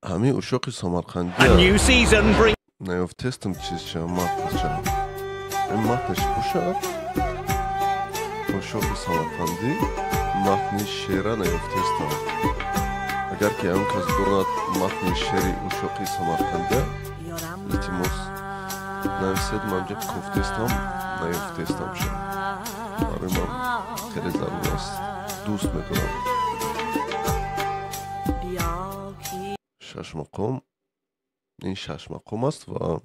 Ҳами ушоқи Самарқандия наёфтестам чизча матнча. Ин матнаш бошад, ушоқи Самарқандӣ матни шеъра наёфтестам. Агар ки ягон кас донад матни шеъри ушоқи Самарқандия, илтимос нависед, ман ҷа кофтестам, наёфтестам ша. Барои ман хеле зарур аст, дӯст медорам. Шашмақом. Ин шашмақом аст ва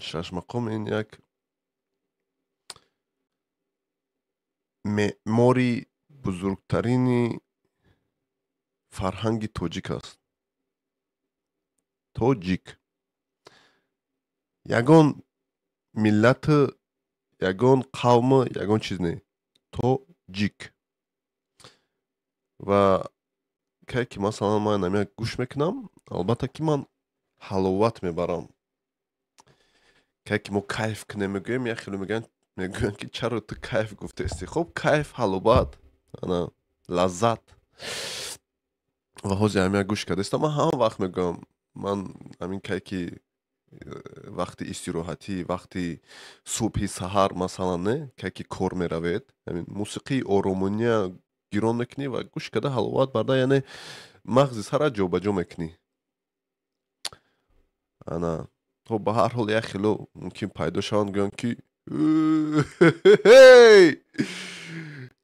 шашмақом ин як меъмори бузургтарини фарҳанги тоҷик аст. Тоҷик ягон миллату, ягон қавму, ягон чиз не, тоҷик. Ва кай ки, масалан, ман намя гӯш мекунам, албатта ки ман ҳаловат мебарам. Кай ки мо кайф кунем, мегӯем, як хеле мегӯянд, ки чаро ту кайф гуфтаисти? Хуб, кайф, ҳаловат, ана лаззат. Ва ҳозир ҳамя гӯш кардаистам. Ман ҳама вақт мегӯям, ман ҳамин кай ки вақти истироҳатӣ, вақти субҳи саҳар, масалан, не, кай ки кор меравед, ҳамин мусиқии оромония гирон мекунӣ ва гӯш карда ҳаловат барда, яъне мағзи сара ҷобаҷо мекунӣ. Ана хоб, ба ҳар ҳол, як хело мумкин пайдо шаванд, гӯянд, ки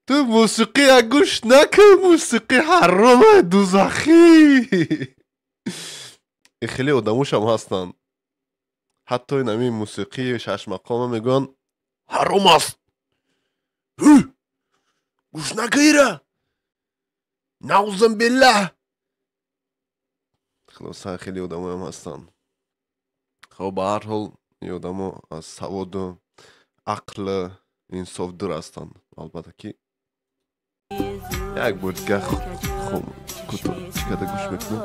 ту мусиқия гӯш накун, мусиқӣ ҳарома, дузахӣ. Хеле одамошам ҳастанд, ҳатто ин ҳамин мусиқии шашмақома мегӯянд, ҳаром аст, гӯш накун ира, наузум биллаҳ. Хулоса, хеле одамоям ҳастанд. Хоб, ба ҳар ҳол, ин одамо аз саводу ақлу инсоф дур ҳастанд. Албатта ки як бор дигар чӣ карда гӯш мекунем.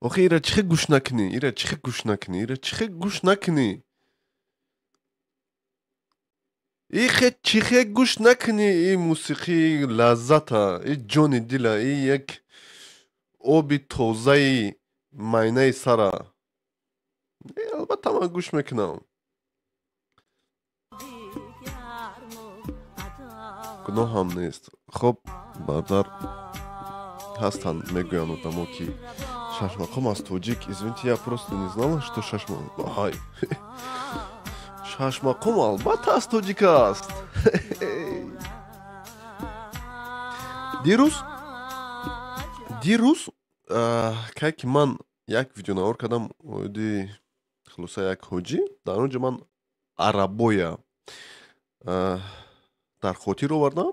Охи, ира чӣ хел гӯш накунӣ? Ира чӣ хел гӯш накунӣ? Ира чӣ хел гӯш накунӣ? Ихе чӣ хел гӯш накунӣ? И мусиқии лаззата, и ҷони дила, и як оби тозаи майнаи сара. Албатта ман гӯш мекунам, гуноҳам нест. Хоб, бардар ҳастанд, мегӯянд одамо, ки шашмақом аз тоҷик. Извините, я просто не знала, что шашмақом. Шашмақом албатта аз тоҷик аст. Дирӯз кай ки ман як видеонавор кардам оиди, хулоса, як ҳоҷӣ, дар он ҷо ман арабоя дар хотир овардам.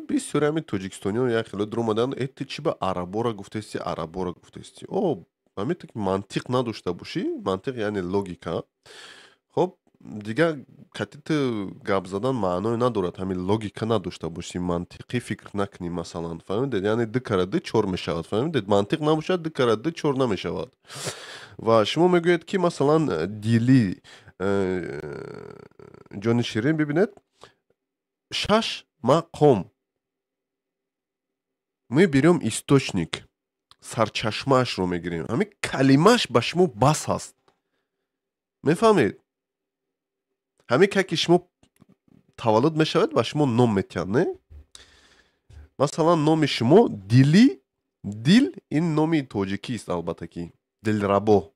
Бисёри ҳамин тоҷикистониён як хело дур омаданд: «Э, ту чӣ ба арабора гуфтаисти, арабора гуфтаисти?» О, ҳамин ки мантиқ надошта бошӣ, мантиқ яъне логика, хоб, дигар кати ту гап задан маъное надорад. Ҳамин логика надошта бошӣ, мантиқӣ фикр накунӣ, масалан, фаҳмидед, яъне ду кара ду чор мешавад, фаҳмидед? Мантиқ набошад, ду кара ду чор намешавад. Ва шумо мегӯед, ки, масалан, дили ҷони ширин. Бибинед, шаш мақом, мы берем источник, сарчашмаашро мегирем. Ҳамин калимааш ба шумо бас аст, мефаҳмед? Ҳамин ка ки шумо таваллуд мешавед, ба шумо ном метиҳанд, не? Масалан, номи шумо Дили. Дил ин номи тоҷикист, албатта ки Дилрабо.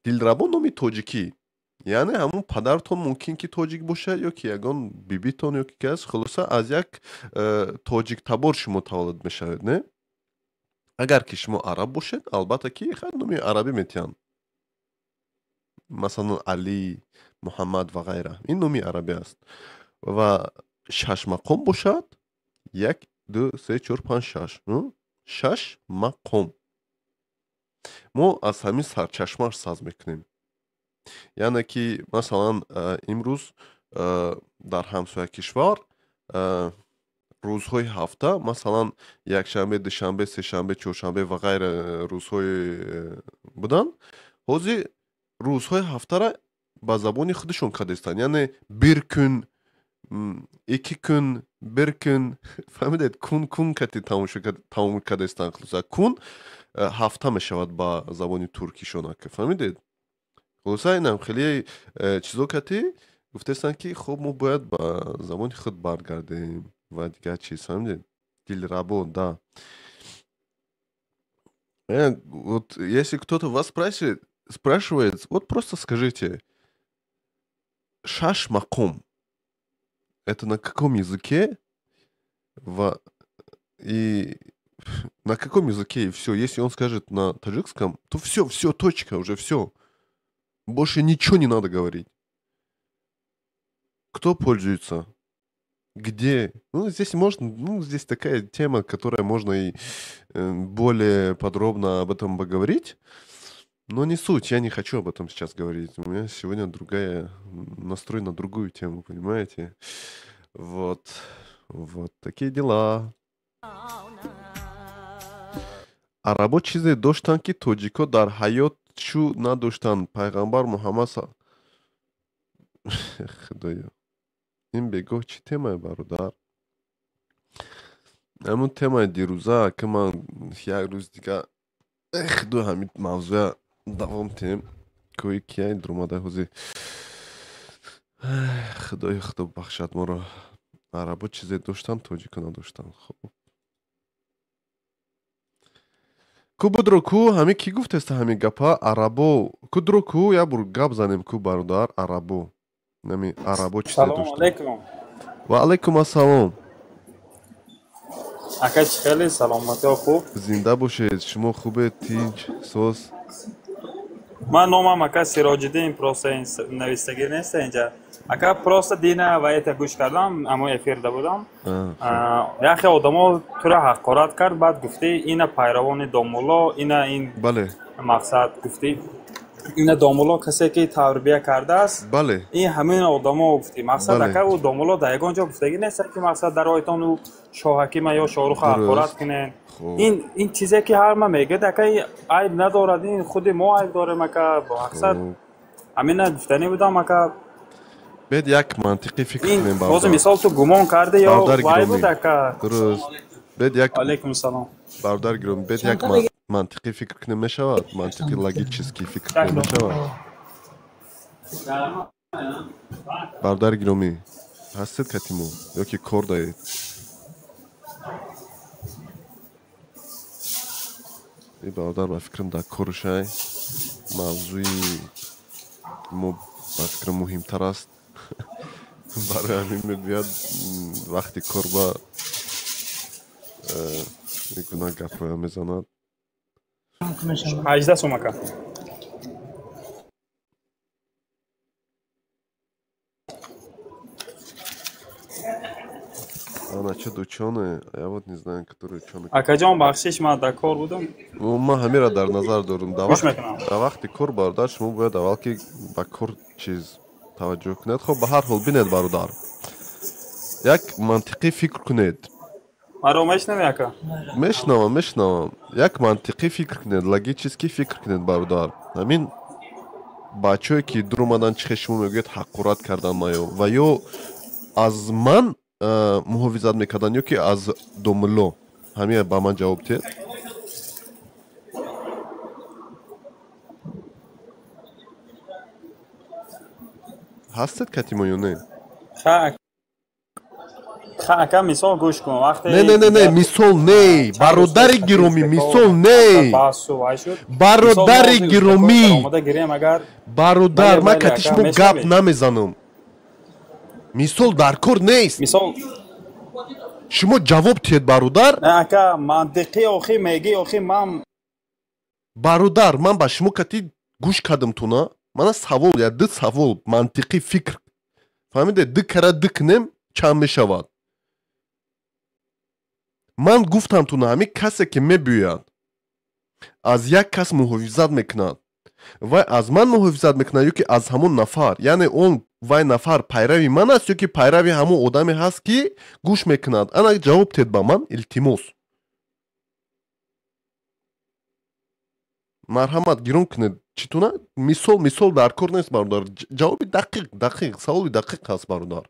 Дилрабо номи тоҷикӣ, яъне ҳамун падартон мумкин ки тоҷик бошад ё ки ягон бибитон ё ки кас. Хулоса, аз як тоҷиктабор шумо таваллуд мешавед, не? Агар ки шумо араб бошед, албатта ки хай номи арабӣ метиҳанд, масалан, Алӣ, Муҳаммад ва ғайра, ин номи арабӣ аст. Ва шашмақом бошад, як, ду, се, чор, панҷ, шаш, шаш мақом. Мо аз ҳамин сарчашмааш саз мекунем. Яъне ки, масалан, имрӯз дар ҳамсоя кишвар рӯзҳои ҳафта, масалан, якшанбе, душанбе, сешанбе, чоршанбе ва ғайра рӯзҳои буданд, ҳозир рӯзҳои ҳафтара ба забони худашон кардестанд, яъне бир кун, икки кун, бир кун, фаҳмидед? Кун, кун кати тамом кардестанд. Хулоса, кун ҳафта мешавад ба забони туркишонака, фаҳмидед? Хулоса, инам хеле чизо кати гуфтестанд, ки хуб, мо бояд ба забони худ баргардем ва дигар чиз, фаҳмидед? Дилрабо, да. Вот если кто-то вас спрашивает, вот просто скажите: шаш мақом. Это на каком языке? И на каком языке, и все. Если он скажет на таджикском, то все, все, точка, уже все. Больше ничего не надо говорить. Кто пользуется? Где? Ну, здесь можно, ну, здесь такая тема, которая можно и более подробно об этом поговорить. Но не суть, я не хочу об этом сейчас говорить. У меня сегодня другая, настрой на другую тему, понимаете? Вот, вот такие дела. Арабо чизе доштанд, ки тоҷико дар ҳаёт чӯ надоштанд. Пайғамбар Муҳаммад. Худоё, ин бегоҳ чӣ темае, бародар? Ҳамун темаи дирӯза, ки ман як рӯз дига, худо, ҳамин мавзӯя давом тем. Кӯи кияй дуромада ҳозир. Худои, худо бахшад моро. Арабо чизе доштанд, тоҷико надоштанд. Хуб, ку будро, ку ҳами ки гуфтеста ҳамин гапа? Арабо ку дро, ку як бор гап занем, ку бародар. Арабо, нами арабо чизе Салому доштанд. Алейкум. Ва алайкум ассалом. Ака, чӣ хеле, саломатиҳо хуб? Зинда бошед. Шумо хубед? Тинч, соз? Ман номам ака Сироҷиддин, просто ин навистагӣ нест инҷа. Ака, просто дина ва эта гӯш кардам, амо эфирда будам. Яхе одамо тура ҳақорат кард, баъд гуфтӣ, ина пайравони домулло, ина ин бале мақсад гуфтӣ, ина домулло касе ки тарбия кардааст. Бале. Ин ҳамин одамо гуфтӣ. Мақсад, Бале. ака, ӯ домулло дар ягон ҷо гуфтагӣ нест, ки мақсад дар ойтон ӯ Шоҳакима ё Шоҳруха ҳақорат кунен. Хуб. Ин чизе ки ҳама мегӯяд, ака, ин айб надорад, ин худи мо айб дорем, ака, бо мақсад. Хуб. Ҳамина гуфтанӣ будам, ака. Бед як мантиқӣ фикр Ин кунем, ҳозир бародар. мисол ту гумон карди ё Бародари вай гиромӣ. буд, ака. Дуруст, бед як Алейкум салом. Бародари гиромӣ, бед як мантиқӣ фикр кунем, мешавад? Мантиқи, логический фикр кунем, мешавад? Бародари гиромӣ, ҳастед катимо ё ки кор даед? И бародар, ба фикрам, дар корушай. Мавзӯи мо, ба фикрам, муҳимтар аст, барои ҳамин мегӯяд, вақти кор ба гуна гапҳоя мезанад. 18 сум, ака. А насчет ученые, я вот не знаю, который ученый. Акаҷон, бахшиш, ман дар кор будам. Ну, ман ҳамира дар назар дорам. Дар Гӯш вақт, мекунам. Дар вақти кор, бародар, шумо бояд аввал ки ба кор чиз таваҷҷӯҳ кунед. Хоб, ба ҳар ҳол, бинед, бародар. Як мантиқӣ фикр кунед. Маро мешнавӣ, ака? Мешнавам, мешнавам. Як мантиқӣ фикр кунед, логически фикр кунед, бародар. Ҳамин бачаҳое ки дуромадан, чӣ хел шумо мегӯед, ҳақорат кардан маё ва ё аз ман муҳофизат мекарданд ё ки аз домулло? Ҳамин ба ман ҷавоб диҳед. Ҳастед катимо ё не? Ха, ака, мисол гӯш кун, вақте Не, не, не, не, мисол не, бародари гиромӣ, мисол не. Баҳсу вай шуд. Бародари гиромӣ. Омода гирем агар. Бародар, Бале, ман бале, кати ака, шумо гап мешнавед. намезанам. Мисол дар кор нест. Мисол. Шумо ҷавоб диҳед, бародар. Не, ака, мантиқӣ охи мегӣ, охи ман. Бародар, ман ба шумо кати гӯш кардам туна. Мана савол, я ду савол, мантиқӣ фикр. Фаҳмиде, ду кара ду кунем, чанд мешавад? Ман гуфтам туна, ҳамин касе ки мебиёяд, аз як кас муҳофизат мекунад, вай аз ман муҳофизат мекунад ё ки аз ҳамон нафар? Яъне он вай нафар пайрави ман аст ё ки пайрави ҳамон одаме ҳаст, ки гӯш мекунад? Ана ҷавоб диҳед ба ман, илтимос. Марҳамат, гирон кунед читуна. Мисол, мисол дар кор нест, бародар. Ҷавоби дақиқ, дақиқ, саволи дақиқ ҳаст, бародар.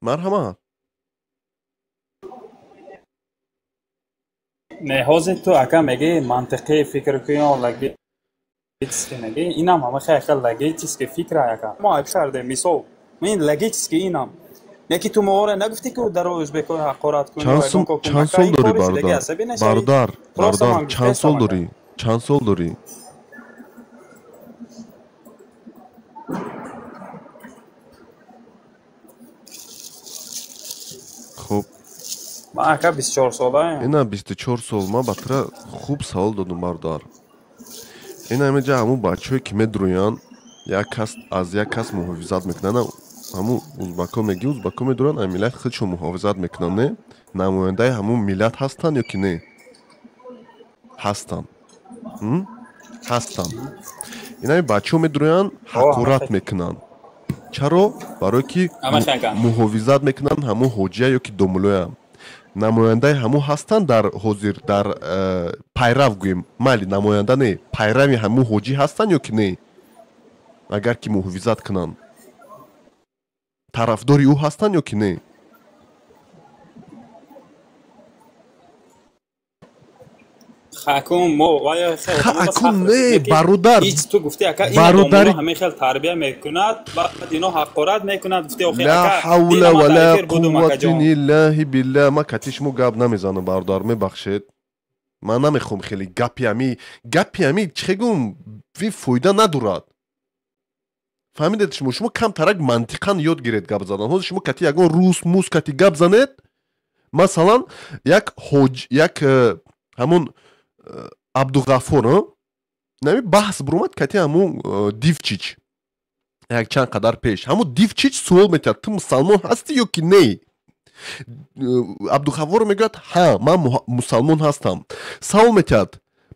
Марҳамат. Не, ҳозир ту, ака, мегӣ мантиқӣ фикр кун ё логически мегӣ, инам ҳама хел логически фикр, ака. Мо айб кардем, мисол ин логически инам не ки ту море нагуфтӣ, ки дар ӯзбекҳо ҳақорат кун. Чанд сол дорӣ, бародар? Бародар, бародар, чанд сол дорӣ? Чанд сол дорӣ? Ман ака 24 сола. Ина 24 сол. Ман ба тура хуб савол додум, бародар. Ина ҳаминҷа ҳамун бачаҳое ки медурӯянд, як кас аз як кас муҳофизат мекунанд. Ҳамун узбако мегӣ, узбако медуранд, аз миллати худшон муҳофизат мекунанд, не? Намояндаи ҳамун миллат ҳастанд ё ки не? Ҳастанд. Ҳастанд. Ина бачаҳо медурӯянд, ҳақорат мекунанд. Чаро? Барое ки муҳофизат мекунанд ҳамун ҳоҷия ё ки домулоя. Намояндаи ҳамун ҳастанд дар ҳозир, дар пайрав гӯем, майли намоянда не, пайрави ҳамун ҳоҷӣ ҳастанд ё ки не? Агар ки муҳофизат кунанд, тарафдори ӯ ҳастанд ё ки не? Ҳакум мо ҳакум не, бародар. Ҳеҷ ту гуфти ака, ин ҳамин хел тарбия мекунад, баъд ино ҳақорат мекунад. Гуфти охи ла ҳавла ва ла қуввата иллаҳи биллаҳ. Ман кати шумо гап намезанам, бародар, мебахшед. Ман намехоҳам хеле гапи ами, гапи ами чӣ гум, ви фоида надорад. Фаҳмидед шумо? Шумо камтарак мантиқан ёд гиред гап задан. Ҳозир шумо кати ягон рус мус кати гап занед, масалан, як ҳоҷ, як ҳамун Абдуғаффор, нами баҳс буромад кати ҳамун Дивчич як чанд қадар пеш. Ҳамун Дивчич суол метиҳад: ту мусалмон ҳастӣ ё ки не? Абдуғаффор мегӯяд: ҳа, ман мусалмон ҳастам. Савол метиҳад: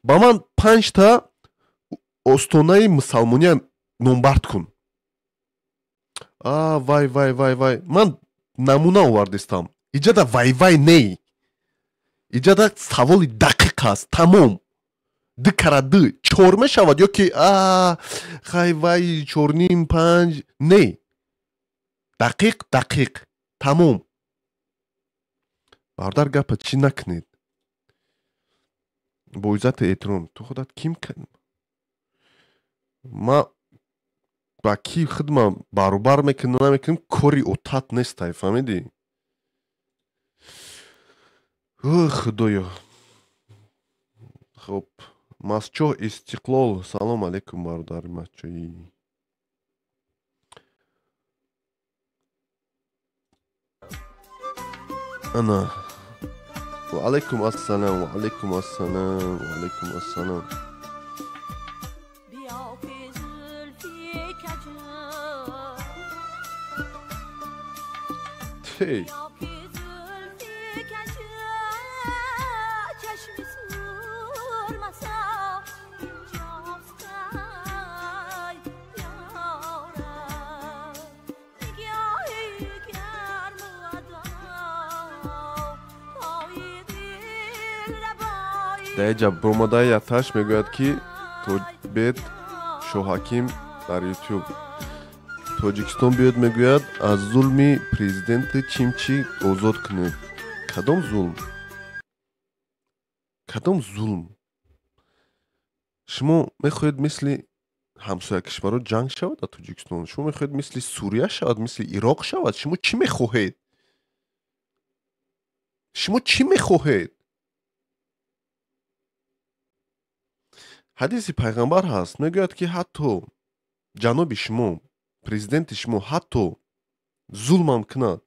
ба ман панҷта остонаи мусалмония номбард кун. А вай вай вай вай, ман намуна овардистам. Иҷада вай вай не, иҷада саволи дақиқ аст, тамом. Ду кара ду чор мешавад ё ки а хай вай чорним панҷ? Не, дақиқ дақиқ, тамом. Бародар, гапа чӣ накунед. Бо иззату эҳтиром, ту худат ким? Ма ба ки худма баробар мекунам намекунам, кори отат нестай, фаҳмидӣ? Худоё. Хуб, Масчоҳ Истиқлол, салом алейкум, бародари Масчоҳӣ. Ана ва алейкум ассалом, ва алейкум ассалом, ва алейкум ассалом. Hey. Даиҷа бромадаи яташ мегӯяд, ки бед Шоҳаким дар Ютуб Тоҷикистон биёд, мегӯяд аз зулми президенти Чимчи озод кунед. Кадом зулм? Кадом зулм? Шумо мехоҳед мисли ҳамсоя кишварҳо ҷанг шавад дар Тоҷикистон? Шумо мехоҳед мисли Сурия шавад, мисли Ироқ шавад? Шумо чӣ мехоҳед? Шумо чӣ мехоҳед? Ҳадиси пайғамбар ҳаст, мегӯяд, ки ҳатто ҷаноби шумо, президенти шумо, ҳатто зулмам кунад,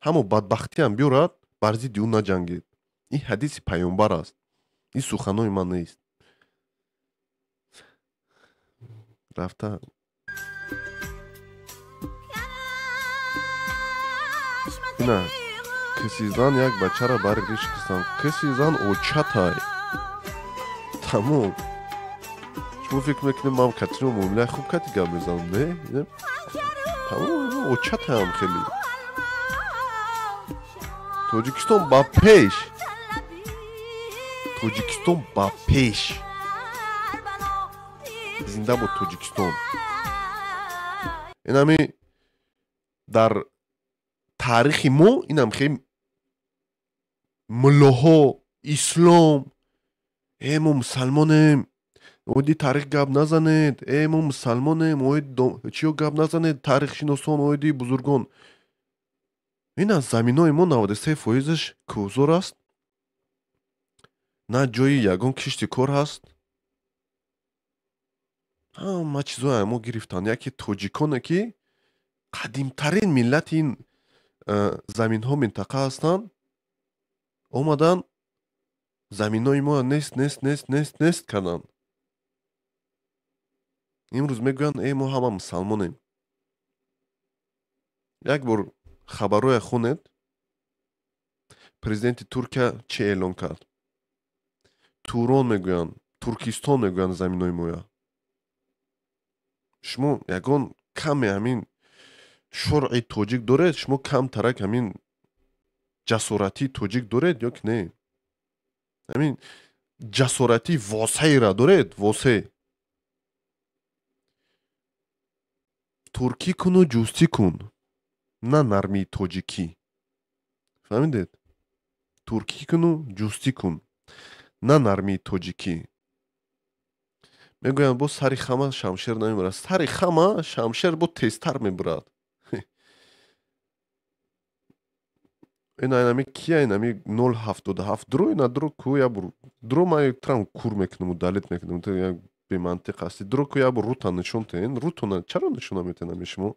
ҳамо бадбахтиам биёрад, бар зидди ӯ наҷангед. Ин ҳадиси пайғамбар аст, ин суханои ман нест. Рафта ина киси зан як бачаро бари риш кистам. Киси зан очатай, тамом. Шумо фикр мекунед ман катино муомилаи хуб кати гап мезанам? Не, тамом, очатаям хеле. Тоҷикистон ба пеш, Тоҷикистон ба пеш, зинда бод Тоҷикистон. Инами дар таърихи мо инам хеле муллоҳо, ислом, э мо мусалмонем, оиди таърих гап назанед, э мо мусалмонем, оид чиё гап назанед, таърихшиносон, оиди бузургон. Ин аз заминои мо 93%-аш кӯҳзор аст, на ҷои ягон кишти кор ҳаст. Ҳама чизҳое мо гирифтанд. Яке тоҷиконе, ки қадимтарин миллати ин заминҳо, минтақа ҳастанд. Омадан заминҳои мо нест, нест, нест, нест, нест карданд. Имрӯз мегӯянд, э, мо ҳама мусалмонем. Як бор хабарҳоя хонед, президенти Туркия чӣ эълон кард? Турон мегӯянд, Туркистон мегӯянд заминҳои моя. Шумо ягон каме ҳамин шуръи тоҷик доред? Шумо камтарак ҳамин ҷасоратии тоҷик доред ё ки не? Ҳамин ҷасоратии восеира доред? Восе. Туркӣ куну ҷустӣ кун, на нармии тоҷикӣ. Фаҳмидед? Туркӣ куну ҷустӣ кун, на нармии тоҷикӣ. Мегӯянд, бо сари хама шамшер намебурад. Сари хама шамшер бо тезтар мебурад. Ина инами кия, инами 077 дро, ина дро ку, я бур дро, ма трам кур мекунам, удалить мекунам. Ту як бемантиқ ҳастӣ. Дро ку, я бур рута нишон тен. Рутона чаро нишон наметен ами шумо?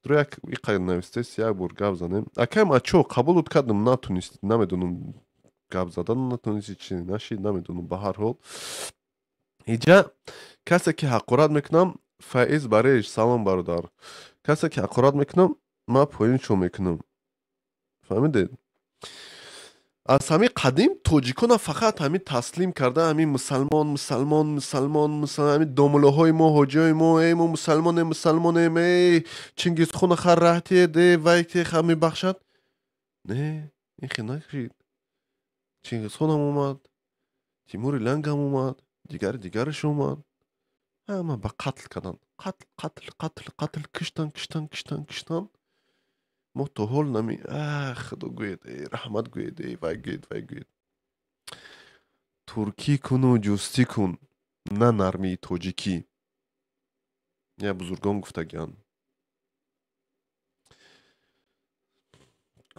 Дро як иқа навистес, як бор гап занем. Акай мачо қабулут кардам, натунистӣ, намедонам, гап задан натунистӣ, чи нашид, намедонам. Ба ҳар ҳол иҷа касе ки ҳақорат мекунам, Фаиз Бареш, салом бародар. Касе ки ҳақорат мекунам, ман поиншо мекунам. Фаҳмидед? Аз ҳамин қадим тоҷикона фақат ҳамин таслим карда, ҳамин мусалмон, мусалмон, мусалмон, мусалмон, ҳамин домулоҳои мо, ҳоҷиҳои мо, эй мо мусалмонем, мусалмонем, эй Чингизхона хар раҳтиед, эй вай ки ха мебахшад. Не, ин хел нашид. Чингизхонам омад, Тимури Лангам омад, дигари дигараш омад. Ҳама ба қатл карданд. Қатл, қатл, қатл, қатл, киштан, киштан, киштан, киштан. Мо то ҳол нами, ах, худо гӯед, эй раҳмат гӯед, эй вай гӯед, вай гӯед. Туркӣ куну ҷустӣ кун, на нармии тоҷикӣ. Я бузургон гуфтагианд.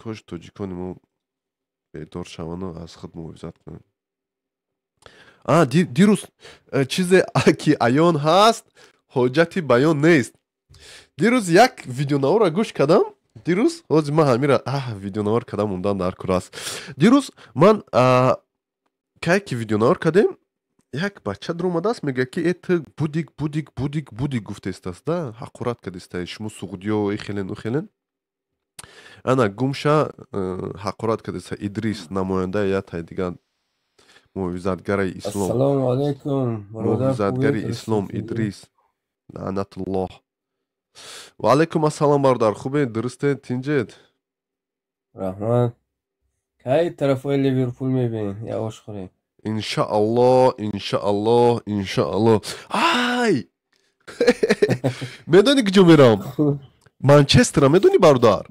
Кош тоҷикони мо бедор шаванду аз худ муҳофизат кунанд. Дирӯз чизе ки аён ҳаст, ҳоҷати баён нест. Дирӯз як видеонаворро гӯш кардам. Дирӯз ҳозир ман ҳамира видеонавор кардам, мондан дар кор аст. Дирӯз ман кай ки видеонавор кардем, як бача дуромадааст, мегӯяд ки э ту будик, будик, будик, будик гуфтестаст, да, ҳақорат кардеста, шумо суғдиё ихелен ухелен. Ана гумша ҳақорат кардеста. Идрис намояндаи як тай дигар муҳофизатгари ислом. Ассалому алайкум. Муҳофизатгари ислом Идрис лаънатуллоҳ. Ва алайкум ассалом бародар, хубед, дурустед, тинҷед? Раҳмат. Кай тарафҳои Ливерпул мебинед? Я ош хӯрем. Иншааллоҳ, иншааллоҳ, иншааллоҳ. Ай! Медонӣ куҷо мерам? Манчестера медонӣ бародар?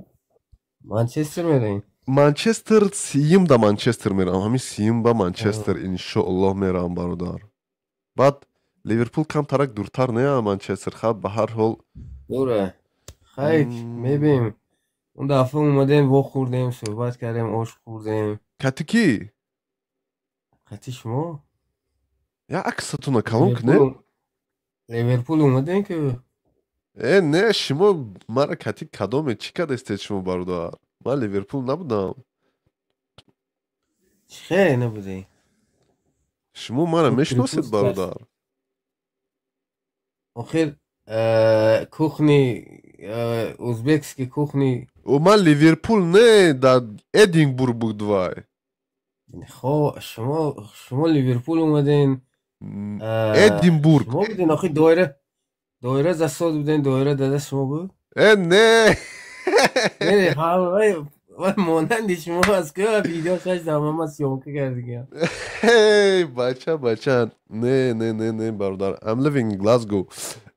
Манчестер меравем? Манчестер, сиюм да Манчестер мерам. Ҳамин сиюм ба Манчестер иншоаллоҳ мерам бародар. Баъд Ливерпул камтарак дуртар не Манчестер, хаб ба ҳар ҳол. Дура. Хайр, мебинем. Он дафъа омадем, вохӯрдем, суҳбат кардем, ош хӯрдем. Кати кӣ? Кати шумо? Я аксатуна калон кунем? Ливерпул омадем ки. Э, не, шумо мара кати кадоме чӣ кардастед шумо бародар? Ман Ливерпул набудам. Чӣ набудӣ? Шумо мара мешиносед бародар? Охир кухни, узбекский кухни. Ман Ливерпул не, дар Эдинбург буд вай. Хо, шумо Ливерпул омаден. Эдинбург. Шумо буден, охир доира засод буден, доира дада шумо буд? Э, не. Не, вай монанди шумо аст, ки видео шаш замон съёмка кардигам. Эй, бача, бача. Не, не, не, не, бародар. I'm living in Glasgow.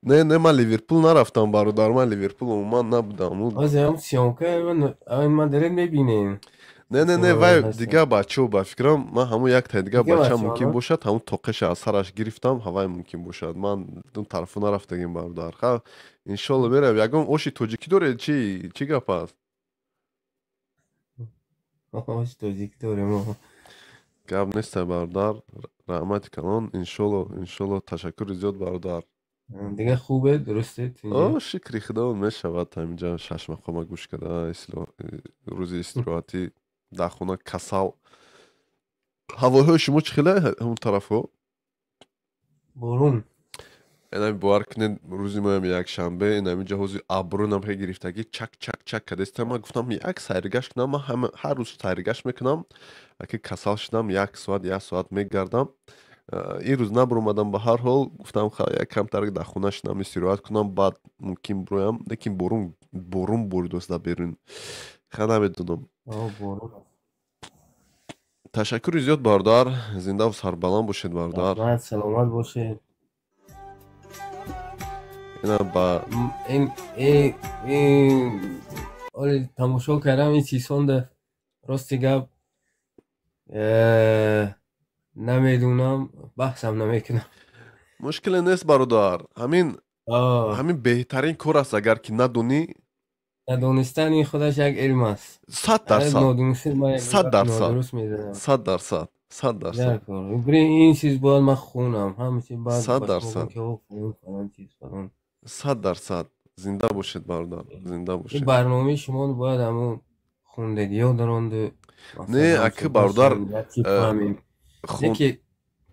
Не, не, ман Ливерпул нарафтам бародар, ман Ливерпул умуман набудам. Ҳозир ҳам съёмка ман даред мебинем. Не, не, не, вай дигар бачао ба фикрам, ман ҳамун як тай дигар бача мумкин бошад, ҳамун тоқеша аз сараш гирифтам, ҳавай мумкин бошад. Ман он тарафо нарафтагим бародар. Ха, иншолло меравем. Ягон оши тоҷикӣ доред? Чӣ гап аст? Оши тоҷикӣ дорем. Гап нест бародар, раҳмати калон, иншолло, иншолло, ташаккури зиёд бародар. Дига хубе, дурусте? О, шукри худо, мешавад ҳаминҷа шашмақома гӯш карда, рӯзи истироҳатӣ. Дар хона касал. Ҳавоҳои шумо чӣ хеле ҳамон тарафҳо? Борун. Инами бовар кунед, рӯзи моям якшанбе, инами ҷаҳози абрӯнам хе гирифтагӣ, чак чак чак кадестам. Ман гуфтам, як сайргашт кунам. Ман ҳар рӯз сайргашт мекунам, аки касал шудам, як соат, як соат мегардам. Ин рӯз набуромадам. Ба ҳар ҳол, гуфтам, як камтар дар хона шинам, истироҳат кунам, баъд мумкин буроям. Лекин борун, борун боридост дар берун. Ха, намедонам. Ташаккури зиёд, бародар, зиндаву сарбаланд бошед, бародар. Саломат бошед. Ина ба Оли тамошо кардам ин чизҳонда, рости гап, намедунам, баҳсам намекунам. Мушкиле нест, бародар. Ҳамин беҳтарин кор аст, агар ки надонӣ. Надонистани худаш як илм аст. 100%, 100%, 100%, 100%. Ин чиз бояд ман хунам, ҳама чиз бояд. 100%, 100%. Зинда бошед, бародар, зинда бошед. Ин барномаи шумо бояд ҳамун хундагиҳо даронду. Не, аки, бародар,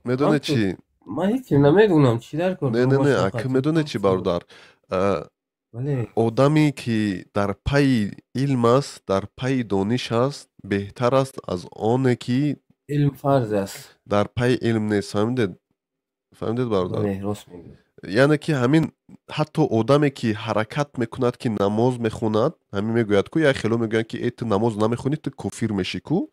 медонед чӣ? Ман ҳеҷ намедонам, чӣ дар кор. Не, не, не, аки, медонед чӣ, бародар? Одаме ки дар пайи илм аст, дар пайи дониш аст, беҳтар аст аз оне ки илм фарз аст. Дар пайи илм нест. Фаҳмидед, фаҳмидед, бародар? Рост мегӯед. Яъне ки ҳамин ҳатто одаме ки ҳаракат мекунад, ки намоз мехонад, ҳамин мегӯяд ку, як хело мегӯянд ки э, ту намоз намехонӣ, ту кофир мешӣ ку.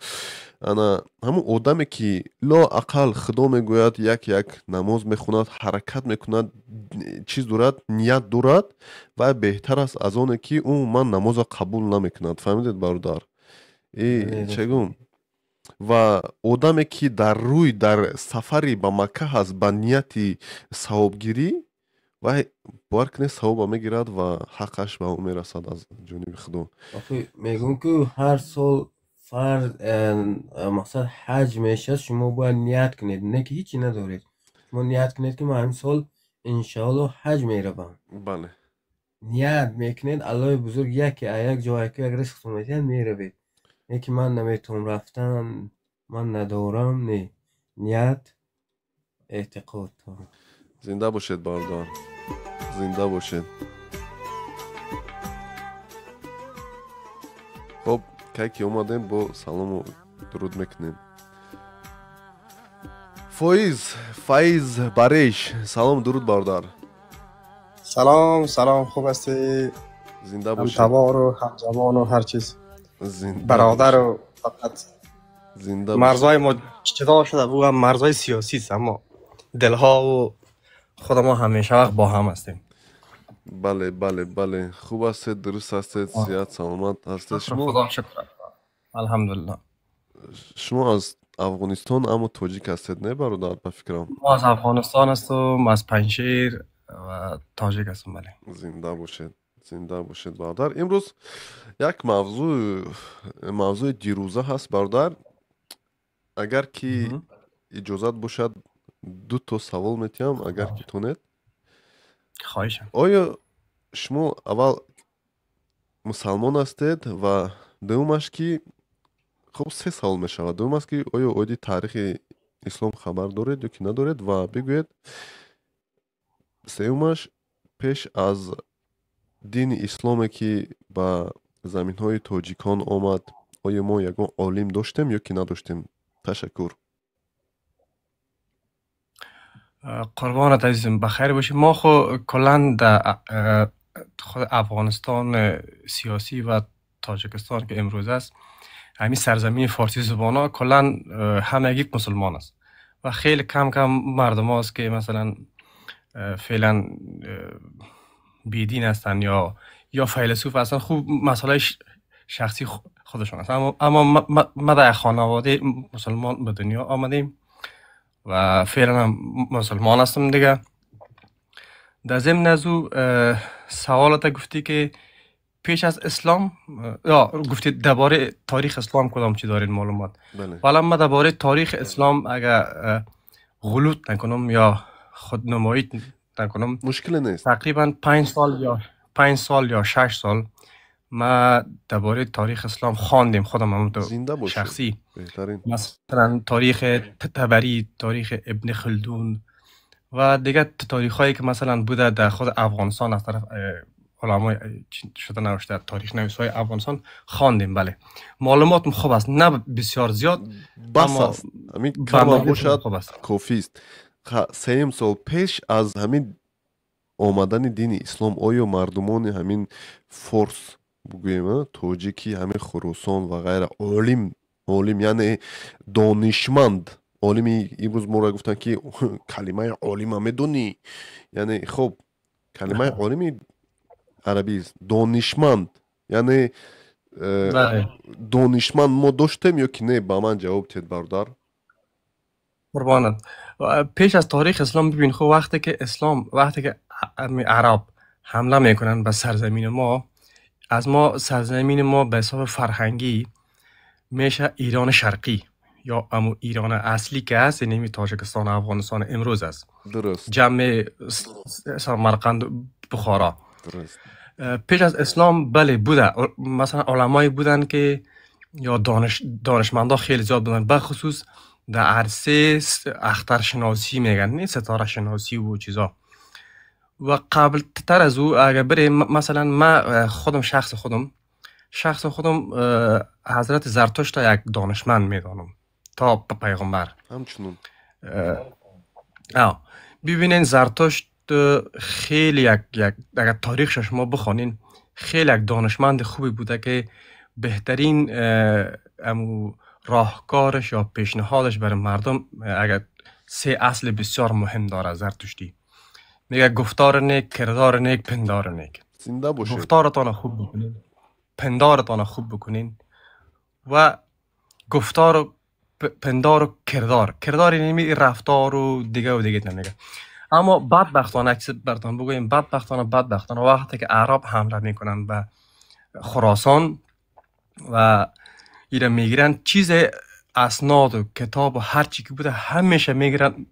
Ана ҳамун одаме ки лоақал, Худо мегӯяд, як як намоз мехонад, ҳаракат мекунад, чиз дорад, ният дорад, вай беҳтар аст аз оне ки умуман намозро қабул намекунад. Фаҳмидед, бародар? Чегум ва одаме ки дар рӯй дар сафари ба Макка ҳаст ба нияти савобгирӣ, вай, бовар кунед, савоба мегирад ва ҳаққаш ба ӯ мерасад аз ҷониби Худо. Мегӯм, ки ҳар сол фарз, мақсад, ҳаҷ мешавад, шумо бояд ният кунед, не ки ҳичи надоред, шумо ният кунед, ки ман ҳамин сол иншоалло ҳаҷ меравам. Ният мекунед, Аллоҳи бузург яке а як ҷо як ризқтон медиҳад, меравед. Не ки ман наметавонам рафтан, ман надорам, не. Ният, эътиқод. Зинда бошед, бародар, зинда бошед. Хоб, кай ки омадем, бо салому дуруд мекунем. Фоиз, Фаиз Бареш, салом, дуруд, бародар. Салом, салом, хуб ҳастӣ? Зинда бошед. Ҳамтабору, ҳамзабону, ҳар чиз, бародару, фақат зинда. Марзҳои мо ҷудо шуда, ӯ ҳам марзҳои сиёсӣ аст, аммо дилҳову худ мо ҳамеша вақт бо ҳам ҳастем. Бале, хуб ҳастед, дуруст ҳастед, сиҳат саломат ҳастед шумо? Худо шукр, алҳамдулиллоҳ. Шумо аз Афғонистон, аммо тоҷик ҳастед, не, бародар, ба фикрам? Мо аз Афғонистон ҳастум, аз Панҷшер, ва тоҷик ҳастум, бале. Зинда бошед, зинда бошед, бародар. Имрӯз як мавзӯъ, мавзӯи дирӯза ҳаст, бародар. Агар ки иҷозат бошад, ду то савол метиҳам, агар ки тонед. Хоҳишам. Оё шумо аввал мусалмон ҳастед? Ва дуюмаш ки, хуб, се савол мешавад. Дуюм аст, ки оё оиди таърихи ислом хабар доред ё ки надоред? Ва бигӯед, сеюмаш, пеш аз дини исломе ки ба заминҳои тоҷикон омад, оё мо ягон олим доштем ё ки надоштем? Ташаккур. Қурбонат, азизم, бахайр бошӣ. Мо хо کلا در خود افغانستان سیاسی و تاجیکستان که امروز است، همین سرزمین فارسی زبان ها، کلا همگی مسلمان است و خیلی کم کم مردم هاست که مثلا فعلا بیدین هستن یا فیلسوف هستن. خوب، مسئله شخصی خودشان است، اما ما در خانواده مسلمان به دنیا آمدیم و فعلا هم مسلمان هستم دیگه. در ضمن از او سوالات گفتی که پیش از اسلام یا گفتی درباره تاریخ اسلام کدام چی دارین معلومات؟ بله. والا ما درباره تاریخ اسلام اگر غلط نکنم یا خودنمایی نکنم، مشکل نیست. تقریبا 5 سال یا 5 سال یا 6 سال ما درباره تاریخ اسلام خواندیم خودم هم زنده باشید. شخصی بهترین. مثلا تاریخ طبری، تاریخ ابن خلدون و دیگه تاریخ هایی که مثلا بوده در خود افغانستان از طرف علمای شده نوشته، تاریخ نویس های افغانستان خواندیم. بله معلومات خوب است، نه بسیار زیاد، بس اما است، ҳамин кама برنامه бошад خوب است. кофист. Сеюм сол, пеш аз ҳамин омадани дини ислом оё мардумони ҳамин форс бугӯем, тоҷики ҳамин Хурусон ва ғайра олим, яъне донишманд, олими имрӯз моро гуфтанд ки калимаи олима медонӣ, яъне хоб калимаи олими арабист, донишманд, яъне донишманд мо доштем ё ки не? Ба ман ҷавоб диҳед, бародар. قربانت. پیش از تاریخ اسلام ببین، خب وقتی که اسلام، وقتی که عرب حمله میکنن به سرزمین ما، از ما سرزمین ما به حساب فرهنگی میشه ایران شرقی یا امو ایران اصلی که هست، یعنی تاجیکستان و افغانستان امروز است. جمع سمرقند و بخارا. پیش از اسلام بله بوده، مثلا علمایی بودن که یا دانشمندا خیلی زیاد بودن، بخصوص در عرصه اخترشناسی میگن، نه ستاره شناسی و چیزا. و قبل تر از او اگر بریم، مثلا ما خودم شخص خودم حضرت زرتشت را یک دانشمند میدانم تا پیغمبر. همچنون. آه ببینین، زرتشت خیلی یک اگر تاریخش شما بخوانین، خیلی یک دانشمند خوبی بوده که بهترین امو راهکارش یا پیشنهادش برای مردم، اگر سه اصل بسیار مهم داره زرتشتی، میگه گفتار نیک، کردار نیک، پندار نیک. زنده باشید. گفتارتان خوب بکنین، پندارتان خوب بکنین و گفتار و پندار و کردار، کردار یعنی رفتار و دیگه و دیگه نمیگه. اما بدبختانه یک چیز براتون بگویم، بدبختانه وقتی که اعراب حمله میکنن به خراسان و ایره میگیرن، چیز اسناد و کتاب و هر چی که بوده همیشه میگیرن،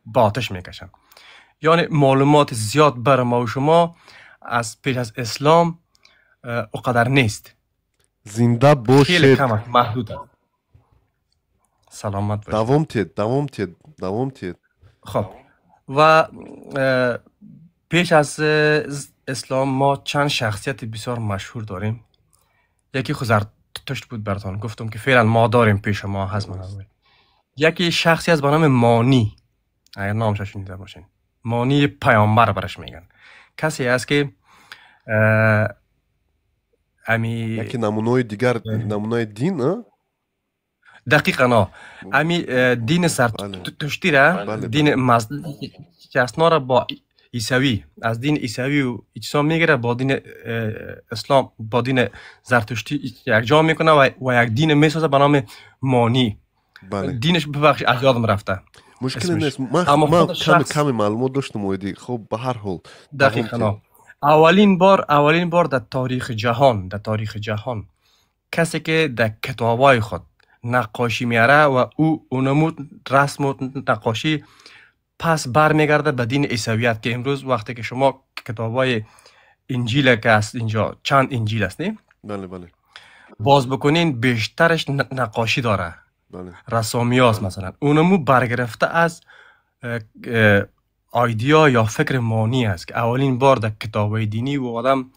با آتش میکشن. یعنی معلومات زیاد بر ما و شما از پیش از اسلام اوقدر نیست. زنده خیلی باشید. کم است، محدود است. سلامت باشید. давом тед، давом тед، давом тед. خب و پیش از اسلام ما چند شخصیت بسیار مشهور داریم. یکی خو زرتشت بود، براتون گفتم که فعلا ما داریم، پیش ما هست. من یکی شخصی از به نام مانی، اگر نامش شنیده باشین، مانی پیامبر برش میگن، کسی است که امی яке намунаи дигар، намунаи дин, а? دقیقا نه، امی دین زرتشتی را دین مزدیسنا را با عیسوی، از دین عیسوی و چیزا میگیره، با دین اسلام، با دین زرتشتی یک جا میکنه و یک دین میسازه به نام مانی. دینش ببخش از یادم رفته مشکل اسمش. نیست. من اما من خود کمی شخص کمی معلومات داشتم اویدی. خب به هر حال دقیقا دوام. اولین بار در تاریخ جهان کسی که در کتابای خود نقاشی میاره و او اونمو رسم و نقاشی پس برمیگرده به دین عیسویت که امروز وقتی که شما کتابای انجیل که است، اینجا چند انجیل است، نه؟ بله بله. باز بکنین بیشترش نقاشی داره. رسامی هاست. مثلا اونمو برگرفته از idea یا فکر مانی است که اولین بار در کتاب دینی و آدم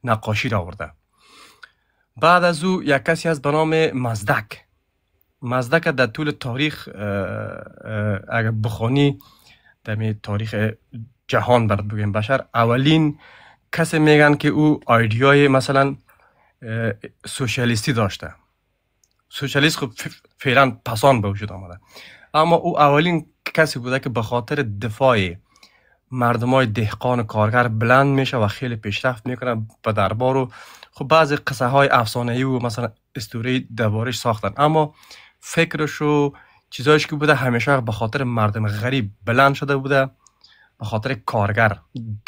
نقاشی را آورده. بعد از او یک کسی از به نام مزدک. مزدک در طول تاریخ اگر بخوانی، در می تاریخ جهان برات بگیم بشر، اولین کسی میگن که او idea ی مثلا سوسیالیستی داشته. سوسیالیست خب فعلا پسان به وجود آمده، اما او اولین کسی بوده که به خاطر دفاع مردمای دهقان و کارگر بلند میشه و خیلی پیشرفت میکنه به دربار و خب بعضی قصه های افسانه‌ای و مثلا اسطوره‌ای دربارش ساختن، اما فکرش و چیزایش که بوده همیشه به خاطر مردم غریب بلند شده بوده، به خاطر کارگر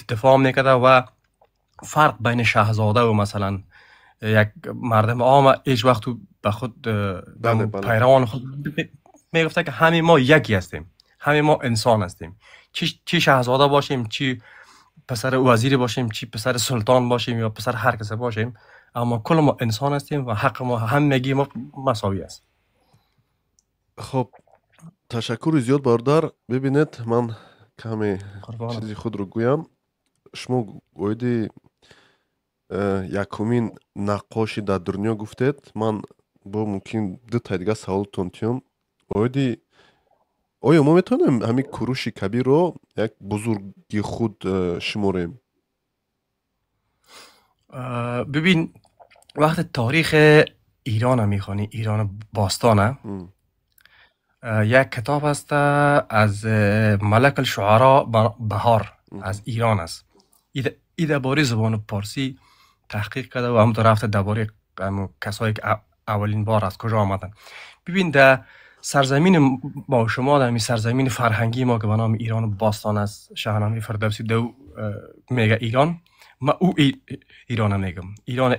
دفاع میکرده و فرق بین شاهزاده و مثلا یک مردم عام هیچ وقت او به خود پیروان خود میگفته که همه ما یکی هستیم، همه ما انسان هستیم، چی شاهزاده باشیم، چی پسر وزیر باشیم، چی پسر سلطان باشیم یا پسر هر کس باشیم، اما کل ما انسان هستیم و حق ما همگی ما مساوی است. خب تشکر زیاد برادر. ببینید من کمی چیزی خود رو گویم. شما گویدی якумин наққоши дар дунё гуфтед. Ман бо мумкин ду та дига саволтон тиём. Оиди оё мо метавонем ҳамин Куруши Кабирро як бузурги худ шуморем? ببین وقت تاریخ ایران میخوانی، ایران باستانه، یک کتاب هست از ملک الشعراء بهار از ایران است. ای درباره زبان پارسی تحقیق کرده و هم رفته درباره کسایی که اولین بار از کجا آمدن. ببین در سرزمین ما شما، در این سرزمین فرهنگی ما که به نام ایران باستان است، شاهنامه فردوسی دو میگه ایران، ما او ایران میگم، ایران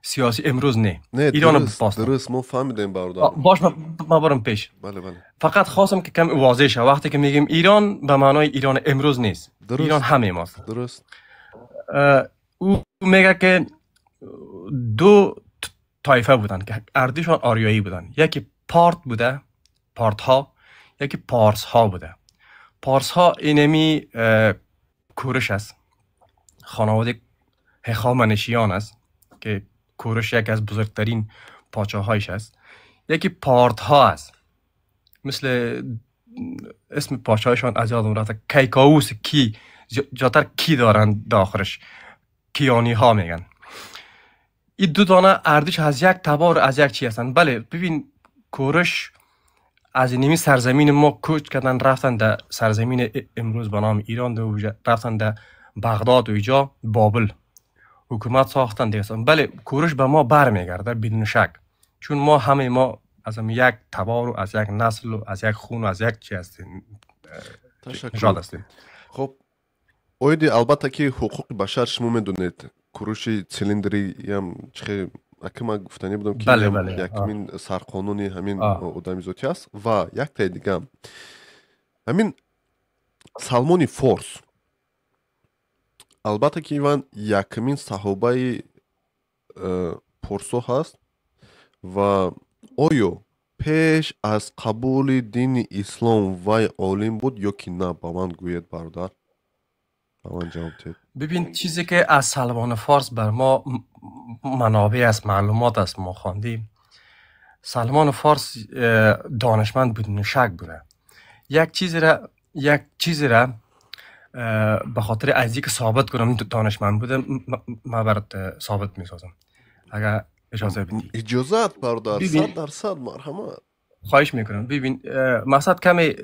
سیاسی امروز نه، ایران باستان. درست ما فهمیدیم برادر. باش ما برم پیش. بله بله. فقط خواستم که کم واضح شه، وقتی که میگیم ایران به معنای ایران امروز نیست. درست. ایران همه ماست. درست. او میگه که دو طایفه بودن که اردوشان آریایی بودن، یکی پارت بوده، پارت ها، یکی پارس ها بوده. پارس ها اینمی کورش است، خانواده هخامنشیان است که کورش یکی از بزرگترین پادشاهایش است. یکی پارت ها است، مثل اسم پادشاهشان از یادم رفته، کیکاووس، کی زیادتر کی دارن داخلش، کیانی ها میگن. این دو دانه اردوش از یک تبار، از یک چی هستن. بله ببین کورش از نیمی سرزمین ما کوچ کردن رفتن در سرزمین امروز به نام ایران، رفتن در بغداد و ایجا بابل حکومت ساختن دیگه. بله کورش به ما برمیگرده بدون شک، چون ما همه ما از یک تبار و از یک نسل و از یک خون و از یک چی هستیم، نژاد هستیم. خب оиди албатта ки ҳуқуқи башар шумо медонед, Куруши Цилиндриям чихе ака ман гуфтанӣ будам ки якумин сарқонуни ҳамин одамизотӣ аст. Ва яктаи дига ҳамин Салмони Форс, албатта ки иван якумин саҳобаи порсо ҳаст. Ва оё пеш аз қабули дини ислом вай олим буд ё ки на? Ба ман гӯед бародар, ба ман ҷавоб диҳед. ببین چیزی که از سلمان فارس بر ما منابع است، معلومات است، ما خواندیم، سلمان فارس دانشمند بدون شک بوده. یک چیزی را به خاطر از اینکه ثابت کنم دانشمند بوده، من برات ثابت میسازم اگر اجازه بدی. اجازه برادر، 100% مرحمت. خواهش میکنم. ببین مقصد کمی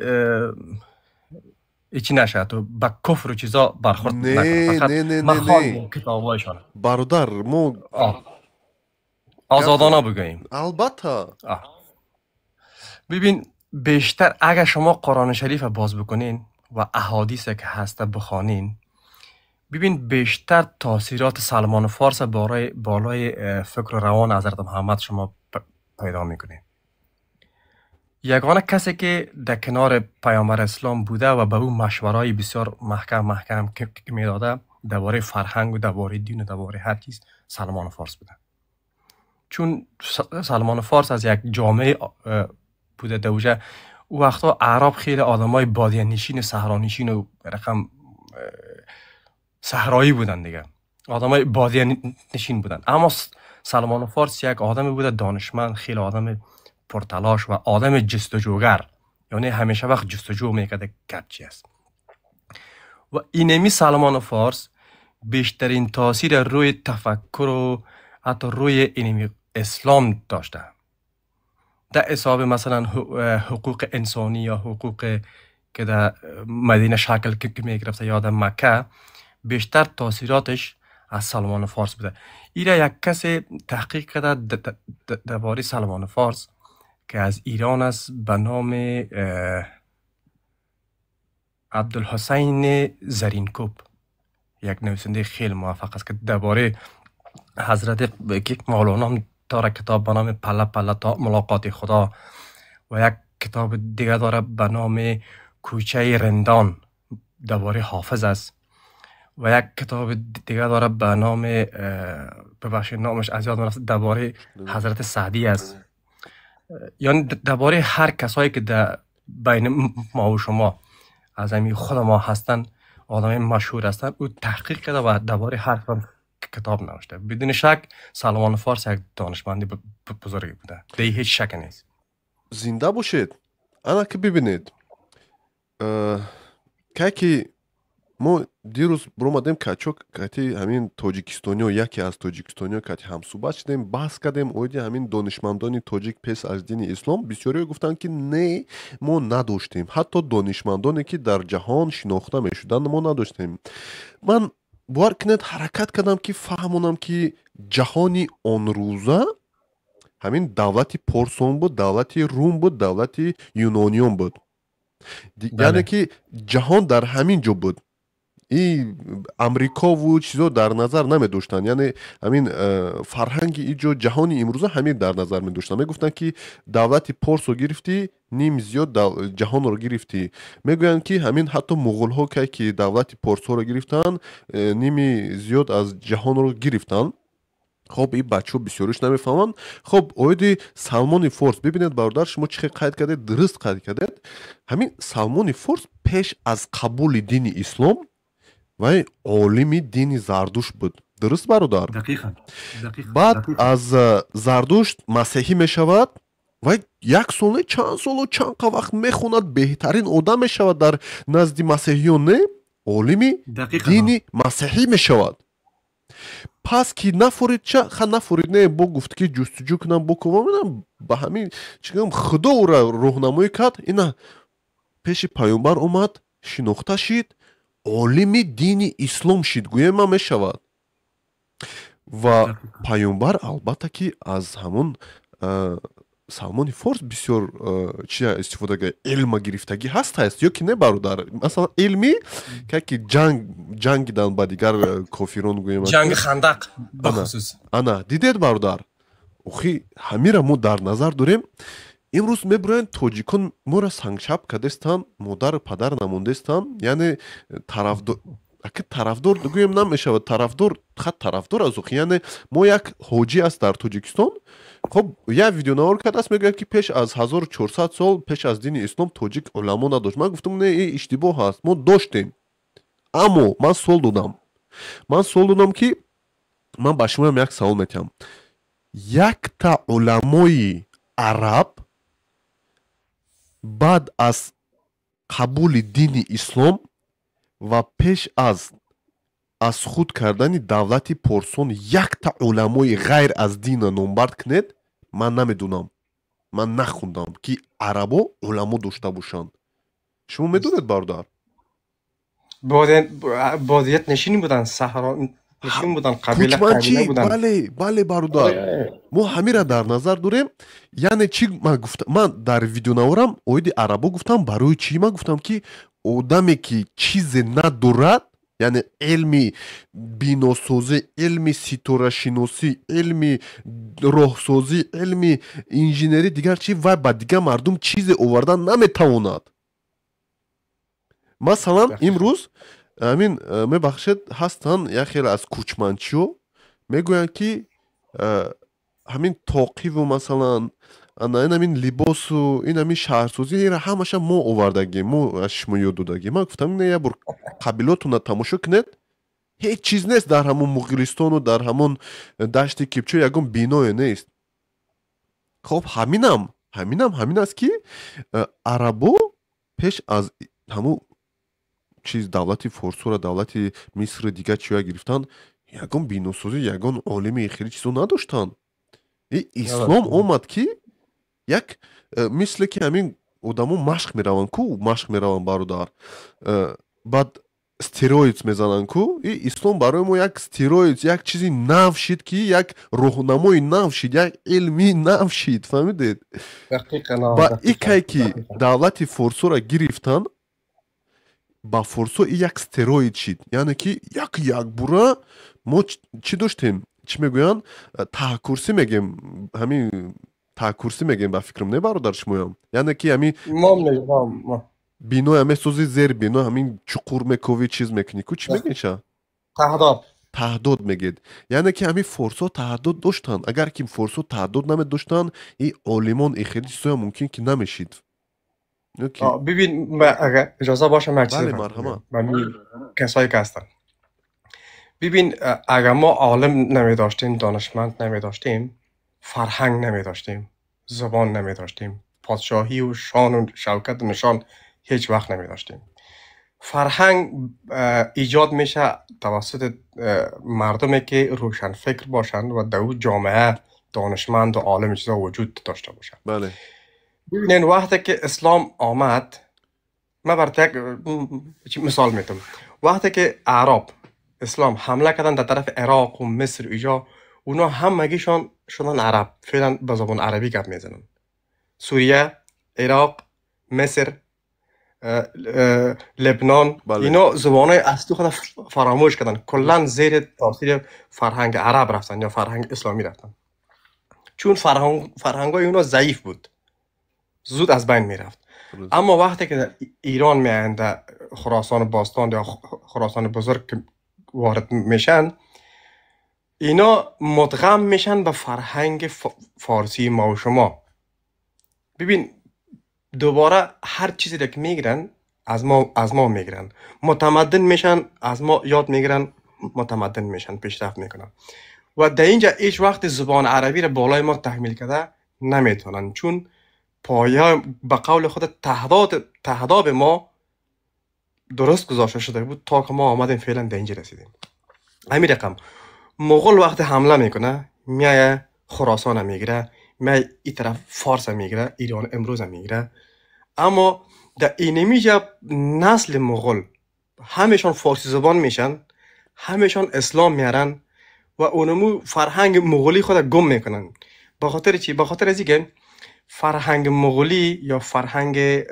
هیچی نشه تو با کفر و چیزا برخورد نکن. نه نه نه نه کتابایشان برادر ما آزادانه بگوییم. البته ببین بیشتر اگر شما قرآن شریف باز بکنین و احادیث که هسته بخوانین، ببین بیشتر تاثیرات سلمان فارس بالای فکر و روان حضرت محمد شما پیدا میکنین. یگانه کسی که در کنار پیامبر اسلام بوده و به او مشورای بسیار محکم که میداده درباره فرهنگ و درباره دین و درباره هر چیز، سلمان فارس بوده. چون سلمان فارس از یک جامعه بوده دوجه، او وقتا اعراب خیلی آدمای بادیه نشین و صحرا نشین و رقم صحرایی بودن دیگه، آدمای بادیه نشین بودن. اما سلمان فارس یک آدم بوده دانشمند، خیلی آدم پرتلاش و آدم جستجوگر، یعنی همیشه وقت جستجو میکرده که چی است. و اینمی سلمان فارس بیشترین تاثیر روی تفکر و حتی روی اینمی اسلام داشته. در حساب مثلا حقوق انسانی یا حقوق که در مدینه شکل که میگرفته یا در مکه، بیشتر تاثیراتش از سلمان فارس بوده. ایره یک کسی تحقیق کرده درباره سلمان فارس که از ایران است به نام عبدالحسین زرینکوب، یک نویسنده خیلی موفق است که درباره حضرت مولانا داره کتاب به نام پله پله تا ملاقات خدا، و یک کتاب دیگه داره به نام کوچه رندان درباره حافظ است. و یک کتاب دیگه داره به نام، ببخشید نامش از یادم رفت، درباره حضرت سعدی است. یعنی درباره هر کسایی که در بین ما و شما از همین خود ما هستن، آدم مشهور هستن، او تحقیق کرده و درباره هر کدام کتاب نوشته. بدون شک سلمان فارس یک دانشمند بزرگی بوده، دیگه هیچ شک نیست. زنده باشید. انا که ببینید ки мо дирӯз биромадем качо кати ҳамин тоҷикистониё, яке аз тоҷикистониё кати ҳамсӯҳбат шудем, баҳс кардем оиди ҳамин донишмандони тоҷик пеш аз дини ислом. Бисёриё гуфтанд, ки не, мо надоштем, ҳатто донишмандоне, ки дар ҷаҳон шинохта мешуданд, мо надоштем. Ман, бовар кунед, ҳаракат кардам, ки фаҳмонам, ки ҷаҳони он рӯза ҳамин давлати порсон буд, давлати рум буд, давлати юнониён буд, яъне ки ҷаҳон дар ҳамин ҷо буд. И амрикову чизо дар назар намедоштанд, яъне ҳамин фарҳанги иҷо, ҷаҳони имрӯза ҳамин дар назар медоштанд. Мегуфтанд, ки давлати порсо гирифтӣ, ним зиёд ҷаҳонро гирифтӣ. Мегӯянд, ки ҳамин ҳатто муғулҳо кай ки давлати порсҳоро гирифтанд, ними зиёд аз ҷаҳонро гирифтанд. Хоб, ин бачаҳо бисёриш намефаҳманд. Хоб, оиди Салмони Форс бибинед, бародар, шумо чӣ хел қайд кардед, дуруст қайд кардед. Ҳамин Салмони Форс пеш аз қабули дини ислом вай олими дини Зардушт буд, дуруст, бародар? Баъд аз Зардушт масеҳӣ мешавад. Вай як сол не, чанд солу чанд қа вақт мехонад, беҳтарин одам мешавад дар назди масеҳиён, не, олими дини масеҳӣ мешавад. Пас ки нафорид, ча ха нафорид, не, бо гуфт, ки ҷустуҷӯ кунам, бокувам, ба ҳамин чӣ гӯям, Худо ӯра роҳнамоӣ кард. Ина пеши паёмбар омад, шинохта шид, олими дини ислом шид, гӯем ман мешавад. Ва паёмбар, албатта, ки аз ҳамон Салмони Форс бисёр чи истифода, илма гирифтагӣ ҳаст ё ки не, бародар? Масалан, илми ки ҷанг ҷангидан ба дигар кофирон, гӯем. Ҷанги Хандақ бахусус. Ана дидед, бародар, охи ҳамира мо дар назар дорем. Имрӯз мебироянд тоҷикон, моро сангчап кардестанд, модару падар намондестанд, яъне тарафдор, аки тарафдор гӯем намешавад, тарафдор хат тарафдор аз охи. Яъне мо як ҳоҷӣ аст дар Тоҷикистон, хоб, як видеонавор кардааст, мегӯяд, ки пеш аз 1400 сол, пеш аз дини ислом, тоҷик уламо надошт. Ман гуфтам, не, ин иштибоҳ аст, мо доштем. Аммо ман суол додам, ки ман ба шумоям як савол метиҳам: якта уламои араб баъд аз қабули дини ислом ва пеш аз худ кардани давлати порсон, якта уламои ғайр аз дина номбард кунед. Ман намедонам, ман нахондам, ки арабо уламо дошта бошанд. Шумо медонед, бародар? Бодият нишин буданд, саҳро нишин буданд, қабила қабила буданд. Бале, бародар, мо ҳамира дар назар дорем. Яъне чӣ ман гуфта, ман дар видеонаворам оиди арабо гуфтам. Барои чӣ ман гуфтам, ки одаме, ки чизе надорад, яъне илми биносозӣ, илми ситорашиносӣ, илми роҳсозӣ, илми инженерӣ, дигар чи, вай ба дигар мардум чизе овардан наметавонад. Масалан, имрӯз ҳамин мебахшед, ҳастанд як хеле аз кӯчманчиё, мегӯянд, ки ҳамин тоқиву, масалан, ин ҳамин либосу, ин ҳамин шаҳрсозӣ, ира ҳамаша мо овардагем, мо аз шумо ёд додагем. Ман гуфтам, не, як бор қабилотона тамошо кунед, ҳеҷ чиз нест дар ҳамон Муғулистону дар ҳамон Дашти Кипчо ягон биное нест. Хоб, ҳаминам ҳамин аст, ки арабо пеш аз ҳамун чиз давлати форсура, давлати Мисри, дигар чиёя гирифтан, ягон биносозӣ, ягон олими хеле чизо надоштанд. Ислом омад, ки як мисле ки ҳамин одамо машқ мераванд ку, машқ мераванд, бародар, баъд стероид мезананд ку, и ислом барои мо як стероид, як чизи нав шид, ки як роҳнамои нав шид, як илми нав шид, фаҳмидед? Ба икай ки давлати форсура гирифтанд, ба форсо и як стероид шид, яъне ки як якбура мо чӣ доштем, чӣ мегӯянд, таҳкурсӣ мегем, ҳамин таҳкурсӣ мегем, ба фикрам, не, бародар, шумоям? Яъне ки ҳамин биноя месозӣ, зери бино ҳамин чуқур мековӣ, чиз мекунӣ ку, чӣ мегӯша? Таҳдод мегӯед, яъне ки ҳамин форсҳо таҳдод доштанд. Агар ки форсҳо таҳдод намедоштанд, и олимон и хеле чизоя мумкин ки намешид. Бибин, агар иҷоза боша, ман чизе, марҳамат. Касое ки ҳастанд, бибин, агар мо олим намедоштем, донишманд намедоштем, фарҳанг намедоштем, забон намедоштем, подшоҳӣ ва шону шавкату нишон ҳеҷ вақт намедоштем. Фарҳанг ایجاد میشه توسط مردمی که روشن فکر باشند و در او جامعه دانشمند و عالم چیزا وجود داشته باشند. ببینین، وقتی که اسلام آمد، من برات یک مثال میتم. وقتی که اعراب اسلام حمله کردن در طرف عراق و مصر ایجا، اونا همگیشان شدن عرب، فعلا به زبان عربی گپ میزنن. سوریه، عراق، مصر، لبنان، اینا زبانای اصلی خود فراموش کردن، کلا زیر تاثیر فرهنگ عرب رفتن یا فرهنگ اسلامی رفتن، چون فرهنگ اونا ضعیف بود، زود از بین میرفت. اما وقتی که در ایران میاند، در خراسان باستان یا خراسان بزرگ که وارد میشن، اینا مدغم میشن به فرهنگ فارسی ما و شما. ببین، دوباره هر چیزی که میگیرن از ما میگیرن، متمدن میشن، از ما یاد میگیرن، متمدن میشن، پیشرفت میکنن و در اینجا هیچ وقت زبان عربی را بالای ما تحمیل کرده نمیتونن، چون پایه به قول خود تهداب ما درست گذاشته شده بود تا که ما آمدیم فعلا در اینجا رسیدیم. همین رقم مغول وقتی حمله میکنه، میایه خراسان میگیره، میایه این طرف فارس میگیره، ایران امروز میگیره. اما در اینمیجا نسل مغول همیشان فارسی زبان میشن، همیشان اسلام میارن و اونمو فرهنگ مغولی خود گم میکنن. به خاطر چی؟ به خاطر از اینکه فرهنگ مغولی یا فرهنگ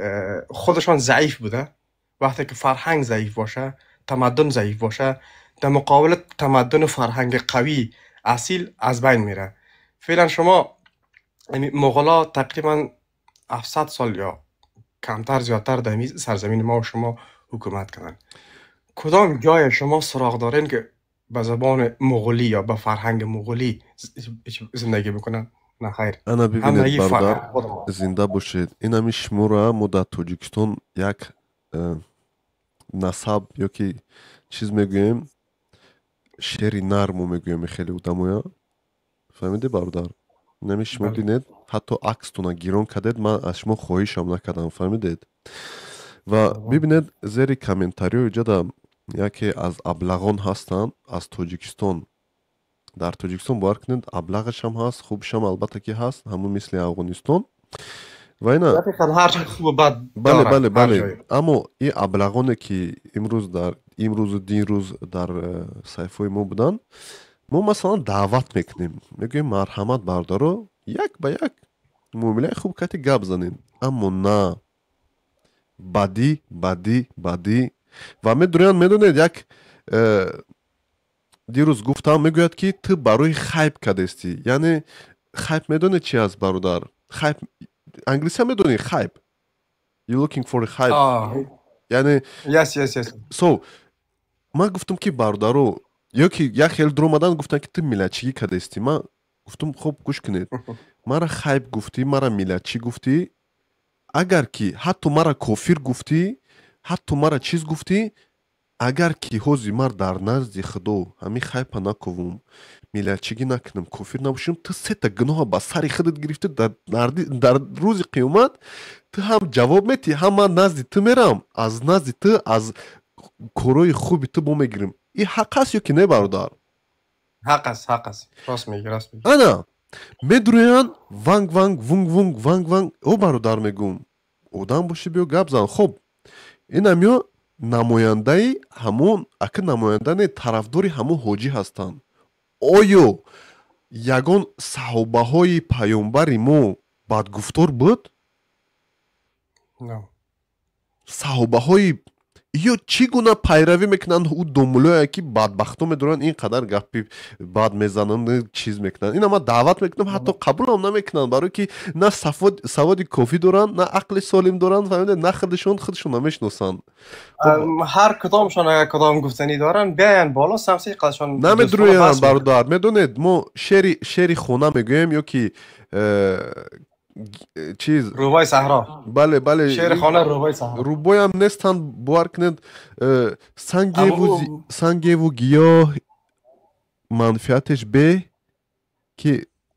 خودشان ضعیف بوده. وقتی که فرهنگ ضعیف باشه، تمدن ضعیف باشه، در مقابل تمدن و فرهنگ قوی اصیل از بین میره. فعلا شما مغولا تقریبا 700 سال یا کمتر زیادتر در سرزمین ما و شما حکومت کردن. کدام جای شما سراغ دارین که به زبان مغولی یا به فرهنگ مغولی زندگی بکنن؟ نه خیر. Ана бибинед, бародар, зинда бошед. Инами шуморо мо дар Тоҷикистон як насаб ё ки чиз мегӯем, шери нармо мегӯем, хеле одамоя, фаҳмиде, бародар? Инами шумо бинед, ҳатто акстона гирон кардед, ман аз шумо хоҳишам накардам, фаҳмидед? Ва бибинед, зери комментариҳо иҷода яке аз аблағон ҳастанд аз Тоҷикистон. Дар Тоҷикистон, бовар кунед, аблағашам ҳаст, хубшам албатта ки ҳаст, ҳамун мисли Афғонистон ва ина. Бале, бале, бале. Аммо ин аблағоне ки имрӯз дар имрӯзу дирӯз дар саҳифаҳои мо буданд, мо масалан даъват мекунем, мегӯем: «Марҳамат, бародаро, як ба як муомилаи хуб кати гап занем». Аммо на, бадӣ, бадӣ, бадӣ. Ва медурян, медонед, як дирӯз гуфтам, мегӯяд ки ту барои хайп кардестӣ. Яъне хайп медонед чи аст, бародар? Хайп англисия медонӣ? Хайп, you looking for a hype, яъне Yes. So ман гуфтам ки бародаро, ё ки як хел дуромадан, гуфтанд ки ту миллатчигӣ кардестӣ. Ман гуфтам: «Хуб, гӯш кунед, мара хайп гуфтӣ, мара миллатчӣ гуфтӣ, агар ки ҳатто мара кофир гуфтӣ, ҳатто мара чиз гуфтӣ, агар ки ҳози мар дар назди Худо ҳамин хайпа наковум, миллатчигӣ накунам, кофир набошам, ту сета гуноҳа ба сари худат гирифта, дар рӯзи қиёмат ту ҳам ҷавоб метиҳӣ, ҳам ман назди ту мерам, аз назди ту, аз корҳои хуби ту мо мегирем». Ин ҳақ аст ё ки не, бародар? Ҳақ аст, ҳақ аст, рост мегӣ, рост мегӣ. Ана медурӯянд, ванг ванг, вунг вунг, ванг ванг. О бародар, мегӯм, одам бошӣ, биё гап зан. Хуб, инам ё намояндаи ҳамон, ака, намоянда не, тарафдори ҳамон ҳоҷӣ ҳастанд. Оё ягон саҳобаҳои паёмбари мо бадгуфтор буд? Саҳобаҳои Ё чӣ гуна пайравӣ мекунанд ӯ домулое ки бадбахто медоранд, ин қадар гапи бад мезананд, чиз мекунанд. Ина ман даъват мекунам, ҳатто қабулам намекунанд, барое ки на саводи кофӣ доранд, на ақли солим доранд, фаҳмида, на худашон намешиносанд. Ҳар кудомшон агар кудом гуфтанӣ доранд, биёянд боло, самси қадшон. Намедурӯянд, бародар. Медонед, мо шери хона мегӯем ё ки чиз, рӯбои саҳро. Бале, бале, шери хона, рӯбои саҳро. Рӯбоям нестанд, бовар кунед. Сангеву гиёҳ манфиатеш бе ки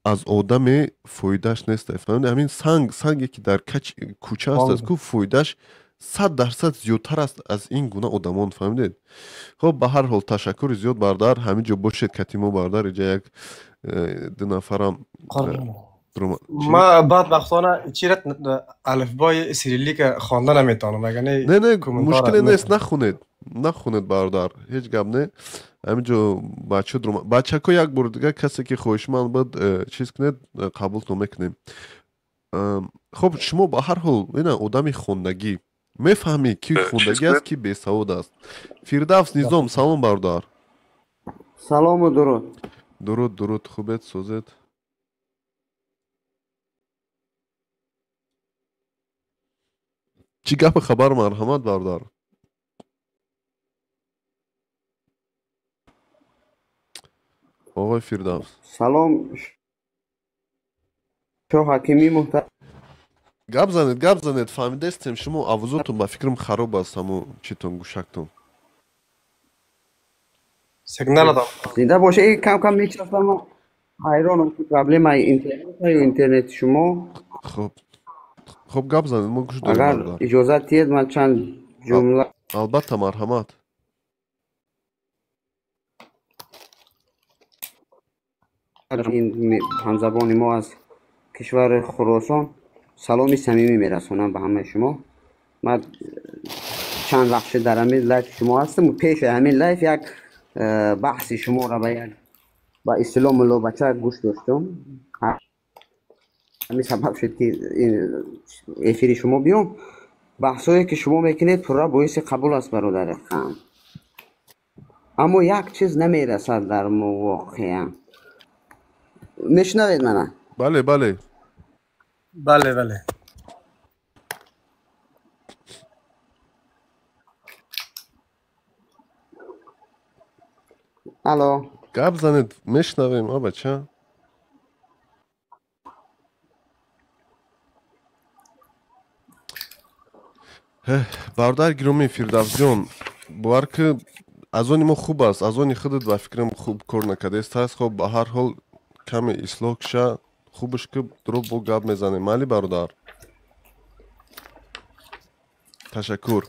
аз одаме фоидааш нест. Фаҳмид, ҳамин санге ки дар кӯча аст, аз ку фоидааш 100% зиёдтар аст аз ин гуна одамон, фаҳмидед? Хоб, ба ҳар ҳол, ташаккури зиёд, бародар, ҳамин ҷо бошед катимо, бародар. Иҷа як ду нафарам. Ма бадбахтона чират алифбои сириллика хонда наметавонам, агар не. Не, не, мушкиле нест, нахунед, нахунед, бародар, ҳеҷ гап не. Ҳамин ҷо бача, бачако, як бор дигар касе ки хоҳишманд буд, чиз кунед, қабултон мекунем. Хоб, шумо ба ҳар ҳол ина одами хондагӣ, мефаҳмӣ ки хондагӣ аст, ки бесавод аст. Фирдавс Низом, салом, бародар. Салому дуруд. Дуруд, дуруд, хубед, созед? Чӣ гапи хабар? Марҳамат, бародар. Оғои Фирдавс. Салом, шоҳ ҳакими муҳтарам. Гап занед, гап занед, фаҳмидастем. Шумо авзотон ба фикрам хароб аст, ҳамо читон, гӯшактон. Сигнал дам. Зинда боша. Кам кам мечаспам, ҳайронам ки проблемаи интернет ё интернети шумо. Хоб, хоб, гап занед, мо гӯш дорем. Агар иҷозат диҳед, ман чанд ҷумла. Албатта, марҳамат. Ин ҳамзабони мо аз кишвари Хуросон саломи самимӣ мерасонам ба ҳамаи шумо. Ман чанд вақт шуд дар ҳамин лайф шумо ҳастам. Пеши ҳамин лайф як баҳси шуморо ба як ба истилоҳ муллобача гӯш доштам. Ҳамин сабаб шуд ки эфири шумо биём. Баҳсҳое ки шумо мекунед, пурра боиси қабул аст, бародари хам, аммо як чиз намерасад дар мо воқеан. Мешунавед мана? Бале, бале. Бале, бале. Алло. Гап занед, мешунавем, а бача. Бародар гиромӣ Фирдавсҷон, бовар ки аз они мо хуб аст, аз они худат ба фикрам хуб кор накардааст аст. Хоб, ба ҳар ҳол, каме ислоҳ киша, хубаш ки дурӯғ бо гап мезанем. Майли, бародар, ташаккур.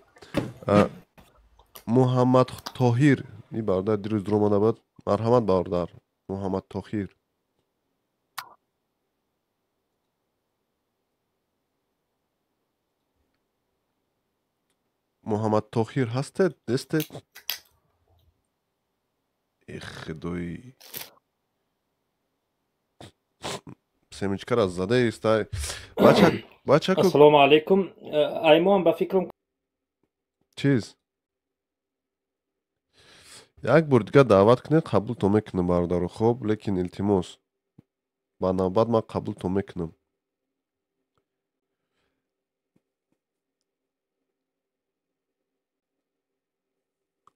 Муҳаммад Тоҳир, ин бародар дирӯз дур омада буд. Марҳамат, бародар Муҳаммад Тоҳир. Муҳаммад Тоҳир ҳастед, нестед? Э, худои, семечкара задаист бачако. Ассалому алайкум. Аймон, ба фикрам. Чиз, як бор дигар даъват кунед, қабултон мекунам, бародару. Хоб, лекин илтимос, ба навбат ман қабултон мекунам.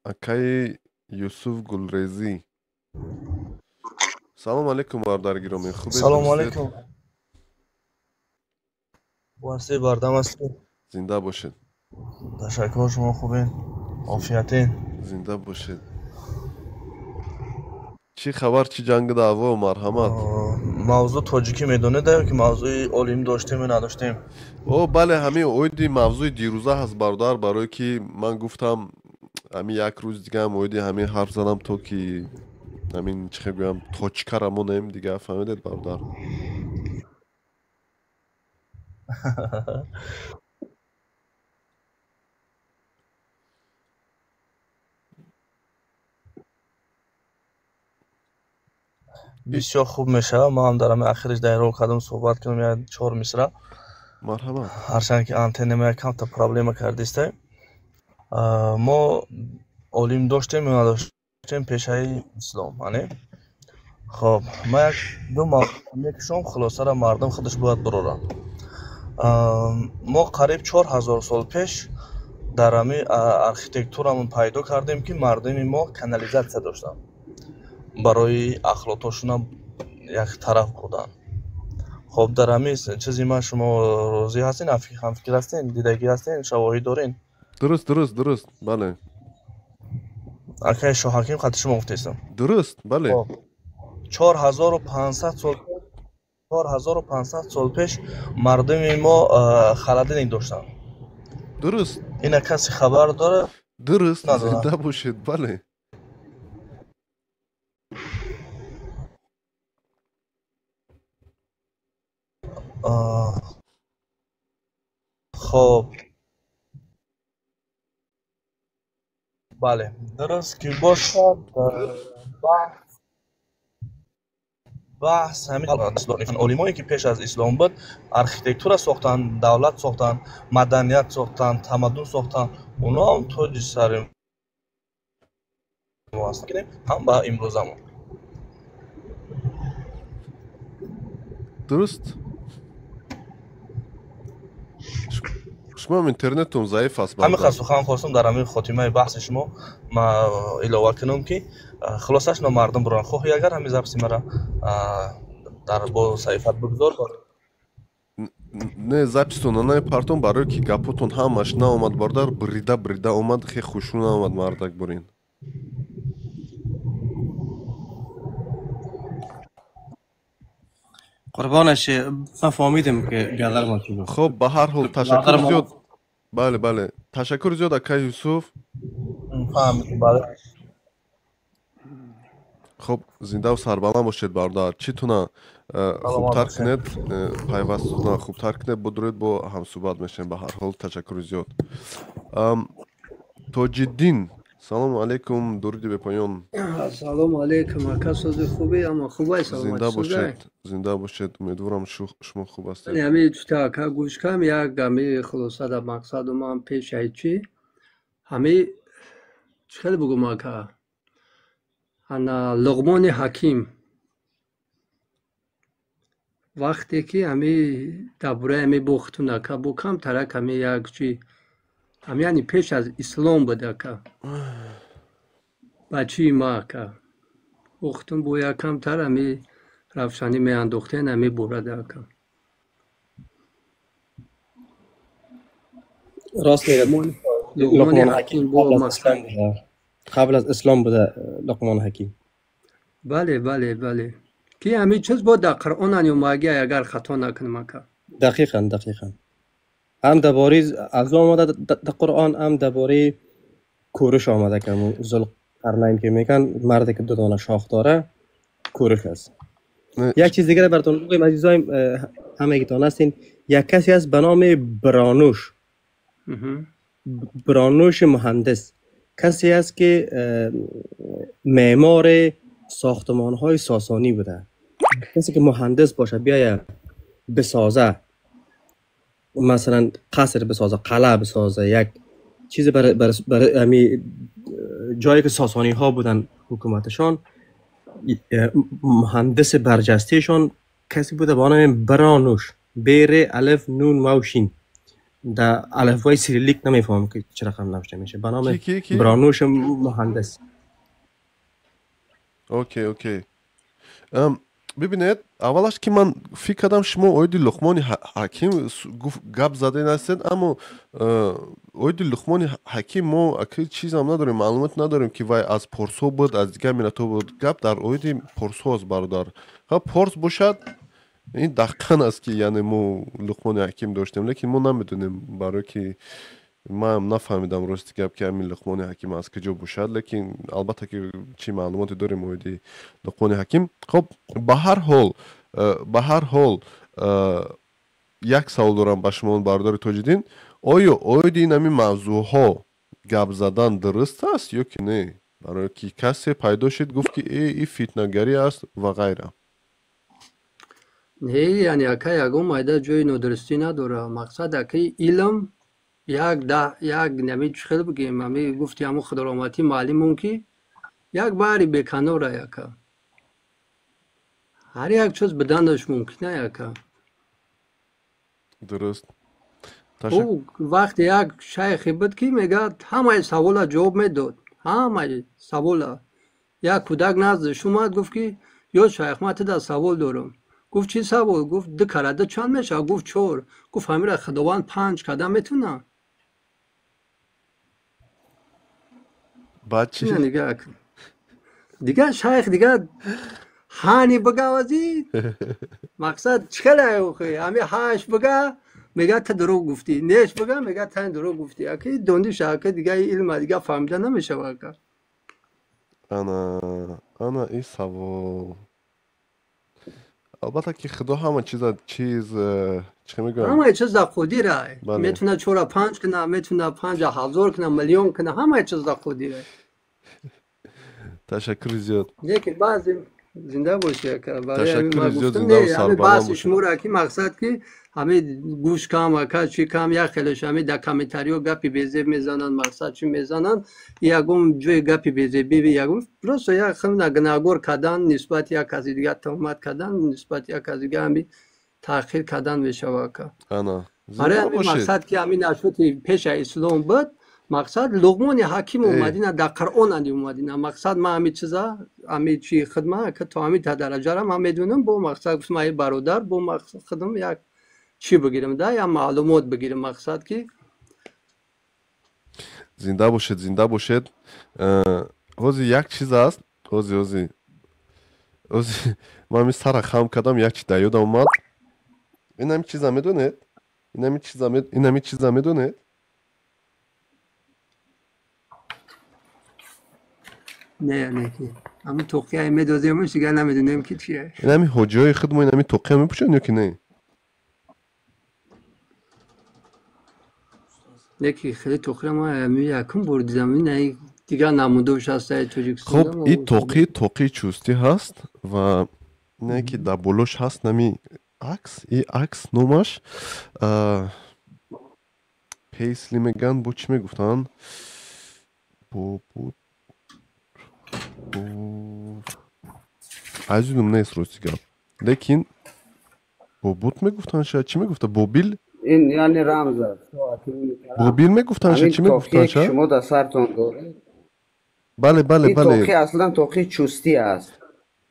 Акаи Юсуф Гулрезӣ, салому алайкум, бародари гиромӣ, хубед? Салому алайкум. Ҳастед, бардам ҳастед? Зинда бошед. Ташаккур, шумо хубед? Офиятен? Зинда бошед. Чӣ хабар, чӣ ҷанги даъво? Марҳамат. Мавзӯъ тоҷикӣ медонед, ки мавзӯи олим доштем ё надоштем? О, бале, ҳамин оиди мавзӯи дирӯза ҳаст, бародар, барое ки ман гуфтам ҳамин як рӯз дигаам оиди ҳамин ҳарф задам, то ки ҳамин чӣ хел гӯям, точкара монем дига, фаҳмидед, бародар? Бисёр хуб мешавад. Ман ҳам дар ҳамин ахириш дайро кардам, суҳбат кунам як чор мисра. Марҳамат. Ҳарчанд ки антеннама якамта проблема кардистай. Мо олим доштем ё надоштем пешаи ислом, ане? Хоб, ман як ду мавзӯъ мекушам, хулосаро мардум худаш бояд бурорад. Мо қариб 4000 сол пеш дар ҳамин архитектурамон пайдо кардем, ки мардуми мо канализатсия доштанд барои ахлотошуна як тараф бурдан. Хоб, дар ҳамин чизи ман шумо розӣ ҳастен, ҳамфикр ҳастен, дидагӣ ҳастен, шавоҳид дорен? Дуруст, дуруст, дуруст, бале. Акай Шоҳаким, қати шумо гуфтестам. Дуруст, бале. 4500 сол, 4500 сол пеш мардуми мо холодильник доштанд. Дуруст. Ина касе хабар дорад? Дуруст, зинда бошед, бале. Хоб, бале, дуруст ки бошад, баҳс ҳамин олимое ки пеш аз ислом буд, архитектура сохтанд, давлат сохтанд, маданият сохтанд, тамаддун сохтанд, онҳо ҳам тоҷи сари мо ҳастанд, ҳам ба имрӯзамон. Дуруст. Шумо интернетум заиф аст. Ҳамин қадр сухан хостам дар ҳамин хотимаи баҳси шумо ма илова кунам, ки хулосааш но мардум буранд. Хоҳӣ агар ҳамин записи мара дар бо саҳифат бигузор. Не, записитон намепартом, барое ки гапотон ҳамаш наомад, бародар, брида брида омад, хе хушу наомад, мардак бурин. Қурбонаш, ман фаҳмидем ки биёдар мо чӣ гуфт. Хоб, ба ҳар ҳол ташаккур зиёд. Бале, бале, ташаккур зиёд, акай Юсуф. Фаҳмидем, бале. Хоб, зиндаву сарбаланд бошед, бародар. Читуна хубтар кунед, пайвастона хубтар кунед, будуред, бо ҳамсӯҳбат мешавем. Ба ҳар ҳол ташаккури зиёд. Тоҷиддин, салому алайкум, дуруди бепоён. Салому алайкум, ака, сози хубе, ама хубай, саломат. Зинда бошед, зинда бошед, умедворам шумо хуб ҳастед. Ҳами чута ака гӯш кам, як ҳами хулоса дар мақсаду ман пешаи чӣ ҳами чӣ хеле бугум ака, ана Луқмони Ҳаким вақте ки ҳами дар бораи ҳами бохтун ака бо камтарак ҳами як чӣ ҳами, яъне пеш аз ислом буд ака, бачаи ма ака, бохтун бо як камтар ҳами равшанӣ меандохтен ҳами борада ака. Рост мегӯяд. Луқмони Ҳаким бо қабл аз ислом буда Луқмон Ҳаким. Бале, бале, бале, ки ҳамин чиз бо дар Қуръон омаги, агар хато накунам ака. Дақиқан, дақиқан, ҳам дар бораи азо омада дар Қуръон, ҳам дар бораи Курш омада, ки Зулқарнайн ки мегӯянд, марде ки ду дона шох дора, Курш аст. Як чиз дигар баратон бигӯем, азизоим, ҳамагитон ҳастин, як касе аст ба номи Брануш, Брануш муҳандис, касе аст ки меъмори сохтмонҳои сосонӣ буда. Касе ки муҳандис бошад, биёяд бисоза, масалан қаср бисоза, қалъа бисоза, як чиз барои ҳами ҷое ки сосониҳо буданд ҳукуматашон, муҳандиси барҷастаашон касе буда ба номи Брануш, б р алиф нун вав шин. Дар алифбои сириллик намефаҳмам ки чӣ рақам навишта мешавад, ба номи Брануш муҳандис. Окей, окей. Бибинед, аввалаш ки ман фикр кардам шумо оиди Луқмони Ҳаким гап задаен ҳастед, аммо оиди Луқмони Ҳаким мо аки чизам надорем, маълумот надорем, ки вай аз порсҳо буд, аз дигар миллатҳо буд. Гап дар оиди порсҳо аст, бародар. Порс бошад, ин дақиқан аст, ки яъне мо Луқмони Ҳаким доштем, лекин мо намедонем, барое ки ман нафаҳмидам, рости гап, ки ҳамин Луқмони Ҳаким аз куҷо бошад, лекин албатта ки чӣ маълумоте дорем оиди Луқмони Ҳаким. Хоб, ба ҳар ҳол як савол дорам ба шумо, бародари Тоҷиддин: оё оиди ин ҳамин мавзӯъҳо гап задан дуруст аст ё ки не? Барое ки касе пайдо шуд, гуфт, ки э, ин фитнагарӣ аст ва ғайра. Не, яъне ака, ягон майда ҷои нодурустӣ надорад. Мақсад, акаи, илм. Як да як нами чӣ хел бигем, ами гуфти ҳамун худороҳматӣ муаллимон ки як баҳри беканора яка. Ҳар як чиз биданаш мумкина яка. Дуруст. Ӯ вақте як шайхе буд ки мегӯяд ҳамаи савола ҷавоб медод. Ҳамаи савола. Як кӯдак наздаш омад, гуфт ки ё шайх, ман туда савол дорам. Гуфт чӣ савол? Гуфт ду кара ду чанд мешавад? Гуфт чор. Гуфт ҳамира Худованд панҷ карда метавонад? Баъд чӣ? Ина нигаҳ кун. Дигар шайх дигар ҳани бигавазӣ, мақсад чӣ хеле охи ҳами ҳаш бига, мега ту дурӯғ гуфтӣ, неш бига, мега тан дурӯғ гуфтӣ. Аки дониш, аки дига илма дига фаҳмида намешава ака. Ана, ана ин савол. Албатта ки Худо ҳама чиза чиз чӣ мегӯям? Ҳамаи чиз дар қудирай. Бале. Метавона чора панҷ куна, метавона панҷа ҳазор куна, миллион куна, ҳамаи чиз дар қудирай. Ташаккури зиёд. Лекин баъзе зинда бошӣ ака. Барои ҳамин Ташаккури ман зиёд, гуфтам, зинда не, ва ҳамин сарбаланд баҳси бошед. шуморо ки мақсад ки ҳамин гӯш кам ака, чӣ кам, як хелеш ҳамин дар комментариҳо гапи безеб мезананд, мақсад чӣ мезананд, ягон ҷои гапи безебӣ, ягон просто як хеле гунаҳгор кардан нисбати як каси дигар, туҳмат кардан нисбати як каси дигар, ҳамин таъхир кардан мешава ака. Ана, Барои зинда ҳамин бошед. мақсад ки ҳамин нашоти пеша ислом буд, мақсад Луқмони ҳаким омадина дар Қуръон ани омадина. Мақсад ман ҳамин чиза, ҳамин чи хидма ки то ҳамин та дараҷара ман медонам, бо мақсад гуфтам ай бародар, бо мақсад хидм як чӣ бигирам да, як маълумот бигирам, мақсад ки Зинда бошед, зинда бошед. Ҳозир як чиз аст, ҳозир, ҳозир. Ҳозир ман ҳамин сара хам кардам, як чиз дар ёдам омад. Ин ҳамин чиза медонед? Ин ҳамин чиза, ин ҳамин чиза медонед? Не, не, ки ҳамин тоқия медоземш, дигар намедонем ки чие. Ин ҳамин ҳоҷиҳои худ мо ин ҳамин тоқия мепӯшанд ё ки не? Не ки хеле тоқия ман ҳамин якум бор дидам, ин ай дигар намудош ҳаст ай Тоҷикистон. Хуб, ин тоқӣ тоқии чӯстӣ ҳаст ва не ки дар болош ҳаст нами акс, и акс номаш пейсли мегӯянд, бо чӣ мегуфтанд? Бо бо азюдум нест рости гап. Лекин бобут мегуфтанд шояд, чӣ мегуфта? Бобил? Ин яъне рамз аст. Бобил мегуфтанд шояд, Ҳамин чӣ тоқие мегуфтанд ки шояд? шумо дар сартон доред, Бале, бале, ин бале. тоқӣ аслан тоқии чӯстӣ аст.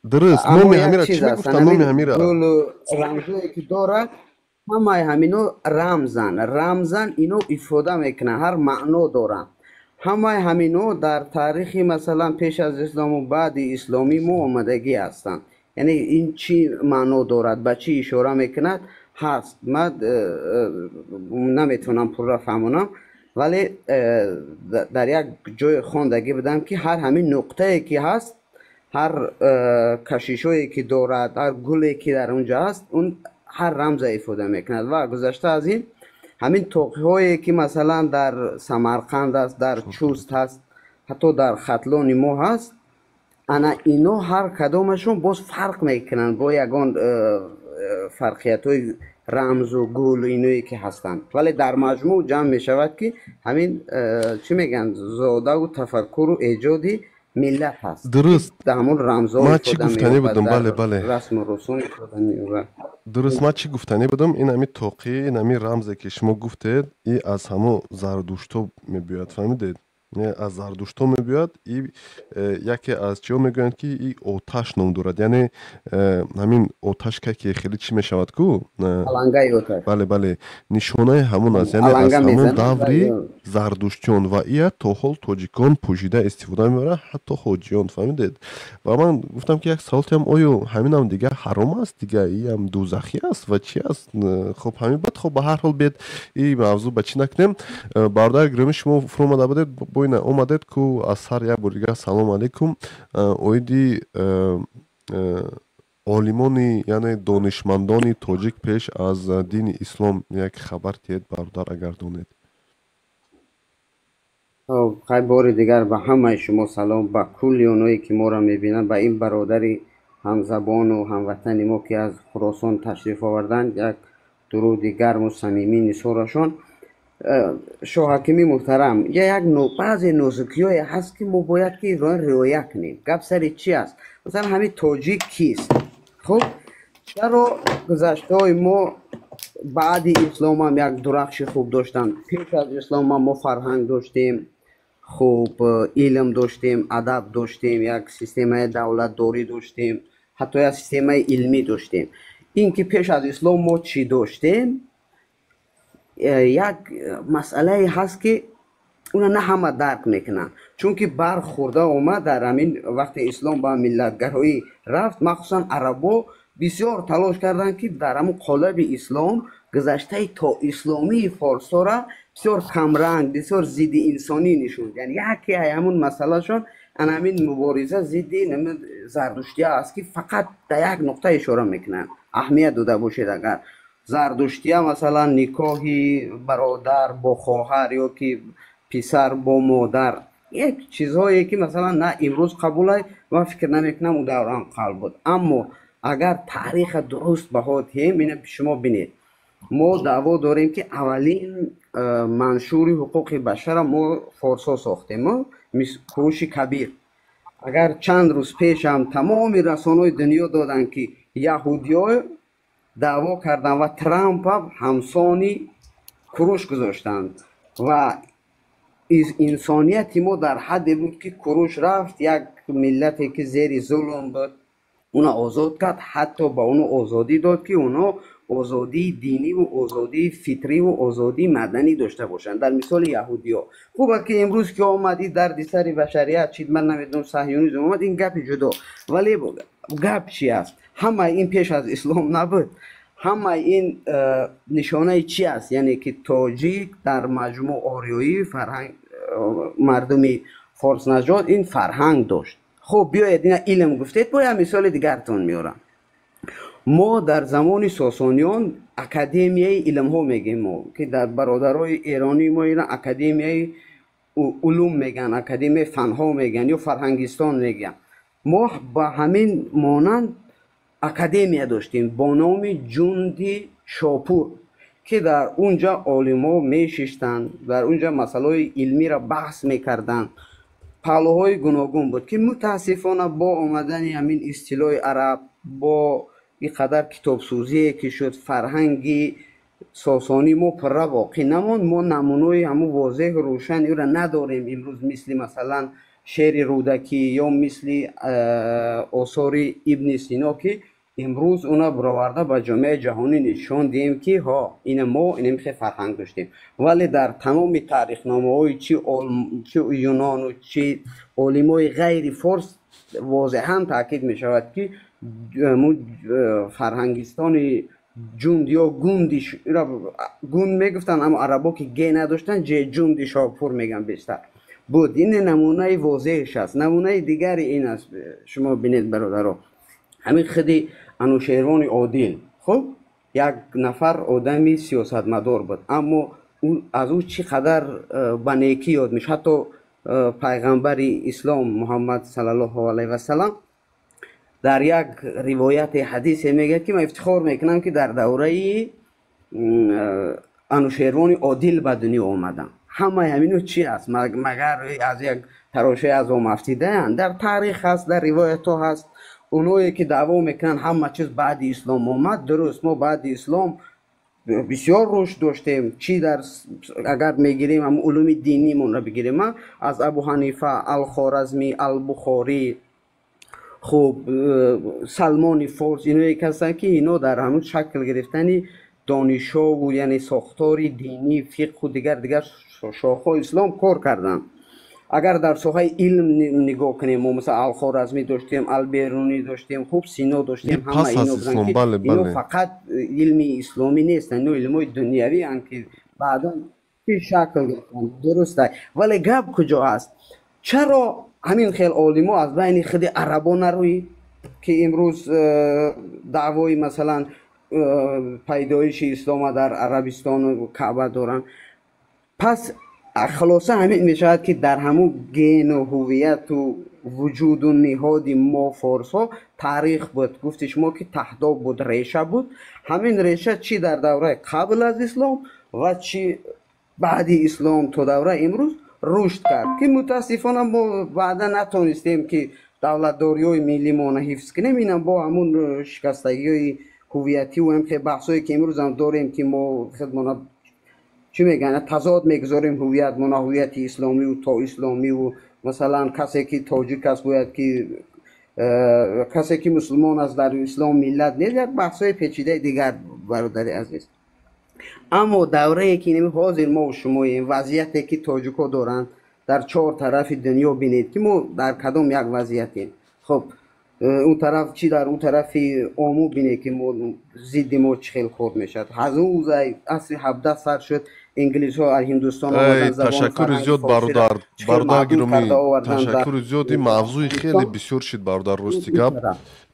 Дуруст, Аммо номи як ҳамира чиз чӣ аст, мегуфтанд? Номи ҳамин ҳамира. гулу рамзое ки дорад, ҳамаи ҳамино рамзан, рамзан ино ифода мекунанд, ҳар маъно доранд. Ҳамаи ҳамино дар таърихи масалан пеш аз ислому баъди исломӣ мо омадагӣ ҳастанд. Яъне ин чӣ маъно дорад, ба чӣ ишора мекунад, ҳаст. Ман наметавонам пурра фаҳмонам, вале дар як ҷое хондагӣ будам ки ҳар ҳамин нуқтае ки ҳаст, ҳар кашишое ки дорад, ҳар гуле ки дар он ҷо ҳаст, он ҳар рамза ифода мекунад. Ва гузашта аз ин, ҳамин тоқиҳое ки масалан дар Самарқанд аст, дар Чуст ҳаст, ҳатто дар Хатлони мо ҳаст, ана ино ҳар кадомашон боз фарқ мекунанд бо ягон фарқиятҳои рамзу гул иное ки ҳастанд, вале дар маҷмӯъ ҷамъ мешавад ки ҳамин чӣ мегӯянд, зодаву тафаккуру эҷоди миллат ҳаст. Дуруст. Дар ҳамон рамзҳо Ман чӣ ифода гуфтанӣ меёбад, будам? дар Бале, бале. расму русум ифода меёбад. Дуруст, ман чӣ гуфтанӣ будам? Ин ҳамин тоқӣ, ин ҳамин рамзе ки шумо гуфтед, и аз ҳамон зардуштҳо мебиёяд, фаҳмидед? Не, аз зардуштҳо мебиёяд. И яке аз чиҳо мегӯянд ки и оташ ном дорад, яъне ҳамин оташка ки хеле чӣ мешавад ку, Алангаи оташ. Бале, бале, нишонаи ҳамон аст, яъне аз Аланга ҳамон мезанад. даври зардуштиён ва ия то ҳол тоҷикон пӯшида истифода мебаранд, ҳатто ҳоҷиён, фаҳмидед? Ва ман гуфтам ки як саволтиам, оё ҳаминам дигар ҳаром аст, дига иам дӯзахӣ аст ва чӣ аст? Хуб, ҳамин бад. Хуб, ба ҳар ҳол бед и мавзӯъ ба чӣ накунем. Бародари гиромӣ, шумо фуромада будед, боина омадед ку аз сар як бор дигар салом алейкум. Оиди олимони, яъне донишмандони тоҷик пеш аз дини ислом як хабар диҳед, бародар, агар донед. Хоб, хай, бори дигар ба ҳамаи шумо салом, ба кулли оное ки моро мебинанд, ба ин бародари ҳамзабону ҳамватани мо ки аз Хуросон ташриф оварданд, як дуруди гарму самимӣ нисорашон. Шоҳ Ҳакими муҳтарам, як баъзе нозукиҳое ҳаст, ки мо бояд ки риоя кунем. Гап сари чӣ аст? Масалан, ҳамин тоҷик кист? Хуб, чаро гузаштаҳои мо баъди ислом ҳам як дурахши хуб доштанд? Пеш аз ислом ҳам мо фарҳанг доштем, хуб, илм доштем, адаб доштем, як системаи давлатдорӣ доштем, ҳатто як системаи илмӣ доштем. Ин ки пеш аз ислом мо чӣ доштем, як масъалае ҳаст, ки уна на ҳама дарк мекунанд, чунки бархӯрда омад дар ҳамин вақте ислом ба миллатгароӣ рафт. Махсусан арабо бисёр талош карданд, ки дар ҳамун қолаби ислом гузаштаи то исломии форсҳоро бисёр камранг, бисёр зидди инсонӣ нишон диҳанд. Яке ҳамун масъалашон ана ҳамин мубориза зидди зардуштия аст, ки фақат дар як нуқта ишора мекунанд. Аҳамият дода бошед, агар зардуштия, масалан, никоҳи бародар бо хоҳар ё ки писар бо модар, як чизҳое ки, масалан, на имрӯз қабулай, ман фикр намекунам ӯ давран қабул буд. Аммо агар таъриха дуруст баҳо диҳем, ина шумо бинед, мо даъво дорем, ки аввалин маншури ҳуқуқи башара мо форсҳо сохтем, Куруши Кабир. Агар чанд рӯз пешам тамоми расонаҳои дунё доданд, ки яҳудиё даъво карданд ва Трампа ҳамсони Куруш гузоштанд, ва инсонияти мо дар ҳадде буд, ки Куруш рафт, як миллате ки зери зулм буд, уна озод кард, ҳатто ба оно озодӣ дод, ки онҳо озодии диниву озодии фитриву озодии маданӣ дошта бошанд, дар мисоли яҳудиё. Хуб аст, ки имрӯз ки омади дарди сари башарият чид, ман намедонам, саҳюнизм омад, ин гапи ҷудо. Вале гап чи аст? Ҳамаи ин пеш аз ислом набуд. Ҳамаи ин нишонаи чи аст? Яъне ки тоҷик дар маҷмӯъ ориёӣ фарҳанг, мардуми форснажод ин фарҳанг дошт. Хуб, биёед, ина илм гуфтед, бо як мисоли дигартон меорам. Мо дар замони Сосониён академияи илмҳо мегӯем мо, ки дар бародарои эронии мо ина академияи улум мегӯянд, академияи фанҳо мегӯянд ё фарҳангистон мегӯянд. Мо ба ҳамин монанд академия доштем бо номи Ҷунди Шопур, ки дар унҷа олимҳо мешиштанд, дар унҷа масъалаҳои илмиро баҳс мекарданд, паҳлӯҳои гуногун буд, ки мутаассифона бо омадани ҳамин истилои араб, бо ин қадар китобсӯзие ки шуд, фарҳанги сосонӣ мо пурра боқӣ намонд. Мо намунаи ҳамун возеҳу рӯшан ӯро надорем имрӯз, мисли, масалан, шеъри Рӯдакӣ ё мисли осори Ибни Сино, ки имрӯз уна бароварда ба ҷомеаи ҷаҳонӣ нишон диҳем, ки ҳо, ина мо инам хел фарҳанг доштем. Вале дар тамоми таърихномаҳои чи юнону чи олимои ғайри форс возеҳан таъкид мешавад, ки фарҳангистони Ҷунд ё Гунди, гунд мегуфтанд, аммо арабо ки ге надоштанд, Ҷунди Шопур мегӯянд, бештар буд. Ин намунаи возеҳш аст. Намунаи дигари ин аст, шумо бинед, бародаро, ҳамин худи Анушервони Одил. Хуб, як нафар одами сиёсатмадор буд, аммо аз ӯ чӣ қадар ба некӣ ёд мешуд. Ҳатто пайғамбари ислом Муҳаммад саллаллоҳу алайҳи васалам дар як ривояти ҳадисе мегӯяд, ки ман ифтихор мекунам, ки дар давраи Анушервони Одил ба дунё омадам. Ҳамаи ҳамино чи аст? Магар аз як тарошаи азом афтидаанд? Дар таърих ҳаст, дар ривоятҳо ҳаст. Оное ки даъво мекунанд, ҳама чиз баъди ислом омад, дуруст, мо баъди ислом бисёр рушд доштем. Чи дар агар мегирем, ҳам улуми динимонро бигирем, аз Абу Ҳанифа, Алхоразмӣ, Албухорӣ, хуб, Салмони Форс, иное ки ҳастанд, ки ино дар ҳамун шакл гирифтани донишову, яъне сохтори динӣ, фиқҳу дигар дигар шохҳои ислом кор карданд. Агар дар соҳаи илм нигоҳ кунем, мо масалан Алхоразмӣ доштем, Алберунӣ доштем, хуб, Сино доштем. Ҳама ино буданд, ки ино фақат илми исломӣ нестанд, ино илмҳои дунявианд, ки баъдан чӣ шакл гирифтанд, дуруст. Вале гап куҷо аст? Чаро ҳамин хел олимо аз байни худи арабо нарӯид, ки имрӯз даъвои, масалан, пайдоиши ислома дар Арабистону Каъба доранд? Пас хулоса ҳамин мешавад, ки дар ҳамун гену ҳувияту вуҷуду ниҳоди мо форсҳо таърих буд, гуфти шумо, ки таҳдоб буд, реша буд. Ҳамин реша чӣ дар давраи қабл аз ислом ва чӣ Баъди ислом то давраи имрӯз рушд кард, ки мутаассифона мо баъда натонистем, ки давлатдориҳои миллимона ҳифз кунем. Инам бо ҳамун шикастагиҳои ҳувиятиву ҳамхе баҳсое, ки имрӯзам дорем, ки мо худмона, чӣ мегӯянд, тазод мегузорем ҳувиятмона, ҳувияти исломиву то исломиву. Масалан, касе ки тоҷик аст, бояд ки касе ки мусулмон аст, дар ислом миллат нест. Як баҳсҳои печидаи дигар, бародари азиз. Аммо даврае ки ҳозир мо шумоем, вазъияте ки тоҷикҳо доранд дар чор тарафи дунё, бинед, ки мо дар кадом як вазъиятем. Хоб, он тараф чӣ, дар он тарафи Ому бинед, ки мо зидди мо чӣ хел кор мешавад. Ҳанӯз асри 17 сар шуд, инглисҳо аз Ҳиндустон омадан. Ташаккури зиёд, бародар, бародар гиромӣ, ташаккури зиёд. Ин мавзӯи хеле бисёр шид, бародар. Рости гап,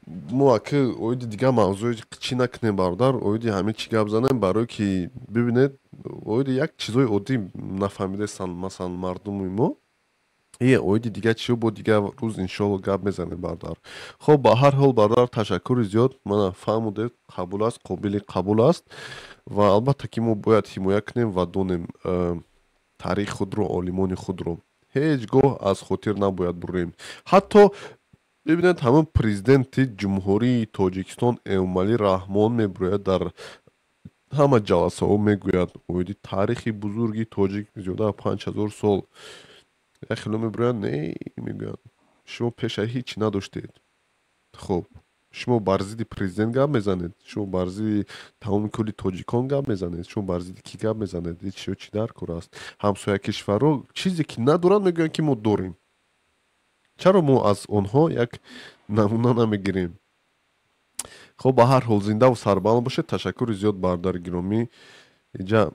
мо аки оиди дигар мавзӯи чӣ накунем, бародар, оиди ҳамин чӣ гап занем, барое ки бибинед, оиди як чизои оддӣ нафаҳмидастанд, масалан, мардуми мо. Е, оиди дигар чиё бо дигар рӯз, иншоалло, гап мезанем, бародар. Хоб, ба ҳар ҳол, бародар, ташаккури зиёд. Мана, фаҳмудед, қабул аст, қобили қабул аст. Ва албатта ки мо бояд ҳимоя кунем ва донем таърихи худро, олимони худро ҳеҷ гоҳ аз хотир набояд бурем. Ҳатто бибинед, ҳамон президенти Ҷумҳурии Тоҷикистон Эмомалӣ Раҳмон мебурояд, дар ҳама ҷаласаҳо мегӯяд оиди таърихи бузурги тоҷик, зиёда 5000 сол. Як хело мебуроянд, не, мегӯянд, шумо пеша ҳеҷ надоштед. Хуб, шумо бар зидди президент гап мезанед, шумо бар зидди тамоми кулли тоҷикон гап мезанед, шумо бар зидди кӣ гап мезанед? Ҳеҷ чӣ дар кор аст? Ҳамсоя кишварҳо чизе ки надоранд, мегӯянд, ки мо дорем. Чаро мо аз онҳо як намуна намегирем? Хоб, ба ҳар ҳол, зиндаву сарбаланд бошед. Ташаккури зиёд, бародари гиромӣ. Иҷа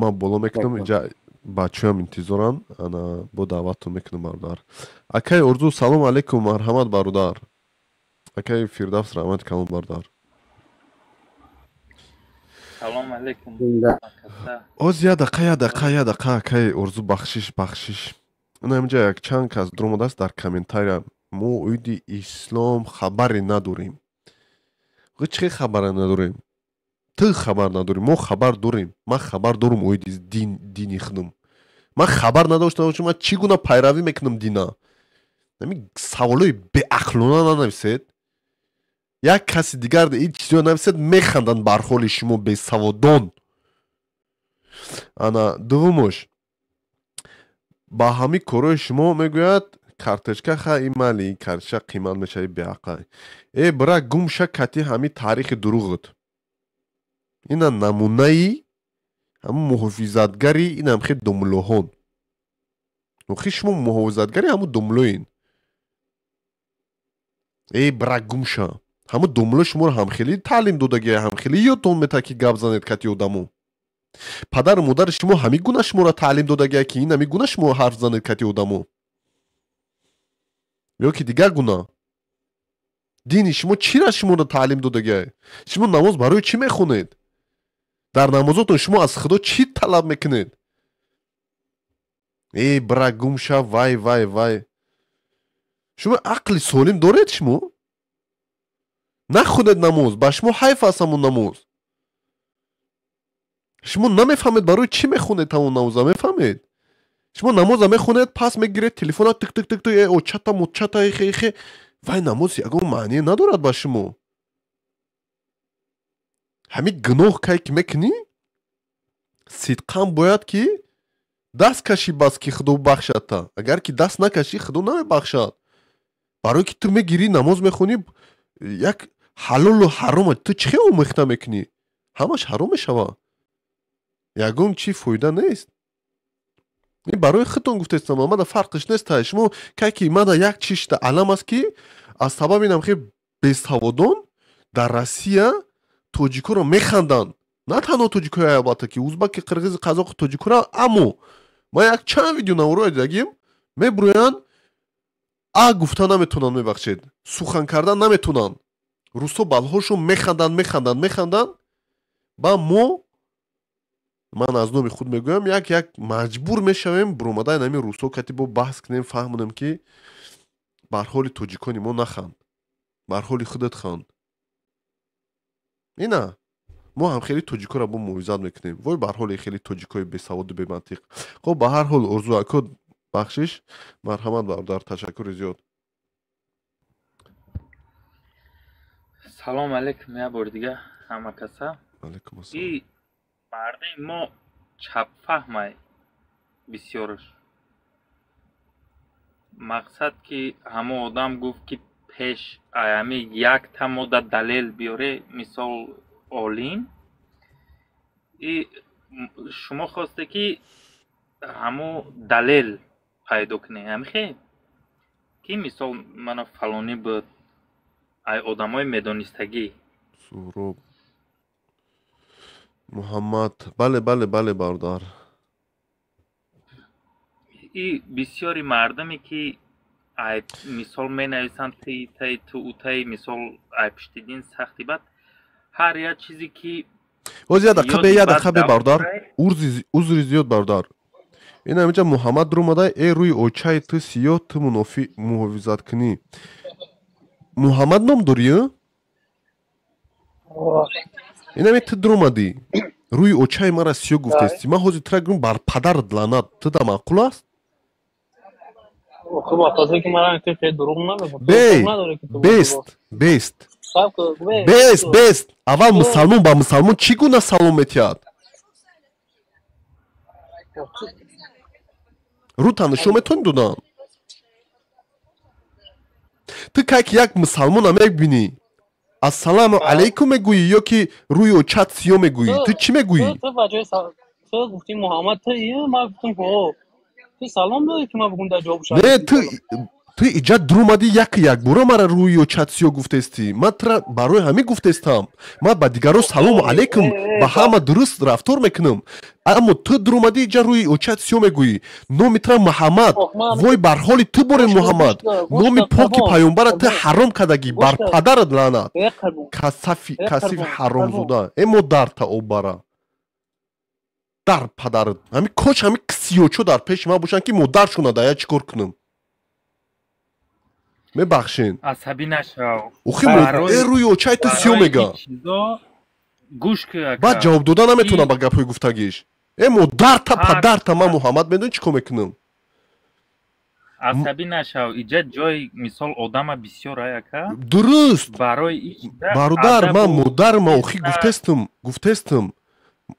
ман боло мекунам, иҷа бачаам интизоранд. Ана, бо даъваттон мекунам, бародар. Акаи Орзу, салому алайкум, марҳамат, бародар. Акаи Фирдавс, раҳмати калон, бародар. Салому алайкум. Оз як дақиқа, як дақиқа, як дақиқа, акаи Орзу, бахшиш, бахшиш. Ина, инҷа якчанд кас дуромадааст дар комментария: мо оиди ислом хабаре надорем. Чӣ хабаре надорем? Ту хабар надорӣ, мо хабар дорем. Ман хабар дорам оиди дини худам. Ман хабар надошта бошам, ман чӣ гуна пайравӣ мекунам дина? Ҳамин саволҳои беақлона нанависед. Як каси дигар ин чизҳоро нависед, механданд бар ҳоли шумо, бесаводон. Ана, дуввумуш, ба ҳамин корҳои шумо мегӯяд, карточка ха, ин мали карточка қимат мешави, беақл. Э, бира гум ша кати ҳамин таърихи дурӯғат. Ина намунаи ҳамун муҳофизатгари инам хел домлоҳон. Охи, шумо муҳофизатгари ҳамун домлоин. Э, бира гум ша. Ҳамун домло шуморо ҳамхелӣ таълим додагия, ҳамхелӣ ёдтон метавад, ки гап занед кати одамо. Падару модари шумо ҳамин гуна шуморо таълим додагия, ки ин ҳамин гуна шумо ҳарф занед кати одамо, ё ки дигар гуна? Дини шумо чира шуморо таълим додагия? Шумо намоз барои чӣ мехонед? Дар намозотон шумо аз Худо чӣ талаб мекунед? Э, бира гум ша. Вай, вай, вай, шумо ақли солим доред? Шумо нахонед намоз, ба шумо ҳайф аст ҳамон намоз. Шумо намефаҳмед, барои чӣ мехонед ҳамон намоза, мефаҳмед? Шумо намоза мехонед, пас мегиред телефона, тик тик тик тик, э, очата мочата, эхе эхе. Вай, намоз ягон маъне надорад ба шумо. Ҳамин гуноҳ кай ки мекунӣ, сидқан бояд ки даст кашӣ, бас ки Худо бахшадта. Агар ки даст накашӣ, Худо намебахшад. Барое ки ту мегирӣ, намоз мехонӣ, як ҳалолу ҳарома ту чӣ хел омехта мекунӣ? Ҳамаш ҳаром мешавад, ягон чӣ фоида нест. Ин барои худтон гуфтестам, мада фарқиш нест. Шумо кай ки мада як чишта алам аст, ки аз сабаби инам хел бесаводон дар Россия тоҷикоро механданд. На танҳо тоҷикои, албатта ки узбаки, қирғизи, қазоқи, тоҷикоро. Аммо ман як чанд видео наворо дидагим, мебурӯянд, а гуфта наметонанд, мебахшед, сухан кардан наметонанд. Русо балҳошон механданд, механданд, механданд. Ба мо, ман аз номи худ мегӯям, як як маҷбур мешавем буромада ин ҳамин русо кати бо баҳс кунем, фаҳмонем, ки бар ҳоли тоҷикони мо наханд, бар ҳоли худат ханд. Ина. Мо ҳам хеле тоҷикоро бо муҳофизат мекунем. Вой бар ҳоли хеле тоҷикои бесаводу бемантиқ. Хоб, ба ҳар ҳол, Орзу ако, бахшиш, марҳамат, бародар, ташаккури зиёд. Салом алейкум як бори дига ҳама каса. Алейкум ассалом. И мардуми мо чапфаҳмай бисёраш. Мақсад ки ҳамон одам гуфт, ки пеш ами якта мода далел биёре, мисол олим. И шумо хосте, ки ҳамун далел пайдо кунед, ҳамихе ки мисол мана фалонӣ буд, ай одамои медонистагӣ. Суҳроб Муҳаммад, бале, бале, бале, бародар. И бисёри мардуме ки ай мисол менависанд, ти тай ту утай, мисол ай пишти дин сахти бад, ҳар як чизе ки Ҳозир як дақиқа бе, зиёди як бад дақиқа бе, бародар. Узри зиёд, бародар. Ин ҳаминҷа Муҳаммад румада, э, рӯи очаи ту сиёҳ, ту мунофи муҳофизаткунӣ. Муҳаммад ном дорӣ, ё? Ин ҳами ту дурумадӣ, рӯи очаи мара сиёҳ гуфтести. Ман ҳозир тура гӯм, бар падарат лаънат, ту да маъқул аст? Хуб, атазе ки ман ту хеле дурӯғ намегӯм. Бе, бест, бест, бест, бест. Аввал мусалмон ба мусалмон чӣ гуна салом метиҳад? Рӯта нишон метавонӣ додан? Ту кай ки як мусалмона мебинӣ, ассалому алайкум мегӯӣ ё ки рӯи очат сиёҳ мегӯӣ? Ту чӣ мегӯӣ? Ту ба ҷои ту гуфтӣ Муҳаммад, ту ман гуфтам ҳо. Ту салом додӣ, ки ман бугун дар ҷавоб. Не, ту иҷа дурумадӣ, яки якбора мара рӯи очат сиёҳ гуфтестӣ. Ман тура барои ҳамин гуфтестам. Ман ба дигаро салому алайкум, ба ҳама дуруст рафтор мекунам, аммо ту дурумадӣ, иҷа рӯи очат сиёҳ мегӯӣ. Номи тура Муҳаммад, вой бар ҳоли ту боре, Муҳаммад. Номи поки паёмбара ту ҳаром кардагӣ, бар падарат лаънат, касафи касифи ҳаромзода. Э, модарта оббара дар падарат. Ҳами кош ҳами сиёчо дар пеши ман бошанд, ки модаршона дая чӣ кор кунам. Мебахшен. Асабӣ нашав. Охи, э, рӯи очаи ту сиёҳ мега. Гӯш ку. Баъд ҷавоб дода наметавонам ба гапҳои гуфтагиш. Э, модарта, падарта, ман Муҳаммад медонӣ чӣ кор мекунам? Асабӣ нашав, иҷа ҷои мисол одама бисёр аяка. Дуруст. Барои бародар, ман модар, ман охи гуфтестам, гуфтестам,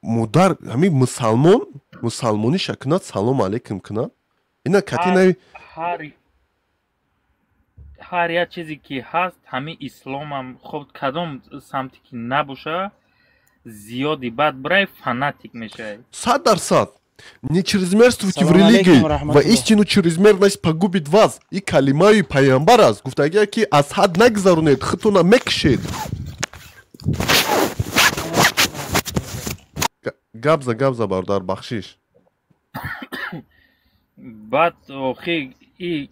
модар ҳамин мусалмон мусалмониша кунад, салому алайкум кунад, ина кати нави. Ҳар як чизе ки ҳаст, ҳамин исломам, хоб, кадом самте ки набоша, зиёди бад бирай, фанатик мешавӣ. 100%. Не чрезмерствуйте в религии, воистину чрезмерность погубит вас. И калимаи паямбар аст, гуфтагия, ки аз ҳад нагзаронед, худтона мекушед. Гапза, гапза, бародар, бахшиш. Баъд охи и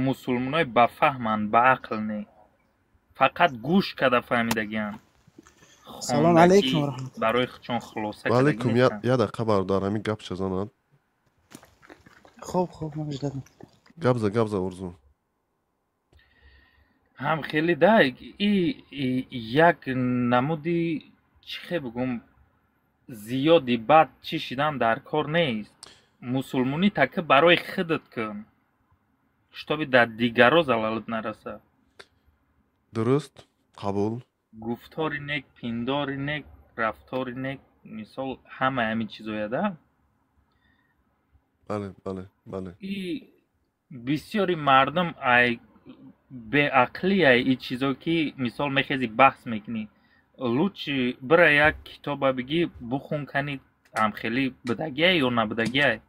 мусулмонои бафаҳманд, баақл не, фақат гӯш карда фаҳмидагианд. Салом алейкум ва раҳматуллоҳ. Барои худшон хулоса. Алейкум. Як дақиқа, бародар, ҳамин гапша занад. Хуб, хуб, ман ждать. Гапза, гапза, Орзу. Ҳам хеле да и як намуди, чӣ хе бигӯм, зиёди бад чӣ шидан дар кор нест. Мусулмонӣ таки барои худат кун, шитоби дар дигаро залалат нараса. Дуруст, қабул. Гуфтори нек, пиндори нек, рафтори нек, мисол ҳамаи ҳамин чизоя да. Бале, бале, бале. И бисёри мардум ай беақлӣ, ай и чизо ки мисол мехези, баҳс мекунӣ, лучше бира як китоба бигӣ, бухун, кани амхелӣ будагиай ё набудагиай.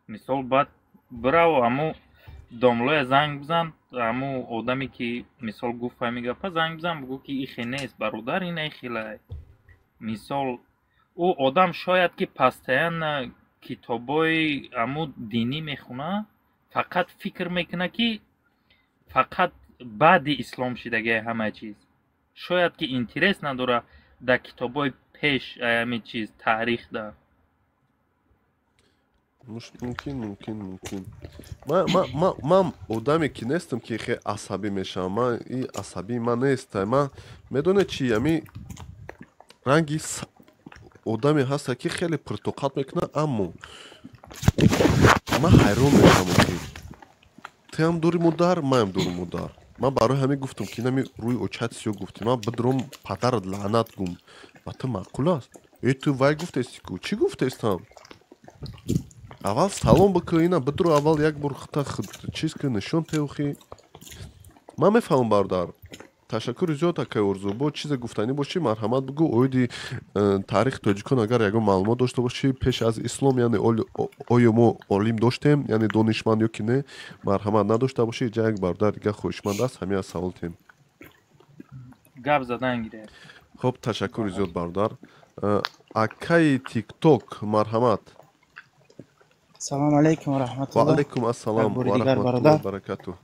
Мисол, баъд бирав, аму домлоя занг бизан, аму одаме ки мисол гуфт ҳами гапа, занг бизан, бигӯ ки ихе нест, бародар, ина ихелай. Мисол, ӯ одам шояд ки постоянно китобҳои аму динӣ мехона, фақат фикр мекунад, ки фақат баъди ислом шидагиай ҳама чиз. Шояд ки интерес надора дар китобҳои пеш ҳамин чиз таърих да. Мумкин, мумкин, мумкин. Ман одаме ки нестам, ки хеле асабӣ мешавам. Ман и асабии ман нест. Ман медонед чи, ами ранги Одаме ҳаста, ки хеле пуртоқат мекунад, аммо ман ҳайрон мешавам, ки туам дори модар, маям дорум модар. Ман барои ҳамин гуфтам, ки нами рӯи очат сиё гуфтӣ, ман бидром падарат лаънат гум, ба ту маъқул аст? Э, ту вай гуфтести ку, чӣ гуфтестам? Аввал салом бикун, ина бидро, аввал як бор хута чиз ки нишон теухӣ. Ман мефаҳмам, бародар. Ташаккури зиёд, акай Орзу. Бо чизе гуфтанӣ бошӣ, марҳамат, бигӯ. Оиди таърихи тоҷикон агар ягон маълумот дошта бошӣ, пеш аз ислом, яъне оё мо олим доштем, яъне донишманд, ё ки не, марҳамат. Надошта бошӣ, иҷа як бародар дига хоҳишманд аст, ҳамин аз савол тем. Гап задан гирем. Хуб, ташаккури зиёд, бародар. Акаи Тикток, марҳамат. Салому алайкум ва раҳматуллоҳ. Ва алайкум ассалом ва раҳматуллоҳи баракатуҳ.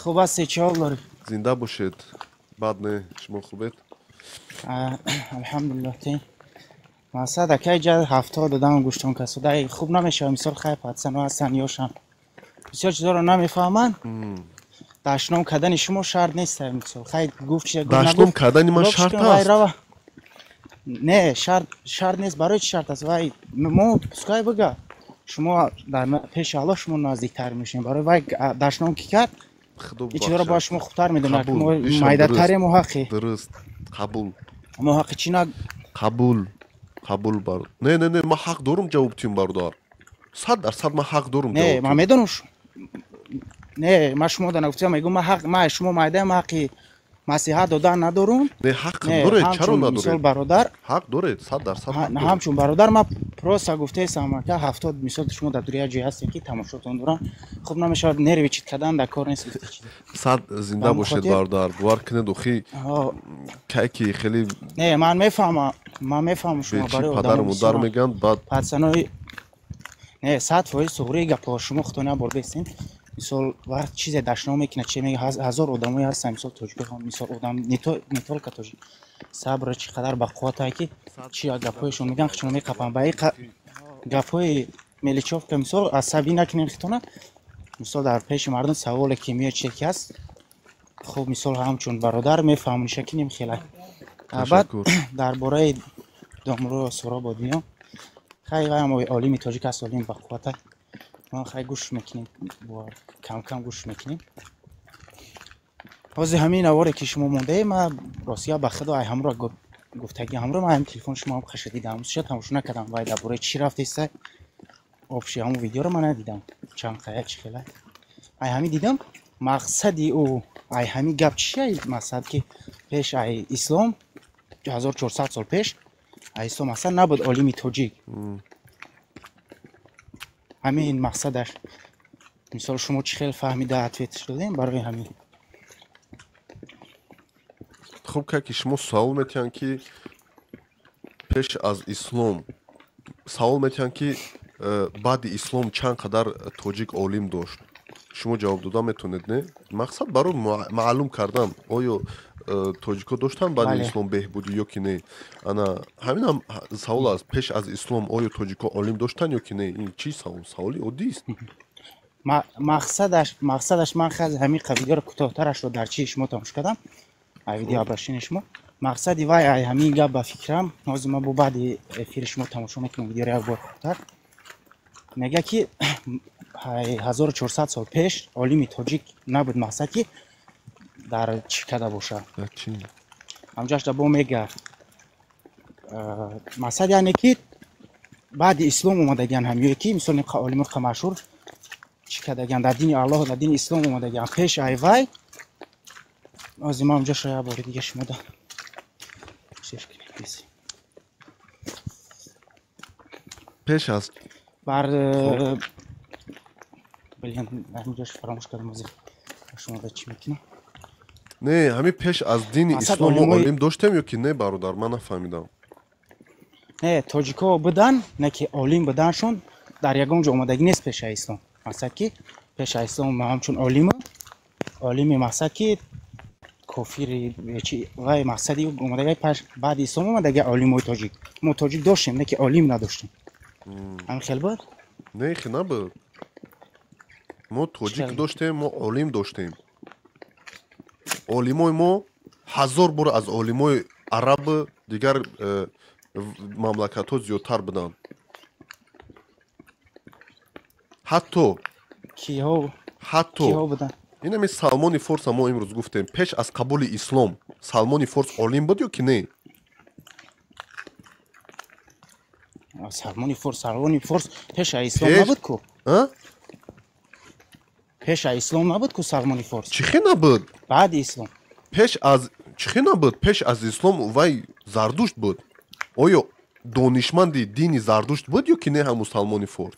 Хуб ҳастед, чӣ ҳол доред? Зинда бошед, бад не, шумо хубед? Алҳамдулиллоҳ. Те мақсад, акай, ҷа 70 одам гӯштон касода хуб намешава. Мисол, хай, патсано ҳастан, ёшан, бисёр чизоро намефаҳманд. Дашном кардани шумо шарт нест. Мисол, хай, гуфт чи дашном кардани ман шарт аст? Не, шарт нест. Барои чи шарт аст? Вай мо пускай бига, шумо дар пеши Аллоҳ шумо наздиктар мешавем. Барои вай дашном ки кард, ин чизоро бояд шумо хубтар медонед. Мо майдатарем, мо ҳаққи Дуруст, қабул. Мо ҳаққи чӣ на Қабул, қабул бар. Не, не, не, ман ҳақ дорум ҷавоб тиҳам, бародар, 100% ман ҳақ дорум. Не, ман медонам. Не, ман шумо да нагуфтам, мегӯм, ман ҳақ, ман шумо майдаям, ҳаққи масиҳат додан надорум. Не, ҳақ доред, чаро надоред? Мисол, бародар. Ҳақ доред, 100% ҳақ доред. Ҳамчун бародар ман просто гуфтаестам, ака, 70, мисол, шумо дар дури як ҷое ҳастем, ки тамошотон дорам, хуб намешавад, нервничать кардан дар кор нест. Сад зинда бошед, бародар. Бовар кунед, охи, кай ки хеле Не, ман мефаҳмам, ман мефаҳмам, шумо барои падару модар мегӯянд, баъд пацанои. Не, 100% суғрии гапҳо, шумо худтон як бор бестен. Мисол, вақт чизе дашном мекунад, чи мега, ҳазор одамое ҳастанд, мисол, тоҷикҳо, мисол, одам не только тоҷик, сабр чӣ қадар бақувватае, ки чи гапҳоешон мегӯянд, хичоно меқапанд. Ба ин гапҳои мелочёвка, мисол, асабӣ накунем хитона. Мисол, дар пеши мардум саволе ки меояд, чизе ки ҳаст, хуб, мисол, ҳамчун бародар мефаҳмониша, ки немхела. Баъд дар бораи домро Сурободиён, хай, вайам олими тоҷик аст, олими бақуввата. Мо, хай, гӯш мекунем, камкам гӯш мекунем. Ҳозир ҳамин наворе ки шумо мондаe, ма ростия, ба худо, ай ҳамро гуфтаги, ҳамро ма ҳамин телефони шумо ҳам хаша дидам, ша тамошо накардам. Вай дар бораи чӣ рафтеста, общий ҳамон видеоро ман надидам, чанд қая, чӣ хела. Ай ҳамин дидам, мақсади ӯ ай ҳамин гап чия? Мақсад, ки пеш ай ислом, 1400 сол пеш ай ислом аслан набуд олими тоҷик. Ҳамин мақсадаш. Мисол, шумо чӣ хел фаҳмида ответ додем барои ҳамин? Хуб, ки шумо савол метиҳанд, ки пеш аз ислом, савол метиҳанд, ки баъди ислом чанд қадар тоҷик олим дошт, шумо ҷавоб дода метавонед? Не, мақсад барои маълум кардан, оё тоҷикҳо доштанд баъди ислом беҳбудӣ ё ки не. Ана ҳаминам савол аст: пеш аз ислом оё тоҷикҳо олим доштанд ё ки не? Ин чӣ савол? Саволи оддист. Мақсадаш, ман ҳамин видеоро кӯтоҳтарашро дар чи шумо тамошо кардам, ай видео обращение шумо. Мақсади вай ай ҳамин гап, ба фикрам, ҳозир ман бо баъди эфири шумо тамошо мекунам видеоро як бор хубтар. Мега, ки 1400 сол пеш олими тоҷик набуд, мақсад, ки дар чӣ када боша, ҳамҷоашда бо мега, мақсад, яъне ки баъди ислом омадагиан ҳамёе ки, мисол, олимо машҳур чӣ кардагиан дар дини Аллоҳ, дар дини ислом омадагиан. Пеш ай вай, ҳозир ман онҷо як бори дига шумо да кунед. Пеш аз бар, блин, ҳаминҷош фаромӯш кардам, ҳозир шумо да чӣ мекунам. Не, ҳамин пеш аз дини ислом мо олим доштем ё ки не, бародар? Ман нафаҳмидам. Не, тоҷикҳо будан, не ки олим буданшон дар ягон ҷо омадагӣ нест пешаи ислом. Мақсад, ки пешаи ислом ҳамчун олиму олими, мақсад, ки кофири чи вай, мақсади омадаги баъди ислом омадаги олимои тоҷик. Мо тоҷик доштем, не ки олим надоштем. Ҳамин хел буд? Не, хе набуд. Мо тоҷик доштем, мо олим доштем. Олимои мо ҳазор бор аз олимои араб, дигар. мамлакатҳо зиёдтар буданд. Ҳатто киҳо ҳатто киҳо буданд? Инами Салмони Форса мо имрӯз гуфтем, пеш аз қабули ислом Салмони Форс олим буд ё ки не? Салмони Форс пеш аз ислом набуд ку? Пеш аз ислом набуд ку Салмони Форс? Чӣ хе набуд? Баъди ислом. Пеш аз чӣ хе набуд? Пеш аз ислом вай Зардушт буд. Оё донишманди дини Зардушт буд ё ки не ҳамун Салмони Форс?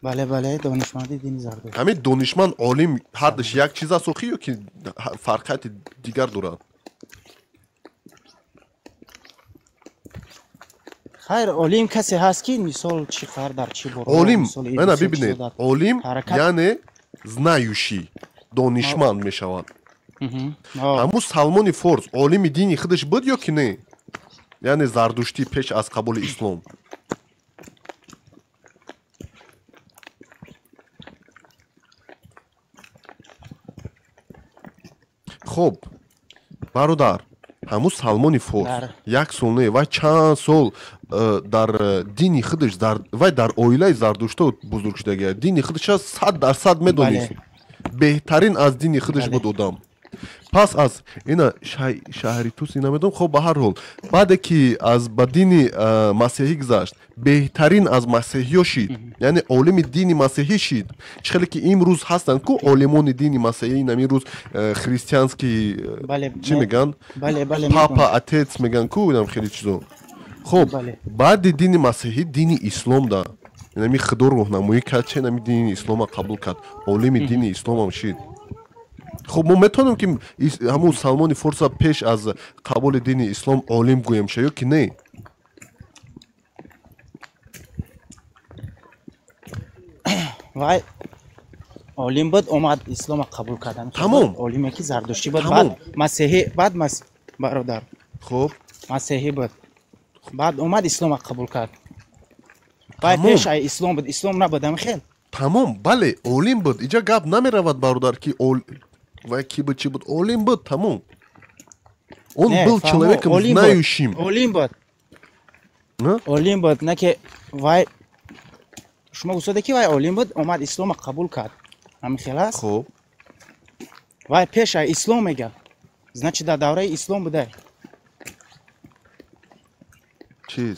Бале, донишманди дини Зардушт. Ҳамин донишманд, олим ҳардаш як чиз аст охи ё ки фарқияти дигар дорад? Хайр, олим касе ҳаст, ки мисол чӣ қадр дар чӣ бора Олим, ана бибинед, олим яъне знающий, донишманд мешавад. Ҳамун Салмони Форс олими дини худаш буд ё ки не, яъне зардуштӣ, пеш аз қабули ислом? Хуб, бародар, ҳамун Салмони Форс як сол не, вай чанд сол дар дини худаш, вай дар оилаи зардушто бузург шудагия, дини худаша 100% медонист, беҳтарин аз дини худаш буд одам. Пас аз ина шаҳри Тус, ина медонам. Хоб, ба ҳар ҳол, баъде ки аз ба дини масеҳӣ гузашт, беҳтарин аз масеҳиё шид, яъне олими дини масеҳӣ шид. Чӣ хеле ки имрӯз ҳастанд ку олимони дини масеҳӣ, инам имрӯз христианский чӣ мегӯянд, папа, отец мегӯянд ку, инам хеле чизо. Хоб, баъди дини масеҳӣ дини ислом да инами Худо роҳнамоӣ кард, че инами дини ислома қабул кард, олими дини исломам шид. Хуб, мо метавонем ки ҳамун Салмони Форса пеш аз қабули дини ислом олим гӯем ша ё ки не? Вай олим буд, омад, ислома қабул кардан. Тамом. Олиме ки зардуштӣ буд, баъд масеҳӣ, баъд бародар. Хуб. Масеҳӣ буд, баъд омад, ислома қабул кард. Вай пеш ай ислом буд, ислом набуд ам хел. Тамом, бале, олим буд. Иҷа гап намеравад, бародар, ки вай ки буд, чӣ буд, олим буд, тамом. Он был человеком знающим. Олим буд, олим буд, на ки вай шумо гуфтоде ки вай олим буд, омад, ислома қабул кард, ҳамин хел аст. Хуб. Вай пеш ай ислом мега, значит, дар давраи ислом будай. Чиз,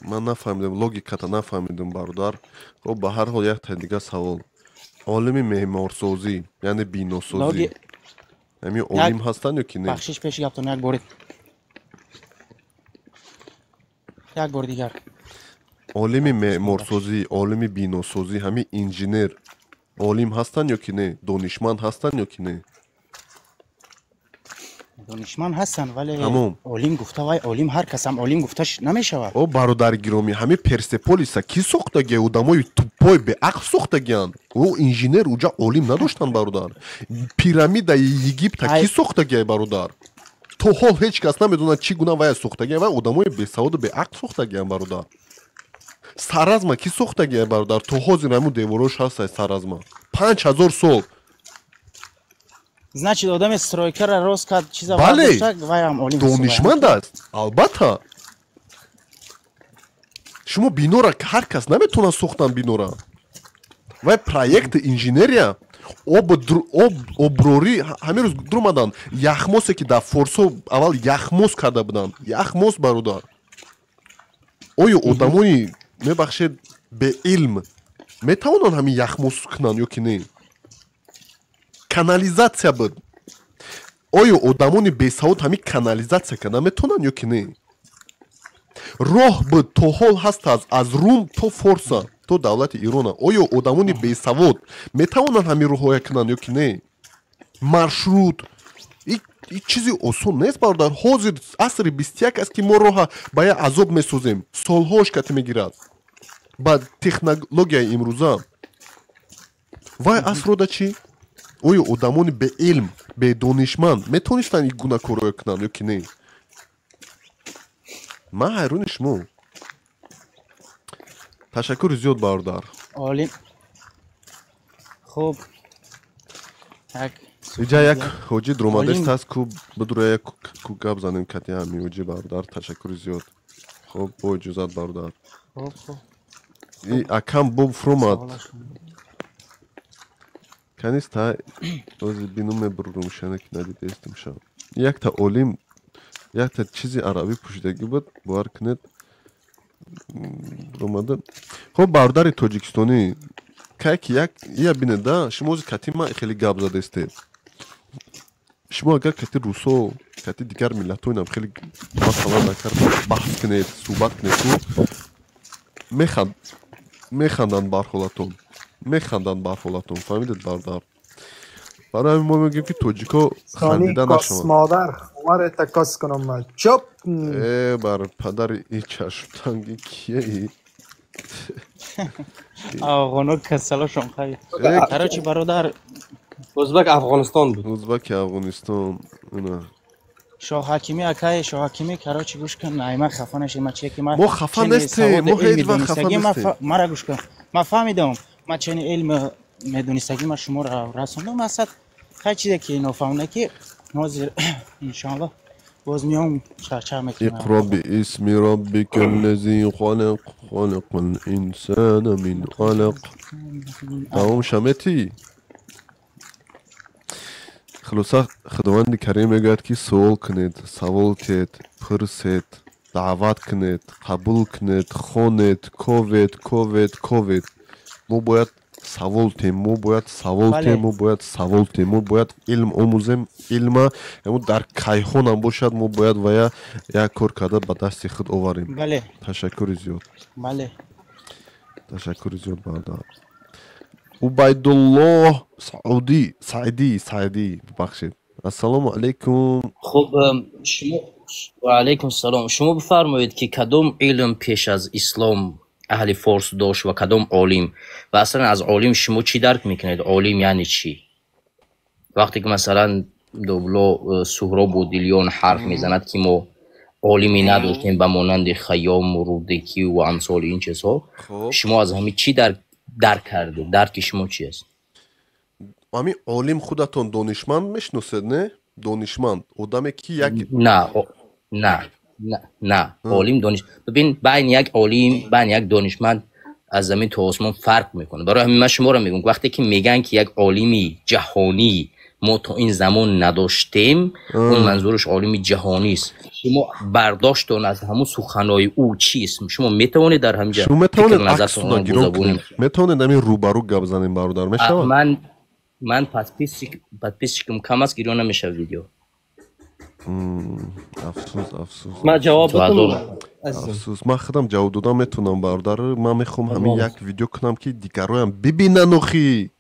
ман нафаҳмидам, логиката нафаҳмидам, бародар. Хуб, ба ҳар ҳол, як дига савол: олими меъморсозӣ, яъне биносозӣ, ҳамин олим ҳастанд ё ки не? Бахшиш, пеши гаптон, як бори дигар. Олими меъморсозӣ, олими биносозӣ, ҳамин инженер олим ҳастанд ё ки не, донишманд ҳастанд ё ки не? Донишманд ҳастанд, вале Тамом. олим гуфта, вай олим, ҳар касам олим гуфта намешавад. О, бародари гиромӣ, ҳамин Персеполиса кӣ сохтагия? Одамои тупой, беақл сохтагиянд. Ӯ инженер уҷа олим надоштанд, бародар. Пирамидаи Египта кӣ сохтагия, бародар? То ҳол ҳеҷ кас намедонад, чӣ гуна вая сохтагия. Вай одамои бесаводу беақл сохтагиянд, бародар. Саразма кӣ сохтагия, бародар? То ҳозир ҳамун деворош ҳаста Саразма, 5000 сол. Значит, одаме стройкара рост кард, чиза Бале. бардошта, вайам олим ҳисобад. Донишманд аст, албатта. Шумо бинора ҳар кас наметавонад сохтан бинора. Вай проекти инженерия, об, об, оброрӣ. Ҳамин рӯз дурмаданд яхмосе, ки дар форсо аввал яхмос карда буданд, яхмос, бародар. Оё одамони, мебахшед, беилм метавонанд ҳамин яхмос кунанд ё ки не? Канализатсия буд. Оё одамони бесавод ҳамин канализатсия карда метавонанд ё ки не? Роҳ буд, то ҳол ҳаст, аз Рум то Форса, то давлати Ирона. Оё одамони бесавод метавонанд ҳамин роҳҳоя кунанд ё ки не? Маршрут и чизи осон нест, бародар. Ҳозир асри 21 аст, ки мо роҳа ба як азоб месозем, солҳош кати мегирад ба технологияи имрӯза. Вай асрода чӣ? Оё одамони беилм, бедонишманд метавонистанд ин гуна корҳоя кунанд ё ки не? Ман ҳайрони шумо. Ташаккури зиёд, бародар. Олим, хуб. Як Иҷа як ҳоҷӣ дромадест Олим. Ҳаст ку бидура як ку гап занем кати ҳами ҳоҷӣ бародар. Ташаккури зиёд. Хоб, бо иҷозат, бародар. Хоб, хоб. И акам боб фуромад. Каниста ози бину мебуррум шана ки надидестим ша. Якта олим якта чизи арабӣ пӯшидагӣ буд, бовар кунед, омада. Хоб, бародари тоҷикистонӣ, кай ки як ия бинед, да, шумо ози кати ман хеле гап задестед. Шумо агар кати русо, кати дигар миллатҳо инам хеле, масалан, агар баҳс кунед, суҳбат кунед, ку механданд бар ҳолатон, механданд бар ҳолатон. Фаҳмидед, бародар? Барои ҳамин мо мегӯем, ки тоҷико Сони хандида кос нашаванд. Модар ховарета кос кунам ман чоп. Э, бар падари и чашмтанги кие и? Афғоно касалошон хай. Короче, бародар. Узбек Афғонистон буд. Узбаки Афғонистон ина. Шоҳ Ҳакимӣ, акай Шоҳ Ҳакимӣ, короче, гӯш кун, ай ман хафа наши, ман чие ки ман Мо хафа чени нестем, саводи мо илми ҳеҷ вақт хафа донистагӣ ман нестем. Мара гӯш кун, ман фаҳмидам, ман чени илм медонистагӣ ман шуморо расондам. Мақсад хай чизе ки нофаҳмда ки ҳозир иншоаллоҳ боз меом, чарчар мекунам. اقرأ باسم ربك الذي خلق، خلق الإنسان من علق. Тамом шаметӣ. Хулоса, Худованди Карим мегӯяд, ки суол кунед, савол тиҳед, пурсед, даъват кунед, қабул кунед, хонед, ковед, ковед, ковед. Мо бояд савол тиҳем, мо бояд савол Бале. тиҳем, мо бояд савол тиҳем, мо бояд илм омӯзем, илма мо дар кайҳонам бошад, мо бояд вая як кор карда ба дасти худ оварем. Бале. Ташаккури зиёд. Бале. Ташаккури зиёд, бародар. Убайдуллоҳ Саудӣ, Саидӣ, Саидӣ, бубахшед. Ассалому алайкум. Хуб, шумо, ва алайкум салом. Шумо бифармоед, ки кадом илм пеш аз ислом аҳли форс дошт ва кадом олим, ва аслан аз олим шумо чӣ дарк мекунед? Олим яъне чӣ? Вақте ки масалан добло Суҳробу Дилён ҳарф мезанад, ки мо олиме надоштем ба монанди Хайёму Рудакӣ ва амсоли ин чизҳо, шумо аз ҳамин чӣ дарк кардед? Дарки шумо чи аст? Ҳамин олим худатон донишманд мешиносед, не? Донишманд одаме ки як На, на, на, на, олим дониш, бибин, байни як олим, байни як донишманд аз замин то осмон фарқ мекунад. Барои ҳамин ман шуморо мегӯям, вақте ки мегӯянд, ки як олими ҷаҳонӣ мо то ин замон надоштем, он манзураш олими ҷаҳонист. Шумо бардоштон аз ҳамун суханои ӯ чист? Шумо метавонед дар ҳамин ҷа Шумо фикр метавонед назартон аксуна бо гирон забони кунед, метавонед ҳамин рӯбарӯ гап занем, бародар, мешавад? Ман подписчикам кам аст, гирён намешавад видео. Афсӯс, афсӯс. Ман ҷавоб То бутум, ҳазор азизам. Афсӯс, ман худам ҷавоб додан метавонам, бародар. Ман мехоҳам ҳамин як видео кунам, ки дигарроям бибинанд, охи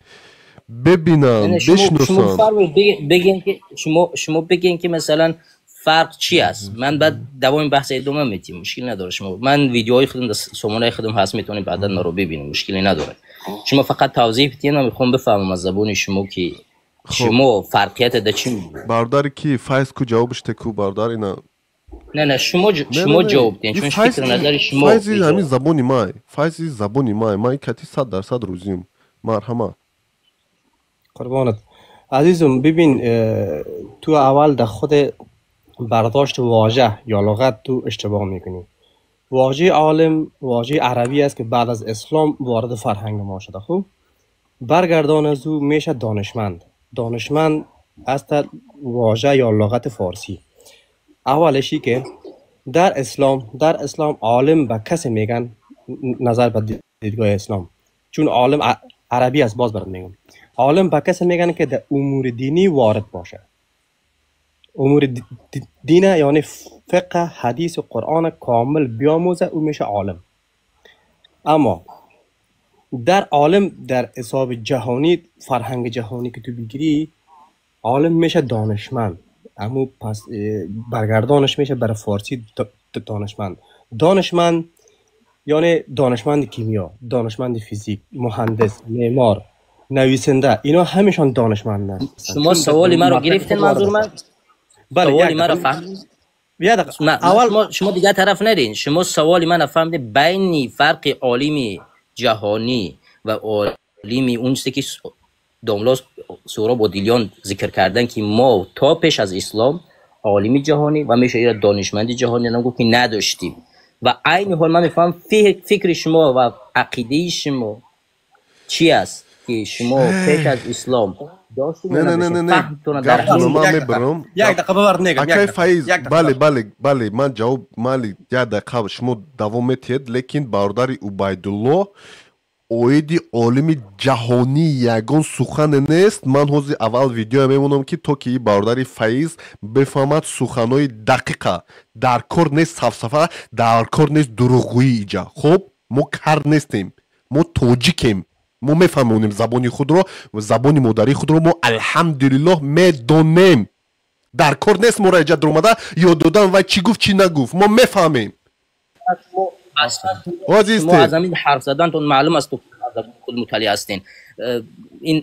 бибинанд, Не, шумо бишносанд. бифармоед, бигин ки шумо бигин, ки масалан фарқ чи аст. Ман баъд давоми баҳс идома медиҳем, мушкил надорад. Шумо, ман видеоҳои худам дар сомонаи худам ҳаст, метавонед баъдан маро бибинед, мушкиле надорад. Шумо фақат тавзеҳ бидиҳед, ман мехоҳам бифаҳмам аз забони шумо, ки шумо фарқията дар чӣ мебинед. Бародари ки Файз ку, ҷавобиш те ку, бародар, ина. Не, не, шумо Не, шумо не, не. ҷавоб диҳед, И чун Файз фикр назари шумо Файзи ҳамин забони май, Файзи забони май, ман кати 100% рӯзиюм. Марҳамат. Қурбонат, азизум. Бибин, ту аввал дар худ бардошт واژه یا لغت تو اشتباه میکنی. واژه عالم واژه عربی است که بعد از اسلام وارد فرهنگ ما شده. خوب، برگردان از او میشه دانشمند. دانشمند است واژه یا لغت فارسی. اولشی که در اسلام عالم به کسی میگن، نظر به دیدگاه اسلام، چون عالم عربی است، باز برات میگم، عالم به کسی میگن که در امور دینی وارد باشه، امور دین، یعنی فقه، حدیث و قرآن کامل بیاموزه، او میشه عالم. اما در عالم در حساب جهانی، فرهنگ جهانی که تو بگیری، عالم میشه دانشمند. اما پس برگردانش میشه برای فارسی دانشمند. دانشمند یعنی دانشمند کیمیا، دانشمند فیزیک، مهندس، معمار، نویسنده، اینا همیشان دانشمند هستند. شما چون سوالی در مرا مدرک گرفتین، خود وارد منظور من هستند. بله، سوالی یک مرا دقیقه. فهمید؟ یک دقیقه. نه، اول شما دیگه طرف نرین. شما سوالی من فهمید، بین فرق عالمی جهانی و عالمی اون چیزی که домла Суҳроб Одилён зикр кардан, ки мо то пеш аз ислом олими ҷаҳонӣ ва меша ира донишманди ҷаҳонӣ нам гуфт, ки надоштем. Ва айни ҳол ман мефаҳмам, фикри шумо ва ақидаи шумо чи аст, ки шумо пеш аз ислом доштед Не, ё не, не, не, надоштед? Не. Фаҳмтона дар Гаптона ҳамин ман Як дақиқа, мебарам. як дақиқа бовар негам, як Акай дақиқа, Фаиз, як дақиқа. Бале, бале, бале, ман ҷавоб мали, як дақиқа шумо давом метиҳед, лекин бародари Убайдулло, оиди олими ҷаҳонӣ ягон сухане нест. Ман ҳозир аввал видео мемонам, ки то ки и бародари Фаиз бифаҳмад, суханои дақиқа дар кор нест, сафсафа дар кор нест, дурӯғгӯӣ иҷа. Хуб, мо кар нестем, мо тоҷикем, мо мефаҳмонем забони худро, забони модарии худро мо, алҳамдулиллоҳ, медонем. Дар кор нест моро иҷа дуромада ёд додан, вай чӣ гуфт, чӣ нагуфт, мо мефаҳмем. Аслан Ҳозир шумо аз истед. ҳамин ҳарф заданатон маълум аст, ки аз забони худ муталиъ ҳастен.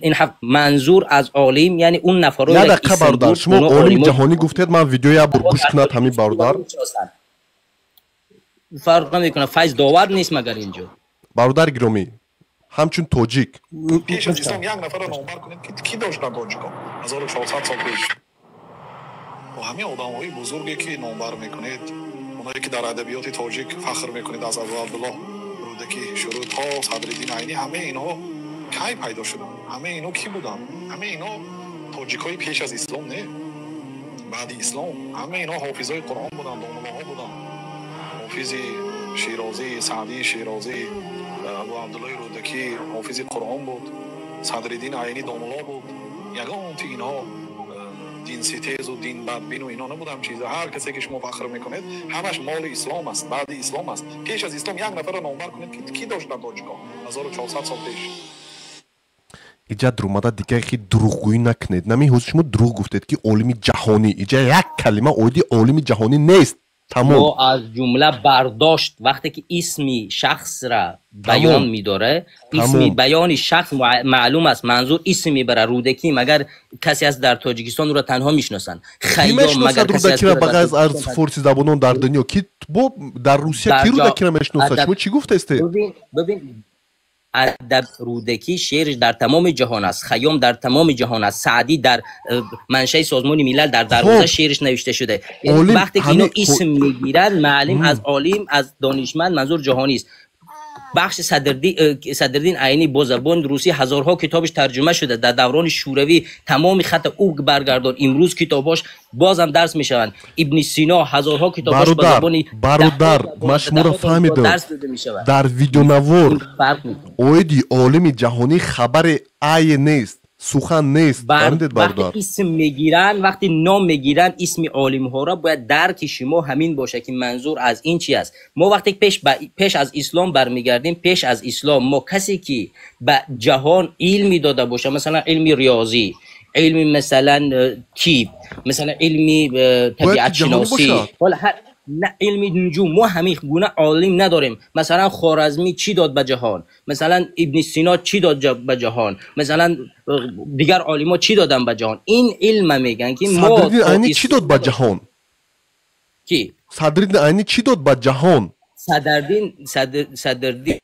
Ин ҳарф, манзур аз олим, яъне он Як нафароеро ки дақиқа, исм бародар, бурд, шумо оно олими олимои ҷаҳонӣ гуфтед, ман видео як бор мо гӯш дар кунад ҳамин Тоҷикистон бародар. мешиносанд. Фарқ намекунад, Файз довар нест магар инҷо. Бародари гиромӣ, ҳамчун тоҷик Пеш аз ислом як нафарро номбар кунед, ки кӣ доштанд тоҷикон 1400 сол пеш? Бо ҳамин одамҳои бузурге ки номбар мекунед, оное ки дар адабиёти тоҷик фахр мекунед, аз Абу Абдуллоҳ Рӯдакӣ шурӯъ то Садриддин Айнӣ, ҳамаи инҳо кай пайдо шуданд? Ҳамаи инҳо кӣ буданд? Ҳамаи инҳо тоҷикҳои пеш аз ислом, не, баъди ислом. Ҳамаи инҳо ҳофизои Қуръон буданд, домуллоҳо буданд. Ҳофизи Широзӣ, Саъдии Широзӣ, Абу Абдуллоҳи Рӯдакӣ ҳофизи Қуръон буд, Садриддин Айнӣ домулло буд. Ягон ти инҳо динситезу динбадбину ино набудам чиза. Ҳар касе ки шумо фахр мекунед, ҳамаш моли ислом аст, баъди ислом аст. Пеш аз ислом як нафарро номбар кунед, ки кӣ доштанд тоҷикон 1400 сол пеш? Иҷа дурумада дигар хи дурӯғгӯӣ накунед. Нами ҳозир шумо дурӯғ гуфтед, ки олими ҷаҳонӣ, иҷа як калима оиди олими ҷаҳонӣ нест, тамом. Мо аз ҷумла бардошт, вақте ки исми шахсра баён медора, исми баёни шахс маълум аст, манзур исм мебара. Рӯдакӣ магар касе аст дар Тоҷикистон ӯро танҳо мешиносанд? Кӣ Хайём мешиносад магар касе аст Рӯдакиро ӯро ба дар ғайр аз Тоҷикистон форсизабонон дар дунё? Ки бо дар Русия дар ки ҷо Рӯдакиро мешиносад? адаб Шумо чӣ гуфтестед? Бибин, бибин, адаб, Рӯдакӣ шеърш дар тамоми ҷаҳон аст, Хайём дар тамоми ҷаҳон аст, Саъдӣ дар маншаи Созмони Милал дар дарвоза Хуб, шеърш навишта шуда. Яъне олим вақте ки ино ҳами исм мегиранд, маълим аз олим, аз донишманд манзур ҷаҳонист. Бахши Садриддин Айнӣ бо забони русӣ ҳазорҳо китобаш тарҷума шуда, дар даврони шӯравӣ тамоми хата ӯ баргардон, имрӯз китобҳош бозам дарс мешаванд. Ибни Сино ҳазорҳо китобҳош ба Бародар, забони даҳҳо бародар, забон, ман шуморо даҳҳо донишгоҳ фаҳмидам. дарс дода мешавад. Дар видеонавор Ин фарқ мекунад. оиди олими ҷаҳонӣ хабаре ае нест, сухан нест. Фаҳмидед, вақте бародар? исм мегиранд, вақте ном мегиранд исми олимҳоро, бояд дарки шумо ҳамин бошад, ки манзур аз ин чи аст. Мо вақте пеш аз ислом бармегардем, пеш аз ислом мо касе ки ба ҷаҳон илми дода бошад, масалан илми риёзӣ, илми масалан тиб, масалан илми Бояд ки ҷаҳонӣ табиатшиносӣ, бошад. ҳола на илми нуҷум, мо ҳамин гуна олим надорем. Масалан Хоразмӣ чӣ дод ба ҷаҳон? Масалан Ибни Сино чӣ дод ба ҷаҳон? Масалан дигар олимо чӣ додан ба ҷаҳон? Ин илма мегӯянд, ки мо Садриддин то Айнӣ чӣ дод ба ҷаҳон? Ки? Садриддин Айнӣ чӣ дод ба ҷаҳон? Садриддин, Садриддин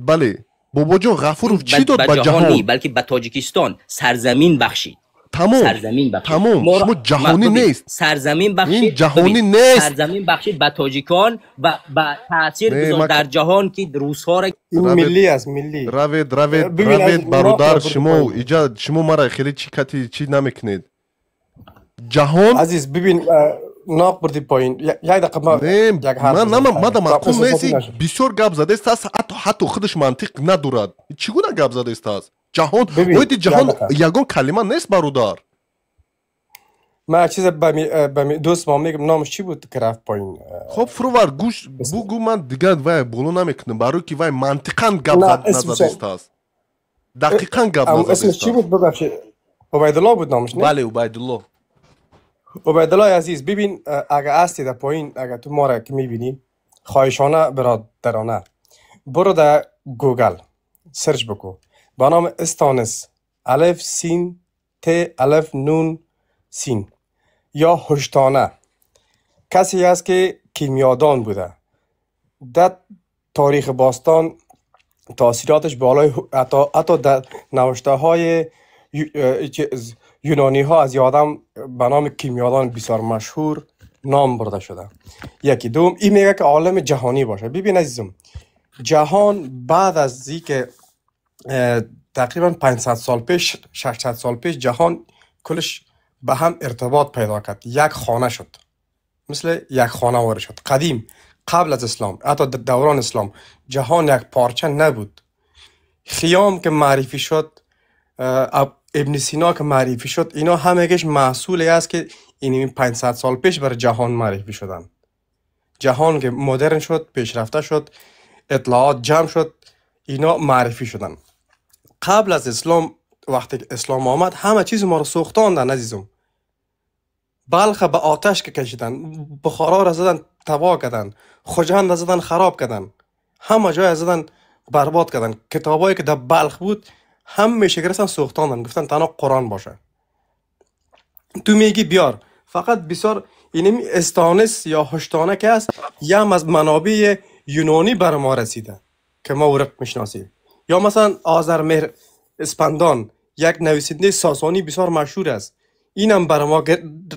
Бале, Бобоҷон Ғафуров чӣ дод ба ба ҷаҳон ҷаҳон? Не, балки ба Тоҷикистон сарзамин бахшид. Тамом. Сарзамин бахшид. Тамом. Моро Шумо ҷаҳонӣ бибин, нест. сарзамин Ин бахшид, ҷаҳонӣ бибин, нест. сарзамин бахшид ба тоҷикон ва ба таъсир Не, гузошт ма дар ҷаҳон, ки русҳоро Ин Равед, миллӣ аст, миллӣ. равед, равед, Бибин, аз равед, бародар, ноқ бурди шумо поин. иҷа шумо мара хеле чӣ кати чӣ намекунед. Ҷаҳон Азиз, бибин, ноқ бурди поин. Як дақиқа, ма не, як ҳарф ман бизанам. нама мада То маъқул эҳсосотӣ нест. нашуд. Бисёр гап задест аст, ҳатто худаш мантиқ надорад. Чӣ гуна гап задест аст? Ҷаҳон Бибин, оиди як ҷаҳон дақиқа. ягон калима нест, бародар. Ман як чизе ба дӯст мо мегум, номаш чӣ буд, ки рафт поин? Хоб, фурӯвар, гӯш бугӯ, ман дигар вай боло намекунам, барое ки вай мантиқан гап На, исмша назадест аст, дақиқан гап Ам, исмаш назадест чӣ аст. буд, бибахшед? Убайдулло буд номаш, не? Бале, Убайдулло. Убайдуллои азиз, бибин, агар ҳасти дар поин, агар ту моро ки мебинӣ, хоҳишона, бародарона, برو در گوگل search بکو با نام استانس، الف سین ت الف نون سین یا هشتانه. کسی است که کیمیادان بوده در تاریخ باستان. تاثیراتش بالای حتی در نوشته های یونانی ها از یادم به نام کیمیادان بسیار مشهور نام برده شده. یکی دوم این میگه که عالم جهانی باشه. ببین عزیزم، جهان بعد از اینکه تقریبا 500 سال پیش، 600 سال پیش، جهان کلش به هم ارتباط پیدا کرد، یک خانه شد، مثل یک خانه وارد شد. قدیم قبل از اسلام، حتی دوران اسلام، جهان یک پارچه نبود. خیام که معرفی شد، ابن سینا که معرفی شد، اینا همگیش محصولی است که این 500 سال پیش بر جهان معرفی شدن. جهان که مدرن شد، پیشرفته شد، اطلاعات جمع شد، اینا معرفی شدن. قبل از اسلام وقتی که اسلام آمد همه چیز ما رو سوختاندن عزیزم. بلخ به آتش که کشیدن، بخارا را زدن تباه کردن، خجند را زدن خراب کردن، همه جای زدن برباد کردن. کتابایی که در بلخ بود همه گرفتن سوختاندن، گفتن تنها قرآن باشه. تو میگی بیار فقط بسیار اینمی استانس یا هشتانه که است یا هم از منابع یونانی بر ما رسیده که ما ورق میشناسیم. یا مثلا آذرمهر اسپندان یک نویسنده ساسانی بسیار مشهور است، اینم بر ما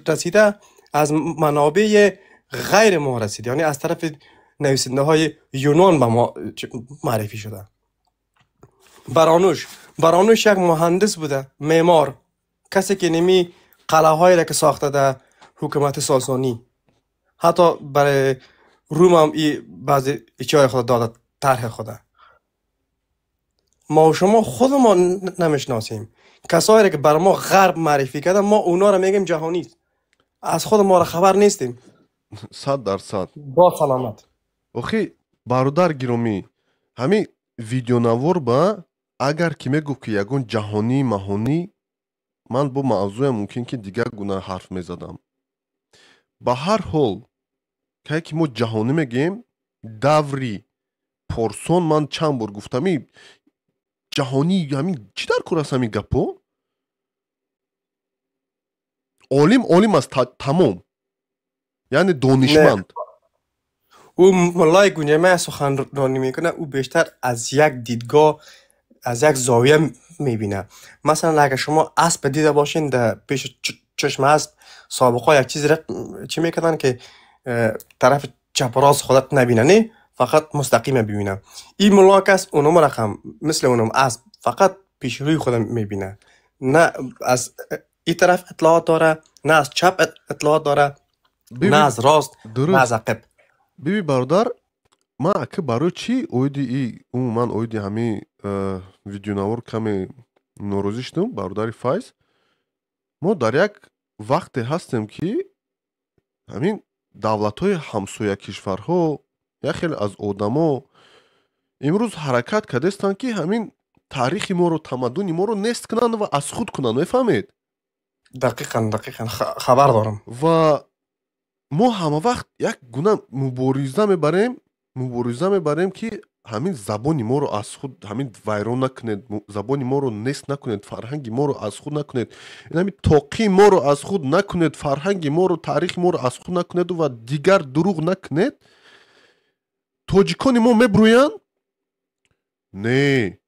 رسیده از منابع غیر ما رسیده، یعنی از طرف نویسنده های یونان به ما معرفی شده. برانوش یک مهندس بوده، معمار، کسی که نمی قلعه هایی را که ساخته در حکومت ساسانی، حتی برای روم هم ای بعضی چیزهای خود داده، طرح خوده. ما و شما خود ما نمیشناسیم. کسایی را که بر ما غرب معرفی کرده ما اونا را میگیم جهانی، از خود ما را خبر نیستیم. 100%. با سلامت. охи бародар гиромӣ, ҳамин видеонавор ба агар ки мегуфт ки ягон ҷаҳонӣ маҳонӣ, ман бо мавзӯям мумкин ки дигар гуна ҳарф мезадам. Ба ҳар ҳол кае ки мо ҷаҳонӣ мегӯем, даври порсон ман чанд бор гуфтам, и ҷаҳонӣ ҳамин чӣ дар кор аст? Ҳамин гапҳо олим олим аст, тамом, яъне донишманд. او ملای گونجمه سخنرانی میکنه، او بیشتر از یک دیدگاه، از یک زاویه میبینه. مثلا اگر شما اسب دیده باشین، در پیش چشم اسب سابقا یک چیزی را چی میکردن که طرف چپ و راست خودت نبینه، نه فقط مستقیم ببینه. این ملا کس اونم رقم مثل اونم اسب فقط پیش روی خودم میبینه، نه از این طرف اطلاعات داره، نه از چپ اطلاعات داره، نه از راست، نه از عقب. Биби бародар, ман ака барои чӣ оиди и умуман оиди ҳамин видеонавор каме норозӣ шудам, бародари Файз. Мо дар як вақте ҳастем ки ҳамин давлатҳои ҳамсоя кишварҳо як хеле аз одамо имрӯз ҳаракат кардастанд ки ҳамин таърихи моро, тамаддуни моро нест кунанд ва аз худ кунанд, мефаҳмед? Дақиқан, дақиқан хабар дорам. Ва мо ҳама вақт як гуна мубориза мебарем ки ҳамин забони моро аз худ ҳамин вайрон накунед, забони моро нест накунед, фарҳанги моро аз худ накунед, ҳамин тоқии моро аз худ накунед, фарҳанги моро, таърихи моро аз худ накунеду ва дигар дурӯғ накунед. Тоҷикони мо мебурӯянд: не,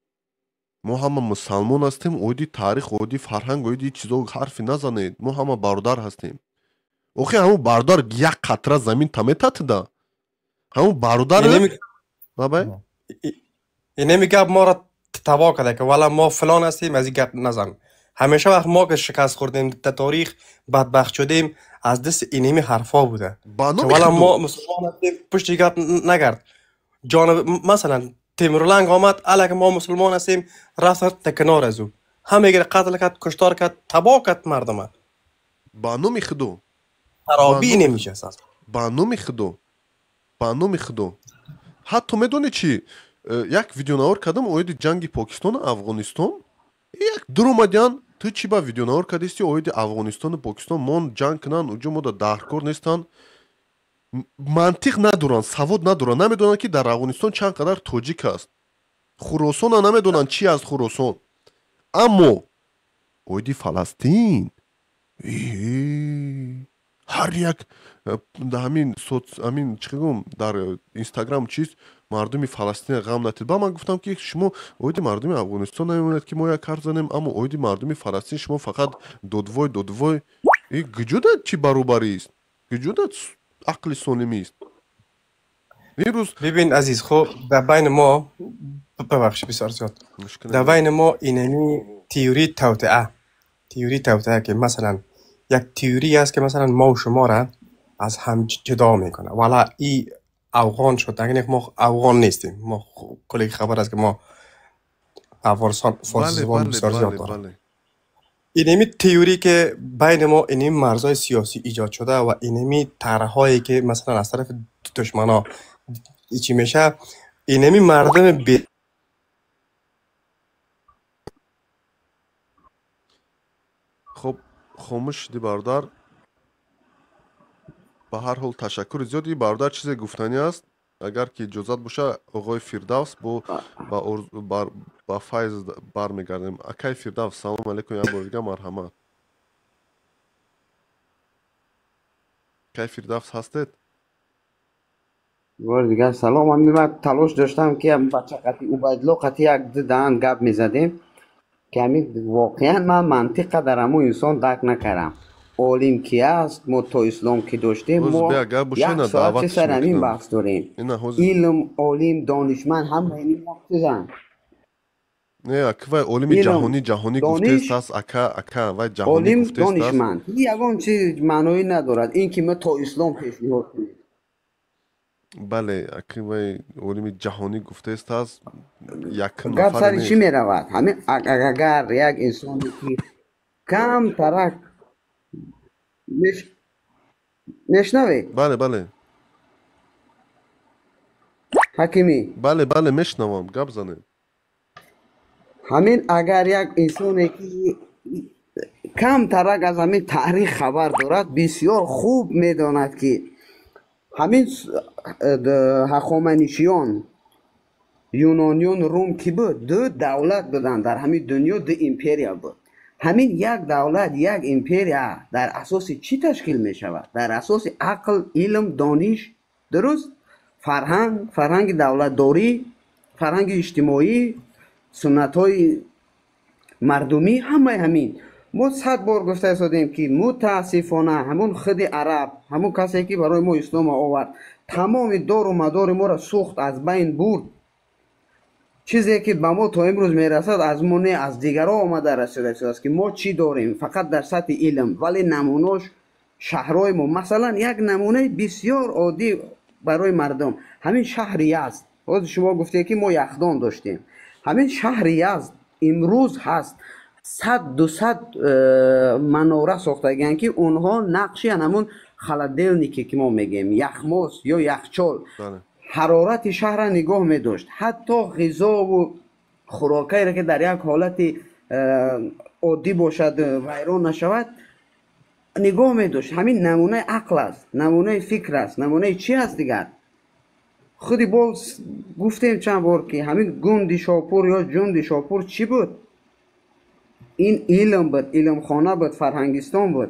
мо ҳама мусалмон ҳастем, оиди таърих, оиди фарҳанг, оиди чизо ҳарфе назанед, мо ҳама бародар ҳастем. Охи ҳамун бародар як қатра замин та метатида, ҳамун бародар. Бабай. Инеми гап моро табоҳ карда ки вала мо фалон ҳастем, аз ин гап назан. ҳамеша вақт мо ки шикаст хӯрдем дар таърих, бадбахт шудем, аз дасти инеми ҳарфҳо буда. Вала мо мусулмон ҳастем, пушти гап нагард. ҷониб масалан Темурланг омад, алаки мо мусулмон ҳастем, рафт та канор аз ӯ. Ҳамегира қатл кард, куштор кард, табоҳ кард мардума. Ба номи Худо. Харобӣ намешаст. Ба номи Худо. Ба номи Худо. Ҳатто медонӣ чӣ? Як видеонавор кардам оиди ҷанги Покистону Афғонистон. Як дуромадян: ту чӣ ба видеонавор кардисти оиди Афғонистону Покистон? Мон ҷанг кунанд, уҷо мо даркор нестанд. Мантиқ надоранд, савод надоранд, намедонанд ки дар Афғонистон чанд қадар тоҷик аст, Хуросона намедонанд чи аст Хуросон. Аммо оиди Фаластин Ҳар як ҳамин ҳамин чӣ гум, дар Инстаграм чиз, мардуми Фаластина ғам натид. Ба ман гуфтам, ки шумо оиди мардуми Афғонистон намемонед, ки мо як ҳарф занем, аммо оиди мардуми Фаластин шумо фақат додвой, додвой. Гиҷуда чӣ баробарист, гиҷуда ақли солимист имрӯз? Бибин, азиз, хуб, дар байни мо, бибахши, бисёр зиёд, дар байни мо инами теории тавтиа, теории тавтиа, ки масалан як теория аст, ки масалан мо шуморо аз ҳам ҷудо мекунад. Вала и афғон шуд, агар мо афғон нестем, мо кулли хабар аст, ки мо Афғонистон форсизабон бисёр зиёд дорем. Инами теория, ки байни мо инами марзҳои сиёсӣ эҷод шуда ва инами тарҳое, ки масалан аз тарафи душмано чӣ мешавад, инами мардуми бе Хуб, хомӯш шудӣ, бародар. Ба ҳар ҳол, ташаккури зиёд. И бародар чизе гуфтанӣ аст, агар ки иҷозат боша, оғои Фирдавс, бо ба Файз бармегардем. Акай Фирдавс, салому алайкум, як бори дигар марҳамат. Акай Фирдавс, ҳастед? Бори дигар салом. Ҳамин ман талош доштам, ки бача қати Убайдулло қати як ду даҳан гап мезадем, ки ҳамин воқеан ман мантиқа дар ҳамун инсон дарк накардам. Олим ки аст? Мо то ислом ки доштем, мо як соат чи сар ҳамин баҳс дорем. Илм, олим, донишманд, ҳама ин як чизанд. Не, ака, вай олими ҷаҳонӣ, ҷаҳонӣ гуфтест аст, ака, ака, вай ҷаҳонӣ. Олим, донишманд ягон чиз маъноӣ надорад, ин ки мо то ислом пешниҳод кунем. Бале, ака, вай олими ҷаҳонӣ гуфтест аст, якум. Гап сари чӣ меравад? Ҳамин агар як инсоне ки камтарак мешнавед? Бале, бале. Ҳакимӣ. Бале, бале, мешнавам, гап занед. Ҳамин агар як инсоне ки камтарак аз ҳамин таърих хабар дорад, бисёр хуб медонад, ки ҳамин ҳахоманишиён, юнониён, рум ки буд, ду давлат буданд дар ҳамин дунё, ду империя буд. Ҳамин як давлат, як империя дар асоси чӣ ташкил мешавад? Дар асоси ақл, илм, дониш, дуруст, фарҳанг, фарҳанги давлатдорӣ, фарҳанги иҷтимоӣ, суннатҳои мардумӣ, ҳамаи ҳамин. Мо 100 бор гуфта истодем, ки мутаассифона ҳамун худи араб, ҳамун касе ки барои мо ислома овард, тамоми дору мадори моро сӯхт, аз байн бурд. Чизе ки ба мо то имрӯз мерасад, аз мо не, аз дигарҳо омада расида истодааст, ки мо чӣ дорем фақат дар сатҳи илм, вале намунош шаҳрҳои мо. Масалан, як намунаи бисёр оддӣ барои мардум, ҳамин шаҳри Язд. Ҳозир шумо гуфтед, ки мо яхдон доштем. Ҳамин шаҳри Язд имрӯз ҳаст, 100, 200 манора сохтагианд, ки онҳо нақши ҳамун холодильнике, ки мо мегӯем яхмоз ё яхчол, ҳарорати шаҳрра нигоҳ медошт, ҳатто ғизову хӯрокаеро, ки дар як ҳолати оддӣ бошад, вайрон нашавад, нигоҳ медошт. Ҳамин намунаи ақл аст, намунаи фикр аст, намунаи чӣ аст дигар? Худи боз гуфтем чанд бор, ки ҳамин Гунди Шопур ё Ҷунди Шопур чӣ буд? Ин илм буд, илмхона буд, фарҳангистон буд,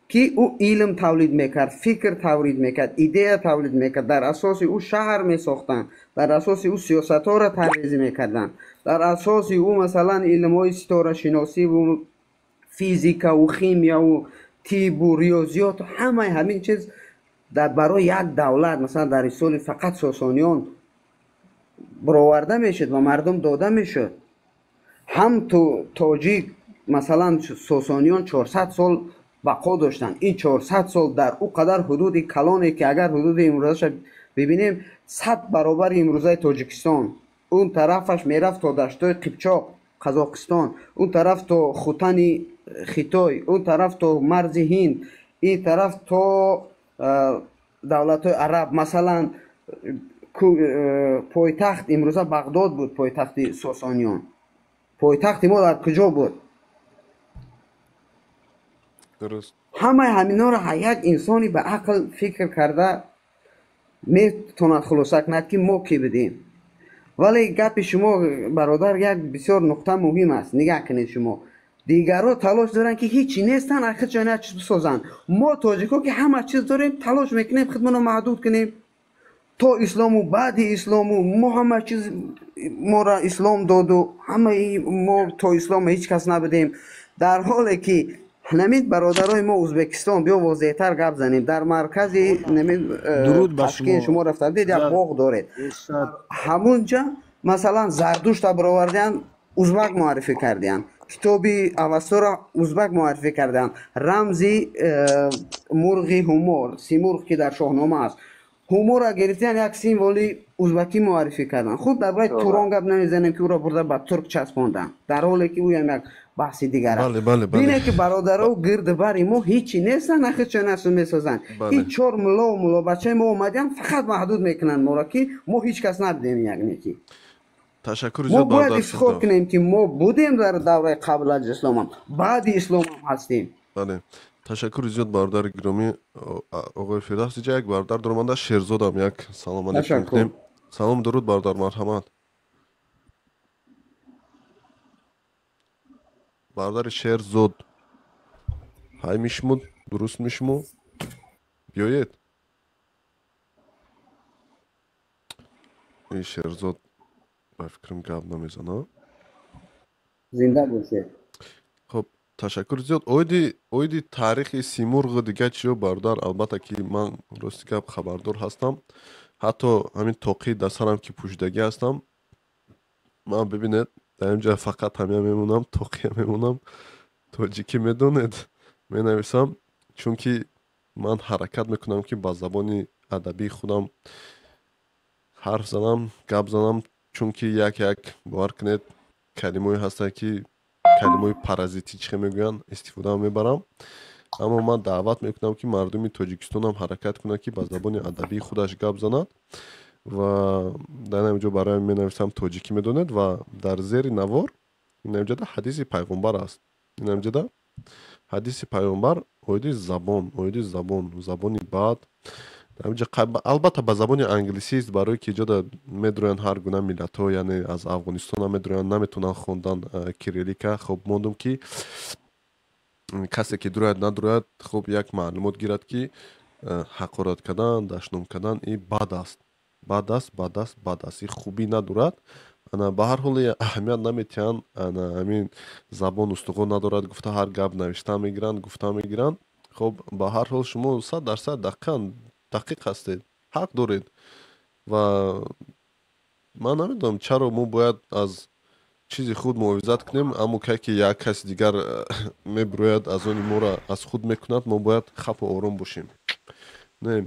ки ӯ илм тавлид мекард, фикр тавлид мекард, идея тавлид мекард. Дар асоси ӯ шаҳр месохтанд, дар асоси ӯ сиёсатҳоро таррезӣ мекарданд, дар асоси ӯ, масалан, илмҳои ситорашиносиву физикаву химияву тибу риёзиёт, ҳамаи ҳамин чиз дар барои як давлат, масалан, дар соли фақат Сосониён бароварда мешуд ва мардум дода мешуд. Ҳам тоҷик, масалан, Сосониён 400 сол бақо доштанд. Ин 400 сол дар ӯ қадар ҳудуди калоне, ки агар ҳудуди имрӯзаша бибинем, 100 баробари имрӯзаи Тоҷикистон, он тарафаш мерафт то даштҳои Қипчоқ, Қазоқистон, он тараф то Хутани Хитой, он тараф то марзи Ҳинд, ин тараф то давлатҳои араб. Масалан, пойтахт имрӯза Бағдод буд, пойтахти Сосониён. Пойтахти мо дар куҷо буд? Дуруст. Ҳамаи ҳаминҳоро як инсони ба ақл фикр карда метавонад хулоса кунад, ки мо кӣ будем. Вале гапи шумо, бародар, як бисёр нуқта муҳим аст. Нигаҳ кунед, шумо Дигарҳо талош доранд, ки ҳичи нестанд, аз худшон як чиз бисозанд. Мо тоҷикҳо, ки ҳама чиз дорем, талош мекунем худмонро маҳдуд кунем. То ислому баъди ислому мо ҳама чиз моро ислом доду, ҳамаи мо то ислом ҳеҷ кас набудем. Дар ҳоле ки ҳамин бародарои мо Ӯзбекистон, биё возеҳтар гап занем, дар маркази ҳамин Дуруд ба Ташкент шумо. шумо рафта будед, як боғ доред. Ҳамунҷа масалан Зардушта баровардиан, узбак муаррифӣ кардиан. Китоби Авасторо узбак муаррифӣ кардиан. Рамзи мурғи ҳумор, симурғ, ки дар Шоҳнома аст, ҳуморро гирифтиан, як символи узбакӣ муаррифӣ карданд. Хуб, дар бораи Турон гап намезанем, ки ӯро бурда ба турк часпонданд, дар ҳоле ки ӯям як баҳси дигар аст. Бале, бале, бале. Бинед, ки бародаро гирди бари мо ҳичи нестанд, ахирча насу месозанд. Ин чор муллову муллобачаи мо омадиан, фақат маҳдуд мекунанд моро, ки мо ҳеҷ кас набудем. Як неки Ташаккури мо зиёд, бояд бародар ифтихор Фирдавс. кунем, ки мо будем дар давраи қабл аз исломам, баъди исломам ҳастем. Бале, ташаккури зиёд, бародари гиромӣ, оғои Фирдавс. Иҷа як бародар даромада, Шерзодам, як салом алейкум Ташаккур. кунем. Салом, дуруд, бародар, марҳамат. Бародари Шерзод, ҳай мишму, дуруст мишму, биёед. Ин Шерзод ба фикрам гап намезана. Зинда бошед. Хоб, ташаккури зиёд. Оиди таърихи Симурғу дигар чиё, бародар, албатта ки ман рости гап хабардор ҳастам. Ҳатто ҳамин тоқии дар сарам ки пӯшидагӣ ҳастам, ман бибинед, дар инҷа фақат ҳамия мемонам, тоқия мемонам, тоҷикӣ медонед, менависам, чунки ман ҳаракат мекунам, ки ба забони адабии худам ҳарф занам, гап занам, чунки як як бовар кунед, калимое ҳастанд, ки калимаҳои паразитӣ чӣ мегӯянд, истифода мебарам. Аммо ман даъват мекунам, ки мардуми Тоҷикистонам ҳаракат кунад, ки ба забони адабии худаш гап занад. Ва дар ҳамин ҷо барои менависам тоҷикӣ медонед, ва дар зери навор инамҷода ҳадиси пайғомбар аст. Инамҷода ҳадиси пайғомбар оиди забон, оиди забон, забони бад. Дар инҷа албатта ба забони англисист, барое ки иҷода медроянд ҳар гуна миллатҳо, яъне аз Афғонистона медроянд, наметавонанд хондан кириллика. Хоб, мондум, ки касе ки дурояд, надурояд, хуб як маълумот гирад, ки ҳақорат кардан, дашном кардан и бад аст, бад аст, бад аст, бад аст, и хубӣ надорад. Ана ба ҳар ҳол аҳамият наметиҳанд. Ана ҳамин забон устухон надорад гуфта, ҳар гап навишта мегиранд, гуфта мегиранд. Хоб, ба ҳар ҳол шумо 100% дақиқан дақиқ ҳастед, ҳақ доред. Ва ман намедонам, чаро мо бояд аз чизи худ муҳофизат кунем, аммо кай ки як каси дигар мебирояд, аз они моро аз худ мекунад, мо бояд хапу ором бошем. Не,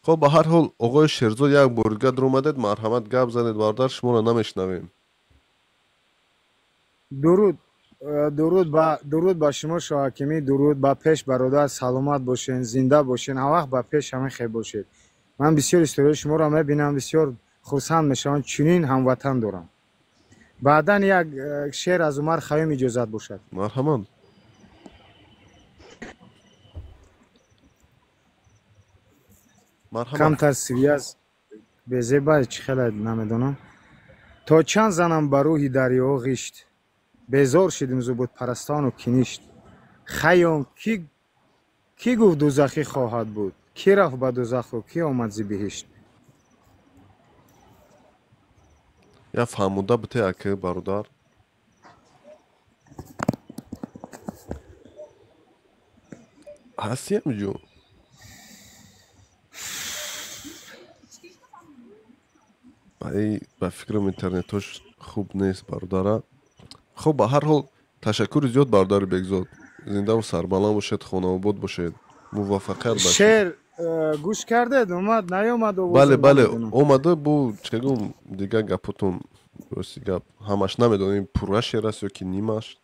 хоб, ба ҳар ҳол оғои Шерзод, як бор дигар даромадед, марҳамат, гап занед, бародар, шуморо намешнавем. Дуруд, дуруд ба шумо, Шоҳакимӣ, дуруд ба пеш, бародар, саломат бошен, зинда бошен, ҳамвақт ба пеш ҳамин хел бошед. Ман бисёр историяи шуморо мебинам, бисёр хурсанд мешавам, чунин ҳамватан дорам. Баъдан як шеър аз Умар Хайём, иҷозат бошад. Марҳамат. Марҳамат. Камтар связь безеба, чӣ хеле намедонам. То чанд занам ба рӯҳи дарёҳо ғишт, безор шидим зу бутпарастону киништ. Хайём, кӣ гуфт дузахӣ хоҳад буд, кӣ рафт ба дузаху кӣ омад зи биҳишт? Я фаҳмуда бите, ака, бародар. Ҳастӣ ҳамиҷо? Ай, ба фикрам интернетош хуб нест, бародара. Хуб, ба ҳар ҳол ташаккури зиёд, бародари Бекзод, зиндаву сарбаланд бошед, хонаобод бошед, муваффақият ба шумо. Шеър гӯш кардед, омад, наёмад? Бале. Овозам Бале. намедонам. Омада бу, чӣ гум, дигар гапотон, рости гап, ҳамаш намедонем, пурра шеър аст ё ки нимаш.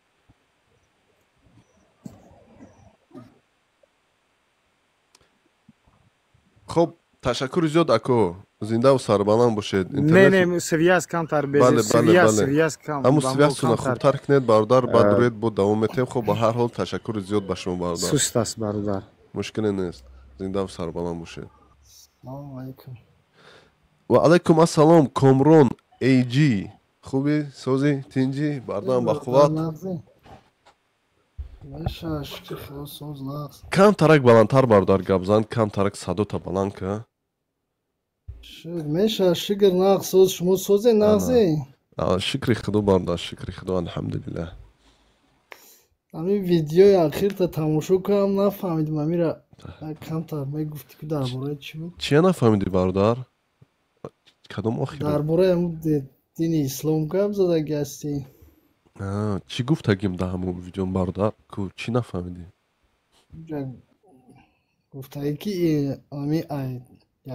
Хуб, ташаккури зиёд, ако, зиндаву сарбаланд бошед. Не. Интернет Не, связь камтар Бале, бале. связь Бале. Связь кам Ҳамун ба мо связьтона камтар хубтар кунед, бародар, баъд рӯед, бо давом метиҳем. Хуб, ба ҳар ҳол ташаккури зиёд ба шумо, бародар. Суст аст, бародар. Мушкиле нест, зиндаву сарбаланд бошед. Салому алайкум. Ва алайкум ассалом, Комрон AG, хуби, созӣ, тинҷӣ, бардам, ба қувват? Нағзӣ. Меша, шукри Худо, соз нағз. Камтарак баландтар, бародар, гап зан, камтарак садота баланд ка. Шуд, меша, шукр, нағз, соз, шумо созе, нағзе? Шукри Худо, бародар, шукри Худо, алҳамдулиллаҳ. Ҳамин видеои ахирта тамошо кардам, нафаҳмидим, амира камтар мегуфтӣ, ки дар бораи чӣ буд? Чия нафаҳмидӣ, бародар? Кадом охир? Дар бораи ҳамун дини ислом гап задаги ҳастӣ. Чӣ гуфтагим дар ҳамон видео, бародар? Ку чӣ нафаҳмидӣ? Гуфтагӣ, ки ами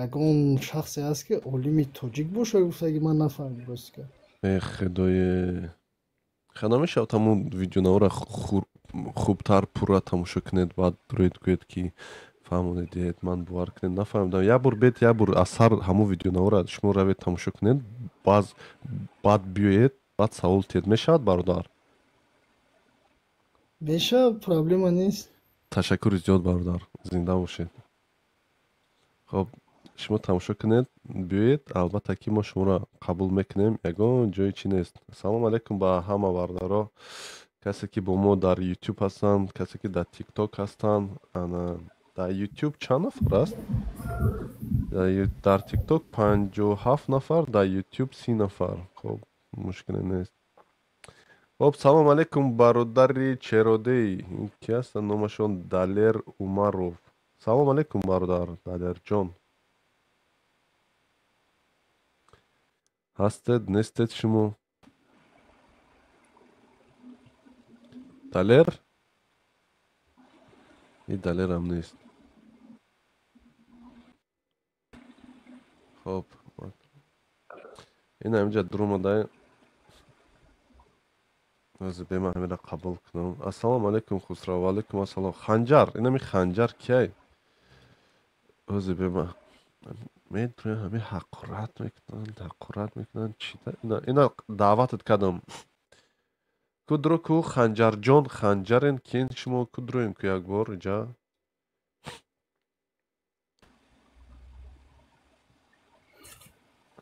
ягон шахсе ҳаст, ки олими тоҷик боша, гуфтагӣ, ман нафаҳмидим, рости гап. Э, худое, ха, намешавад ҳамон видеонаворо хубтар, пурра тамошо кунед, баъд рӯед гӯед, ки фаҳмонед диҳед. Ман, бовар кунед, нафаҳмидам. Як бор бед, як бор аз сар ҳамон видеонаворо шумо равед, тамошо кунед, баъз баъд биёед, баъд савол тиҳед. Мешавад, бародар? Мешавад, проблема нест. Ташаккури зиёд, бародар, зинда бошед. Хоб, шумо тамошо кунед, биёед, албатта ки мо шуморо қабул мекунем, ягон ҷои чӣ нест. Салом алайкум ба ҳама бародаро, касе ки бо мо дар Ютуб ҳастанд, касе ки дар Тикток ҳастанд. Ана, дар Ютуб чанд нафар аст? Дар Тикток 57 нафар, дар Ютуб 30 нафар. Хоб, мушкиле нест. Хоб, салом алайкум, бародари Черодей. Ин ки ҳастанд? Номашон Далер Умаров. Салом алайкум, бародар Далерҷон, ҳастед, нестед шумо, Далер? И Далерам нест. Хоб, ин ҳаминҷа дуромадай. Ҳозир бема ҳамира қабул кунам. Ассалому алайкум, Хусрав. Ва алайкум ассалом. Ханҷар, инами Ханҷар кияй? Ҳозир бема медурем, ҳами ҳақорат мекунанд, ҳақорат мекунанд. Чида ина даъватат кардам. Ку дуро, ку, Ханҷарҷон, Ханҷарен кин шумо? Ку дуроем, ку як бор иҷа.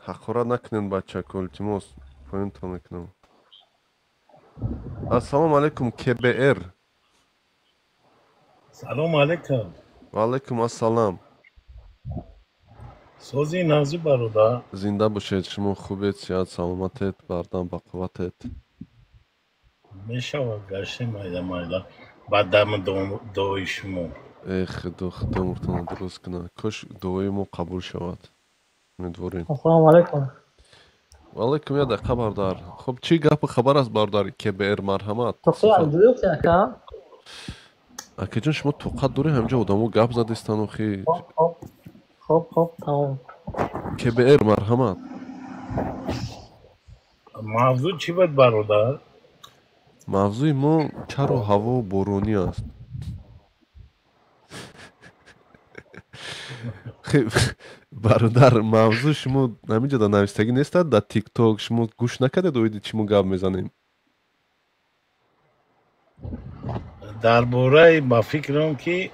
Ҳақорат накунед, бачако, илтимос, поёнтон мекунам. Ассалому алайкум, КБР. Салом алайкум. Ва алайкум ассалам. Сози, нағзи, бародар? Зинда бошед, шумо хубед, сиҳат саломатед, бардам бақувватед? Мешавад, гаштем майда майда ба дами дуои шумо. Э, Худо, Худо муртона дуруст кунад, кош дуои мо қабул шавад, умедворем. Ассалому алайкум. Ва алайкум. Як дақиқа, бародар. Хуб, чӣ гапу хабар аст, бародар КБР, марҳамат. Ака. Акаҷон, шумо тоқат доред? Ҳаминҷа одамо гап задистан охи. Хоб, тамом. КБР, марҳамат. Мавзӯъ чӣ буд, бародар? Мавзӯи мо чаро ҳаво боронӣ аст. Бародар, мавзӯъ шумо ҳаминҷа дар навистагӣ нестад, дар Тикток шумо гӯш накардед, оиди чӣ мо гап мезанем? Дар бораи, ба фикрам, ки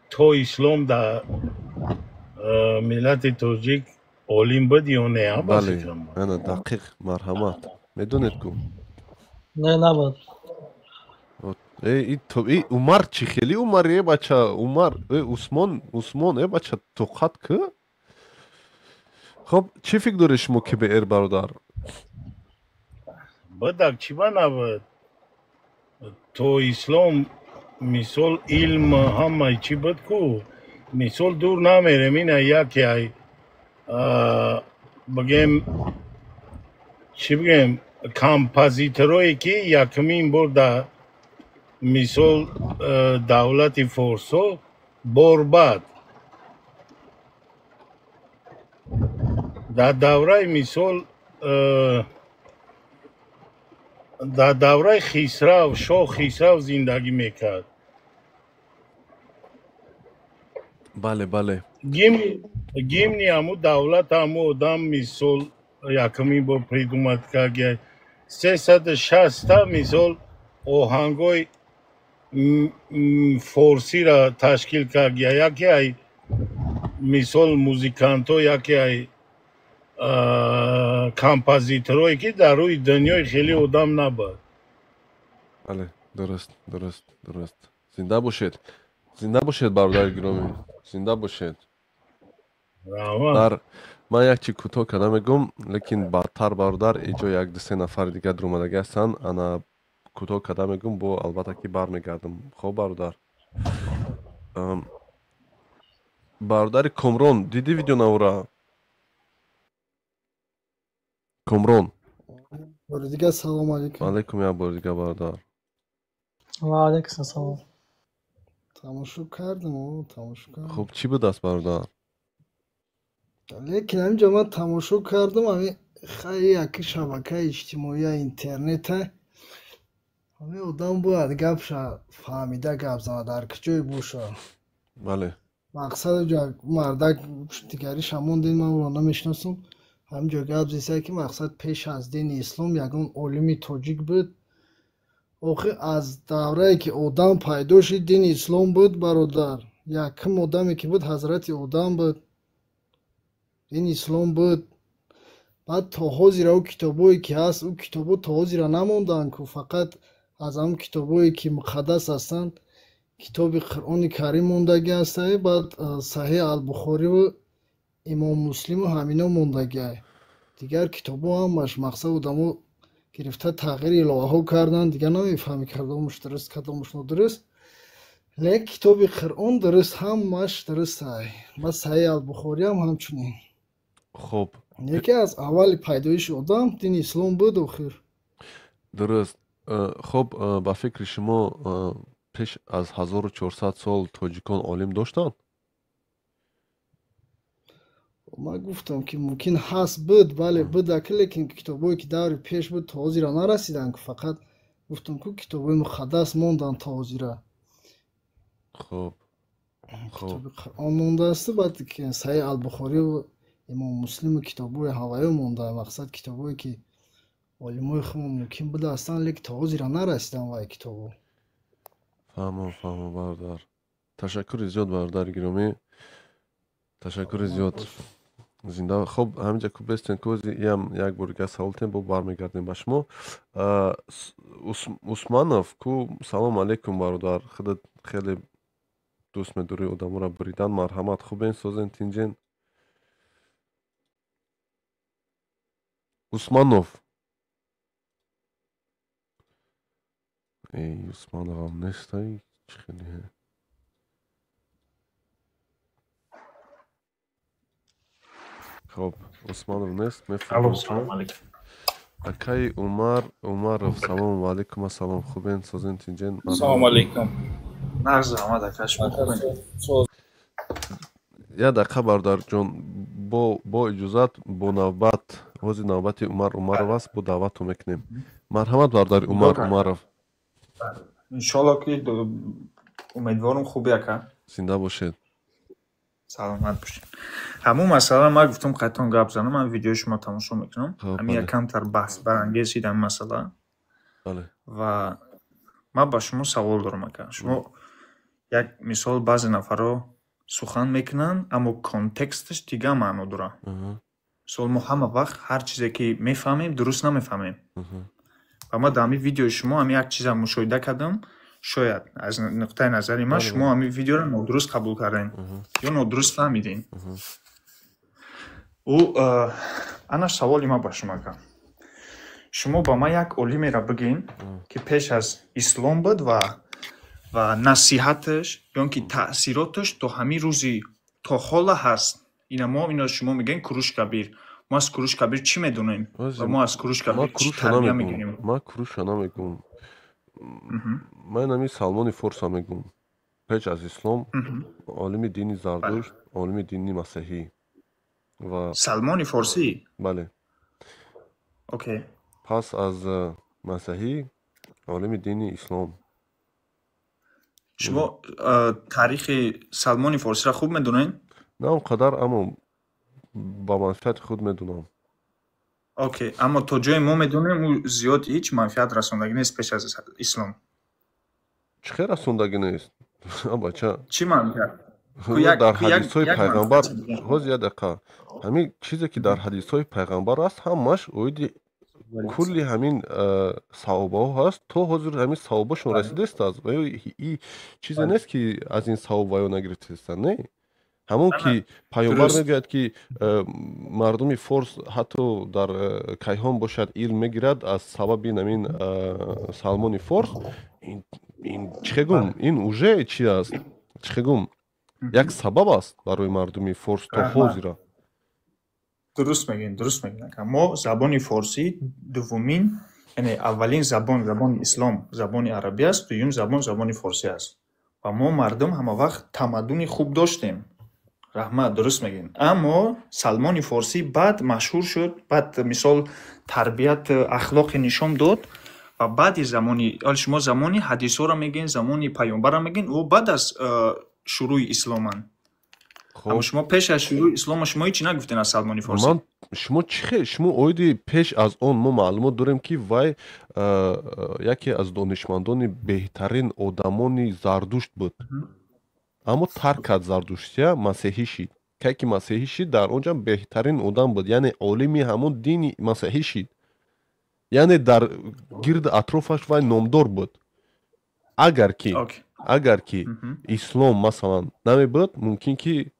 то ислом дар миллати тоҷик олим буд ё не, ба Бале. фикрам. Ана, дақиқ, марҳамат, медонед ку? Не, набуд. Э, и Умар чӣ хели Умар, э бача, Умар, э Усмон, Усмон, э бача, тоқат ку. Хоб, чӣ фикр доред шумо, КБР бародар? Будак, чӣ ба набуд? То ислом, мисол, илм, ҳамаи чӣ буд ку. Мисол, дур намерем, ина яке ай, бигем, чӣ бигем, композиторое ки якумин бор дар, мисол, давлати форсо Борбад дар давраи, мисол, дар давраи Хисрав, шоҳ Хисрав зиндагӣ мекард. Бале. Гимни ҳаму давлат ҳаму одам, мисол, якумин бор придумать кард, 360-та, мисол, оҳангҳои форсиро ташкил кард. Яке ай, мисол, музикантҳо, яке ай композиторое ки дар рӯи дунёи хеле одам набуд. Бале, дуруст, дуруст, дуруст. Зинда бошед, зинда бошед, бародари гиромӣ, зинда бошед. Дар ман як чи кӯтоҳ карда мегӯм, лекин баъдтар, бародар, иҷо як ду се нафари дигар дуромадагӣ ҳастанд. Ана, кӯтоҳ карда мегӯм, бо албатта ки бармегардам. Хоб, бародар, бародари Комрон, дидӣ видеонавора, Комрон? Бори дигар салом алейкум. Алейкум, як бори дигар, бародар. Ва алейкум салом. Тамошо кардам, тамошо кардам. Хуб, чӣ будааст, бародар? Лекин ҳаминҷо ман тамошо кардам, ҳами хай яки шабакаи иҷтимоия, интернета, ҳами одам бояд гапша фаҳмида гап занад, дар куҷое боша. Бале. Мақсад мардак дигариша мондем, ман ӯро намешиносам. Ҳаминҷо гап зеса, ки мақсад пеш аз дини ислом ягон олими тоҷик буд. Охир аз даврае ки одам пайдо шид, дини ислом буд, бародар. Якум одаме ки буд, ҳазрати Одам буд, дини ислом буд. Баъд то ҳозира ӯ китобое ки ҳаст, ӯ китобо то ҳозира намонданд ку. Фақат аз ҳамн китобое ки муқаддас ҳастанд, китоби Қуръони Карим мондагӣ ҳастае, баъд Саҳеҳ Албухориву Имом Муслиму ҳамино мондагиай. Дигар китобҳо ҳамаш мақсад одамо гирифта тағйири иловаҳо карданд, дигар намефаҳмӣ кадомаш дуруст, кадомаш нодуруст. Лек китоби Қуръон дуруст, ҳамаш дурустай. Баъд Саҳеҳ Албухориам ҳамчунин. Хуб. Яке аз аввали пайдоиши одам дини ислом буд охир. Дуруст. Хуб, ба фикри шумо, пеш аз 1400 сол тоҷикон олим доштанд? Ман гуфтам, ки мумкин ҳаст, буд, бале, буд аки, лекин китобое ки даври пеш буд, то ҳозира нарасиданд ку. Фақат гуфтам ку, китобҳои муқаддас монданд то ҳозира. Хуб. Китоби Қуръон мондааст, баъд Саҳеҳ Албухориву Имом Муслиму китобҳои ҳаваё монда. Мақсад китобҳое ки олимои худмон мумкин буда ҳастанд, лекин то ҳозира нарасиданд вай китобҳо. Фаҳмам, фаҳмам, бародар. Ташаккури зиёд, бародари гиромӣ, ташаккури зиёд, зинда. Хуб, ҳаминҷа ку бестен, ку иам як бор дигар савол тем, бо бармегардем ба шумо. Усманов ку, салом алейкум, бародар. Худат хеле дӯст медорӣ одаморо буридан. Марҳамат, хубен, созен, тинҷен? Усманов, эй, Усмановам нестай, чӣ хеле. Хоб, Усманов нест. Салом алейкум. Акаи Умар Умаров, салому алейкум, ассалом, хубен, созен, тинҷен? Салому алейкум. Нағз, раҳмат, ака, шумо хубен? Як дақиқа, бародарҷон, бо иҷозат, бо навбат. Ҳозир навбати Умар Умаров аст, бо даъватро мекунем. Марҳамат, бародари Умар Умаров. Иншоалло ки умедворам хуби, ака. Зинда бошед. Саломат бошед. Ҳамун масъала ман гуфтам қайтон гап занам, ман видеои шумо тамошо мекунам. Ҳамин якамтар баҳс барангез шид ҳамин масъала. Ва ман ба шумо савол дорам, ака. Шумо як мисол, баъзе нафарҳо сухан мекунанд, аммо контексташ дигар маъно дорад. Мисол, мо ҳама вақт ҳар чизе ки мефаҳмем, дуруст намефаҳмем. Ва ман дар ҳамин видеои шумо ҳамин як чиза мушоҳида кардам. Шояд аз нуқтаи назари ман шумо ҳамин видеоро нодуруст қабул кардем ё нодуруст фаҳмидем. Ӯ ана саволи ман ба шумо, ака. Шумо ба ман як олимеро бигӯед, ки пеш аз ислом буд ва насиҳаташ ё ки таъсироташ то ҳамин рӯзи то ҳола ҳаст. Ина мо ино шумо мегӯем Куруш Кабир. Мо аз Куруш Кабир чӣ медонем ва мо аз Куруш Кабир чӣ тарбия мегирем? Ман Куруша намегӯм, ман ҳамин Салмони Форса мегӯм. Пеш аз ислом олими дини Зардушт, олими дини масеҳӣ ва Салмони Форсӣ? Бале. Окей. Пас аз масеҳӣ олими дини ислом. Шумо таърихи Салмони Форсиро хуб медонед? На он қадар, аммо ба манфиати худ медонам. Окей, аммо то ҷое мо медонем, ӯ зиёд ҳеҷ манфиат расондагӣ нест пеш аз ислом. Чӣ хел расондагӣ нест, бача? Чӣ манфиат? Дар ҳадисҳои пайғамбар, ҳозир як дақиқа, ҳамин чизе ки дар ҳадисҳои пайғамбар аст, ҳамаш оиди Кулли ҳамин саҳобаҳо ҳаст, то ҳозир ҳамин саҳобашон расидааст. Ва и чизе нест, ки аз ин саҳоб ваё нагирифтаистанд, не. Ҳамон ки паёмбар мегӯяд, ки мардуми форс ҳатто дар кайҳон бошад, илм мегирад аз сабаби ҳамин Салмони Форс. Ин чӣ гум, ин уже чи аст, чӣ гум, як сабаб аст барои мардуми форс то ҳозира. Дуруст мегӯед, дуруст мегӯед. Мо забони форсӣ дуввумин, яъне аввалин забон забони ислом забони арабӣ аст, дуюм забон забони форсӣ аст ва мо мардум ҳама вақт тамаддуни хуб доштем. Раҳмат, дуруст мегӯед. Аммо Салмони Форсӣ баъд машҳур шуд, баъд мисол тарбият, ахлоқе нишон дод ва баъди замони, ҳол шумо замони ҳадисҳоро мегӯед, замони паёмбарро мегӯед, ӯ баъд аз шурӯи исломанд. Аммо шумо пеш аз шурӯи ислома шумо ҳеҷ нагуфтед аз Салмони Форсӣ. Ман шумо чӣ, шумо оиди пеш аз он мо маълумот дорем, ки вай яке аз донишмандони беҳтарин одамони Зардушт буд, аммо тарк кард зардуштия, масеҳӣ шид. Кай ки масеҳӣ шид, дар он ҷа беҳтарин одам буд, яъне олими ҳамон дини масеҳӣ шид, яъне дар гирди атрофаш вай номдор буд. Агар ки ислом масалан намебуд, мумкин ки,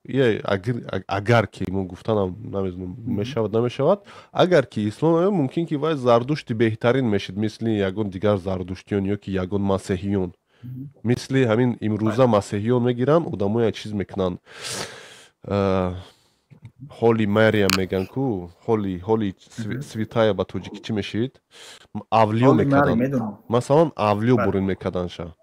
агар ки мо гуфтанам намедонам мешавад, намешавад, агар ки ислом намебуд, мумкин ки вай зардушти беҳтарин мешид, мисли ягон дигар зардуштиён ё ки ягон масеҳиён, мисли ҳамин имрӯза масеҳиён мегиранд, одамоя чиз мекунанд, Holy Мариям мегӯянд ку, Holy Святая ба тоҷикӣ чӣ мешид, авлиё мекарданд, масалан, авлиё бурин мекарданша,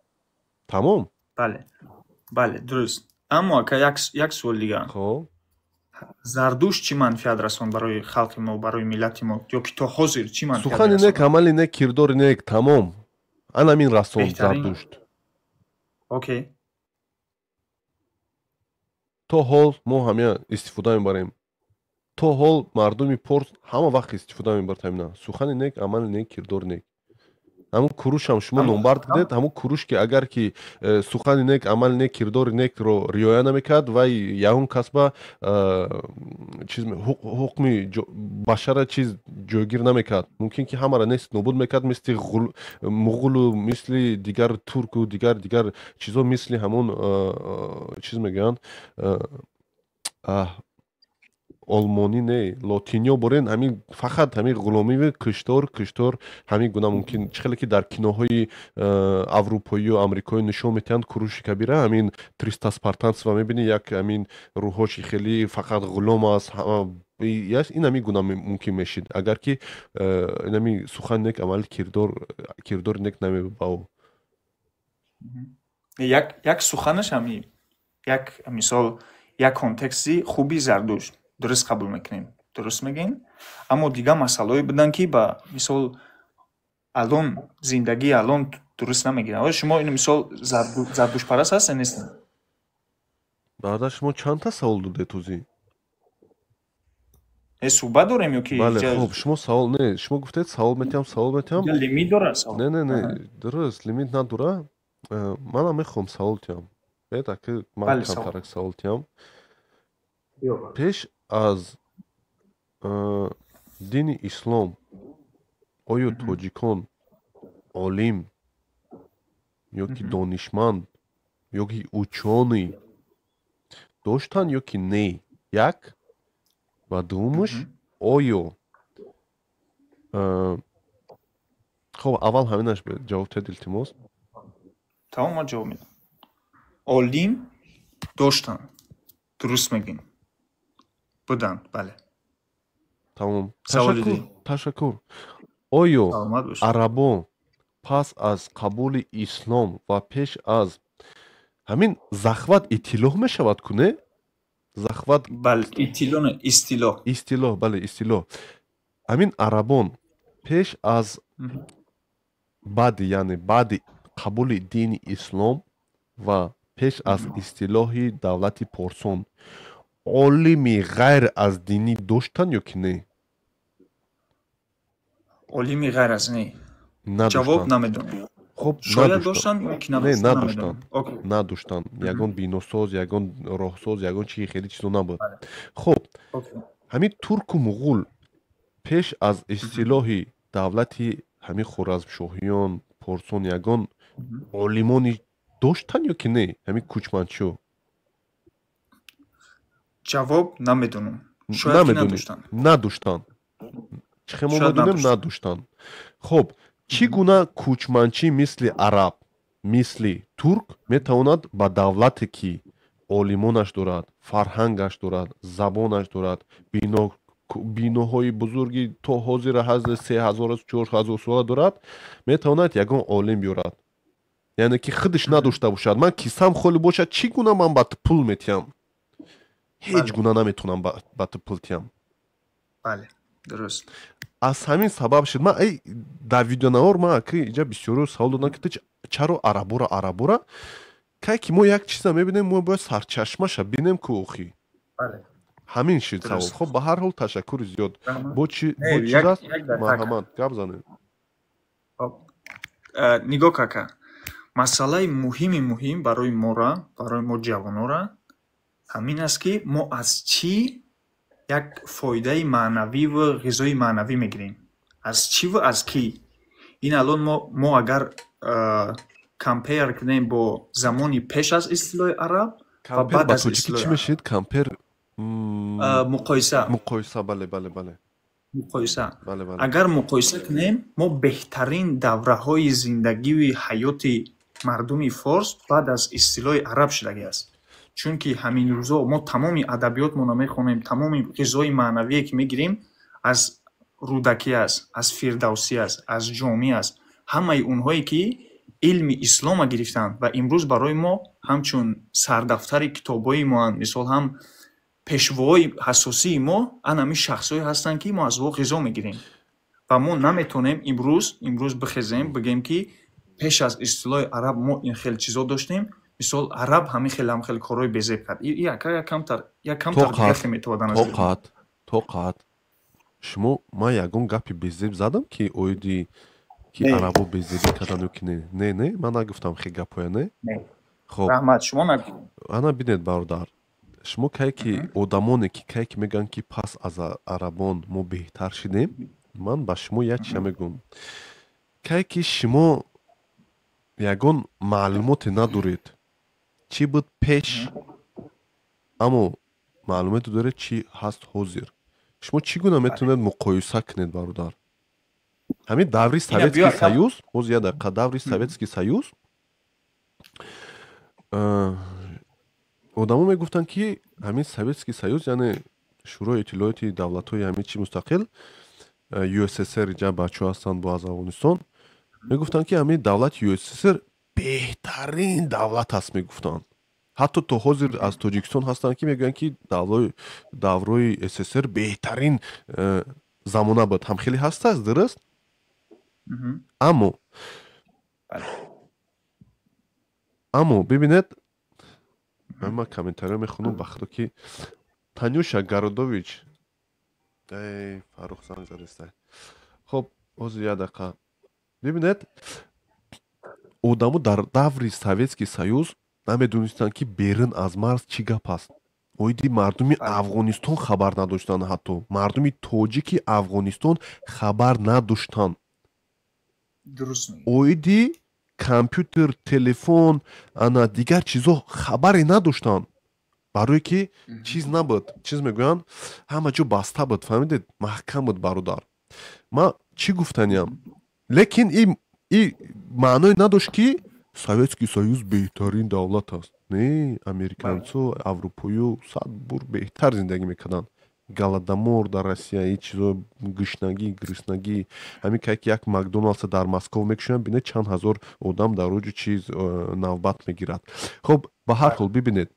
тамом. Бале, дуруст. Аммо ака, як суол дигар. Хоб. Зардушт чӣ манфиат расонд барои халқи мо, барои миллати мо, ё ки то ҳозир чӣ манфиат? Сухани нек, амали нек, кирдори нек, тамом, анамин расонд Зардушт. Окей. То ҳол мо ҳамя истифода мебарем, то ҳол мардуми порс ҳама вақт истифода мебарад ҳамина: сухани нек, амали нек, кирдори нек. Ҳамун Курушам шумо номбар дидед, ҳамун Куруш, ки агар ки сухани нек, амали нек, кирдори некро риоя намекард, вай ягон касба чиз ҳукми башара чиз ҷойгир намекард, мумкин ки ҳамаро нест нобуд мекард, мисли муғулу мисли дигар турку дигар чизо, мисли ҳамун чиз мегӯянд, олмонӣ не, лотиниё борен, ҳамин фақат ҳамин ғуломиву куштор, ҳамин гуна. Мумкин чӣ хеле ки дар киноҳои аврупоию амрикоӣ нишон метиҳанд Куруши Кабира, ҳамин 300 спартанцев ва мебинӣ, як ҳамин рӯҳоши хеле фақат ғулом аст, ин ҳамин гуна мумкин мешид, агар ки инами сухани нек, амали кирдори нек намебуд ба ӯ. Як суханаш ҳами як мисол, як контексти хуби Зардушт дуруст қабул мекунем, дуруст мегӯем, аммо дигар масъалаҳое буданд, ки ба мисол алон зиндагии алон дуруст намегиранд. Оё шумо ин мисол зардуштпараст ҳастед, нестед? Баъда шумо чандта савол додед тӯзӣ? Э, суҳбат дорем ё ки? Бале, хуб, шумо савол не, шумо гуфтед савол метиҳам, савол метиҳам. Лимит дорад савол? Не, дуруст, лимит надора. Манам мехоҳам савол тиҳам. Бед аки ман камтарак савол тиҳам. Пеш аз дини ислом оё тоҷикон олим ё ки донишманд ё ки учёный доштанд ё ки не? Як ва дуввумаш, оё хоб, аввал ҳаминаш ҷавоб диҳед, илтимос. Тамом, ман ҷавоб медиҳам. Олим доштанд, дуруст мегӯем, буданд, бале. Тамом, ташаккур, ташаккур. Оё арабон пас аз қабули ислом ва пеш аз ҳамин захват иттилоҳ мешавад ку, не, захват? Бале, иттилоҳ не, истилоҳ. Истилоҳ, бале, истилоҳ. Ҳамин арабон пеш аз баъди, яъне баъди қабули дини ислом ва пеш аз истилоҳи давлати порсон олими ғайр аз динӣ доштанд ё ки не? Олими ғайр аз не, ҷавоб намедонам. Хуб. Шояд доштанд ё ки не, надоштанд, надоштанд. Ягон биносоз, ягон роҳсоз, ягон чизи хеле чизо набуд. Хуб, ҳамин турку муғул пеш аз истилоҳи Давлати ҳамин хоразмшоҳиён, порсон ягон олимони доштанд ё ки не, ҳамин кӯчманчиҳо? Ҷавоб: намедонам, шояд ки надоштанд. Надоштанд. Чӣ хел мо медонем, надоштанд. Хуб, чӣ гуна кӯчманчӣ мисли араб, мисли турк метавонад ба давлате, ки олимонаш дорад, фарҳангаш дорад, забонаш дорад, биноҳои бузурги то ҳозира ҳазри 3000, 4000 сола дорад, метавонад ягон олим биёрад? Яъне ки худаш надошта бошад, ман кисам холӣ бошад, чӣ гуна ман ба ту пул метиҳам? Ҳеҷ гуна наметавонам ба ту пул тиҳам. Бале, дуруст. Аз ҳамин сабаб шуд, ман дар видеонавор ман аки иҷа бисёро савол додам, ки ту чаро арабора. Кай ки мо як чиза мебинем, мо бояд сарчашмаша бинем ку охи. Ҳамин шуд савол. Хоб, ба ҳар ҳол, ташаккури зиёд. Бо чиз аст, марҳамат, гап занед. Нигоҳ, кака, масъалаи муҳими муҳим барои мора, барои мо ҷавонора ҳамин аст, ки мо аз чӣ як фоидаи маънавиву ғизои маънавӣ мегирем, аз чӣ ва аз кӣ. Ин алон мо агар compare кунем бо замони пеш аз истилои араб ва баъд аз чӣ мешид compare? Муқоиса. Муқоиса, бале, бале, бале. Муқоиса. Агар муқоиса кунем, мо беҳтарин давраҳои зиндагии ҳаёти мардуми форс баъд аз истилои араб шудагӣ аст, чунки ҳамин рӯзо мо тамоми адабиётмонро мехонем, тамоми ғизои маънавие, ки мегирем, аз Рӯдакӣ аст, аз Фирдавсӣ аст, аз Ҷомӣ аст, ҳамаи онҳое, ки илми ислома гирифтанд ва имрӯз барои мо ҳамчун сардафтари китобҳои моанд. Мисол, ҳам пешвоҳои ҳассосии мо ан ҳамин шахсҳое ҳастанд, ки мо аз ӯ ғизо мегирем, ва мо наметавонем имрӯз бихезем, бигӯем, ки пеш аз истилои араб мо ин хел чизо доштем. Мисол, араб ҳамин хел ҳам хел корҳои безеб кард. Якамтар метавонад. Тоқат, тоқат. Шумо, ман ягон гапи безеб задам, ки оиди ки арабо безебӣ кардан ё ки не? Не, не, ман нагуфтам хел гапҳоя, не. Хоб, раҳмат, шумо нагуфтед. Ана бинед, бародар, шумо кай ки одамоне ки кай ки мегӯянд, ки пас аз арабон мо беҳтар шидем, ман ба шумо як чиза мегӯям: кай ки шумо ягон маълумоте надоред, чӣ буд пеш, аммо маълумоте доред, чӣ ҳаст ҳозир, шумо чӣ гуна метавонед муқоиса кунед, бародар? Ҳамин даври Советский Союз, ҳозир, як дақиқа, даври Советский Союз одамо мегуфтанд, ки ҳамин Советский Союз, яъне Шӯрои иттилооти давлатҳои ҳамин чи мустақил, ЮССР, иҷа бачаҳо ҳастанд бо аз Афғонистон, мегуфтанд, ки ҳамин давлати ЮССР беҳтарин давлат аст, мегуфтанд. Ҳатто то ҳозир аз Тоҷикистон ҳастанд, ки мегӯянд, ки даврои СССР беҳтарин замона буд. Ҳам хеле ҳастааст, дуруст? Аммо бибинед, ман комментариё мехонам, ба худо, ки Танюша Городович, Фаррух занг задеста. Хоб, ҳозир, як дақиқа. Бибинед, одамо дар даври Советский Союз намедонистанд, ки берун аз марз чӣ гап аст. Оиди мардуми Афғонистон хабар надоштанд, ҳатто мардуми тоҷики Афғонистон хабар надоштанд. Оиди компютер, телефон, ана дигар чизо хабаре надоштанд, барое ки чиз набуд, чиз мегӯянд, ҳама ҷо баста буд, фаҳмидед, маҳкам буд. Бародар, ман чӣ гуфтаниям? Лекин и маъное надошт, ки Советский Союз беҳтарин давлат аст. Не, американцо, аврупоиё сад бур беҳтар зиндагӣ мекарданд. Голодомор дар Россия, и чизо, гушнагӣ, гуруснагӣ. Ҳамин кай ки як Макдоналдса дар Москов мекушоянд, бинед, чанд ҳазор одам дар оҷу чиз навбат мегирад. Хоб, ба ҳар ҳол, бибинед,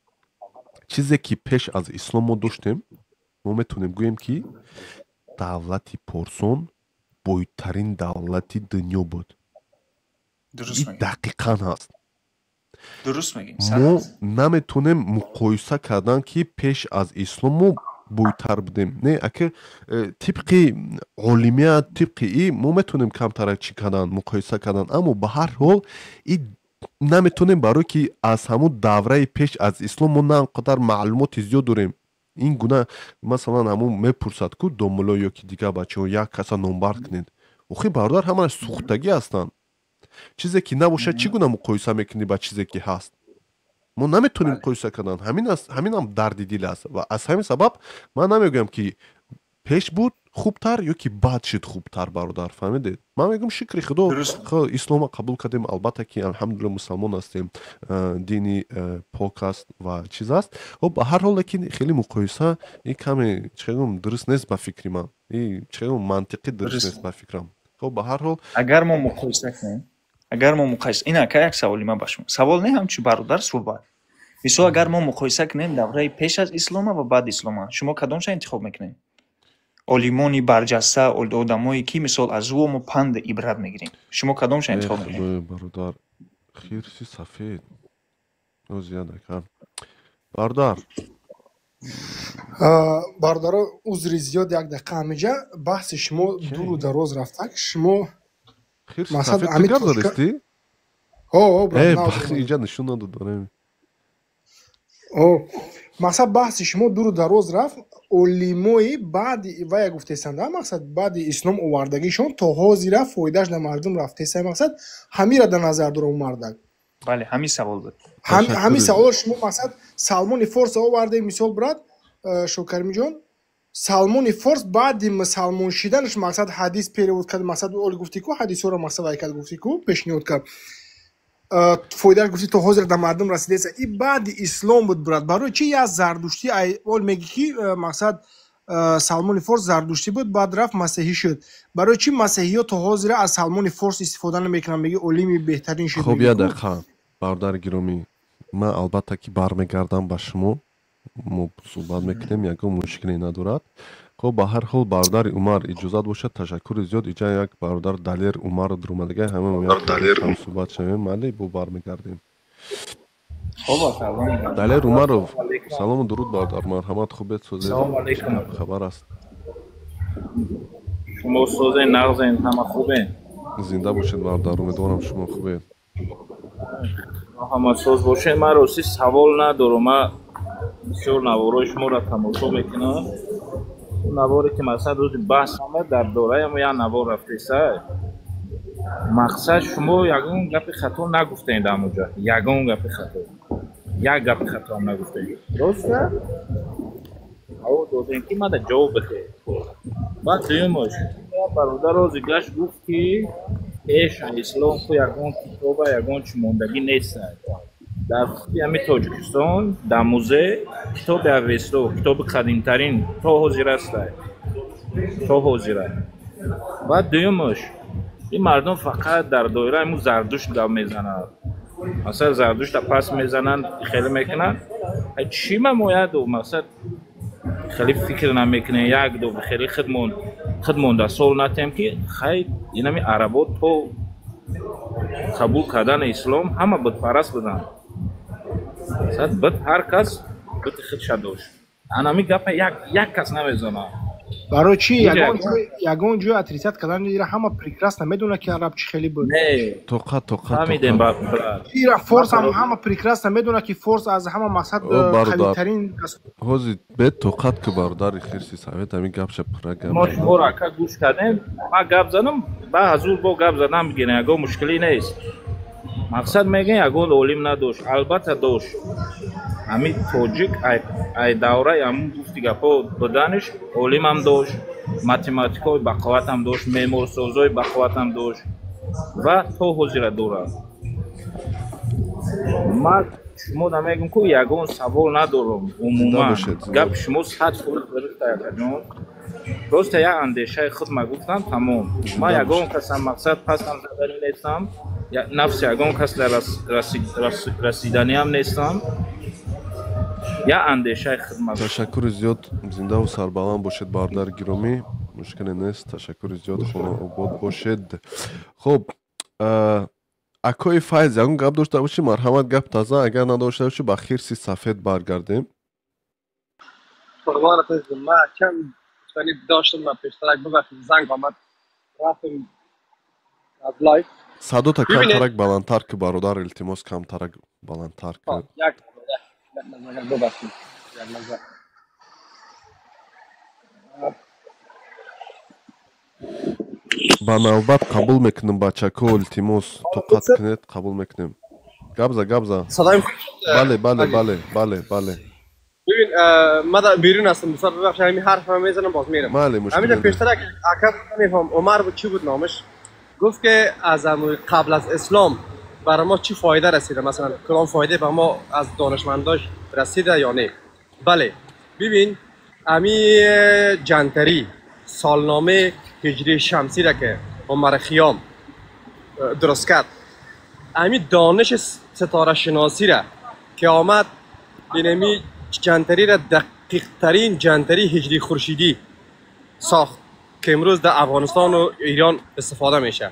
чизе ки пеш аз ислом мо доштем, мо метавонем гӯем, ки давлати порсон бойтарин давлати дунё буд. Ин дақиқан ҳаст. Мо наметавонем муқоиса кардан, ки пеш аз ислом мо бойтар будем. Не, ака, тибқи олимият, тибқи и мо метавонем камтара чӣ кардан, муқоиса кардан, аммо ба ҳар ҳол и наметавонем, барое ки аз ҳамун давраи пеш аз ислом мо на он қадар маълумоти зиёд дорем. Ин гуна, масалан, ҳамун мепурсад ку домуло ё ки дигар бачаҳо, як каса номбар кунед. Охи бародар, ҳамааш сӯхтагӣ ҳастанд. Чизе ки набошад, чӣ гуна муқоиса мекунӣ ба чизе ки ҳаст? Мо наметонем муқоиса кардан. Ҳамин аст, ҳаминам дарди дил аст. Ва аз ҳамин сабаб ман намегӯям, ки пеш буд хубтар ё ки баъд шуд хубтар, бародар, фаҳмидед? Ман мегӯям, шукри Худо, ислома қабул кардем, албатта ки, алҳамдулилла, мусалмон ҳастем, дини пок аст ва чиз аст. Хоб, ба ҳар ҳол, лекин хеле муқоиса и каме, чӣ гӯям, дуруст нест ба фикри ман, и чӣ гӯям, мантиқӣ дуруст нест ба фикрам. Хоб, ба ҳар ҳол. Агар мо муқоиса кунем, агар мо муқоиса, ин ака, як саволи ман ба шумо, савол не, ҳамчун бародар суҳбат. Мисол, агар мо муқоиса кунем давраи пеш аз ислома ва баъд ислома, шумо кадомша интихоб мекунед? Олимони барҷаста, одамое ки, мисол, аз ӯ мо панду ибрат мегирем, шумо кадомша интихоб мекунед? Бародар хирси сафед, зиёд ака, бародар. Бародаро, узри зиёд, як дақиқа. Ҳамиҷа баҳси шумо дуру дароз рафтак, шумо Хирси сафед, ту гап задистӣ? Инҷа нишон надод. Мақсад, баҳси шумо дуру дароз рафт. Олимои баъди вая гуфтесанд, мақсад, баъди ислом овардагишон то ҳозира фоидааш на мардум рафтеса, мақсад, ҳамира дар назар дорам, мардак. Бале, ҳамин савол буд. Ҳамин савол. Шумо, мақсад, Салмони Форс оварде мисол, брат Шокаримҷон. Салмони Форс баъди мусалмон шиданаш, мақсад, ҳадис перевод кард, мақсад, оли гуфтӣ ку, ҳадисҳоро, мақсад, вай кард, гуфтӣ ку, пешниҳод кард, фоидааш, гуфтӣ, то ҳозир дар мардум расидааст. И баъди ислом буд, брат. Барои чи я зардуштӣ ол мегӣ ки, мақсад, Салмони Форс зардуштӣ буд, баъд рафт масеҳӣ шуд? Барои чи масеҳиё то ҳозира аз Салмони Форс истифода намекунанд? Меги олими беҳтарин шуд. Хоб, як дақиқа, бародари гиромӣ, ман албатта ки бармегардам ба шумо, мо суҳбат мекунем, ягон мушкиле надорад. Хоб, ба ҳар ҳол, бародари Умар, иҷозат бошад, ташаккури зиёд. Иҷа як бародар Далер Умар дуромадага, ҳама суҳбат шавем, майли, бо бармегардем. Далер Умаров, салому дуруд, бародар, марҳамат, хубед, созед, хабар аст? Шумо созен, нағзен, ҳама хубен? Зинда бошед, бародар, умедворам, шумо хубед. Ҳама соз бошед. Ман рости савол надорам, ман бисёр наворои шуморо тамошо мекунам. Наворе ки, масалан, рӯзи баҳс омад, дар дораи як навор рафтеса, мақсад, шумо ягон гапи хато нагуфтем дар ҳамонҷа, ягон гапи хато, як гапи хатоам нагуфтем, роста ҳаво додем ки мада ҷавоб бидеҳ. Баъд дуюмаш, бародар рози гашт гуфт ки пеш ислом ку ягон китоба, ягон чӣ мондагӣ нест. Дар худи ҳамин Тоҷикистон дар музей китоби Авесто, китоби қадимтарин, то ҳозир аста, то ҳозира. Баъд дуюмаш, ин мардум фақат дар доираи му Зардушт гап мезанад, масалан, Зардушта пас мезананд, хеле мекунанд. Чӣ мамояду, мақсад, хеле фикр намекунем, як ду хеле худмон да сол натем ки хай инами арабо то қабул кардани ислом ҳама бутпараст буданд. Бут, ҳар кас бути худша дошт. Анами гапа як кас намезанад. Барои чӣ ягон ҷой отрицать кардан? Ира ҳама прекрасно медонад, ки араб чӣ хеле буд. Тоқат, тоқат. Фаҳмидем. Ира форс ҳам ҳама прекрасно медонад, ки форс аз ҳама, мақсад, қавитарин. Ҳозир бе тоқат ки, бародари хирси сафед, ҳамин гапша пурра гап. Мо шуморо, ака, гӯш кардем. Ман гап задам, ба ҳазур бо гап задан бигирем, ягон мушкилӣ нест. Мақсад, мегӯем, ягон олим надошт? Албатта дошт. Ҳамин тоҷик ай давраи ҳамун гуфти гапҳо буданиш олимам дошт, математикҳои бақувватам дошт, меъморсозҳои бақувватам дошт ва то ҳозира дорад. Ман шумо намегӯм ку ягон савол надорам, умуман гапи шумо 100% дуруст, акаҷон. Просто як андешаи худ ма гуфтам, тамом. Ман ягон касам, мақсад, пасам заданӣ нестам, нафси ягон кас дар расиданиам нестам, як андешаи хидмат. Ташаккури зиёд, зиндаву сарбаланд бошед, бародари гиромӣ, мушкиле нест, ташаккури зиёд, хонаобод бошед. Хуб, акои Файз, ягон гап дошта бошӣ, марҳамат, гап таза. Агар надошта бошӣ, ба хирси сафед баргардем. Қурбонат, азизам, ман кам гуфтанӣ доштам, ман пештарак, бибахшед, занг омад, рафтам аз live. Садота камтарак баландтар ки, бародар, илтимос, камтарак баландтар ки. Як лаҳза, бибахшед, як лаҳза. Ба навбат қабул мекунем, бачако, илтимос, тоқат кунед, қабул мекунем. Гап за, гап за. صدایم бале, бале, бале, бале, бале. ببین، من در بیرون هستم، بسیار ببخشید، همین حرف من میزنم باز میرم. بله، مشکل همین نداره. پیشتر اکا نمیفهم عمر بود چی بود نامش، گفت که از همون قبل از اسلام برای ما چی فایده رسیده، مثلا کدام فایده به ما از دانشمنداش رسیده یا نه. بله، ببین، امی جنتری سالنامه هجری شمسی را که عمر خیام درست کرد، امی دانش ستاره شناسی را که آمد، اینمی جنتری را دقیق ترین جنتری هجری خورشیدی ساخت که امروز در افغانستان و ایران استفاده میشه.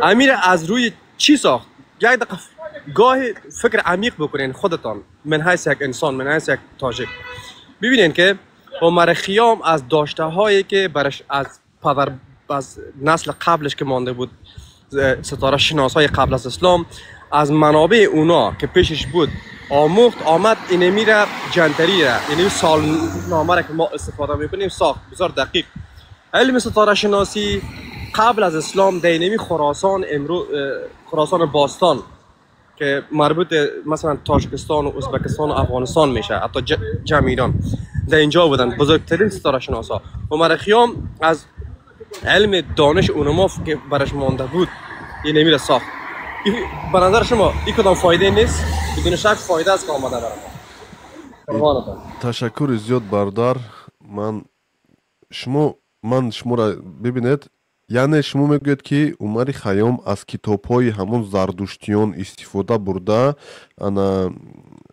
امیر از روی چی ساخت؟ یک دقیقه گاهی فکر عمیق بکنین خودتان، من حیث یک انسان، من حیث یک تاجک، ببینین که عمر خیام از داشته هایی که برش از پدر، از نسل قبلش که مانده بود، ستاره شناس های قبل از اسلام، از منابع اونا که پیشش بود آموخت، آمد اینمی را، جنتری را، اینمی سالنامه را که ما استفاده میکنیم ساخت، بسیار دقیق. علم ستاره شناسی قبل از اسلام در اینمی خراسان امرو، خراسان باستان که مربوط مثلا تاجیکستان و ازبکستان و افغانستان میشه، حتی جمع ایران، در اینجا بودن بزرگترین ستاره شناسا. عمر خیام از علم دانش اونما که برش مانده بود این را ساخت. به نظر شما این کدام فایده نیست؟ بدون شک فایده است که آمده برای ما. قربانتان. Ташаккури зиёд, бародар. Ман шумо, ман шуморо, бибинед, яъне шумо мегӯед, ки Умари Хайём аз китобҳои ҳамон зардуштиён истифода бурда, ана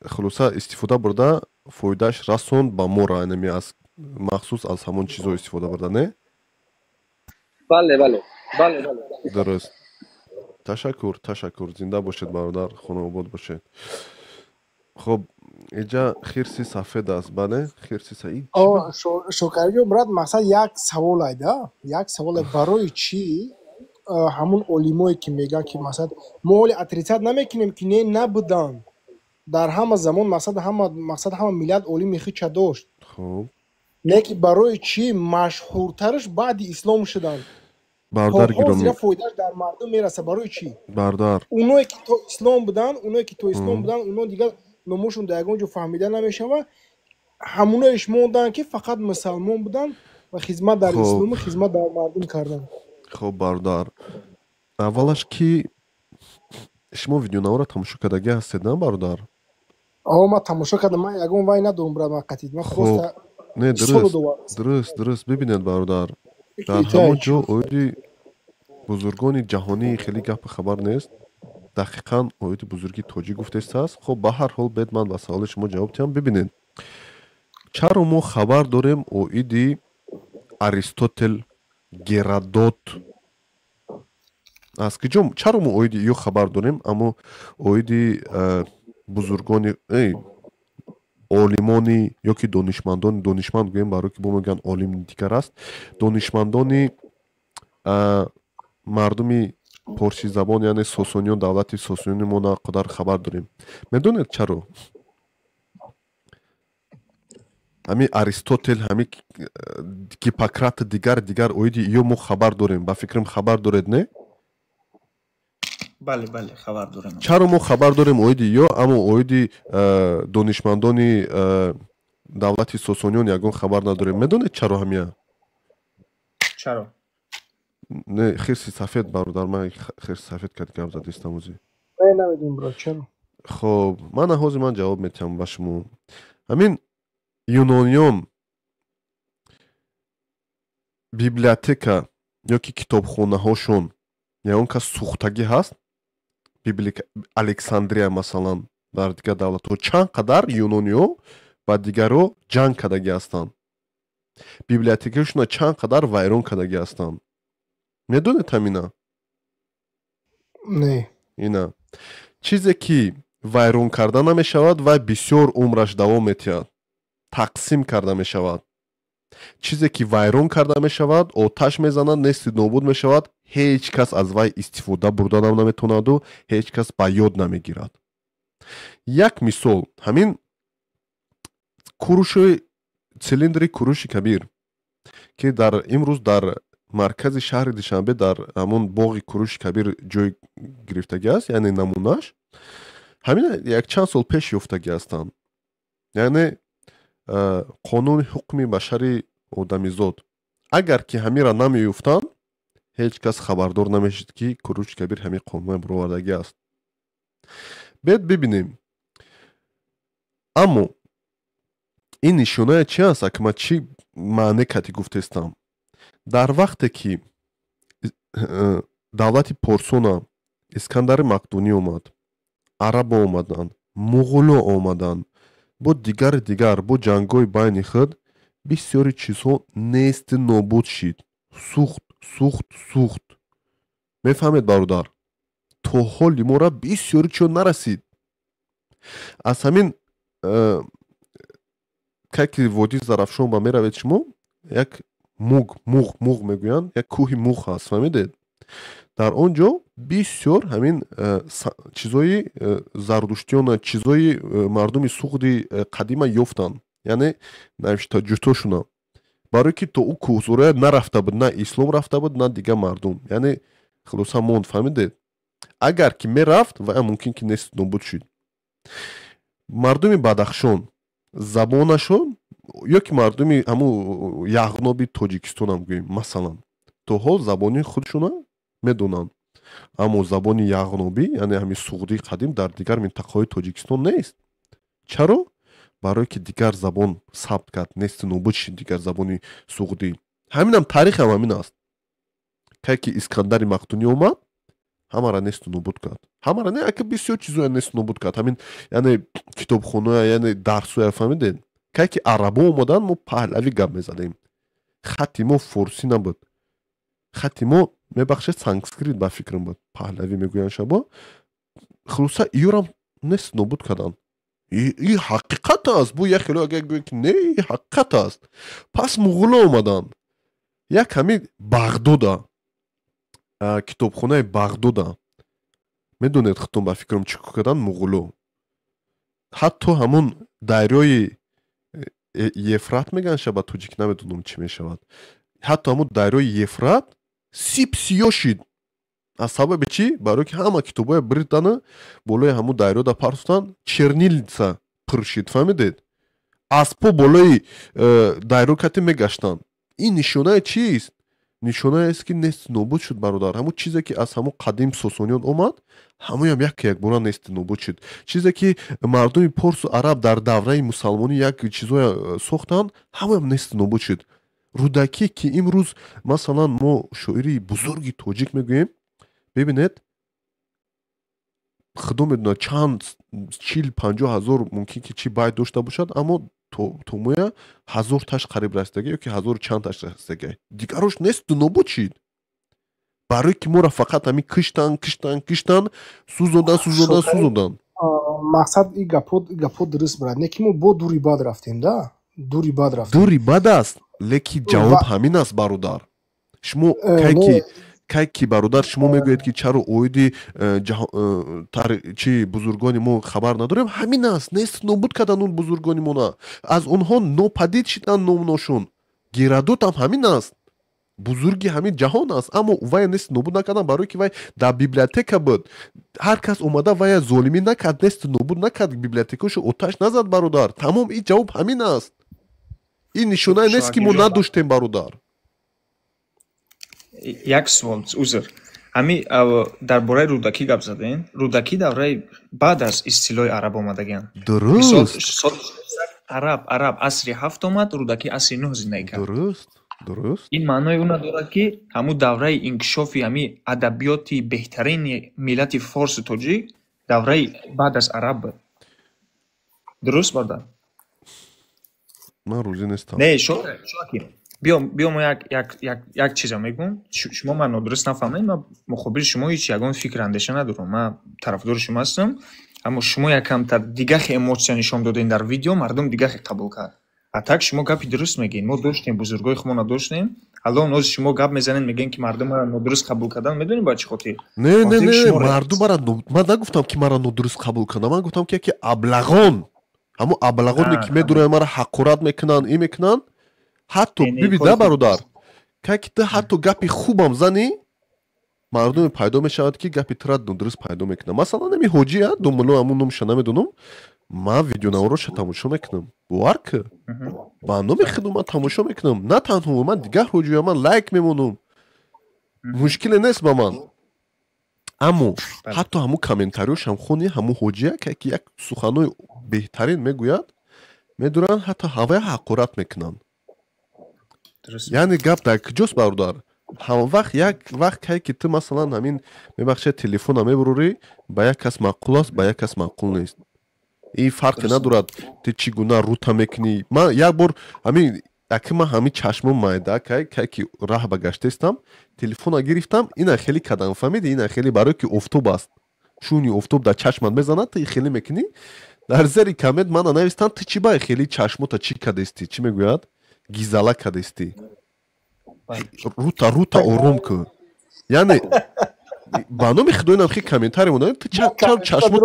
хулоса истифода бурда, фоидааш расонд ба моро, анами аз махсус аз ҳамон чизҳо истифода бурда, не? Бале. Дуруст, ташаккур, ташаккур, зинда бошед, бародар, хонаобод бошед. Хоб, иҷа хирси сафед аст, бале, хирси саид. Шокарҷон, брат, мақсад як савол айда, як савол: барои чӣ ҳамун олимое ки мегӯянд, ки мақсад мо ҳоли отрицать намекунем, ки не, набуданд дар ҳама замон, мақсад ҳама, мақсад ҳама миллат олими хича дошт, Хуб. Не ки барои чӣ машҳуртараш баъди ислом шуданд? Бародар То гиромӣ. ҳозира фоидааш дар мардум мераса, барои чӣ? Бародар. Оное ки то ислом буданд, оное ки то ислом буданд, оно дигар номошон дар ягон ҷо фаҳмида намешавад. Ҳамоноеш монданд, ки фақат мусалмон буданд ва хизмат дар Хуб. ислому хизмат дар мардум карданд. Хуб, бародар, аввалаш ки шумо видеонаворо тамошо кардагӣ ҳастед, на, бародар? О, ман тамошо кардам, ман ягон вай надорам, брат, ман қатид ман Хуб. просто Не, мисоло дуруст. довард. Дуруст. Бибинед, бародар, дар ҳамон ҷо оиди бузургони ҷаҳонӣ хеле гапи хабар нест, дақиқан оиди бузурги тоҷик гуфтааст. Хуб, ба ҳар ҳол, бед ман ба саволи шумо ҷавоб диҳам. Бибинед, чаро мо хабар дорем оиди Аристотел, Геродот, аз киҷо? Чаро мо оиди ё хабар дорем, аммо оиди бузургони, олимони ё ки донишмандони, донишманд гӯем, барои ки бо мегӯянд олим дигар аст, донишмандони мардуми порсизабон, яъне сосониён, давлати сосониёни мо на қадар хабар дорем? Медонед чаро? Ҳами Аристотел, ҳами Гиппократ, дигар дигар, оиди ё мо хабар дорем. Ба фикрам, хабар доред, не? Бале, хабар дорем. Чаро мо хабар дорем оиди ё, аммо оиди донишмандони давлати сосониён ягон хабар надорем? Медонед чаро ҳамия? Чаро? Не, хирси сафед, бародар, ман хирси сафед кард гап задистам ӯзи. Не, намедонам, брат, чаро. Хоб, ман ҳозир ман ҷавоб метиҳам ба шумо. Ҳамин юнониён библиотека ё ки китобхонаҳошон ягон кас сӯхтагӣ ҳаст? Александрия, масалан, дар дигар давлатҳо чанд қадар юнониҳо ба дигарҳо ҷанг кардагӣ ҳастанд, библиотекаашонро чанд қадар вайрон кардагӣ ҳастанд, медонед ҳамина? Не. Ина чизе ки вайрон карда намешавад, вай бисёр умраш давом метиҳад, тақсим карда мешавад. Чизе ки вайрон карда мешавад, оташ мезанад, нести нобуд мешавад, ҳеҷ кас аз вай истифода бурданам наметавонаду ҳеҷ кас ба ёд намегирад. Як мисол: ҳамин Куруши, цилиндри Куруши Кабир, ки дар имрӯз дар Маркази шаҳри Душанбе дар ҳамон боғи Куруши Кабир ҷой гирифтагӣ аст, яъне намунаш ҳамин якчанд сол пеш ёфтагӣ ҳастанд. Яъне қонуни ҳукми башари одамизод. Агар ки ҳамира намеёфтанд, ҳеҷ кас хабардор намешид, ки Куруши Кабир ҳамин қонуна баровардагӣ аст. Бед бибинем. Аммо ин нишоная чи аст? Акма чӣ маъне кати гуфтестам? Дар вақте ки давлати Порсона Искандари Мақдунӣ омад, арабо омаданд, муғуло омаданд, бо дигари дигар, бо ҷангҳои байни худ бисёри чизҳо нести нобуд шид, сӯхт, сӯхт, сӯхт. Мефаҳмед, бародар, то ҳоли мора бисёри чиҳо нарасид. Аз ҳамин ки водии Зарафшон ба меравед шумо, як муг, муғ, муғ мегӯянд, як кӯҳи муғ ҳаст, фаҳмидед? Дар он ҷо бисёр ҳамин чизои зардуштиёна, чизои мардуми суғди қадима ёфтанд, яъне навиштаҷутошуна, барое ки то ӯ кӯҳзорая нарафта буд, на ислом рафта буд, на дигар мардум, яъне хулоса монд, фаҳмидед? Агар ки мерафт, вая мумкин ки нест нобуд шуд. Мардуми Бадахшон забонашон ё ки мардуми ҳамун Яғноби Тоҷикистонам гӯем, масалан, то ҳол забони худшона медонанд, аммо забони яғнобӣ, яъне ҳамин суғдии қадим, дар дигар минтақаҳои Тоҷикистон нест. Чаро? Барое ки дигар забон сабт кард, нести нобуд шид дигар забони суғдӣ. Ҳаминам таърихам ҳамин аст. Кай ки Искандари Мақдунӣ омад, ҳамара несту нобуд кард. Ҳамара не, ака бисёр чизоя несту нобуд кард. Ҳамин, яъне китобхоная, яъне дарсоя, фаҳмидед? Кай ки арабо омаданд, мо паҳлавӣ гап мезадем. Хатти мо форсӣ набуд. Хатти мо, мебахшед, санскрит ба фикрам буд, паҳлавӣ мегӯянд шабо. Хулоса, иёрам нест нобуд карданд. И ҳақиқат аст. Бу як хело агар гӯянд ки не, и ҳақиқат аст. Пас муғуло омаданд. Як ҳамин Бағдода, китобхонаи Бағдода, медонед худтон ба фикрам чӣ кор карданд муғуло? Ҳатто ҳамун дарёи Ефрат мегӯянд ша ба тоҷик, намедонам чӣ мешавад, ҳатто ҳамун дарёи Ефрат сип сиё шид. Аз сабаби чӣ? Барое ки ҳама китобҳоя бирдана болои ҳамун дарёда партофтанд, чернильница пур шид, фаҳмидед? Аспо болои дарё кати мегаштанд. Ин нишонаи чист? Нишонае аст ки нест нобуд шуд, бародар. Ҳамун чизе ки аз ҳамун қадим сосониён омад, ҳамоям як якбора нести нобуд шуд. Чизе ки мардуми порсу араб дар давраи мусалмонӣ як чизое сохтанд, ҳамоям нести нобуд шуд. Рӯдакӣ, ки имрӯз масалан мо шоири бузурги тоҷик мегӯем, бибинед, худо медонад чанд 40-50 ҳазор мумкин ки чӣ байт дошта бошад, аммо то моя ҳазорташ қариб расидагӣ ё ки ҳазору чандташ расидагӣ, дигарош несту нобуд шид. Барое ки моро фақат ҳамин киштан, киштан, киштан, сӯзондан, сӯзондан, сӯзондан. Мақсад, и гапҳо дуруст, брат, не ки мо бо дури бад рафтем да, дури бад рафтем. Дури бад аст, лекин ҷавоб ҳамин аст, бародар. Шумо кай ки, бародар, шумо мегӯед ки чаро оиди чи бузургони мо хабар надорем, ҳамин аст: нест нобуд кардан он бузургони мона, аз онҳо нопадид шидан номношон. Геродотам ҳамин аст, бузурги ҳамин ҷаҳон аст, аммо вая нест нобуд накардан, барое ки вай дар библиотека буд. Ҳар кас омада вая золимӣ накард, несту нобуд накард, библиотекашо оташ назад, бародар. Тамом, ин ҷавоб ҳамин аст. Ин нишонае нест, ки мо надоштем, бародар. Як суол, узр. Ҳами дар бораи Рӯдакӣ гап задем. Рӯдакӣ давраи баъд аз истилои араб омадагианд. Дуруст. Араб асри ҳафт омад, Рӯдакӣ асри нӯҳ зиндагӣ кард. Дуруст, дуруст. Ин маънои он надорад, ки ҳамун давраи инкишофи ҳами адабиёти беҳтарини миллати форсу тоҷик давраи баъд аз араб буд. Дуруст, бародар? Ман розӣ нестам. Не, шоки, биё, мо як чиза мегӯм, шумо ман нодуруст нафаҳмед. Ман муқобили шумо ҳеҷ ягон фикр андеша надорам, ман тарафдори шумо ҳастам, аммо шумо якамтар дигахе эмоция нишон додем дар видео, мардум дигахе қабул кард. А так шумо гапи дуруст мегӯед, мо доштем, бузургои худмона доштем. Аллон ҳозир шумо гап мезанед, мегӯед, ки мардум мара нодуруст қабул кардан. Медонед ба чӣ хотир? Не, не, не, мардум мара, ман нагуфтам, ки мара нодуруст қабул кардам. Ман гуфтам, ки яке аблағон, ҳамун аблағоне ки медуранд, мара ҳақорат мекунанд, ин мекунанд. Ҳатто биби да, бародар, Ки ту ҳатто гапи хубам занӣ, мардуме пайдо мешавад, ки гапи тура нодуруст пайдо мекунад. Масалан, ами ҳоҷия думуло, ҳамун номша намедонам, ман видеонаворошо тамошо мекунам, бовар ки, ба номи худо ман тамошо мекунам. На танҳо ман, дигар ҳоҷия ман лайк мемонам, мушкиле нест ба ман. Аммо ҳатто ҳамун комментариёшам хони, ҳамун ҳоҷия ки як суханои беҳтарин мегӯяд, медуранд, ҳатто ҳавая ҳақорат мекунанд. Яъне гап дар куҷост, бародар? Ҳамвақт як вақт кай ки ту, масалан, ҳамин, мебахшед, телефона мебурорӣ, ба як кас маъқул аст, ба як кас маъқул нест. Ин фарқе надорад, ту чӣ гуна рута мекунӣ. Ман як бор ҳамин аки ман ҳамин чашмом майда кай кай ки раҳ ба гаштаистам, телефона гирифтам, ина хеле кадам, фаҳмиди, ина хеле, барое ки офтоб аст, шуни офтоб дар чашмат мезанад, ту хеле мекунӣ. Дар зери коммент мана навистам: ту чӣ ба хеле чашмота чӣ кадестӣ, чӣ мегӯяд, гизала кадестӣ, рута ором кун. Яъне ба номи худо инам хи комментари монда, ту чашмот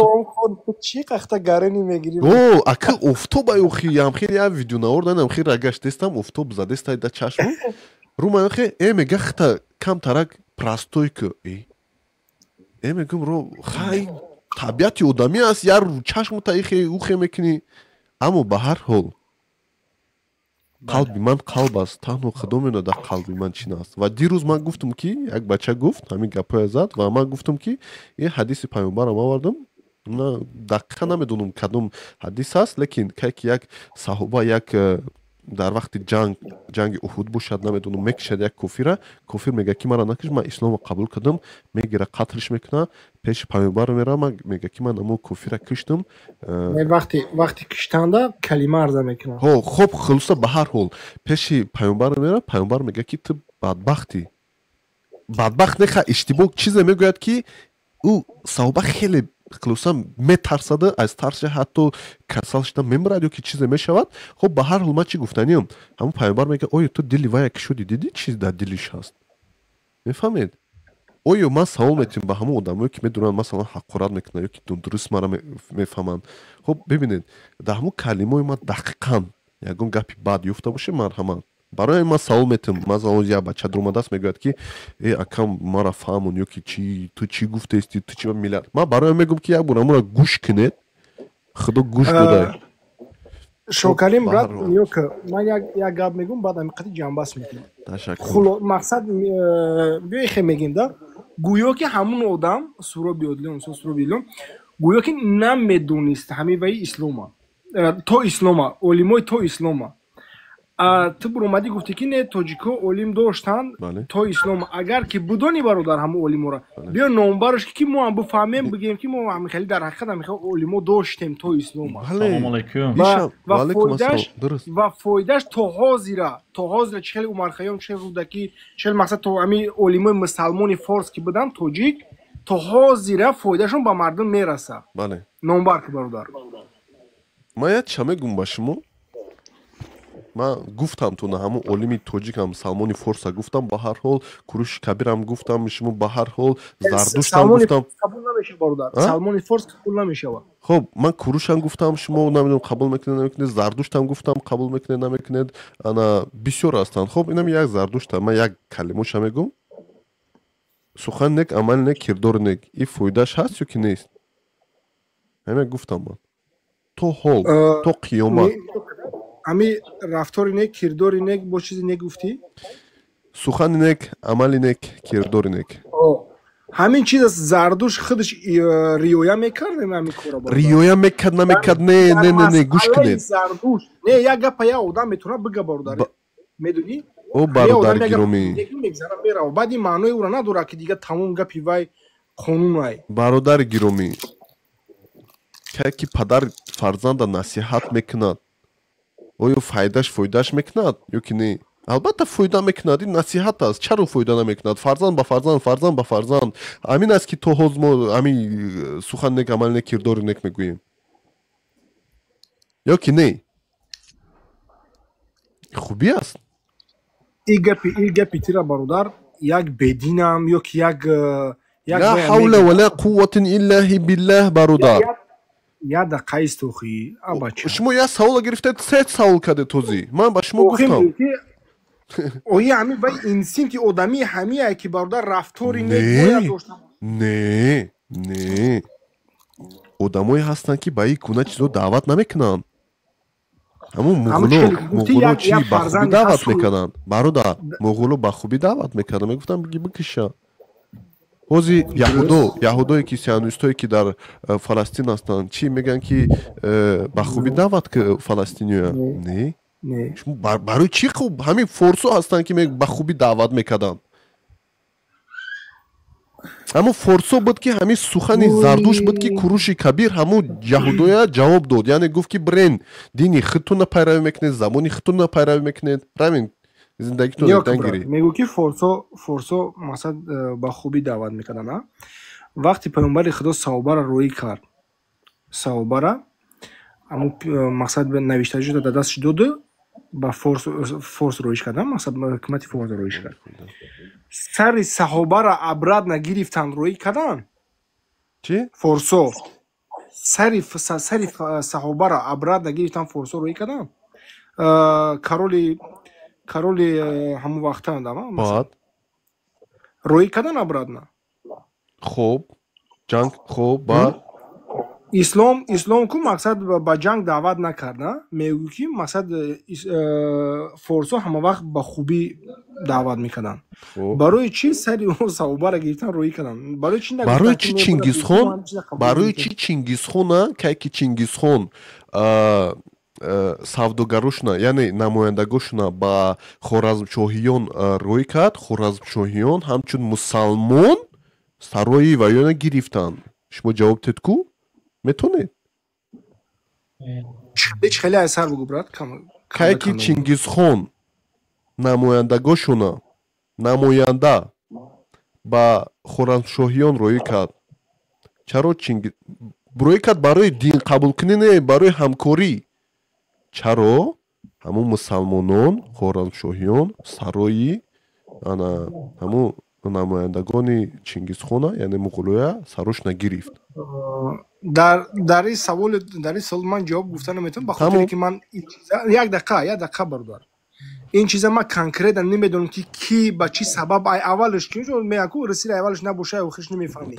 чӣ қахта гарани мегирӣ? О, ака, офтоб аюхи ямхи я видеонавор данам, хи рагаштестам, офтоб задестай да чашму рума, хи мега хта камтарак простой ку. Мегум, ро хай, табиати одамӣ аст, яр чашмута ихе ухе мекунӣ. Аммо ба ҳар ҳол қалби ман қалб аст, танҳо худо медонад дар қалби ман чӣ аст. Ва дирӯз ман гуфтам, ки як бача гуфт, ҳамин гапҳоя зад, ва ман гуфтам, ки ин ҳадиси паёмбарам овардам. Дақиқа намедонам кадом ҳадис аст, лекин кай ки як саҳоба як дар вақти ҷанг, ҷанги Уҳуд бошад, намедонам, мекушад як кофира, кофир мега, ки мара накиш, ман исломро қабул кардам, мегира, қатлш мекуна, пеши паёмбар мерама, мега, ки ман амо кофира киштам. Вақти киштанда калима арза мекунад. Ҳо, хоб, хулоса, ба ҳар ҳол пеши паёмбар мера, паёмбар мега, ки ту бадбахтӣ, бадбахт неха, иштибоҳ чизе мегӯяд, ки ӯ саҳоба хеле хулоса метарсада, аз тарси ҳатто касал шуда мемирад ё ки чизе мешавад. Хоб, ба ҳар ҳол ман чӣ гуфтаниям, ҳамун паёмбар мега: оё ту дили вая кушодӣ, дидӣ чиз дар дилиш ҳаст? Мефаҳмед? Оё ман савол метиҳам ба ҳамон одамое, ки медонанд, масалан, ҳақорат мекунанд ё ки дуруст мара мефаҳманд. Хоб, бибинед, дар ҳамон калимаои ман дақиқан ягон гапи бад ёфта боше, марҳамат. Барои ман савол метиҳам, масалан, як бача дуромадааст, мегӯяд, ки э, акам, мара фаҳмон, ё ки чи, ту чӣ гуфтаисти, ту чи миллат. Ман барои мегӯям, ки як бор амура гӯш кунед, худо гӯш додай. Шокарим брат, ёк, ман як гап мегӯм, баъд ҳамин қади ҷамъбаст мекунам. Ташаккур. Мақсад биё хе мегем да, гӯё ки ҳамун одам Суроби Одлион, Суроби Одлион, гӯё ки намедонист ҳамин ваи ислома, то ислома, олимои то ислома. Ту буромадӣ, гуфтӣ, ки не, тоҷикҳо олим доштанд то ислом. Агар ки будонӣ, бародар, ҳамун олиморо биё номбарш, ки мо ҳам бифаҳмем, бигӯем, ки мо ҳамихели дар ҳақиқат ҳамихел олимо доштем то ислома. Ва фоидааш то ҳозира чӣ хеле Умар Хайём, чӣ хеле Рӯдакӣ, чӣ хеле, мақсад, то ҳамин олимои мусалмони форс ки буданд, тоҷик, то ҳозира фоидаашон ба мардум мерасад. Номбар ки, бародар. Ман як ча мегӯм ба шумо. Ман гуфтам, ту на ҳамун олими тоҷикам, Салмони Форса гуфтам, ба ҳар ҳол Куруши Кабирам гуфтам, шумо ба ҳар ҳол Зардуштам гуфтам. Салмони Форс қабул намешавад. Хоб, ман Курушам гуфтам, шумо намедонам, қабул мекунед, намекунед. Зардуштам гуфтам, қабул мекунед, намекунед. Ана бисёр ҳастанд. Хоб, инам як Зардушта, ман як калимоша мегӯм: сухан нек, амал нек, кирдор нек. И фоидааш ҳаст ё ки нест? Ҳамин гуфтам ман, то ҳол, то қиёмат. Ҳами рафтори нек, кирдори нек, бо чизи нек гуфтӣ? Сухани нек, амали нек, кирдори нек. Ҳамин чиз аст. Зардуш худаш риоя мекард ҳамин кора? Риоя мекард, намекард, не, не, не, не, гӯш кунед. Зардуш не, як гапа як одам метавонад бига, бародар, медонӣ? О, бародари гиромӣ. Мерава, баъд ин маънои ӯро надорад, ки дига тамом гапи вай қонунай. Бародари гиромӣ, кай ки падар фарзанда насиҳат мекунад, оё фоидаш мекунад ё ки не? Албатта, фоида мекунад. Ин насиҳат аст, чаро фоида намекунад? Фарзанд ба фарзанд, фарзанд ба фарзанд. Ҳамин аст, ки то ҳоз мо ҳамин сухан нек, амал нек, кирдори нек мегӯем ё ки не? Хубӣ аст. И гапи тира, бародар, як бединам ё ки як ла ҳавла ва ла қувватин иллаҳи биллаҳ, бародар. Як дақиқа истохӣ, абача. Шумо як савола гирифтед, се савол кардед. Тозӣ ман ба шумо гуфтам. Ои ҳами вай инстинкти одамии ҳамие ки, бародар, рафтори нек бояд дошта. Не, не, одамое ҳастанд, ки ба ин гуна чизо даъват намекунанд. Ҳамун муғуло чӣ ба хубӣ даъват мекарданд, бародар? Муғуло ба хубӣ даъват мекарданд, мегуфтанд, биги бикиша. Ҳози яҳудо, яҳудое ки сионистое ки дар Фаластин ҳастанд, чӣ мегӯянд, ки ба хубӣ даъват фаластиниёя? Не, барои чӣ? Хуб, ҳамин форсо ҳастанд, ки ба хубӣ даъват мекарданд. Ҳамун форсо буд, ки ҳамин сухани Зардуш буд, ки Куруши Кабир ҳамун яҳудоя ҷавоб дод, яъне гуфт, ки брен, дини худтонро пайравӣ мекунед, забони худтонро пайравӣ мекунед, равин, зиндагитон гиред. Мегӯ, ки форсо мақсад ба хубӣ даъват мекарданд. А вақте паёмбари Худо саҳобаро роӣ кард, саҳобара ҳамун мақсад навишта шуда дар дасташ доду ба форс роиш кардан, мақсад ҳукумати форс роиш кард. Сари саҳобара обратно гирифтанд, роӣ кардан. Чӣ? Форсо сари саҳобара обратно гирифтан, форсо роӣ кардан. Короли ҳамон вақта баъд роӣ кардан обратно. Хуб, ҷанг, хуб, баъд? Ислом ку мақсад ба ҷанг даъват накард. Мегӯ, ки мақсад форсо ҳама вақт ба хубӣ даъват мекарданд. Барои чӣ сари саҳобара гирифтан, роӣ карданд? Барои чӣ? Барои чӣ Чингизхон, барои чӣ Чингизхона, кай ки Чингизхон савдогарошуна, яъне намояндагошуна ба хоразмшоҳиён рӯй кард, хоразмшоҳиён ҳамчун мусалмон сарои ваёна гирифтанд? Шумо ҷавоб тед ку метонед? Ҳеч хеле аз сар бугу, брат. Кай ки Чингизхон намояндагошуна намоянда ба хоразмшоҳиён рӯй кард, чаро рӯй кард? Барои дин қабулкунӣ не, барои ҳамкорӣ. Чаро ҳамун мусалмонон, хоразмшоҳиён, сарои ана ҳамун намояндагони Чингизхона, яъне муғулоя, сарош нагирифт? Дар ин савол ман ҷавоб гуфта наметавонам, ба хотире ки ман як дақиқа, як дақиқа, бародар, ин чиза ман конкретно намедонам, ки ки ба чӣ сабаб ай аввалаш ки меяку расири аввалаш набоша, ай охирш намефаҳмӣ.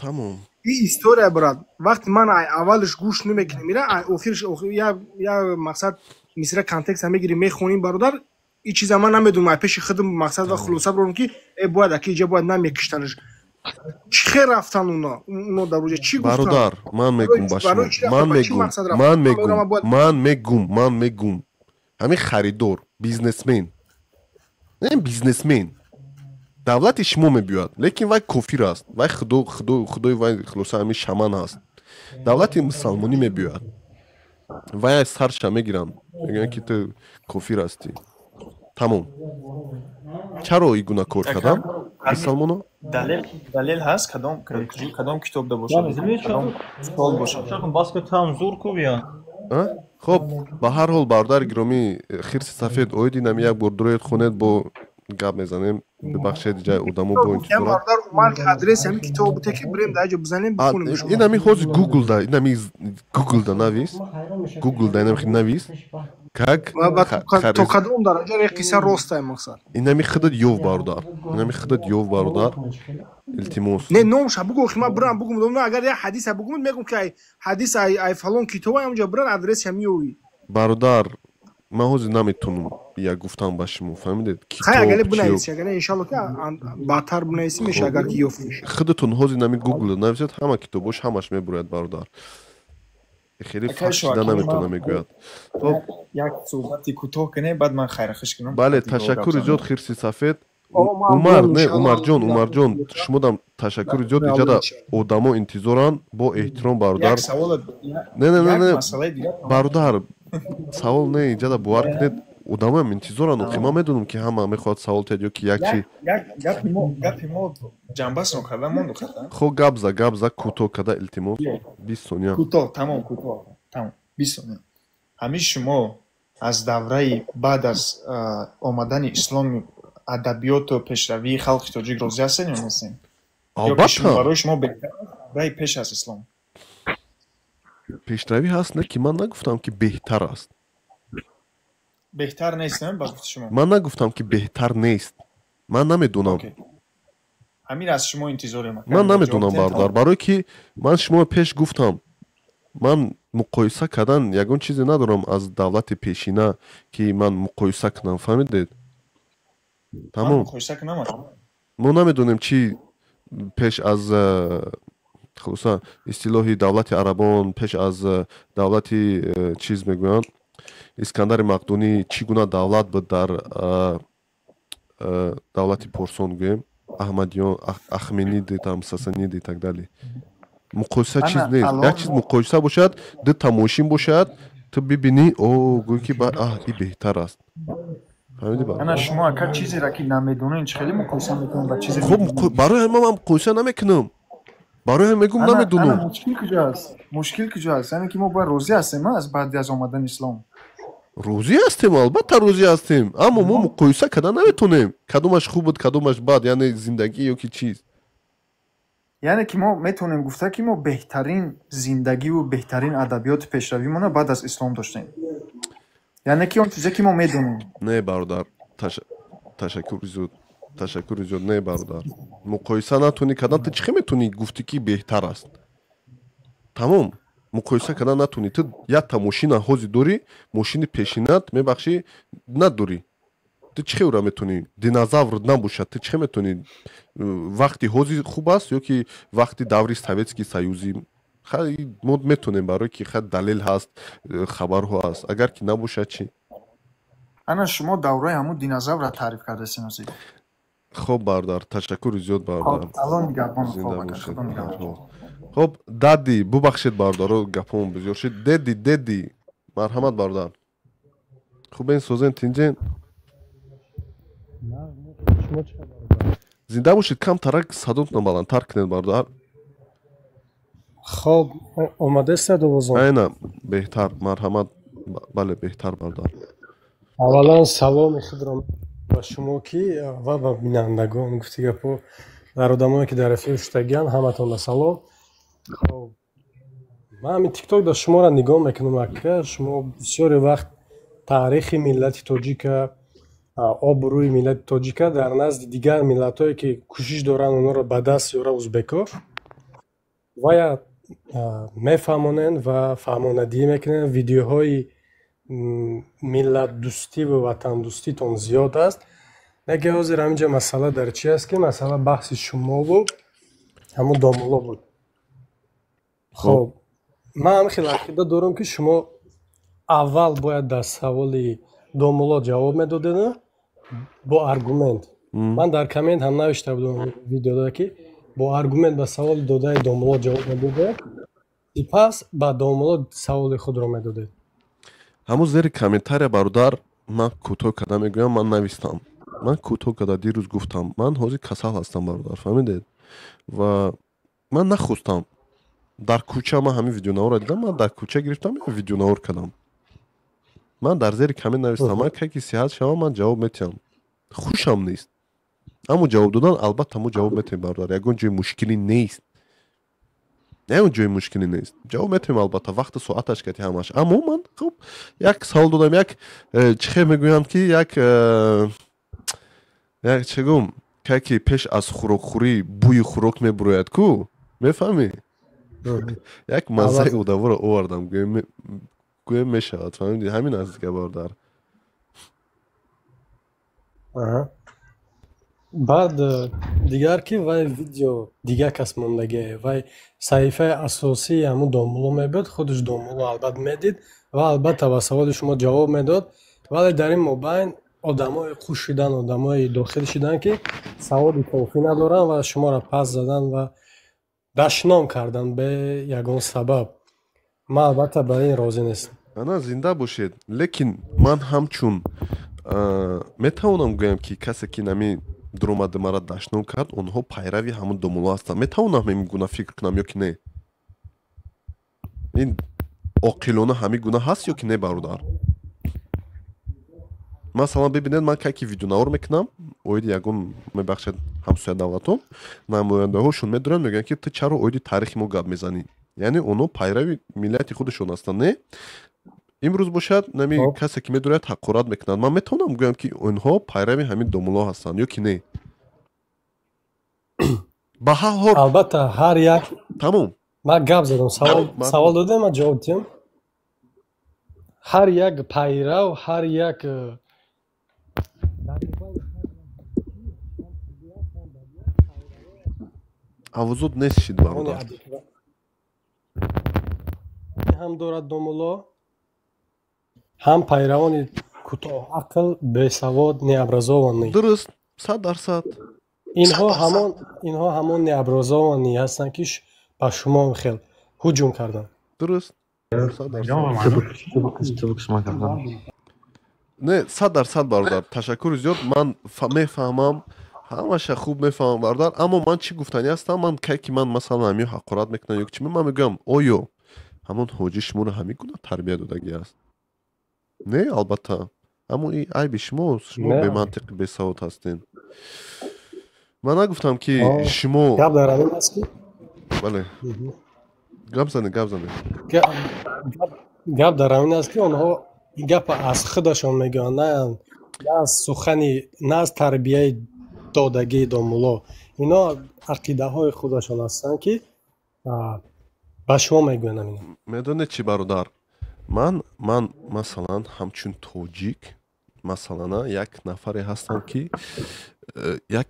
Ин история, брат, вақте ман ай аввалаш гӯш намекунем, ира ай охирш я мақсад мисра контекста мегирем, мехонем, бародар. Ин чиза ман намедонам, ай пеши худам мақсад ва хулоса барорам, ки э бояд аки иҷа бояд намекиштанаш. Чӣ хел рафтан уно дар оҷа, чӣ гуфтан? Бародар, ман мегум ба шумо, ман мегум, ман мегум, ман мегум, ман мегум. Ҳамин харидор, бизнесмен, не, бизнесмен давлати шумо мебиёяд, лекин вай кофир аст, вай худо, худо, худои вай хулоса ҳамин шаман аст. Давлати мусалмонӣ мебиёяд, вай сарша мегиранд, мегӯянд, ки ту кофир ҳастӣ, тамом. Чаро ин гуна кор кардам мусалмоно? Далел ҳаст, кадом китобда бошад, кадом сол бошад? Хоб, ба ҳар ҳол, бародари гиромӣ хирси сафед, оид инам як бор дуроед, хонед, бо гап мезанем. Бибахшед, ҷай одамо бо интизоранд. Адреси ҳамин китоб буте, ки бирем дар ҷо бизанем, бихонем. Инами ҳозир гуглда, инами гуглда навис, гуглда инами навис, как то кадом дараҷа ре қисса ростае, мақсад. Инами худат ёв, бародар, инами худат ёв, бародар, илтимос. Не, номша бугу, охи ман бирам бугум. Агар як ҳадиса бугум, мегум, ки ай ҳадис ай фалон китоба, ҳамҷо биран, адреси ҳам ёвӣ. Бародар, ман ҳозир наметонам як гуфтам ба шумо, фаҳмидед? Хай, агар бинависӣ, агар иншалло ки баъдтар бинависӣ меша, агар ки ёфт меша. Худатон ҳозир нами гугл нависед, ҳама китобош ҳамаш мебурояд, бародар. Хеле фахш шида наметонам, мегӯяд. Хоб, як суҳбати кӯтоҳ кунем, баъд ман хайрхуш кунам. Бале, ташаккури зиёд, хирси сафед. Умар, не, Умарҷон, Умарҷон, шумодам ташаккури зиёд. Иҷада одамо интизоранд, бо эҳтиром, бародар. Не, не, не, не, бародар, савол не, иҷада бовар кунед, одамоям интизоранд. Охи ман медонам, ки ҳама мехоҳад савол тиҳад ё ки як чи. Гапи мо ҷанбасно карда монду хата. Хо, гап за, гап за, кӯтоҳ када, илтимос, 20 сония. Кӯтоҳ, тамом, кӯтоҳ, тамом, 20 сония. Ҳамин шумо аз давраи баъд аз омадани исломи адабиёту пешравии халқи тоҷик розӣ ҳастед ё нестед? Албатта. Барои шумо беҳтар давраи пеш аз ислом? Пешравӣ ҳаст, не ки ман нагуфтам, ки беҳтар аст. Беҳтар нест, не, ба гуфти шумо? Ман нагуфтам, ки беҳтар нест. Ман намедонам. Ҳамин аз шумо интизорем. Ман намедонам, бародар, барое ки ман шумо пеш гуфтам, ман муқоиса кардан ягон чизе надорам аз давлати пешина, ки ман муқоиса кунам, фаҳмидед? Тамом, мо намедонем, чӣ пеш аз, хулоса, истилоҳи давлати арабон, пеш аз давлати чиз мегӯянд, Искандари Мақдунӣ, чӣ гуна давлат буд дар давлати порсон, гӯем, аҳмадиён, ахмениди, там, сасаниди и так далее. Муқоиса чиз нест. Як чиз муқоиса бошад, дута мошин бошад, ту бибинӣ, о, гӯй ки аҳ, и беҳтар аст. Ана шумо ака чизеро ки намедонед, чӣ хеле муқоиса мекунед ба чизе? Хуб, барои ҳама ман муқоиса намекунам, барои ҳам мегӯм, намедонам. Мушкил куҷо аст? Мушкил куҷо аст? Яъне ки мо бояд розӣ ҳастем аз баъди аз омадани ислом? Розӣ ҳастем, албатта розӣ ҳастем, аммо мо муқоиса карда наметонем, кадомаш хуб буд, кадомаш бад, яъне зиндагӣ ё ки чиз. Яъне ки мо метавонем гуфта, ки мо беҳтарин зиндагиву беҳтарин адабиёти пешравимона баъд аз ислом доштем, яъне ки он чизе ки мо медонем. Не, бародар, ташаккури зиёд, ташаккури зиёд. Не, бародар, муқоиса натонӣ кардан, ту чӣ хел метавонӣ гуфтӣ, ки беҳтар аст? Тамом, муқоиса кардан натонӣ. Ту якта мошина ҳозир дорӣ, мошини пешинат, мебахшӣ, надорӣ. Ту чӣ хел ӯра метавонӣ? Динозавр набошад, ту чӣ хел метавонӣ вақти ҳозир хуб аст ё ки вақти даври Советский Союзи? Мо метонем, барое ки ха далел ҳаст, хабарҳо ҳаст. Агар ки набошад, чӣ? Ана шумо давраи ҳамун динозаврро таъриф кардасем ҳозир. Хоб, бародар, ташаккури зиёд, бародар, зинда бошед. Хоб, дади, бубахшед, бародаро, гапҳомон бисёр шуд. Деди, деди, марҳамат, бародар. Хубен, созен, тинҷен? Зинда бошед. Камтарак садотона баландтар кунед, бародар. Хоб, омадест овозон? Айна беҳтар, марҳамат, бале, беҳтар, бародар. Аввалан саломи худро ба шумо ки ва ба бинандагон, гуфти гапо, дар одамое ки дар эфир шудагианд, ҳаматонда салом. Хоб, ман ҳамин тикток дар шуморо нигоҳ мекунам, ака. Шумо бисёре вақт таърихи миллати тоҷика, обрӯи миллати тоҷика дар назди дигар миллатҳое, ки кӯшиш доранд онҳоро ба даст ёра, узбеко вая, мефаҳмонанд ва фаҳмонадиҳӣ мекунанд. Видеоҳои миллатдӯстиву ватандӯститон зиёд аст. Лекин ҳозир ҳаминҷа масъала дар чи аст, ки масъала баҳси шумову ҳамун домулло буд. Хоб, ман ҳам хеле ақида дорам, ки шумо аввал бояд дар саволи домулло ҷавоб медодед бо аргумент. Ман дар коммент ҳам навишта будам видеода, ки бо аргумент ба саволи додаи домулло ҷавоб медодед, сипас ба домулло саволи худро медодед. Ҳамун зери комментария, бародар, ман кӯтоҳ карда мегӯям, ман навистам, ман кӯтоҳ карда дирӯз гуфтам, ман ҳозир касал ҳастам, бародар, фаҳмидед? Ва ман нахостам дар кӯча, ман ҳамин видеонаворро дидам, ман дар кӯча гирифтам, видеонавор кардам. Ман дар зери коммент навистам, ман кай ки сиҳат шавам, ман ҷавоб метиҳам, хушам нест, аммо ҷавоб додан, албатта, мо ҷавоб метиҳем, бародар, ягон ҷои мушкилӣ нест, ягон ҷои мушкилӣ нест, ҷавоб метиҳем, албатта, вақту соаташ кати ҳамаш. Аммо ман, хуб, як савол додам, як чӣ хел мегӯянд, ки як чӣ гум, кай ки пеш аз хӯрокхӯрӣ бӯи хӯрок мебурояд ку, мефаҳмӣ, як маззаи одаморо овардам, гӯем мешавад, фаҳмидӣ? Ҳамин аст дига, бародар. Баъд дигар ки вай видео дигар кас мондагие, вай саҳифаи асосии ҳамун домулло мебуд. Худаш домулло албатта медид ва албатта ба саволи шумо ҷавоб медод, вале дар ин мобайн одамое хуш шидан, одамое дохил шиданд, ки саводи кофӣ надоранд ва шуморо пас задан ва дашном кардан бе ягон сабаб. Ман албатта ба ин розӣ нестам. Ана, зинда бошед, лекин ман ҳамчун метавонам гӯям, ки касе ки нами дуромада мара дашном кард, онҳо пайрави ҳамун домулло ҳастанд? Метавонам ҳамин гуна фикр кунам ё ки не? Ин оқилона ҳамин гуна ҳаст ё ки не, бародар? Масалан, бибинед, ман кай ки видеонавор мекунам оиди ягон, мебахшед, ҳамсоя давлатон, намояндаҳошон медоранд, мегӯянд, ки ту чаро оиди таърихи мо гап мезанӣ? Яъне онҳо пайрави миллати худашон ҳастанд, не? Имрӯз бошад, нами касе ки медорад ҳақорат мекунад. Ман метавонам гӯям, ки онҳо пайрави ҳамин домулло ҳастанд ё ки не? Ба ҳар ҳол, албатта, ҳар як. Тамом. Ман гап задам, савол додем, ман ҷавоб диҳам. Ҳар як пайрав, ҳар як Авзуд нест шид, бародар. Ҳам дорад домулло, ҳам пайравони кӯтоҳақл, бесавод, необразованный. Дуруст, 100%. Инҳо ҳамон необразованный ҳастанд, ки ба шумо хел ҳуҷум карданд. Дуруст, не, 100%, бародар, ташаккури зиёд. Ман мефаҳмам, ҳамаша хуб мефаҳмам, бародар, аммо ман чӣ гуфтанӣ ҳастам? Ман кай ки ман, масалан, ҳамин ҳақорат мекунам ё чӣ, ман мегӯям: оё ҳамон ҳоҷӣ шуморо ҳамин гуна тарбия додагӣ аст? Не, албатта, аммо ин айби шумост, шумо бемантиқи, бесавод ҳастед. Ман нагуфтам, ки шумо. Гап дар ҳамин аст, ки Бале, гап занед, гап занед. Гап дар ҳамин аст, ки онҳо ин гапа аз худашон мегӯянд, на аз сухани, на аз тарбияи додагии домулло. Ино ақидаҳои худашон ҳастанд, ки ба шумо мегӯянд ҳамина. Медонед чӣ, бародар, ман масалан, ҳамчун тоҷик, масалан, як нафаре ҳастам, ки як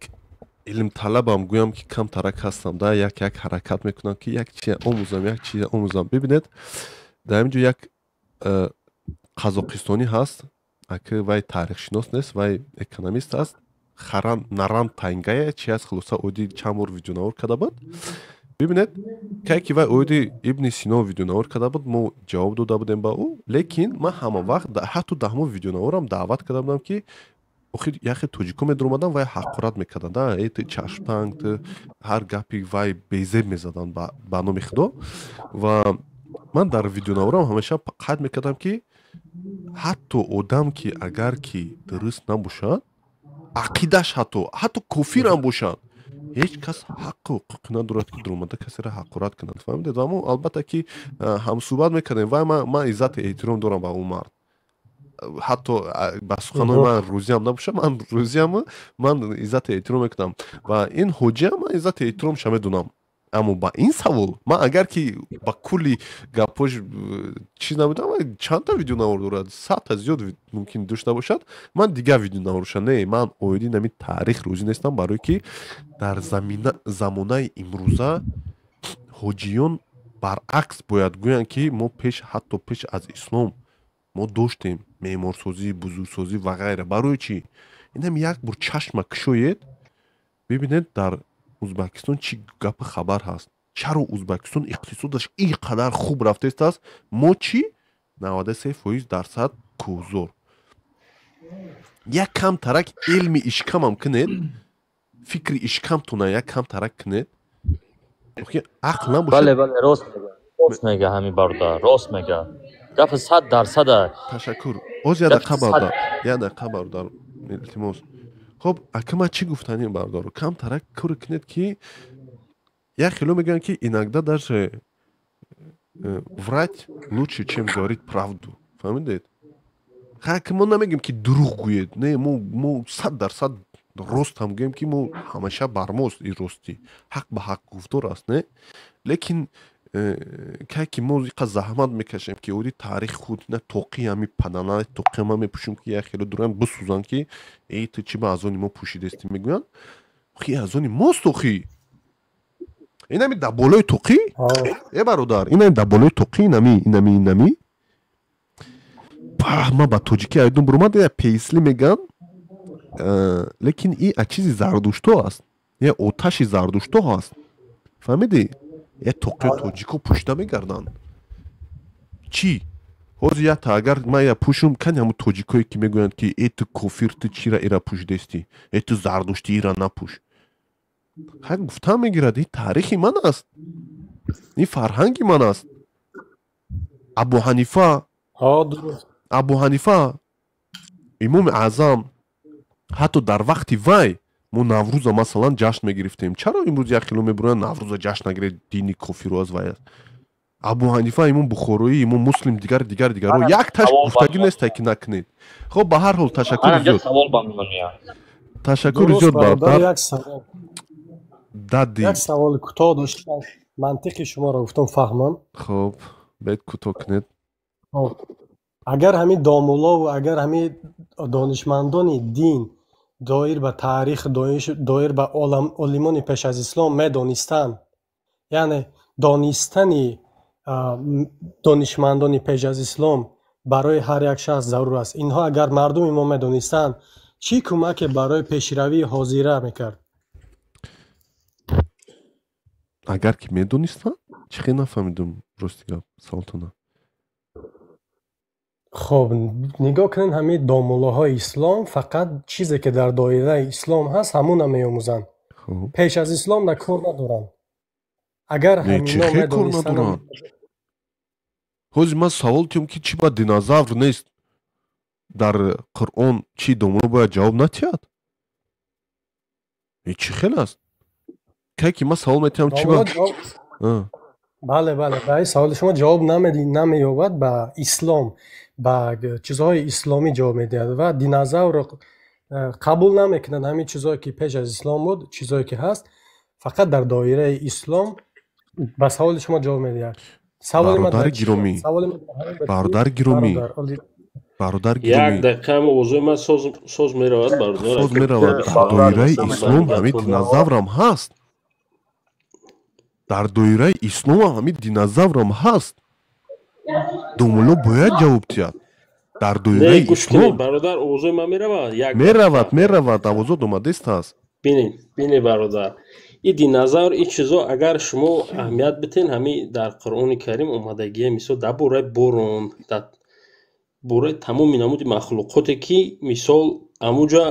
илмталабам, гӯям, ки камтарак ҳастам да, як ҳаракат мекунам, ки як чиз омӯзам, як чиз омӯзам. Бибинед, дар ҳамин ҷо як қазоқистонӣ ҳаст, аки вай таърихшинос нест, вай экономист аст, харан наран тангая чи аст. Хулоса, оиди чанд бор видеонавор карда буд. Бибинед, кай ки вай оиди Ибни Сино видеонавор карда буд, мо ҷавоб дода будем ба ӯ, лекин ман ҳама вақт, ҳатто дар ҳамон видеонаворам даъват карда будам, ки охир яхе тоҷико медаромаданд, вай ҳақорат мекарданд да: э, ту чашмтанг, ту ҳар гапи вай безеб мезаданд ба номи Худо. Ва ман дар видеонаворам ҳамеша қайд мекардам, ки ҳатто одам ки агар ки дуруст набошад ақидаш, ҳатто кофирам бошад, ҳеҷ кас ҳаққу ҳуқуқ надорад, ки дуромада касеро ҳақорат кунад. Фаҳмидед? Ва мо, албатта, ки ҳамсӯҳбат мекардем. Вай ман иззату эҳтиром дорам ба он мард, ҳатто ба суханои ман рӯзиам набошад, ман рӯзиам, ман иззату эҳтиром мекунам ва ин ҳоҷиам ман иззату эҳтиромша медонам. Аммо ба ин савол ман агар ки ба кулли гапҳош чиз набудам, чандта видеонавор дорад, садта зиёд мумкин дошта бошад, ман дигар видеонаворша не, ман оиди нами таърих рӯзӣ нестам, барое ки дар замонаи имрӯза ҳоҷиён баръакс бояд гӯянд, ки мо пеш, ҳатто пеш аз ислом мо доштем меъморсозӣ, бузургсозӣ ва ғайра. Барои чӣ? Инам як бор чашма кушоед, бибинед, дар Узбакистон чӣ гапи хабар ҳаст. Чаро Узбакистон иқтисодаш ин қадар хуб рафтааст, мо чӣ, 93% дарсад кӯҳзор? Як кам тарак илми ишкамам кунед, фикри ишкамтона як кам тарак кунед, ақл набошад. Бале, бале, рост мега, рост мега ҳамин бародар, рост мега, гапи 100%. Ташаккур. Оз як дақиқа, бародар, як дақиқа, бародар, илтимос. Хоб, ака, ман чӣ гуфтанем, бародаро? Кам тарак кор кунед, ки як хело мегӯянд, ки иногда даже врать лучше, чем говорить правду. Фаҳмидед? Ха, мо намегӯем, ки дурӯғ гӯед, не, мо 100% рост ҳам гӯем, ки мо ҳамеша бар мост ин ростӣ, ҳақ ба ҳақ гуфтор аст, не, лекин кай ки мо иқа заҳмат мекашем, ки оиди таърихи худ на тоқи ҳами падана тоқи ма мепӯшем, ки як хело дуран бисӯзанд, ки эй, ту чӣ ба аз они мо пӯшидастӣ мегӯянд. Охи, аз они мост, охи, инами дар болои тоқӣ, э бародар, инами дар болои тоқӣ, инами ма ба тоҷикӣ айдун бурумад, я пейсли меган, лекин и аз чизи зардушто аст, я оташи зардушто ҳаст. Фаҳмидӣ? Я тоқи тоҷико пӯшида мегарданд. Чӣ ҳозир ята агар ман я пӯшум, кани ҳамун тоҷикое, ки мегӯянд, ки э, ту кофир, ту чира ира пӯшидастӣ, э, ту зардуштӣ, ира напӯш. Ҳа, гуфтан мегирад, ин таърихи ман аст, ин фарҳанги ман аст. Абу Ҳанифа, Абу Ҳанифа, имоми аъзам, ҳатто дар вақти вай мо Наврӯза, масалан, ҷашн мегирифтем. Чаро имрӯз як хело мебуроянд: Наврӯза ҷашн нагиред, дини кофиру аз вай аст? Абу Ҳанифа, Имом Бухороӣ, Имом Муслим, дигар дигар дигарҳо якташ гуфтагӣ нестай, ки накунед. Хоб, ба ҳар ҳол, ташаккури зиёд, ташаккури зиёд, бародар. Дади, як саволи кӯтоҳ доштам, мантиқи шуморо гуфтам, фаҳмам. Хоб, бед, кӯтоҳ кунед. Агар ҳамин домуллову агар ҳамин донишмандони дин доир ба таърих, доир ба олимони пеш аз ислом медонистанд, яъне донистани донишмандони пеш аз ислом барои ҳар як шахс зарур аст. Инҳо агар мардуми мо медонистанд, чӣ кӯмаке барои пешравии ҳозира мекард? Агар ки медонистанд, чӣ хел? Нафаҳмидум, рости гап, саволтона. Хоб, нигоҳ кунед, ҳамин домуллоҳои ислом фақат чизе ки дар доираи ислом ҳаст, ҳамуна меомӯзанд, пеш аз ислом да кор надоранд. Агар ҳамино медонистанд. Ҳозир ман савол тиём, ки чӣ ба динозавр нест дар Қуръон, чӣ домулло бояд ҷавоб натиҳад? Чӣ хел аст? Кай ки ман савол метиҳам, чӣ ба Бале, бале, ба ин саволи шумо ҷавоб намеёбад. Ба ислом, ба чизҳои исломӣ ҷавоб медиҳад ва динозаврро қабул намекунад. Ҳамин чизҳое ки пеш аз ислом буд, чизҳое ки ҳаст, фақат дар доираи ислом ба саволи шумо ҷавоб медиҳад. Бародари гиромӣ, бародари гиромӣ, бародар. Як дақиқа, овозои ман соз меравад, бародар? Соз меравад. Дар доираи ислом ҳамин динозаврам ҳаст, дар доираи исломам ҳамин динозаврам ҳаст. Домулло бояд ҷавоб диҳад дар доираи ислом. Бародар, овозои ман меравад? Меравад, меравад, овозот омадест аст. Бинед, бинед, бародар, и динозавр, и чизо, агар шумо аҳамият битен, ҳамин дар Қуръони Карим омадагия, мисол, дар бораи борон, дар бораи тамоми намуди махлуқоте ки, мисол, ҳамуҷа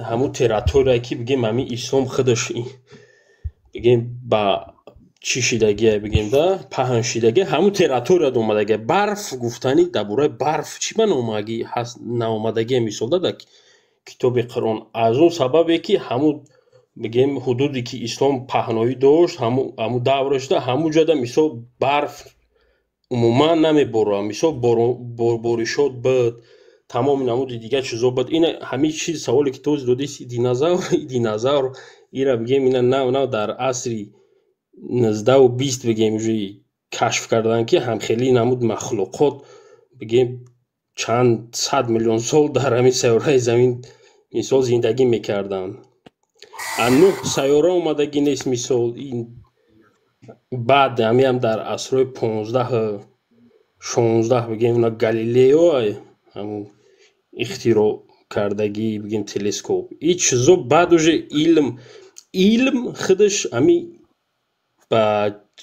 ҳамун территория ки, бигем, ҳамин ислом худаш, бигем, ба чӣ шидагия, бигем, да паҳн шидагия, ҳамун территорияда омадагия. Барф гуфтанӣ, дар бораи барф чӣ ба номагӣ ҳаст наомадагия, мисол, да дар китоби Қуръон? Аз он сабабе ки ҳамун, бигем, ҳудуде ки ислом паҳноӣ дошт, ҳамун даврашда, ҳамун ҷода, мисол, барф умуман намеборад, мисол, боришот буд, тамоми намуди дигар чизо буд. Ина ҳамин чиз, саволе ки този додист, динозавр, динозавр ира, бигем, ина нав нав дар асри 19-у 20, бигем, уже кашф карданд, ки ҳамхели намуд махлуқот, бигем, чанд сад миллион сол дар ҳамин сайёраи замин, мисол, зиндагӣ мекарданд. А нӯҳ сайёра омадагӣ нест, мисол. Баъд ҳамиам дар асрҳои 15, 16, бигем, на Галилео ҳамун ихтироъ кардагӣ, бигем, телескоп, и чизо. Баъд уже илм худаш ҳами ба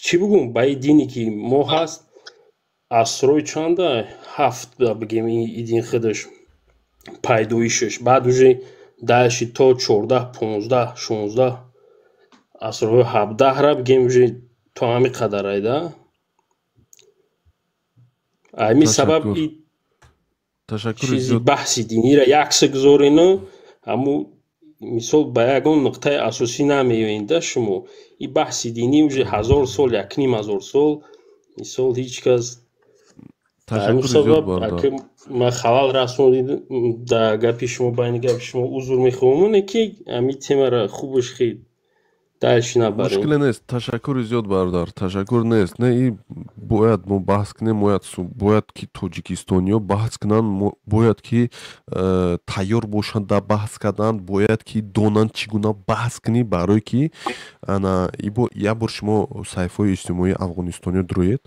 чӣ бигӯм, ба и дине ки мо ҳаст, асрҳои чанда, ҳафт, бигем, и дин худаш пайдоишаш. Баъд уже дальше то 14, 15, 16, асрҳои 17-ра, бигем, уже то ҳамин қадар айда. Ҳамин сабаб и чизи баҳси динира якса гузорену ҳамун, мисол, ба ягон нуқтаи асосӣ намеоед да шумо. И баҳси динӣ уже 1000 сол, 1500 сол, мисол, ҳеҷ кас. Сабаб ман халал расондидам дар гапи шумо, байни гапи шумо, узр мехоҳам, ки ҳамин темара хубаш хел дальше набарем. Мушкиле нест, ташаккури зиёд, бародар, ташаккур. Нест, не, и бояд мо баҳс кунем, бояд ки тоҷикистониё баҳс кунанд, бояд ки тайёр бошанд дар баҳс кардан, бояд ки донанд чӣ гуна баҳс кунӣ, барое ки ана як бор шумо саҳифаҳои иҷтимоии афғонистониё дуроед,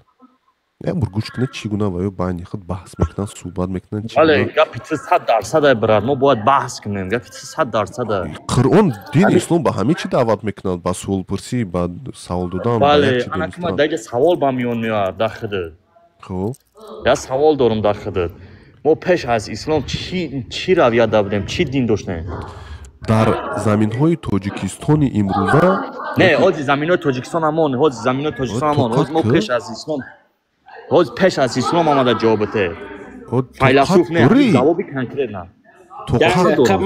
як бор гӯш кунед, чӣ гуна ва ё байни худ баҳс мекунанд, суҳбат мекунанд. Бале, гапи ту 100% ай, брат, мо бояд баҳс кунем, гапи ту 100% ай. Қуръон, дини ислом ба ҳамин чӣ даъват мекунад? Ба суолпурсӣ, ба савол додан. Бале, ана ки ман даги савол ба миён меояд дар худат. Хуб. Як савол дорам дар худат: мо пеш аз ислом чӣ равия будем, чӣ дин доштем? Дар заминҳои Тоҷикистони имрӯза? Не, ҳози заминҳои Тоҷикистон ҳамон, ҳози заминҳои Тоҷикистон ҳамон. Ҳози мо пеш аз ислом, ҳози пеш аз ислом омада ҷавобате, файласуф не, ҷавоби конкретно.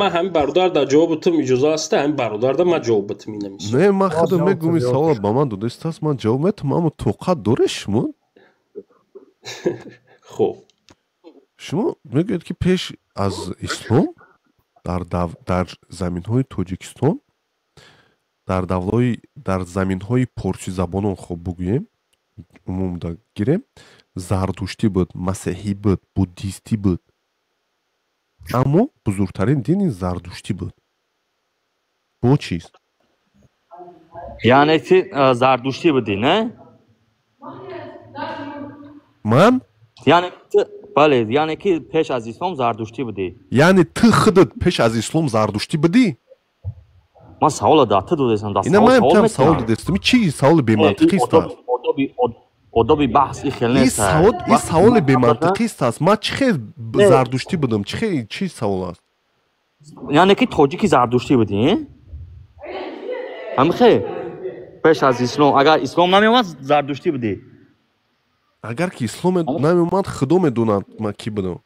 Ман ҳамин бародар дар ҷавоб битам, иҷоза аста? Ҳамин бародар да ман ҷавоб битам ина. Не, ман худам мегӯм, ин савола ба ман додастааст, ман ҷавоб метам, аммо тоқат доред шумо? Хуб, шумо мегӯед, ки пеш аз ислом дар заминҳои Тоҷикистон, дар заминҳои порсизабонон, хоб бугӯем, умумда гирем, зардуштӣ буд, масеҳӣ буд, буддистӣ буд, аммо бузургтарин дини зардуштӣ буд. Бо чиз? Яъне ки зардуштӣ будӣ, не? Ман? Яъне бале, яъне ки пеш аз ислом зардуштӣ будӣ. Яъне ту худат пеш аз ислом зардуштӣ будӣ? Ман савола дар ту додестам. Ина ман савол додестам. Чи саволи бемантиқист аст? Одоби баҳс и хел нест. Ин саволи бемантиқист аст. Ман чӣ хел зардуштӣ будам? Чӣ савол аст? Яъне ки тоҷики зардуштӣ будӣ, ҳамихе пеш аз ислом, агар ислом намеомад, зардуштӣ будӣ. Агар ки ислом намеомад, худо медонад ман кӣ будам.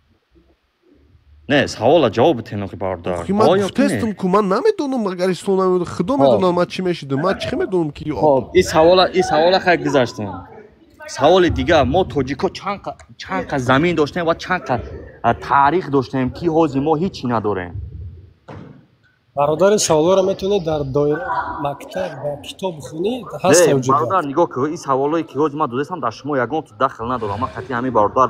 Не, савола ҷавоб битен, охи бародар. Ман гуфтестам ку, ман намедонам, агар ислом намеомад, худо медонад ман чӣ мешидам. Ман чӣ медонам ки. Хоб, ин савола хай гузаштем. Саволи дигар: мо тоҷико чанд қа замин доштем ва чанд қа таърих доштем, ки ҳозир мо ҳичи надорем? Бародари, саволоро метавонед дар доираи мактаб ва китоб хунӣ, ҳаст. Бародар, нигоҳ ки ин саволое ки ҳозир ман додастам, дар шумо ягон ту дахл надорам. Ман қатъи ҳамин бародар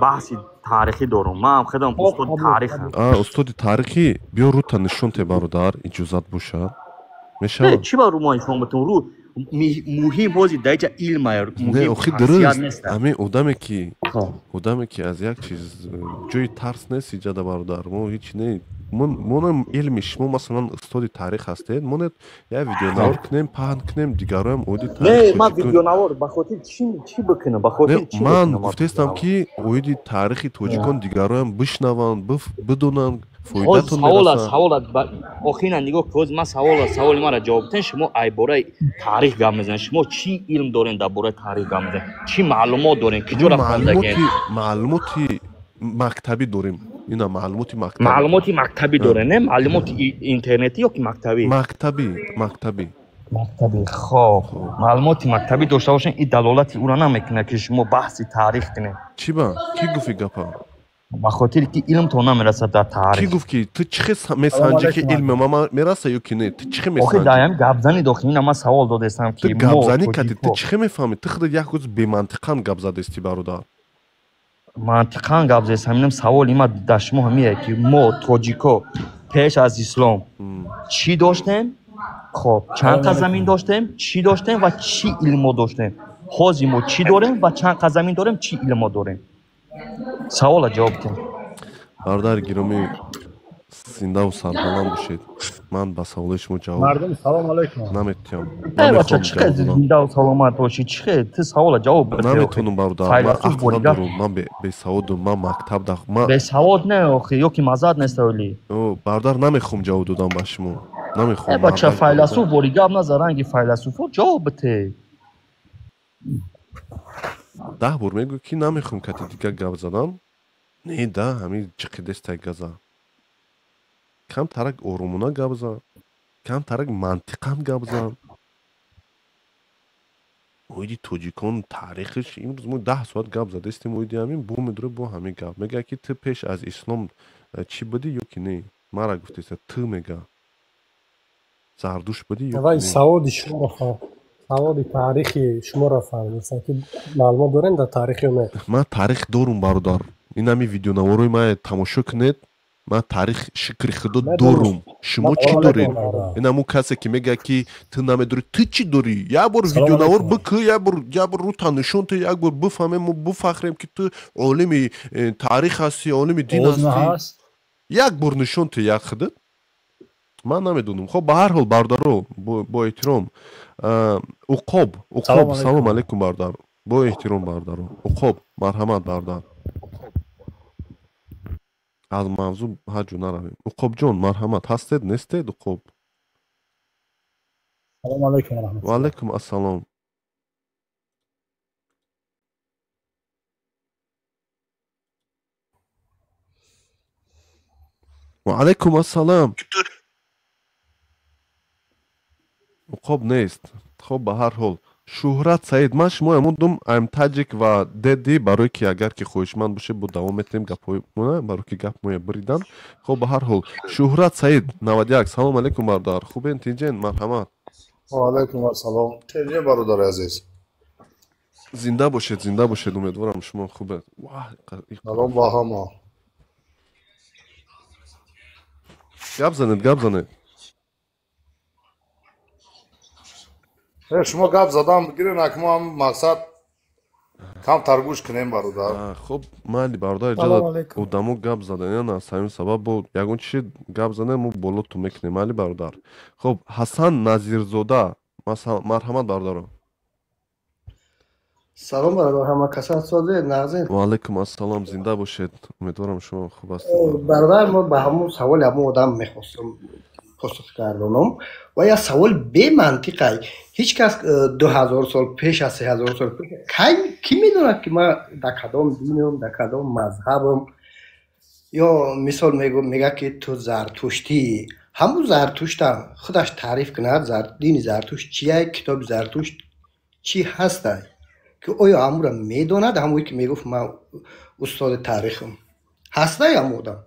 баҳси таърихӣ дорум. Ман худам устоди таърихам. Устоди таърихӣ, биё рута нишон те, бародар, иҷозат бошад, мешавад? Чӣ ба рӯ мо нишон битум? Рӯ муҳим ҳозир дар иҷа илм. Не, охи дуруст, ҳамин одаме ки аз як чиз ҷои тарс нест иҷада, бародар, мо ҳеч не, монам илми шумо, масалан, устоди таърих ҳастед, монед як видеонавор кунем, паҳн кунем, дигароям оиди. Не, ман видеонавор ба хотир чӣ бикунам? Ба хотир чӣ? Ман гуфтестам, ки оиди таърихи тоҷикон дигароям бишнаванд, бидонанд, фоидатон. Савола охина нигоҳ ки ҳозир ман саволи маро ҷавоб битен. Шумо ай бораи таърих гап мезанед, шумо чӣ илм дорен, дар бораи таърих гап мезанед? Чӣ маълумот дорен, киҷоро хондагем? Маълумоти мактабӣ дорем, ина маълумоти мактабӣ. Маълумоти мактабӣ дорем, не маълумоти интернетӣ ё ки мактабӣ? Мактабӣ, мактабӣ. Мактабӣ. Хоб, маълумоти мактабӣ дошта бошен, ин далолати ӯро намекунад, ки шумо баҳси таърих кунед. Чӣ ба кӣ гуфти гапа? Ба хотире ки илмтон намерасад дар таърих. Кӣ гуфт, ки ту чӣ хел месанҷӣ, ки илми ма мераса ё ки не? Ту чӣ хел месанҷӣ? Охи, даям гапзанӣ дохил ина ман савол додестам, ки ту гапзанӣ кардӣ, ту чӣ хел мефаҳмӣ? Ту худат як рӯз бемантиқан гап задести, бародар. Мантиқан гап задестам. Инам саволи ма дар шумо ҳамие, ки мо тоҷико пеш аз ислом чӣ доштем? Хоб, чанд қа замин доштем, чӣ доштем ва чӣ илмо доштем? Ҳозир мо чӣ дорем ва чанд қа замин дорем, чӣ илмо дорем? Савола ҷавоб кун. Бародари гиромӣ, зиндаву сарбаланд бошед. Ман ба саволои шумо ҷавоб Мардум, салом алайкум. наметиҳам. Бача, чӣ хел зиндаву саломат бошӣ? Чӣ хел ту савола ҷавоб? Наметавонам, бародар, ман ақл надорам, ман бесаводам, ман мактаб. Бесавод не, охи, ё ки маззат нест оли. Бародар, намехоҳам ҷавоб додам ба шумо, намехоҳам. Бача, файласуф бори гап наза, ранги файласуфо ҷавоб бите. 10 бор мегӯ, ки намехоҳам кати дигар гап задан. Не да, ҳамин ҷиқидестай газа. Камтарак оромона гап зан, камтарак мантиқан гап зан. Оиди тоҷикон таърихиш имрӯз мо 10 соат гап задастем оиди ҳамин, бо медура бо ҳамин гап мега, ки ту пеш аз ислом чӣ будӣ ё ки не. Мара гуфтеса, ту мега зардуш будӣ ё? Вай, саводи шуморо, саводи таърихи шуморо фаҳмидам, ки маълумот дорем дар таърих ё не? Ман таърих дорум, бародар, ин ҳами видеонаворои ман тамошо кунед. Ман таърих, шукри худо, дорум. Шумо чӣ доред? Ин ҳамун касе ки мегӯяд, ки ту намедорӣ, ту чӣ дорӣ? Як бор видеонавор бикӯ, як бор рута нишон ту, як бор бифаҳмем, мо бифахрем, ки ту олими таърих ҳастӣ, олими дин ҳастӣ. Як бор нишон ту як худат. Ман намедонам. Хоб, ба ҳар ҳол, бародаро, бо эҳтиром, Уқоб, Уқоб, салом алейкум, бародар. Бо эҳтиром, бародаро, Уқоб, марҳамат, бародар. Аз мавзӯъ ҳаҷу наравем. Уқобҷон, марҳамат, ҳастед, нестед, Уқоб? Салом алейкум. Ва алайкум ассалом. Ва алайкум ассалом. Уқоб нест. Хоб, ба ҳар ҳол, Шӯҳрат Саид, ман шумоя мондум I'm таҷик ва деди, барое ки агар ки хоҳишманд бошед, бо давом метиҳем гапҳои-мона, барое ки гап моя буридан. Хоб, ба ҳар ҳол, Шӯҳрат Саид 91, салом алейкум, бародар, хубен, тинҷен? Марҳамат. Ва алайкум ассалом, тинҷен, бародари азиз. Зинда бошед, зинда бошед, умедворам шумо хубед. Салом ба ҳама. Гап занед, гап занед. Шумо гап задан бигирен, ак мо ҳам мақсад камтар гӯш кунем, бародар. Хуб, майли, бародар, иҷозат, одамо гап задан аз ҳамин сабаб бо ягон чизи гап занем, мо боло ту мекунем, майли, бародар. Хуб, Ҳасан Назирзода, марҳамат, бародаро. Салом, бародар, ҳама каса созед, нағзед? Ва алайкум ассалом, зинда бошед, умедворам шумо хуб ҳастед. Бародар, мо ба ҳамон саволи ҳамон одам мехостам посух гардонам ва як савол бемантиқай. Ҳеҷ кас 2000 сол пеш аз 3000 сол пеш кай кӣ медонад, ки ман дар кадом динам, дар кадом мазҳабам? Ё мисол мега, ки ту зартуштӣ, ҳамун зартуштам худаш таъриф кунад, дини Зартушт чия, китоби Зартушт чӣ ҳастай, ки оё ҳамура медонад? Ҳамое ки мегуфт ман устоди таърихам, ҳастай ҳамун одам?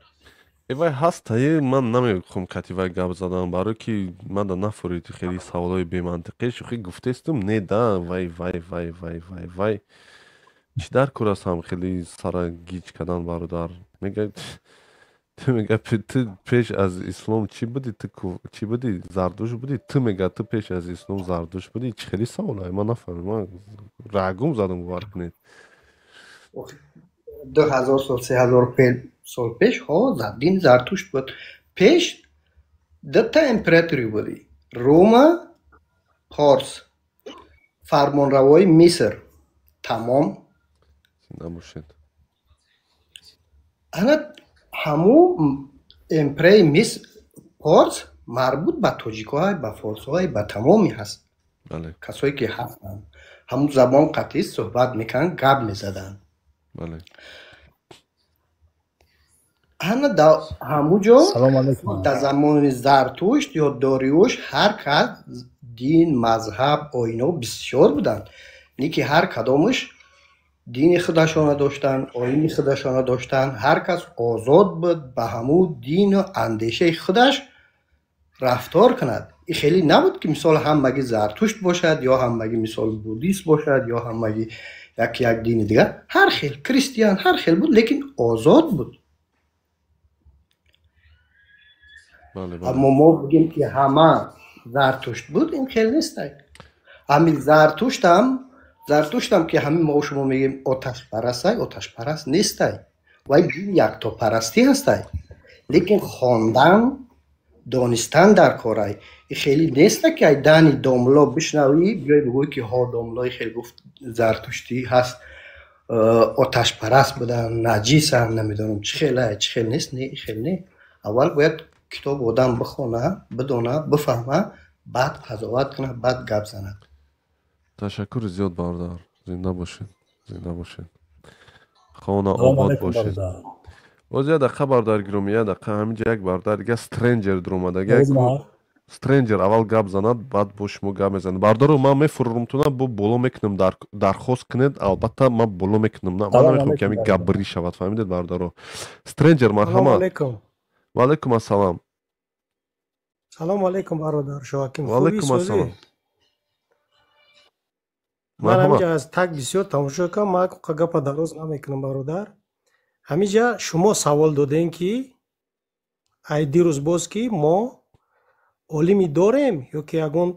Вай ҳастае, ман намехоҳам кати вай гап задан, барое ки манда нафурид хеле саволҳои бемантиқӣ. Шӯхӣ гуфтестум, не да, вай вай вай вай вай вай, чӣ дар кор аст ҳам хеле сара гиҷ кардан, бародар? Мега, ту мега, ту пеш аз ислом чӣ будӣ? Ту чӣ будӣ? Зардуш будӣ? Ту мега, ту пеш аз ислом зардуш будӣ? Чӣ хеле саволае, ман нафаҳмидам, ман рагум задам, бовар кунед. 2000 сол, 3000 сол пеш, ҳо, дини Зартушт буд. Пеш дута императори буди: Рома, Порс, фармонравои Миср, тамом. Набошед. Ана ҳамун империяи Миср, Порс марбут ба тоҷикҳо, ба форсҳо, ба тамоми ҳаст, касое ки ҳастанд, ҳамун забон қатъӣ суҳбат мекунанд, гап мезаданд. Ана дар ҳамун ҷо дар замони Зартушт ё Дориюш ҳар кас дин, мазҳаб, оино бисёр буданд, не ки ҳар кадомаш дини худашона доштанд, оини худашона доштанд. Ҳар кас озод буд ба ҳамун дину андешаи худаш рафтор кунад. И хеле набуд, ки мисол ҳамагӣ зартушт бошад ё ҳамагӣ мисол буддист бошад ё ҳамагӣ як дини дигар. Ҳар хел кристиан, ҳар хел буд, лекин озод буд. Аммо мо бигем, ки ҳама зартушт буд, ин хел нестай. Ҳамин Зартуштам, ки ҳамин мо шумо мегӯем оташпарастай, оташпараст нестай, вай дини яктопарастӣ ҳастай, лекин хондан, донистан дар корай. И хеле неста, ки ай дани домло бишнавӣ, биёй бигӯй, ки ҳо, домлои хел гуфт, зартуштӣ ҳаст, оташпараст буданд, наҷисанд, намедонам чӣ хелай, чӣ хел нест. Не, хел не. Аввал бояд китоб одам бихона, бидона, бифаҳма, баъд қазоват кунад, баъд гап занад. Ташаккури зиёд, бародар, зинда бошед, зинда бошед, хона обод бошед. Боз як дақиқа, бародар гиромӣ, як дақиқа. Ҳаминҷа як бародар дига, Стренҷер, дуромадаги. Стренҷер аввал гап занад, баъд бо шумо гап мезанад. Бародаро, ман мефурурумтона, бо боло мекунам, дархост кунед, албатта ман боло мекунам. Ман намехоҳам, ки ҳамин гапбирӣ шавад, фаҳмидед, бародаро? Стренҷер, марҳамат. Ва алайкум ассалом. Салому алайкум, бародар Шоҳаким. Ва алайкум ассалом. Ман ҳаминҷа аз так бисёр тамошо кардам, ман гапа дароз намекунам, бародар. Ҳаминҷа шумо савол додем, ки ай дирӯз боз, ки мо олими дорем ё ки ягон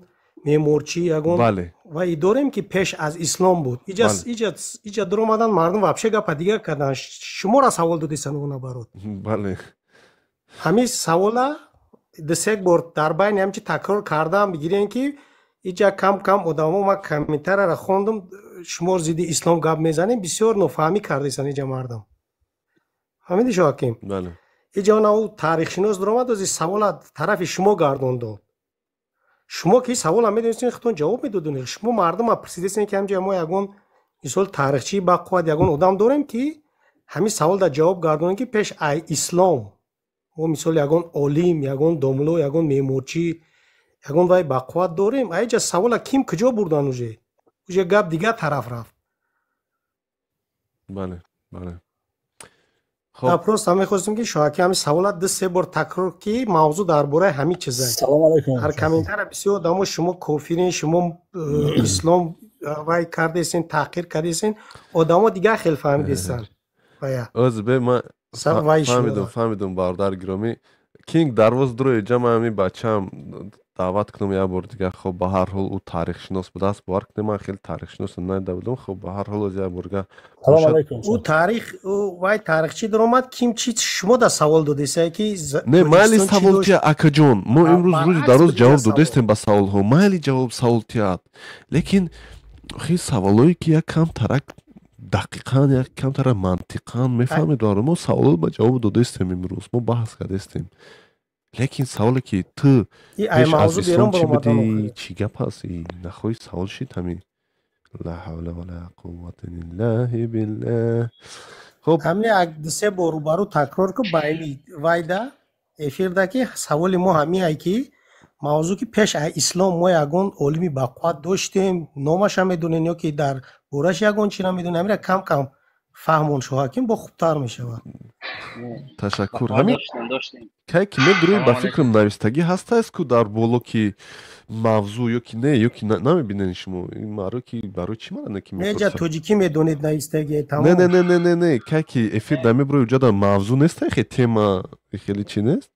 меъморчӣ, ягон вай дорем, ки пеш аз ислом буд. Иҷа дуромадан мардум, вообще гапа дигар кардан. Шуморо савол додисан она, барод. Ҳамин савола дусек бор дар байни ҳамчи такрор кардам, бигирем, ки иҷа кам кам одамо, ман комментарияро хондум, шумо зидди ислом гап мезанем, бисёр нофаҳмӣ кардисан иҷа мардум. Фаҳмиди, Шоҳаким? Иҷа она ӯ таърихшинос дуромад, ози савола тарафи шумо гардондод. Шумо ки савола медонистед, худтон ҷавоб медодед. Шумо мардума пурсидестед, ки ҳамҷа мо ягон мисол таърихчии бақувват, ягон одам дорем, ки ҳамин савол дар ҷавоб гардонем, ки пеш ай ислом мо мисол ягон олим, ягон домло, ягон меъморчӣ, ягон вай бақувват дорем? Аиҷа савола ким куҷо бурдан уже? Уже гап дигар тараф рафт. Бале, бале. Просто мехостем ки шоҳаки ҳамин саволат 2-3 бор такрор ки мавзӯъ дар бораи ҳамин чиза. Салом алайкум. Ҳар комментара бисёр одамо шумо кофирин, шумо ислом вай кардесен, таҳқир кардесен, одамо дигар хел фаҳмидестанд. Оз бе ман фаҳмидум, фаҳмидум бародар гиромӣ. Кинг дарвоз дуро иҷа ман ҳамин бачаам даъват кунам як бор дигар. Хоб, ба ҳар ҳол ӯ таърихшинос будааст, бовар кунед, ман хеле таърихшинос надида будам. Хоб, ба ҳар ҳол оз як бор дигар. Салом алайкум. Ӯ таърих, ӯ вай таърихчӣ даромад, ким чи шумо да савол додесае ки не, майли савол тия, акаҷон, мо имрӯз рӯзи дароз ҷавоб додестем ба саволҳо, майли ҷавоб савол тият, лекин хел саволое ки як кам тарак дақиқан, як камтара мантиқан мефаҳмед, барои мо саволо ба ҷавоб додестем, имрӯз мо баҳс кардестем, лекин саволе ки ту пеш аз ислом чӣ будӣ, чӣ гап аст, нахоҳи савол шид ҳамин. Ла ҳавла ва ла қуввата иллаҳи биллаҳ. Хоб, ҳамин як 2-3 бор рӯбарӯ такрор ку байни вайда эфирда ки саволи мо ҳамин ай ки мавзӯъ ки пеш аз ислом мо ягон олими бақувват доштем, номаша медонем ё ки дар бораш ягон чи намедонем, ҳамира кам кам фаҳмон шоҳаким бо хубтар мешавад. Ташаккур. Ҳамин кай ки медурӯи ба фикрам навистагӣ ҳастааст ку дар боло ки мавзӯъ ё ки не, ё ки намебинед шумо маро ки барои чӣ мара ки неҷа тоҷикӣ медонед навистагӣ тамом. Не, не, не, не, не, не, кай ки эфир намебурӯи уҷада мавзӯъ нест, хе тема хеле чи нест?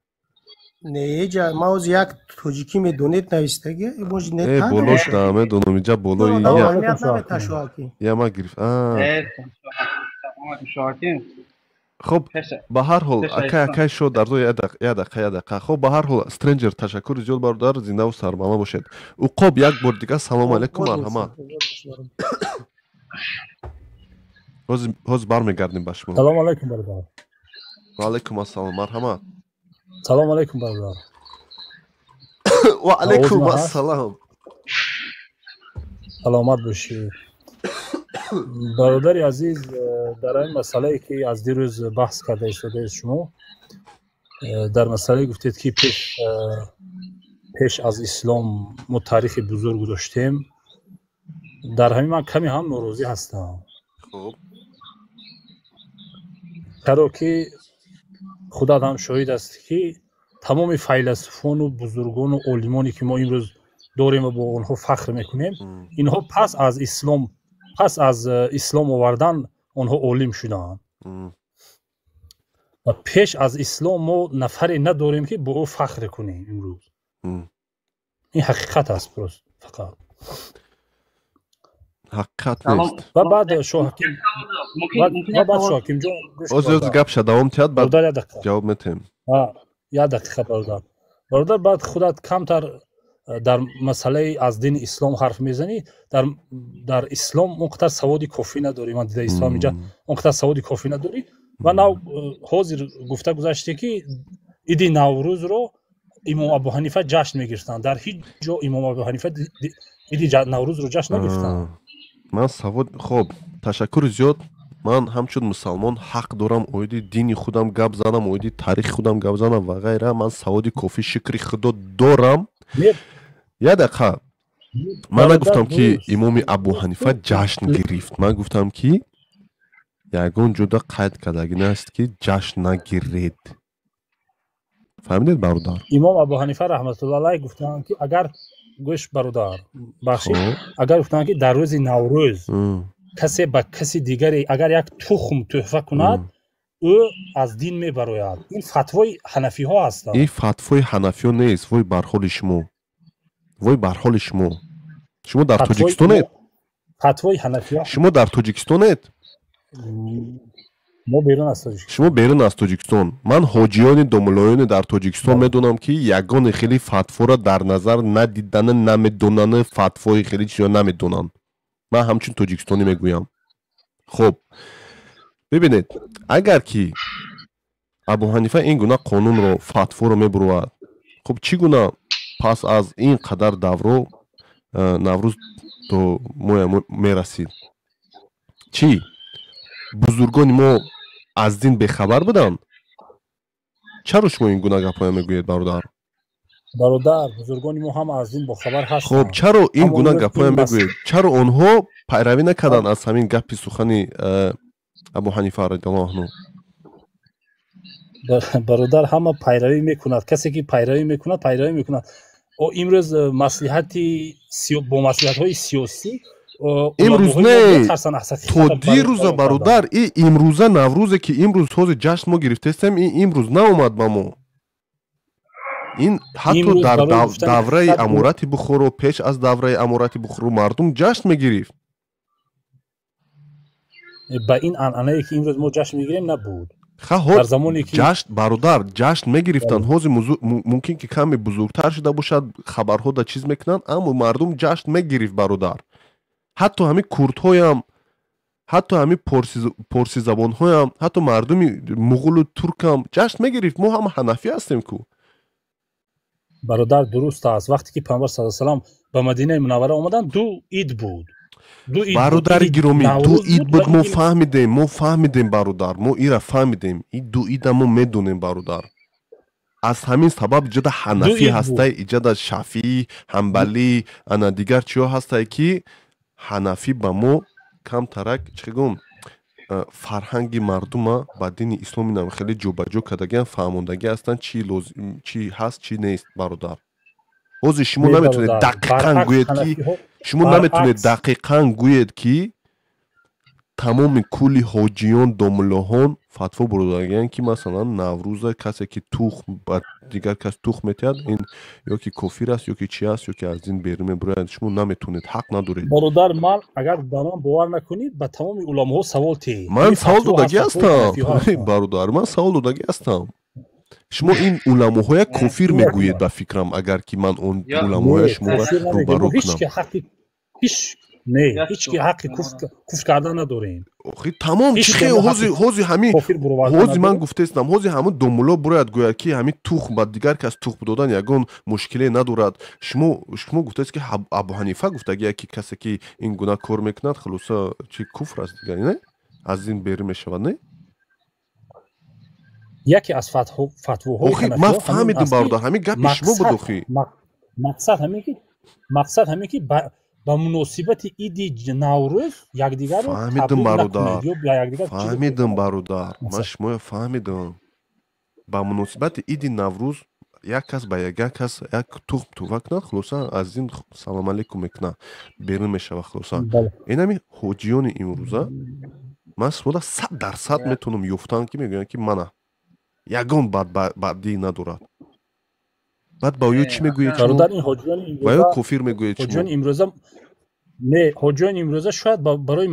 Не, эҷа мавз як тоҷикӣ медонед навистагӣ, боз не та. Болош да медонам, иҷа болои я ма гирифт. Хоб, ба ҳар ҳол акай, акай шо дарзо як дақиқа, як дақиқа. Хоб, ба ҳар ҳол стренҷер, ташаккури зиёд бародар, зиндаву сарбаланд бошед. Уқоб, як бор дигар салом алайкум, марҳамат. Ҳозир бармегардем ба шумо. Салом алайкум бародар. Ва алайкум ассалом, марҳамат. Салом алайкум бародар. Ва алайкум ассалом. Саломат бошед. Бародари азиз, дар ин масъалае ки аз дирӯз баҳс карда истодаед шумо, дар масъалае гуфтед ки пеш аз ислом мо таърихи бузург доштем, дар ҳамин ман каме ҳам норозӣ ҳастам. Хуб, чаро ки худат ҳам шоҳид ҳастӣ ки тамоми файласуфону бузургону олимоне ки мо имрӯз дорем ва бо онҳо фахр мекунем, инҳо пас аз ислом овардан онҳо олим шудаанд. Ва пеш аз ислом мо нафаре надорем ки бо ӯ фахр кунем имрӯз. Ин ҳақиқат аст просто фақат. Ҳақиқат нест. Ва баъд шоҳаким, ва баъд шоҳакимҷон оз оз гапша давом тиҳад, баъд ҷавоб метиҳем. Як дақиқа бародар. Бародар, баъд худат камтар дар масъалаи аз дини ислом ҳарф мезанӣ, дар ислом он қадар саводи кофӣ надорӣ. Ман дида ислом инҷа он қадар саводи кофӣ надорӣ. Ва нав ҳозир гуфта гузаштӣ ки иди Наврӯзро имом Абу Ҳанифа ҷашн мегирифтанд. Дар ҳеҷ ҷо имом Абу Ҳанифа иди Наврӯзро ҷашн нагирифтанд. Ман савод, хоб, ташаккури зиёд. Ман ҳамчун мусалмон ҳақ дорам оиди дини худам гап занам, оиди таърихи худам гап занам ва ғайра. Ман саводи кофӣ, шукри худо, дорам. Як дақиқа, ман нагуфтам ки имоми Абу Ҳанифа ҷашн гирифт, ман гуфтам ки ягон ҷода қайд кардагӣ нест ки ҷашн нагиред. Фаҳмидед бародар? Имом Абу Ҳанифа раҳматуллоҳ алайҳ гуфтанд ки агар гӯш бародар, бахшид, агар гуфтанд ки дар рӯзи Наврӯз касе ба каси дигаре агар як тухм тӯҳфа кунад, ӯ аз дин мебарояд. Ин фатвои ҳанафиҳо ҳастанд. Ин фатвои ҳанафиҳо нест, вой бар ҳоли шумо, вой бар ҳоли шумо. Шумо дар Тоҷикистонед? Фатвои ҳанафиҳо. Шумо дар Тоҷикистонед? Мо берун аз Тоҷикистон. Шумо берун аз Тоҷикистон. Ман ҳоҷиёни домулоёни дар Тоҷикистон медонам ки ягоне хеле фатворо дар назар надидана, намедонанд, фатвои хеле чизо намедонанд. Ман ҳамчун тоҷикистонӣ мегӯям. Хоб, бибинед, агар ки Абу Ҳанифа ин гуна қонунро, фатворо мебурвад, хоб чӣ гуна пас аз ин қадар давро Наврӯз то моя мерасид? Чӣ бузургони мо аз дин бехабар буданд? Чаро шумо ин гуна гапҳоя мегӯед, бародар? Бародар, бузургони мо ҳама аз дин бохабар ҳастанд. Хоб, чаро ин гуна гапҳоям мегӯед? Чаро онҳо пайравӣ накарданд аз ҳамин гапи сухани Абу Ҳанифа радиаллоҳу анҳу? Бародар, ҳама пайравӣ мекунад. Касе ки пайравӣ мекунад, пайравӣ мекунад. Имрӯз маслиҳати бо маслиҳатҳои сиёсӣ имрӯз не, то дирӯза, бародар. И имрӯза Наврӯзе ки имрӯз ҳозир ҷашн мо гирифтаистем, ин имрӯз наомад ба мо. Ин ҳатто дар давраи аморати Бухоро, пеш аз давраи аморати Бухоро мардум ҷашн мегирифт. Ба ин анъанае ки имрӯз мо ҷашн мегирем набуд. Ҷашн, бародар, ҷашн мегирифтанд. Ҳозир мумкин ки каме бузургтар шуда бошад, хабарҳо да чиз мекунанд, аммо мардум ҷашн мегирифт, бародар. Ҳатто ҳамин курдҳоям, ҳатто ҳамин порсизабонҳоям, ҳатто мардуми муғулу туркам ҷашн мегирифт. Мо ҳама ҳанафӣ ҳастем ку. Бародар, дуруст аст. Вақте ки Паёмбар саллаллоҳу алайҳи васаллам ба Мадинаи Мунаввара омаданд, ду ид буд. Бародари гиромӣ, ду ид буд, мо фаҳмидем, мо фаҳмидем, бародар, мо ира фаҳмидем, и ду ида мо медонем, бародар. Аз ҳамин сабаб иҷода ҳанафӣ ҳастай, иҷода шафиӣ, ҳанбалӣ, ана дигар чиҳо ҳастай, ки ҳанафӣ ба мо камтарак, чӣ гум, фарҳанги мардума ба дини исломи нам хеле ҷобаҷо кардагиан, фаҳмондагӣ ҳастанд, чи ҳаст, чи нест, бародар. Ҳозир шумо наметавонед дақиқан гӯед ки, шумо наметавонед дақиқан гӯед ки тамоми кулли ҳоҷиён, домуллоҳон фатво бурдагиянд, ки масалан Наврӯза касе ки тухм ба дигар кас тухм метиҳад, ин ё ки кофир аст, ё ки чи аст, ё ки аз дин берун мебурояд. Шумо наметавонед, ҳақ надоред. Бародар, ман агар ба ман бовар накунӣ, ба тамоми уламоҳо савол тиҳ. Ман савол додагӣ ҳастам, бародар, ман савол додагӣ ҳастам. Шумо ин уламоҳоя кофир мегӯед, ба фикрам, агар ки ман он уламоҳоя шуморо рӯбарӯ кунам. Не, ҳеҷ ки ҳаққи куфр кардан надорем. Охи тамом, чи хел ҳози ҳамин, ҳози ман гуфтаистам, ҳози ҳамун домулло бурояд гӯяд ки ҳамин тухм ба дигар кас тухм додан ягон мушкиле надорад. Шумо гуфтаест ки Абу Ҳанифа гуфтагия ки касе ки ин гуна кор мекунад, хулоса чи куфр аст дигар, не? Аз дин берун мешавад, не? Яке аз фатвоҳои охи ман фаҳмидам, бародар, ҳамин гапи шумо буд. Охи мақсад ҳамин ки ба муносибати иди Наврӯз якдигарро фаҳмидам, бародар, фаҳмидам, бародар, ман шуморо фаҳмидам. Ба муносибати иди Наврӯз як кас ба ягон кас як тухм туфа кунад, хулоса аз дин салом алейкум мекунад, берун мешавад, хулоса. Ин ҳамин ҳоҷиёни имрӯза ман шуморо 100% метавонам ёфтан, ки мегӯянд ки мана ягон баддӣ надорад. Баъд ба ё чӣ мегӯед? Ба ё кофир мегӯед? Ҳоҷиёни имрӯза не, ҳоҷиёни имрӯза шояд барои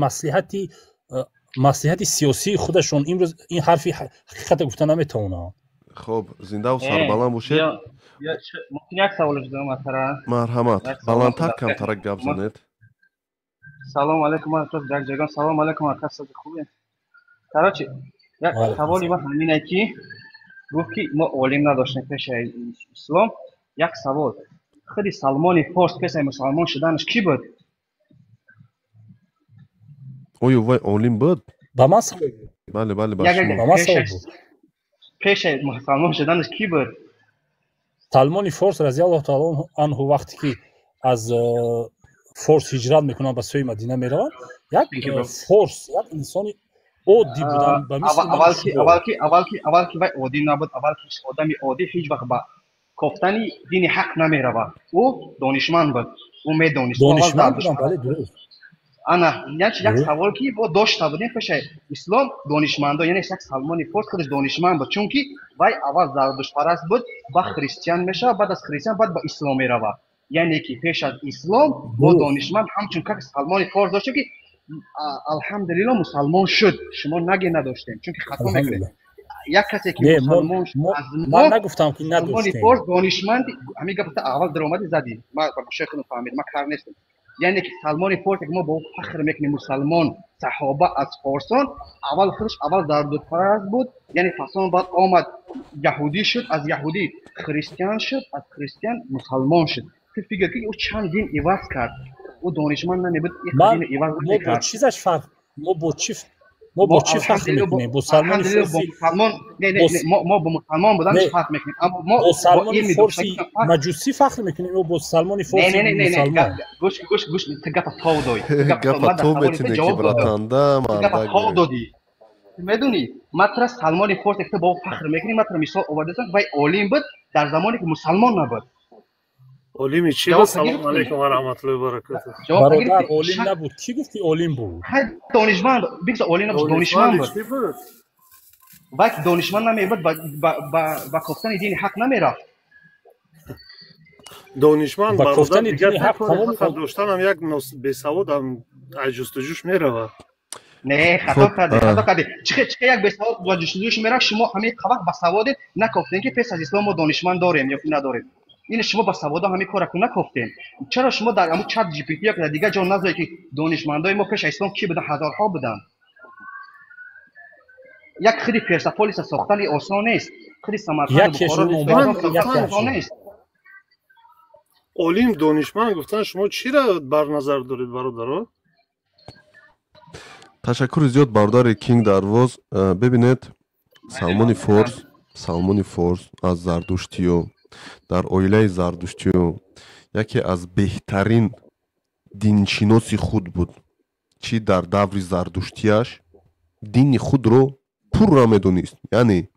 маслиҳати сиёсии худашон имрӯз ин ҳарфи ҳақиқата гуфта наметавонанд. Хоб, зиндаву сарбаланд бошед. Мумкин як савол задам, масалан? Марҳамат, баландтар камтарак гап занед. Салом алейкум, як ҷойгон. Салом алейкум, ака, сози хубе? Короче, як саволи ман ҳамине ки гуфт ки мо олим надоштем пеши ислом. Як савол: худи Салмони Форс пеш аз мусалмон шуданаш кӣ буд? Оё вай олим буд? Ба ман савол? Бале, бале, ба шумо. Ба ман савол буд. Пеш аз мусалмон шуданаш кӣ буд? Салмони Форс разиаллоҳу таоло анҳу вақте ки аз Форс ҳиҷрат мекунанд, ба сӯи Мадина мераванд, як форс, як инсони оддӣ будан, ба мисли аввал ки вай оддӣ набуд. Аввал ки одами оддӣ ҳеҷ вақт ба кофтани дини ҳақ намеравад. Ӯ донишманд буд, ӯ медонист. Донишманд будам, бале, дуруст. Ана як савол ки мо дошта будем пеши ислом донишмандо, яъне як Салмони Форс худаш донишманд буд, чунки вай аввал зардуштпараст буд, ба христиан мешавад, баъд аз христиан баъд ба ислом меравад. Яъне ки пеш аз ислом мо донишманд ҳамчун как Салмони Форс доштем, ки алҳамдулилло мусалмон шуд. Шумо наге надоштем, чунки хато мекунед. Як касе ки мусалмон шуд аз мо, ман нагуфтам ки надоштем. Салмони Форс донишманд, ҳамин гапро аввал даромадӣ задӣ, ман ба гӯшаи худам фаҳмидам, ман кар нестам. Яъне ки Салмони Форс ки мо бо ӯ фахр мекунем, мусалмон саҳоба аз форсон, аввал худаш аввал зардуштпараст буд, яъне фасон баъд омад яҳудӣ шуд, аз яҳудӣ христиан шуд, аз христиан мусалмон шуд. Ту фикр кун, ӯ чанд дин иваз кард. Ӯ донишманд намебуд, ин дин иваз намекард. Мо бо чизаш фарқ, мо бо чӣ Мо бо чӣ фахр мекунем? Бо Салмони Форсӣ? Мо бо мусалмон будан фахр мекунем, аммо мо бо Салмони Форси маҷусӣ фахр мекунем ё бо Салмони Форси мусалмон? Гӯш, гӯш, гӯш, ту гапа тов додӣ. Гапа тов метине ки, братан, да. Гапа тов додӣ. Медонӣ, ман тура Салмони Форсе, ки ту бо ӯ фахр мекунӣ, ман тура мисол овардастам, вай олим буд дар замоне ки мусалмон набуд. Олими чӣ буд? Салому алейкум ва раҳматуллоҳи ва баракатуҳ. Бародар, олим набуд. Кӣ гуфт, ки олим буд? Донишманд бигзор олим набуд, донишманд буд. Вай ки донишманд намебуд, ба кофтани дини ҳақ намерафт. Донишманд, бародар, дигар доштанам як бесаводам аз ҷустуҷӯш меравад. Не, хато кардӣ, хато кардӣ. Чихе як бесавод ба ҷустуҷӯш меравад? Шумо ҳамин вақт ба саводед накофтем, ки пеш аз ислом мо донишманд дорем ё ки надорем. Ин шумо ба саводо ҳамин кора ку накофтем. Чаро шумо дар ҳамун чат GPT ё дар дигар ҷо назоед, ки донишмандои мо пеш аз ислом кӣ буданд? Ҳазорҳо буданд. Як худи Персаполиса сохтани осон нест, худи Самарқанду Бухоро осон нест. Олим, донишманд гуфтан, шумо чиро бар назар доред, бародаро? Ташаккури зиёд, бародари Кинг Дарвоз. Бибинед, Салмони Форс, Салмони Форс аз зардуштиё, дар оилаи зардуштиё яке аз беҳтарин диншиноси худ буд. Чӣ дар даври зардуштияш дини худро пурра медонист, яъне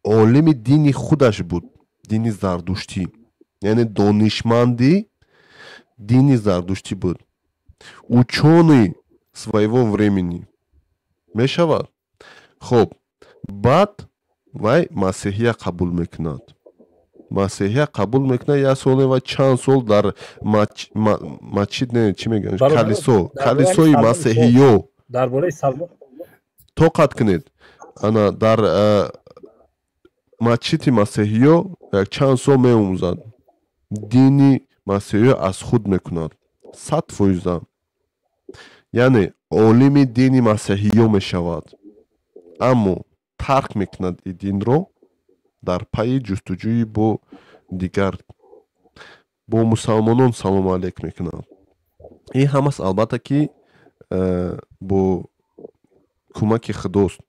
олими дини худаш буд, дини зардуштӣ, яъне донишманди дини зардуштӣ буд, учёный своего времени мешавад. Хоб, баъд вай масеҳия қабул мекунад, масеҳия қабул мекунад як соле ва чанд сол дар масҷид, не, чӣ мегӯянд, калисо, калисои масеҳиё. Дар бораи Салмон. Тоқат кунед, ана дар масҷиди масеҳиё як чанд сол меомӯзад, дини масеҳиё аз худ мекунад 100%, яъне олими дини масеҳиё мешавад, аммо тарк мекунад и динро дар пайи ҷустуҷӯи бо дигар, бо мусалмонон салому алейк мекунад. Ин ҳамас, албатта, ки бо кӯмаки худост.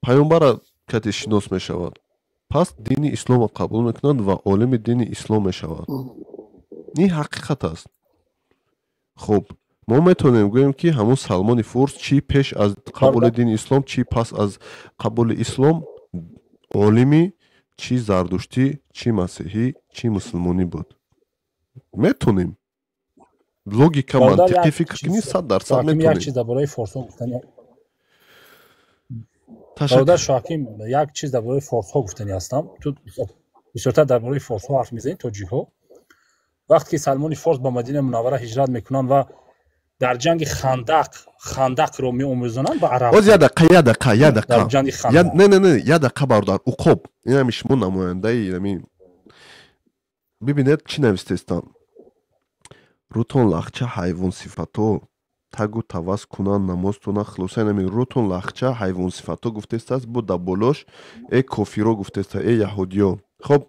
Паёмбара кате шинос мешавад, пас дини исломро қабул мекунад ва олими дини ислом мешавад. Ин ҳақиқат аст. Хуб, мо метавонем гӯем, ки ҳамун Салмони Фурс чӣ пеш аз қабули дини ислом, чӣ пас аз қабули ислом олими чӣ зардуштӣ, чӣ масеҳӣ, чӣ мусулмонӣ буд. Метонем логика, мантиқӣ фикр кунӣ, 100% метонем. Як чиз дар бораи форсҳо гуфтани, бародар Шоҳаким, як чиз дар бораи форсҳо гуфтанӣ ҳастам. Ту бисёртар дар бораи форсҳо ҳарф мезанӣ, тоҷикҳо. Вақте ки Салмони Форс ба Мадинаи Мунаввара ҳиҷрат мекунанд ва дар ҷанги Хандақ хандақро меомӯзонанд ба араб. Оз, як дақиқа, як дақиқа, як дақиқа, не, не, не, як дақиқа, бародар Уқоб. Инами шумо намояндаи ами бибинед, чӣ навистестам: рӯтон лахча, ҳайвонсифато, тагу тавас кунанд намозтона. Хулоса, инами рӯтон лахча, ҳайвонсифато гуфтестааст, бо да болош э кофиро гуфтеста, э яҳудиё. Хоб,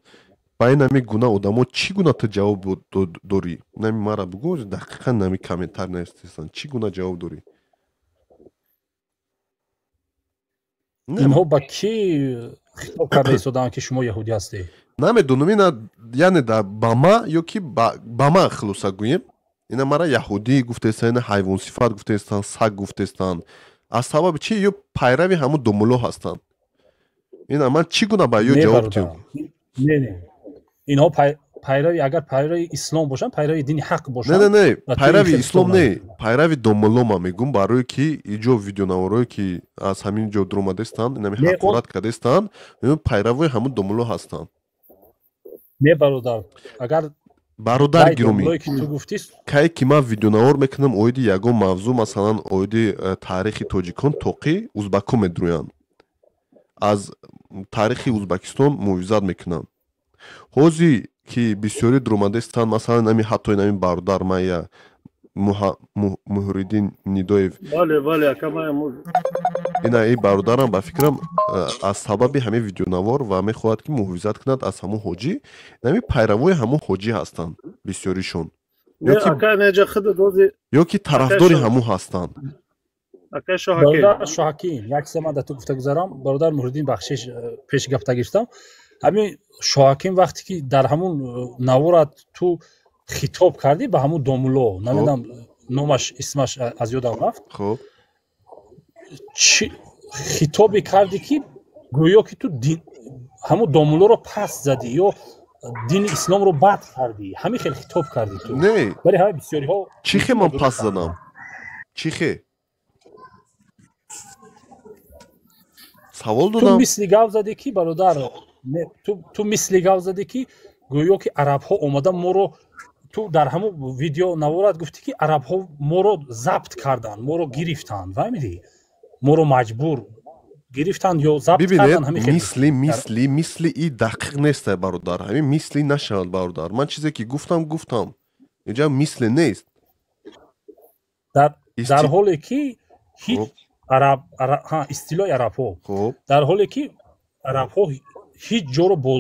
ба ин ҳами гуна одамо чӣ гуна ту ҷавоб дорӣ? Нами мара бугӯ, дақиқан нами комментар навистестан, чӣ гуна ҷавоб дорӣ? Инҳо ба кӣ хитоб карда истодаанд, ки шумо яҳудӣ ҳастед? Намедонам, ина яъне ба ма ё ки ба ма. Хулоса гӯем, ина мара яҳудӣ гуфтестан, ина ҳайвонсифат гуфтестан, саг гуфтестан. Аз сабаби чӣ? Ё пайрави ҳамун домулло ҳастанд. Ина ман чӣ гуна ба ё ҷавоб диҳам? Не, не, инҳо пайрави, агар пайрави ислом бошанд, пайрави дини ҳақ бошанд. Не, не, не, пайрави ислом не, пайрави домулло ман мегӯм, барое ки иҷо видеонаворое ки аз ҳамин ҷо дуромадастанд, инами ҳақорат кардастанд, пайравои ҳамун домулло ҳастанд. Не, бародар, агар Бародар гиромӣ, кае ки ман видеонавор мекунам оиди ягон мавзӯъ, масалан оиди таърихи тоҷикон, тоқи узбакҳо медурӯянд, аз таърихи Узбакистон муҳофизат мекунанд. Ҳозир ки бисёри дуромадастанд, масалан нами ҳатто нами бародар мая Муҳриддин Нидоев. Ина и бародарам, ба фикрам, аз сабаби ҳамин видеонавор ва мехоҳад ки муҳофизат кунад аз ҳамун ҳоҷӣ, нами пайравои ҳамун ҳоҷӣ ҳастанд бисёришон ё ки тарафдори ҳамун ҳастанд. Бародар Шоҳаким, як чиза ман дар ту гуфта гузарам. Бародар Муҳриддин, бахшиш, пеш гапта гирифтам. Ҳамин Шоҳаким, вақте ки дар ҳамун наворат ту хитоб кардӣ ба ҳамун домулло, намедонам номаш, исмаш аз ёдам рафт, хуб, чӣ хитобе кардӣ, ки гӯё ки ту ҳамун домуллоро пас задӣ ё дини исломро бад кардӣ. Ҳамин хел хитоб кардӣ ту. Не, барои ҳамин бисёриҳо чӣ хе ман пас задам? Чӣ хе? Савол ту додам. Мисли гап задӣ, ки бародар, ту мисли гап задӣ, ки гӯё ки арабҳо омада моро, ту дар ҳамун видео наворат гуфтӣ, ки арабҳо моро забт карданд, моро гирифтанд, фаҳмидӣ, моро маҷбур гирифтанд ё забт бибинед карданд, ҳамин хел. Мисли, мисли, мисли и дақиқ нест, бародар. Ҳамин мисли нашавад, бародар. Ман чизе ки гуфтам, гуфтам, инҷа мисли нест. Дар ҳоле ки ҳеҷ араб, ҳа, истилои арабҳо, дар ҳоле ки арабҳо ҳеҷ ҷоро бо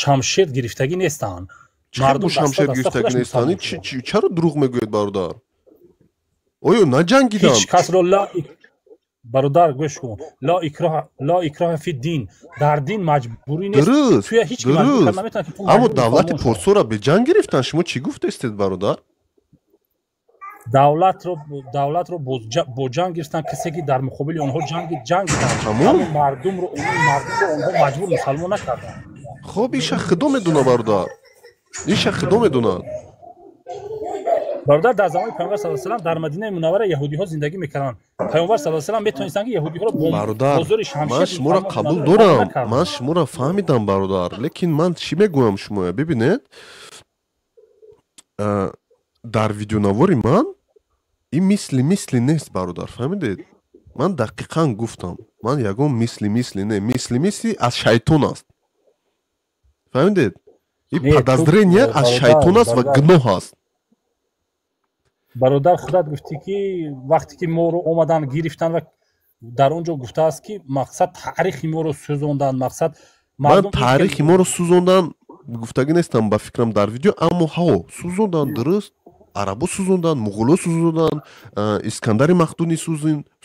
шамшер гирифтагӣ нестанд. Чаро бо шамшер гирифтагӣ нестанд? Чаро дурӯғ мегӯед, бародар? Оё наҷангиданд? Ҳеҷ касро ла, бародар, гӯш кун, ла икроҳа, ла икроҳа фи дин, дар дин маҷбурӣ нест. Дуруст. Туя ҳеҷ ки маҷбур кард дуруст наметавонад, ки ту Аммо маҷбур давлати мусалмон шав. порсоро беҷанг гирифтанд. Шумо чӣ гуфтаистед, бародар? Давлатро бо ҷанг гирифтанд, касе ки дар муқобили онҳо ҷангиданд. Тамом. Аммо мардумро онҳо маҷбур мусалмон накарданд. Хоб, иша худо медонад, бародар, иша худо медонад. Бародар, дар замони Пайғамбар саллаллоҳу алайҳи васаллам дар Мадинаи Мунаввара яҳудиҳо зиндагӣ мекарданд. Пайғамбар саллаллоҳу алайҳи васаллам метавонистанд, ки яҳудиҳоро бо Бародар, зӯри ман шамшер шуморо мусалмон қабул кунанд, дорам. накарданд. Ман шуморо фаҳмидам, бародар, лекин ман чӣ мегӯям шумоя? Бибинед, дар видеонавори ман ин мисли мисли нест, бародар, фаҳмидед? Ман дақиқан гуфтам, ман ягон мисли мисли не. Мисли мисли аз шайтон аст, фаҳмидед? Ин Не, ту подозрение аз бародар, шайтон аст ва бародар, гуноҳ аст. Бародар, худат гуфтӣ, ки вақте ки моро омадан гирифтанд ва дар он ҷо гуфтааст, ки мақсад таърихи моро сӯзонданд, мақсад Ман мардум ин хел таърихи моро сӯзондан гуфтагӣ нестам, ба фикрам, дар видео, аммо ҳаво сӯзонданд, дуруст, арабо сӯзонданд, муғуло сӯзонданд, Искандари Мақдунӣ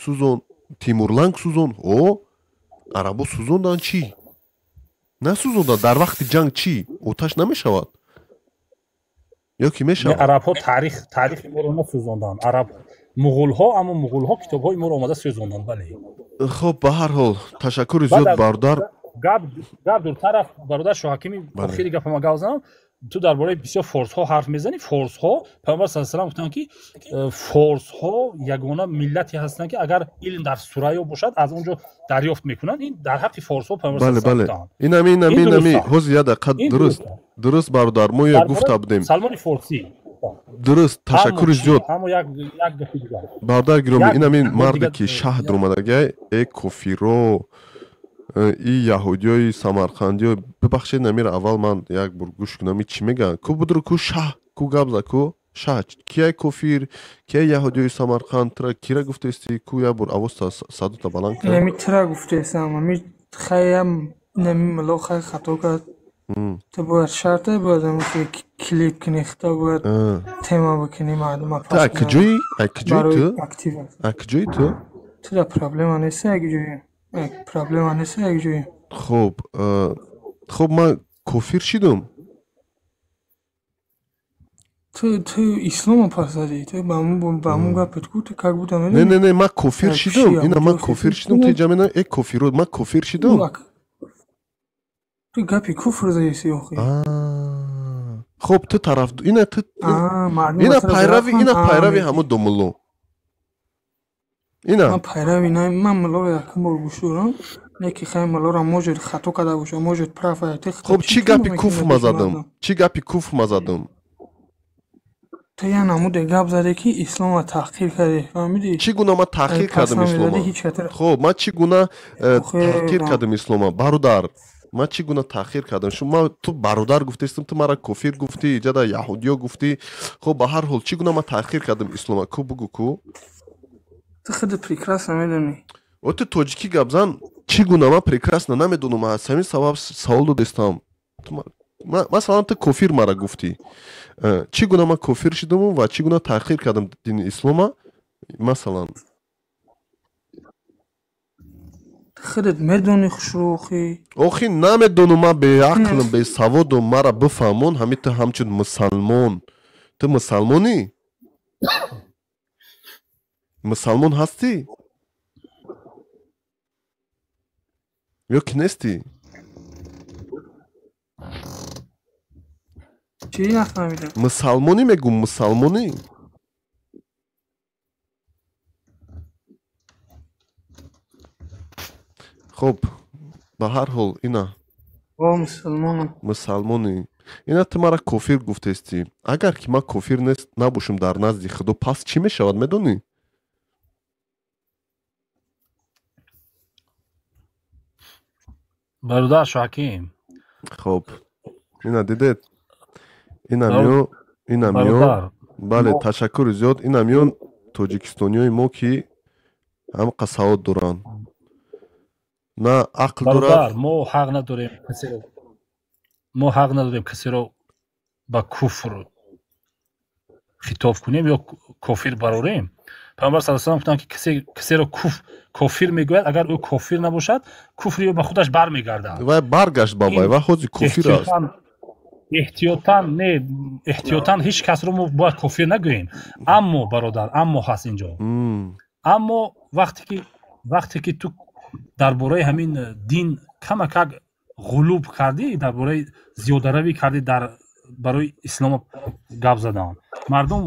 сӯзон, Тимурланг сӯзон. О, арабо сӯзонданд, чӣ насӯзонданд? Дар вақти ҷанг чӣ оташ намешавад ё ки Не, мешавад? Арабҳо таърихи моро насӯзонданд, араб, муғулҳо, аммо муғулҳо китобҳои моро омада сӯзонданд, бале. Хоб, ба ҳар ҳол, ташаккури Баъд зиёд, аз бародар. Гап дуртар рафт, бародар Шоҳакими. Бале. Охири гапама гап занам. Ту дар бораи бисёр форсҳо ҳарф мезанӣ. Форсҳо, Пайғамбар саллаллоҳу алайҳи васаллам гуфтанд, ки форсҳо ягона миллате ҳастанд, ки агар илм дар Сурайё бошад, аз он ҷо дарёфт мекунанд. Ин дар ҳаққи форсҳо Пайғамбар Бале. саллаллоҳу Бале. алайҳи васаллам гуфтанд. Инами, инами. Ин Инами дуруст аст. Ҳозир як дақиқа. Ин Дуруст. дуруст аст. Дуруст, бародар, мо як Дар гуфта бораи будем. Салмони Форсӣ. Дуруст. Аммо Ташаккури чӣ? зиёд. Аммо як гапи дигар. Бародар гиромӣ, Як инамин бор марде дигар ки шаҳд омадагай, э кофиро, и яҳудиёи самарқандиё, бибахшед, намира аввал ман як бор гӯш кунам, и чӣ мегӯянд? Ку будро, ку шаҳ, ку гап за, ку шаҳ, кияй кофир, кияй яҳудиёи самарқанд? Тра кира гуфтаисти? Ку як бор авоста садота баланд кар. Инами тира гуфтаистам, ами хаям нами мулло хай хато кард. Ту бояд шарте бояд ами клип кунӣ, хито бояд тема бикунӣ, мардума Ту пас а кунанд. куҷои, а куҷои? Барои Ту актив аст. а куҷои ту? Ту да проблема нест, як ҷои. Як проблема нест, як ҷои. Хоб, хоб, ман кофир шидум? Ту исломо пас задӣ, ту ба ҳамун гапат ку, ту как будто Не. медонӣ. Не, не, ман кофир Як шидум. пиши Ина ман яҳудиё кофир хети шидум, ту ҷамена э кофиро, ман кофир шидум? Ту гапи куфр задаисӣ охи. Хоб, ту тараф ина ту Аа, мардум ина ба тара пайрави зарафан ина аа пайрави мегӣ. ҳамун домулло ина. Ман пайрави на, ман муллоро якум бор гӯш дорам, не ки хай муллоро может хато карда боша, может прав ая, ту Хоб, чӣ чӣ тема гапи мекунӣ куфр ба ма пеши задам? мардум? Чӣ гапи куфр ма задам? Ту як намуде гап задӣ, ки исломро таҳқир кардӣ, фаҳмидӣ? Чӣ гуна ман таҳқир Ай кардам пасам медодӣ ислома? ҳеҷ катра. Хоб, ман чӣ гуна Охе таҳқир кардам ислома, бародар? Ман чӣ гуна таъхир кардам? Шумо, ту бародар гуфтаистам, ту мара кофир гуфтӣ, иҷада яҳудиё гуфтӣ. Хоб, ба ҳар ҳол, чӣ гуна ман таъхир кардам ислома? Ку, бугӯ, ку. Ту худат прекрасно медонӣ. О, ту тоҷикӣ гап зан. Чӣ гуна ман прекрасно намедонам? Аз ҳамин сабаб савол додистам. Масалан, ту кофир мара гуфтӣ. Чӣ гуна ман кофир шудаму ва чӣ гуна таъхир кардам дини ислома, масалан? Худат медонӣ хушрӯ охи. Охи намедонам, ман беақлам, бесаводам, мара бифаҳмон, ҳами ту ҳамчун мусалмон. Ту мусалмонӣ? Мусалмон ҳастӣ? Ё ки нестӣ? Чӣ нафаҳмидам? Мусалмонӣ мегӯм, мусалмонӣ? Хуб, ба ҳар ҳол ина. О, мусалмонам. Мусалмонӣ. Ина ту мара кофир гуфтестӣ. Агар ки ман кофир нест набошам дар назди Худо, пас чӣ мешавад, медонӣ? Бародар Шоҳаким. Хуб, ина дидед? Ина миё, ина миё. Бале, ташаккури зиёд. Ина миён тоҷикистониёи мо ки ҳамқа савод доранд. На ақл дорад. Мо ҳақ надорем касеро, мо ҳақ надорем касеро ба куфр хитоб кунем ё кофир барорем. Пайғамбар саллаллоҳу алайҳи васаллам гуфтанд, ки касеро кофир мегӯяд, агар ӯ кофир набошад, куфри ӯ ба худаш бармегардад. Вай баргашт ба вай, вай ҳозир кофир аст. Эҳтиётан не, эҳтиётан ҳеҷ касро мо бояд кофир нагӯем. Аммо бародар, аммо ҳаст инҷо. Аммо вақте ки ту дар бораи ҳамин дин камакак ғулуб кардӣ, дар бораи зиёдаравӣ кардӣ, дар барои ислом гап задан, мардум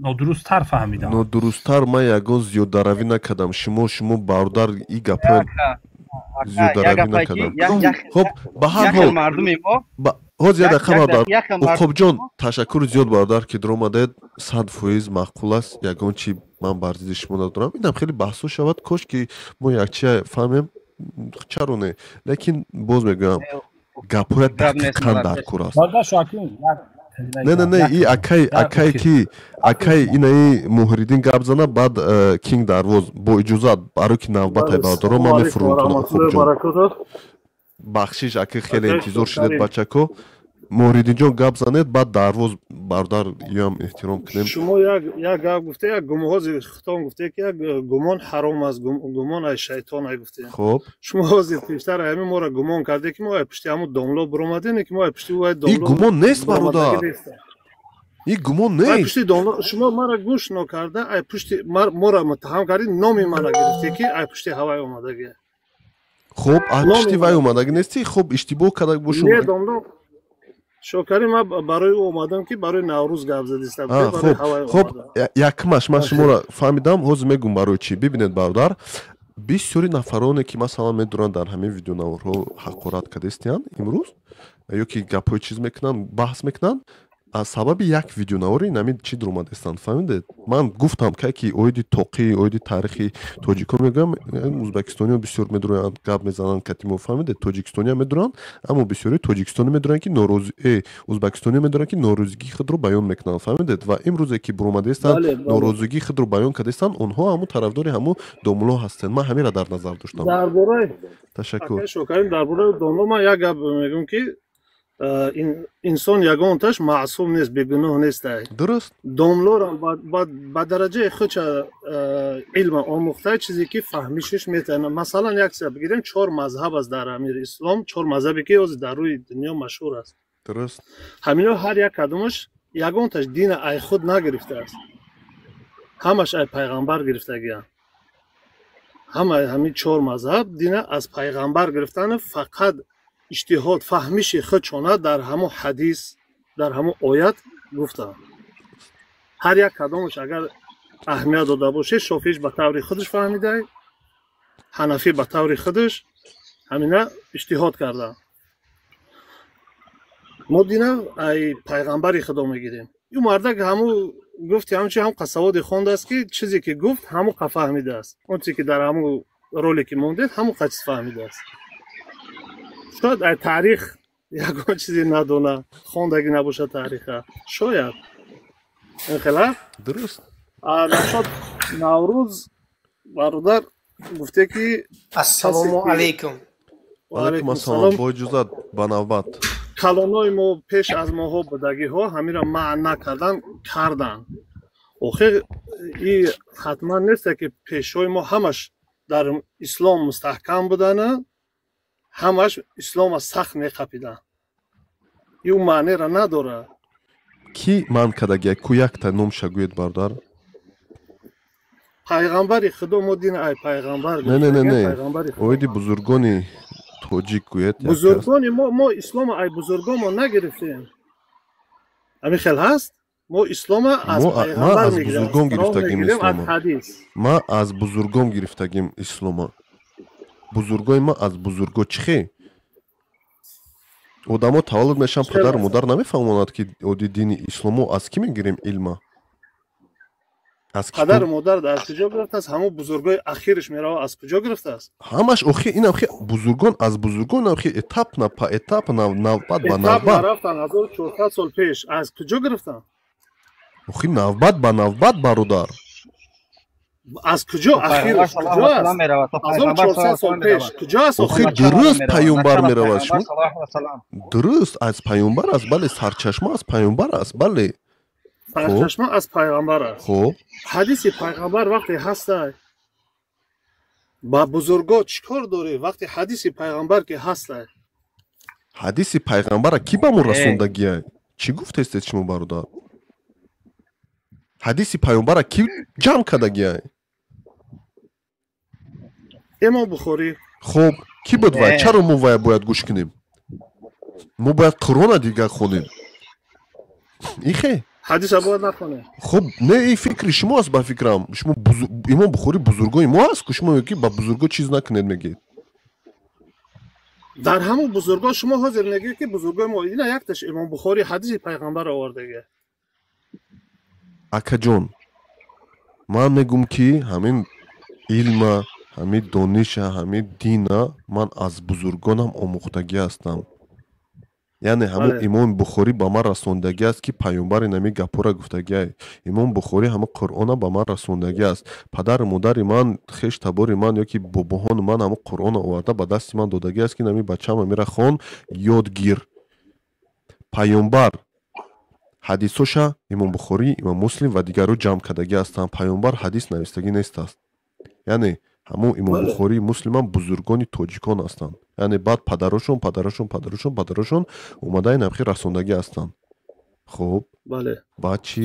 нодурусттар фаҳмиданд. Нодурусттар ман ягон зиёдаравӣ накардам. Шумо бародар и гапҳо зиёдаравӣ накардам. Хуб, ба ҳар ҳол ҳозир як дақиқа бародар Уқобҷон, ташаккури зиёд бародар ки дуромадед. 100% маъқул аст, ягон чи ман бар зидди шумо надорам. Инам хеле баҳсо шавад, кош ки мо якчия фаҳмем, чаро не. Лекин боз мегӯям, гапҳоя дақиқан дар кор аст. Не, не, не, и акай ки акай инаи Муҳриддин гап зана, баъд Кинг Дарвоз бо иҷозат, барои ки навбатай бародаро ман мефурӯнтонам. Уқобҷон, бахшиш, ака хеле интизор шудед бачако. Муҳриддинҷон гап занед, баъд Дарвоз бародар ёам эҳтиром кунем. Шумо як гап гуфте, як гумон хитон гуфте, ки як гумон ҳаром аст, гумон ай шайтон ай гуфте. Хуб, шумо ҳозир пештар ҳамин моро гумон карде, ки мо ай пушти ҳамун домло буромадем, ки мо ай пушти ай домло. И гумон нест бародар, и гумон нест. Ай пушти домло шумо маро гӯш нокарда, ай пушти моро муттаҳам кардед, номи маро гирифте, ки ай пушти ҳавай омадагӣ. Хуб, ай пушти вай омадагӣ нестӣ? Хуб, иштибоҳ карда бошум. Не, домло Шокарим, ман барои ӯ омадам, ки барои Наврӯз гап задистам. Хуб, якмаш ман шуморо фаҳмидам, ҳозир мегӯм барои чӣ. Бибинед бародар, бисёри нафароне ки масалан медуранд дар ҳамин видеонаворҳо ҳақорат кардастиянд имрӯз, ё ки гапҳои чиз мекунанд, баҳс мекунанд, аз сабаби як видеонавори инами чӣ дуромадастанд, фаҳмидед? Ман гуфтам кай ки оиди тоқӣ, оиди таърихи тоҷикон мегӯям, ӯзбекистониҳо бисёр медуроянд, гап мезананд кати мо, фаҳмидед? Тоҷикистониҳо медуранд, аммо бисёри тоҷикистони медуранд ки ӯзбекистониҳо медуранд ки норозигии худро баён мекунанд, фаҳмидед? Ва имрӯзе ки буромадаистанд, норозигии худро баён кардаистанд, онҳо ҳамун тарафдори ҳамун домуло ҳастанд. Ман ҳаминро дар назар доштам. Ташаккур. Дар бораи домуло ман як гап мегӯям, ки инсон ягонташ маъсум нест, бегуноҳ нест. Дуруст. Домлорам ба дараҷаи худша илма омӯхта, чизе ки фаҳмишаш метавонад. Масалан, як чиза бигирем, чор мазҳаб аст дар амири ислом, чор мазҳабе ки ҳозир дар рӯи дунё машҳур аст. Дуруст. Ҳамино ҳар як кадомаш ягонташ дина ай худ нагирифтааст, ҳамаш ай пайғамбар гирифтагианд. Ҳама ҳамин чор мазҳаб дина аз пайғамбар гирифтан, фақат иҷтиҳод фаҳмиши худшона дар ҳамон ҳадис, дар ҳамон оят гуфтанд. Ҳар як кадомаш агар аҳамият дода бошед, Шофииш ба таври худаш фаҳмидай, Ҳанафӣ ба таври худаш, ҳамина иҷтиҳод карданд. Мо дина ай пайғамбари худо мегирем. Ю мардак ҳамун гуфти ҳамчи ҳам қасаводи хондааст, ки чизе ки гуфт ҳамун қа фаҳмидааст. Он чизе ки дар ҳамун роле ки мондед, ҳамун қа чиз фаҳмидааст. Шояд ай таърих ягон чизе надона, хондагӣ набошад таъриха. Шояд. Ин хела? Дуруст. Нашод Наврӯз бародар гуфте ки Ассалому алайкум. Ва алайкум ассалом. Бо иҷозат ба навбат. Калонои мо пеш аз моҳо будагиҳо ҳаминро маън накардан, карданд. Охир и ҳатман нест, ки пешҳои мо ҳамаш Дар ислом мустаҳкам будана, ҳамаш ислома сахт меқапиданд. Ю маънеро надорад. Кӣ ман кардагия? Ку якта номша гӯед, бародар. Пайғамбари Худо, мо дин ай пайғамбар. Не, не, не, не, оиди бузургони тоҷик гӯед. Бузургони мо ислома ай бузургон мо нагирифтем. Ҳамин хел ҳаст? Мо ислома аз пайғамбар аз бузургон гирифтагим ислома. Ма аз бузургон гирифтагим ислома. Бузургои ма аз бузурго чӣ хе? Одамо таваллуд мешаванд, падару модар намефаҳмонад, ки оди дини исломо аз кӣ мегирем илма. Аз падару модар аз куҷо гирифтааст? Ҳамон бузургои ахираш мерава, аз куҷо гирифтааст? Ҳамаш охи инам хи бузургон аз бузургон хи этапно поэтапно, навбат ба навбат. Рафтан 1400 сол пеш аз куҷо гирифтанд? Охи навбат ба навбат, бародар. Аз куҷо ахираш куҷо аст? 1400 сол пеш куҷо аст? Охи дуруст паёмбар меравад, шумо дуруст аз паёмбар аст, бале, сарчашма аз паёмбар аст, бале. Сарчашма аз пайғамбар аст. Хуб, ҳадиси пайғамбар вақте ҳастай, ба бузурго чӣ кор дорӣ, вақте ҳадиси пайғамбар ки ҳастай? Ҳадиси пайғамбара кӣ ба мо расондагия? Чӣ гуфтестед шумо, бародар? Ҳадиси пайғамбара кӣ ҷамъ кардагия? Имом Бухорӣ. Хуб, кӣ буд вай? Чаро мо вая бояд гӯш кунем? Мо бояд Қуръона дигар хонем, ихе? Ҳадиса бояд нахонем? Хуб, не, ин фикри шумо аст, ба фикрам. Шумо Имом Бухорӣ бузургои мо аст ку, шумо мегӯед, ки ба бузурго чиз накунед, мегӯед. Дар ҳамон бузурго шумо ҳозир мегӯед, ки бузургои мо ина якташ Имом Бухорӣ ҳадиси пайғамбар овардага. Акаҷон, ман мегӯм, ки ҳамин илма, ҳамин дониша, ҳамин дина ман аз бузургонам омӯхтагӣ ҳастам. Яъне ҳамон Имоми Бухорӣ ба ман расондагӣ аст, ки паёмбар инами гапҳоро гуфтагиай. Имом Бухорӣ ҳамон Қуръона ба ман расондагӣ аст. Падару модари ман, хеш табори ман ёки бобоҳони ман ҳамон Қуръона оварда ба дасти ман додагӣ аст, ки инами бачаам амира хон, ёд гир. Паёмбар ҳадисоша Имом Бухорӣ, Имом Муслим ва дигарро ҷамъ кардагӣ ҳастанд. Паёмбар ҳадис навистагӣ нестааст. Яъне ҳамон Имом Бухорӣ, Муслимам бузургони тоҷикон ҳастанд. Яъне баъд падарошон, падарошон, падарошон, падарошон омада инамхи расондагӣ ҳастанд. Хуб, баъд чӣ?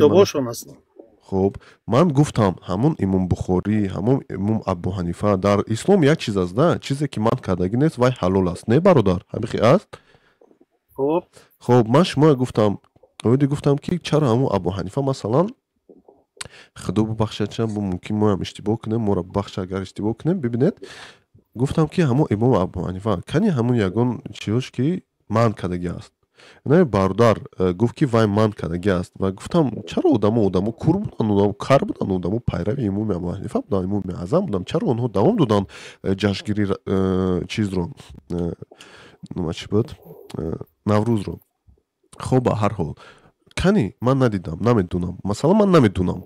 Хуб, ман гуфтам, ҳамон Имом Бухорӣ, ҳамон Имом Абуҳанифа, дар ислом як чиз аст, да, чизе ки ман кардагӣ нест, вай ҳалол аст, не, бародар? Ҳамихи аст? Хуб, ман шумо гуфтам, оиди гуфтам, ки чаро ҳамон Абуҳанифа, масалан, Худо бубахшад, ча мумкин моам иштибоҳ кунем, моро бубахша, агар иштибоҳ кунем. Бибинед, гуфтам, ки ҳамон Имом Абуҳанифа кани ҳамон ягон чиёш, ки манъ кардагӣ аст? Не, бародар гуфт, ки вай манъ кардагӣ аст. Ва гуфтам, чаро одамо кур буданд, одамо кар буданд, одамо пайрави Имоми Абуҳанифа буданд, Имоми Аъзам буданд, чаро онҳо давом доданд ҷашнгирӣ чизро, чӣ буд, Наврӯзро? Хоб, ба ҳар ҳол, кани ман надидам, намедунам, масалан, ман намедунам.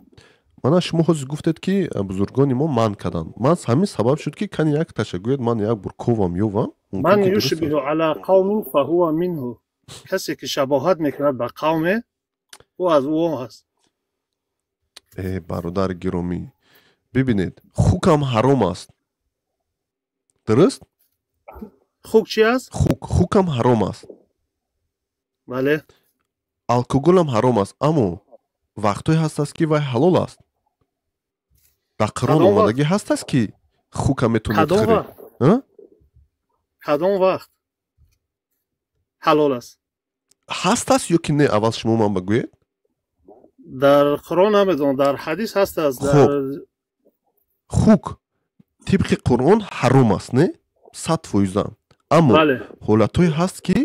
Мана шумо ҳозир гуфтед, ки бузургони мо манъ карданд. Ман ҳамин сабаб шуд, ки кани як ташагӯед, ман як бор ковам, ёвам. Ман юшбиҳу ала қавмин фаҳува минҳу. Касе ки шабоҳат мекунад ба қавме, ӯ аз ӯ аст. Э, бародари гиромӣ, бибинед, хукам ҳаром аст, дуруст? Хук чи аст? Хук, хукам ҳаром аст. Бале. Алкоголам ҳаром аст, аммо вақтҳое ҳастааст, ки вай ҳалол аст. Дар Қуръон омадагӣ ҳастааст, ки хука метавонед хӯред? Кадом вақт ҳалол аст? Ҳастааст ё ки не, аввал шумо ман бигӯед. Дар Қуръон намедонам, дар ҳадис ҳастааст. Хуб, хук тибқи Қуръон ҳаром аст, не, 100%, аммо ҳолатҳое ҳаст, ки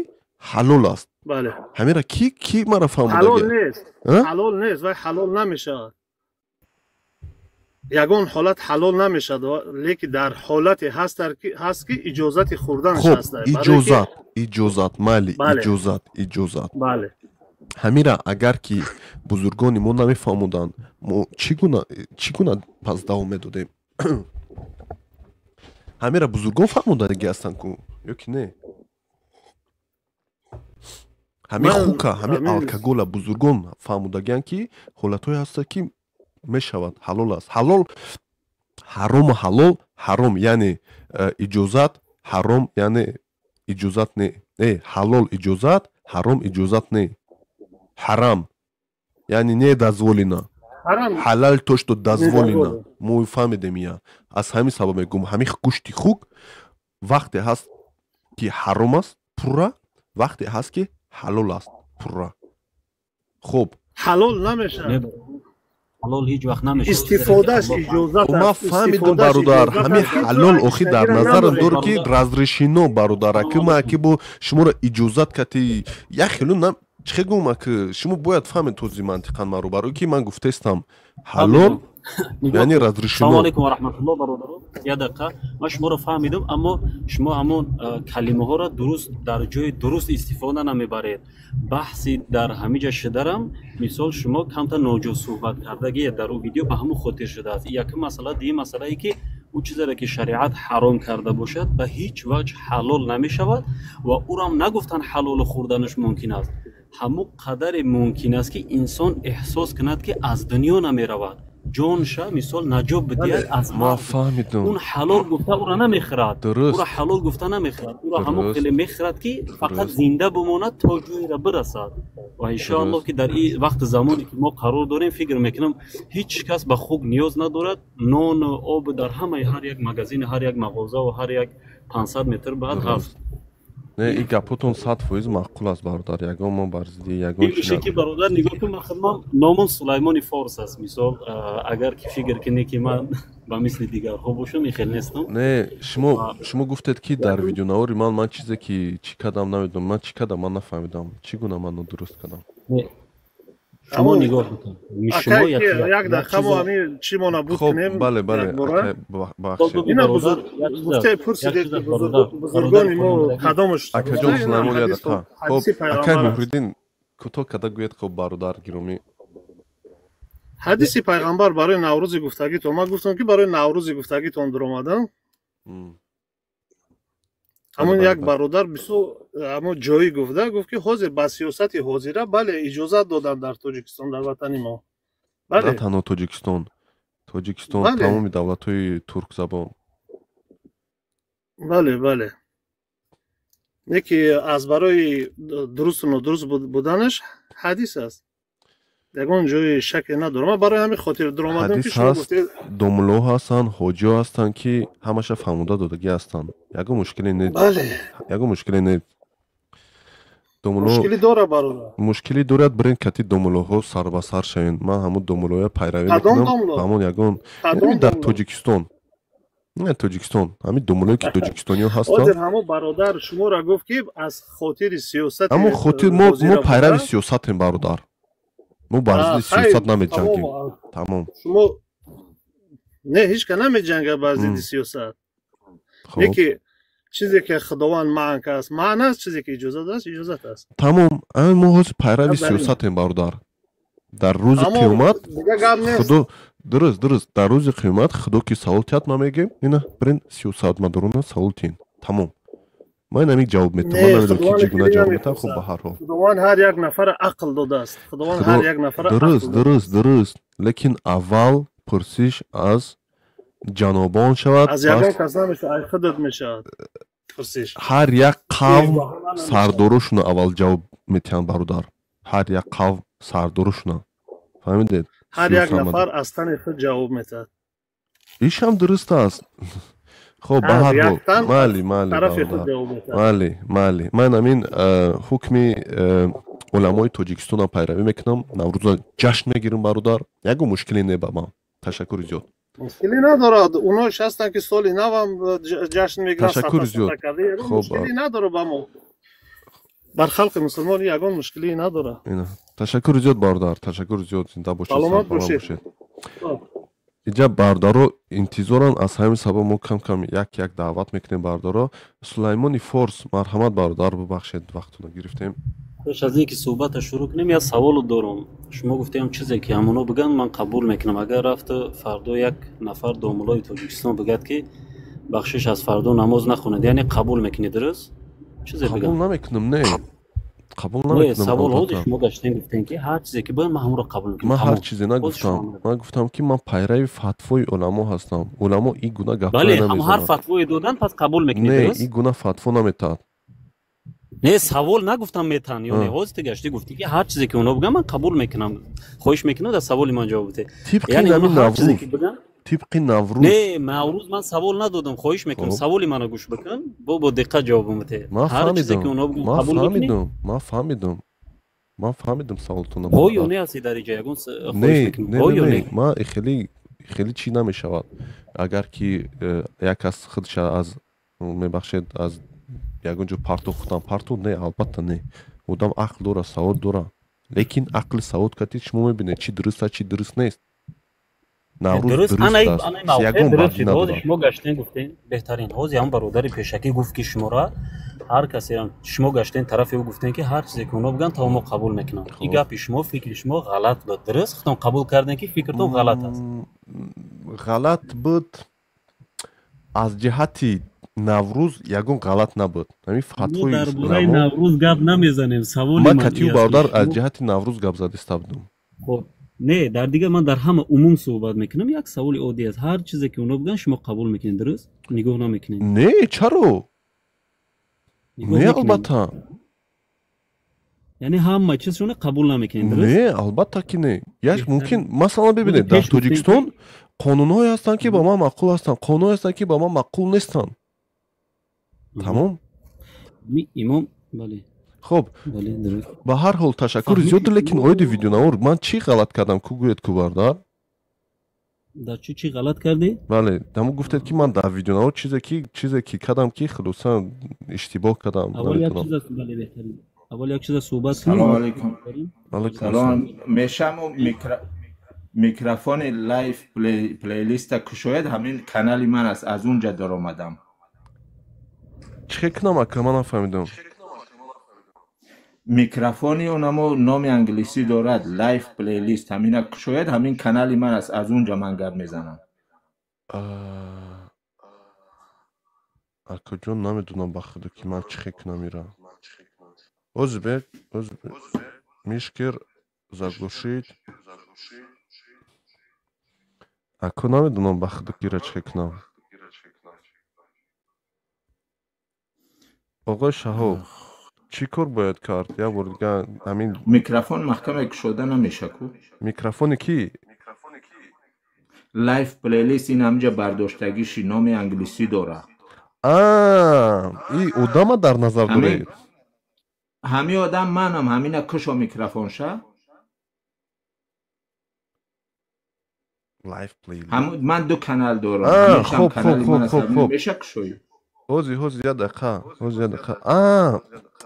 ҳалол аст. Ҳамира ки мара фаҳмодаги? Ҳалол нест, ҳалол нест, вай ҳалол намешавад. Ягон ҳолат ҳалол намешавад, лекин дар ҳолате ҳаст, ки иҷозати хӯрданаш ҳаст. Иҷозат, иҷозат, майли, иҷозат, иҷозат. Ҳамира агар ки бузургони мо намефаҳмуданд, мо чӣ гуна пас давом медодем ҳамира? Бузургон фаҳмудаги ҳастанд ку ё ки не? Ҳамин хука, ҳамин алкогола бузургон фаҳмудагианд, ки ҳолатҳое ҳастанд, ки мешавад, ҳалол аст. Ҳалол, ҳарому ҳалол Ҳаром яъне иҷозат, ҳаром яъне иҷозат не. Ҳалол иҷозат, ҳаром иҷозат не. Ҳарам яъне не дозволено. Ҳалал то что дозволено. Мо фаҳмидем я. Аз ҳамин сабаб мегӯм, ҳамин гӯшти хук вақте ҳаст ки ҳаром аст пурра, вақте ҳаст ки ҳалол аст пурра. Хуб, ҳалол намешавад. Ҳалол ҳеҷ вақт намешавад. Истифодааш иҷозат аст. Ман фаҳмидам бародар, ҳамин ҳалол охи дар назарам дор ки разрешено бародар, аки ман аки бо шуморо иҷозат кати як хелу нам чӣ гӯм, аки шумо бояд фаҳмед този мантиқан маро, барои ки ман гуфтаистам ҳалол яъне разрешено. Салому алайкум ва раҳматуллоҳ бародаро. Як дақиқа, ман шуморо фаҳмидам, аммо шумо ҳамон калимаҳоро дуруст дар ҷои дуруст истифода намебаред. Баҳси дар ҳамиҷа шударам, мисол шумо камтар ноҷо суҳбат кардагие дар он видео ба ҳамон хотир шудааст. Якум масъала, дуюм масъалае ки он чизеро ки шариат ҳаром карда бошад ба ҳеҷ ваҷҳ ҳалол намешавад ва ӯрам нагуфтан ҳалолу хӯрданаш мумкин аст. Ҳамон қадаре мумкин аст ки инсон эҳсос кунад ки аз дунё намеравад, ҷонша мисол наҷоб бидиҳад аз ман фаҳмидам. Он ҳалол гуфта ӯро намехӯрад, ӯро ҳалол гуфта намехӯрад, ӯро ҳамон хеле мехӯрад ки фақат зинда бимонад то ҷойеро бирасад. Ва иншоаллоҳ ки дар ин вақти замоне ки мо қарор дорем, фикр мекунам ҳеҷ кас ба хук ниёз надорад. Нону об дар ҳамаи ҳар як магазин, ҳар як мағоза ва ҳар як 500 метр баъд ҳаст. Не, ин гапотон 100% маъқул аст бародар, ягон мо бар зидди ягон чиз. Ки бародар нигоҳ кун, ман худам номам Сулаймони Форс аст. Мисол агар ки фикр кунӣ ки ман ба мисли дигарҳо бошам, ин хел нестам. Не, шумо гуфтед ки дар видеонавори ман чизе ки чӣ кардам намедонам, ман чӣ кардам ман нафаҳмидам, чӣ гуна ман нодуруст кардам. Шумо нигоҳ кунед, шумо як дақиқа мо ҳамин чӣ мо набуд кунем. Бале, бале, ина гуфте пурсидед ки бузургони мо кадомаш. Акаҷон Сулаймон, як дақиқа. Хоб, акай Муҳриддин кӯтоҳ карда гӯед. Хоб, бародар гиромӣ, ҳадиси пайғамбар барои наврӯзи гуфтагитон, ман гуфтам ки барои наврӯзи гуфтагитон дуромадам. Ҳамон як бародар бисёр ҳамон ҷоӣ гуфта, гуфт ки ҳозир ба сиёсати ҳозира бале иҷозат доданд дар Тоҷикистон, дар ватани мо. На танҳо Тоҷикистон, Тоҷикистон, тамоми давлатҳои туркзабон. Бале, бале, не ки аз барои дурусту нодуруст буданаш ҳадис аст, ягон ҷои шаке надорам. Ман барои ҳамин хотир дуромадам ки шумо гуфтед домулло ҳастанд, ҳоҷиҳо ҳастанд ки ҳамаша фаҳмода додагӣ ҳастанд. Ягон мушкиле не, ягон мушкиле не. Мушкилӣ дора бародар, мушкилӣ дорад. Бирен кати домуллоҳо сар ба сар шавед. Ман ҳамон домуллоя пайравӣ мекунам, ҳамон ягон дар Тоҷикистон, не Тоҷикистон, ҳамин домуллое ки тоҷикистониҳо ҳастанд. Ҳозир ҳамон бародар шуморо гуфт ки аз хотири сиёсати ҳамон хотир мо пайрави сиёсатем бародар, мо бар зидди сиёсат намеҷангем. Тамом. Шумо не, ҳеҷ ка намеҷангад бар зидди сиёсат. Не ки чизе ки Худованд манъ кардааст, манъ аст, чизе ки иҷозат аст, иҷозат аст. Тамом, ҳамин мо ҳозир пайрави сиёсатем бародар. Дар рӯзи қиёмат Худо дуруст, дуруст, дар рӯзи қиёмат Худо ки савол тиҳад, ман мегӯем ина бирен сиёсатмадорона савол тиҳен. Тамом. Ман ҳамин ҷавоб метавам, ман намедонам ки чӣ гуна ҷавоб метавам. Хуб, ба ҳар ҳол Худованд ҳар як нафара ақл додааст. Худованд ҳар як нафара. Дуруст, дуруст, дуруст, лекин аввал пурсиш аз ҷанобон шавад. Аз ягон кас намешавад, аз худат мешавад пурсиш. Ҳар як қавм сардорошуна аввал ҷавоб метиҳанд бародар, ҳар як қавм сардорошуна, фаҳмидед? Ҳар як нафар аз тани худ ҷавоб метиҳад. Ишам дуруст аст. Хоб, ба ҳар ҳол, майли, майли, майли, майли, ман ҳамин ҳукми уламои Тоҷикистонам пайравӣ мекунам, Наврӯза ҷашн мегирам бародар, ягон мушкиле не ба ман. Ташаккури зиёд. Мушкилӣ надорад, онош ҳастанд ки соли навам ҷашн мегиранд. Ташаккури зиёд. Мушкилӣ надорад ба мо, бар халқи мусулмон ягон мушкилӣ надорад. Ташаккури зиёд бародар, ташаккури зиёд, зинда бошед, саломат бошед. Инҷа бародаро интизоранд, аз ҳамин сабаб мо кам-кам як-як даъват мекунем бародаро. Сулаймони Форс, марҳамат бародар, бубахшед вақтона гирифтем. Пеш аз ин ки суҳбатро шурӯъ кунем, як саволо дорам. Шумо гуфтем чизе ки ҳамоно бигӯянд, ман қабул мекунам. Агар рафта фардо як нафар домуллои Тоҷикистон бигӯяд ки бахшиш, аз фардо намоз нахонед, яъне қабул мекунед, дуруст? Чизе бигӯянд? Қабул намекунам, не. Қабул намекунам. Савол ҳозир шумо гаштем, гуфтем ки ҳар чизе ки бояд, ман ҳамонро қабул мекунам. Ман ҳар чизе нагуфтам. Ман гуфтам ки ман пайрави фатвои уламо ҳастам. Уламо ин гуна гапҳо намезананд. Бале, ҳам ҳар фатвое додан, пас қабул мекунед, дуруст? Не, ин гуна фатво наметаҳад. Не, савол нагуфтам метаҳанд ё не. Ҳозир ту гаштӣ гуфтӣ ки ҳар чизе ки онҳо бигӯянд, ман қабул мекунам. Хоҳиш мекунам, дар саволи ман ҷавоб бидеҳ. Тибқи ҳамин Наврӯз, тибқи Наврӯз. Не, Наврӯз ман савол надодам. Хоҳиш мекунам, саволи маро гӯш бикун, бо диққат ҷавобам бидеҳ. Ман фаҳмидам, ман фаҳмидам, ман фаҳмидам, ман фаҳмидам саволтонро. Ҳо ё не ҳасти дар инҷа ягон? Не, не, не, ман хеле хеле чӣ намешавад. Агар ки як кас худша аз, мебахшед, аз ягон ҷо партов худам партов, не, албатта не. Одам ақл дора, савод дора, лекин ақли савод кати шумо мебинед, чӣ дуруст аст, чӣ дуруст нест. Наврӯз дуруст аст, ягон бадӣ надорад. Шумо гаштен гуфтен беҳтарин. Ҳозир ҳам бародари пешакӣ гуфт ки шуморо ҳар касе, шумо гаштен тарафи ӯ, гуфтен ки ҳар чизе ки онҳо бигӯянд, то мо қабул мекунам. Ин гапи шумо, фикри шумо ғалат буд, дуруст? Худтон қабул кардем ки фикртон ғалат аст. Ғалат буд аз ҷиҳати Наврӯз ягон ғалат набуд. Ҳамин фатвои дар бораи Наврӯз гап намезанем. Саволи ман катиу бародар аз ҷиҳати Наврӯз гап задиста будум. Хоб, не, дар дигар ман дар ҳама умум суҳбат мекунам. Як саволи оддӣ аст: ҳар чизе ки онҳо бигӯянд, шумо қабул мекунед, дуруст? Нигоҳ намекунед? Не, чаро не, албатта. Яъне ҳама чизшона қабул намекунед, дуруст? Не, албатта ки не. Як мумкин, масалан, бибинед, дар Тоҷикистон қонунҳое ҳастанд ки ба ман маъқул ҳастанд, қонунҳое ҳастанд ки ба ман маъқул нестанд. Тамом. Имом, бале. Хоб, ба ҳар ҳол ташаккури зиёд, лекин оиди видеонавор ман чӣ ғалат кардам, ку гӯед, ку бародар? Дар чӣ чӣ ғалат кардӣ? Бале, дамо гуфтед ки ман дар видеонавор чизе ки кардам, ки хулоса иштибоҳ кардам. Аввал як чиз аст, бале, беҳтарин. Аввал як чиза суҳбат кунем. Салом алейкум. Салом. Мешаму микрофони лайв плейлиста кушояд, ҳамин канали ман аст, аз он ҷа даромадам. Чӣ кунам, ака, ман нафаҳмидам. Микрофони онамо номи англисӣ дорад, лайв плейлист, ҳамина кушояд, ҳамин канали ман аст, аз он ҷа ман гап мезанам. Акаҷон, намедонам ба худо ки ман чӣ хел кунам ира. Озибек, озибек, мишкер заглушить. Ако, намедонам ба худо ки ира чӣ хел кунам. Оғои Шаҳоб, чӣ кор бояд кард? Як бор дига ҳамин микрофон маҳкаме кушода намеша ку. Микрофони кӣ? Лайв плейлист, ин ҳамҷа бардоштагиши номи англисӣ дора. И одама дар назар доред? Ҳамин одам манам, ҳамина кушо микрофонша. Лайв плейлист. Ман ду канал дорам. Хоб, хоб, хоб, хоб, хоб. Меша кушоӣ? Ҳозир, ҳозир, як дақиқа, ҳозир, як дақиқа.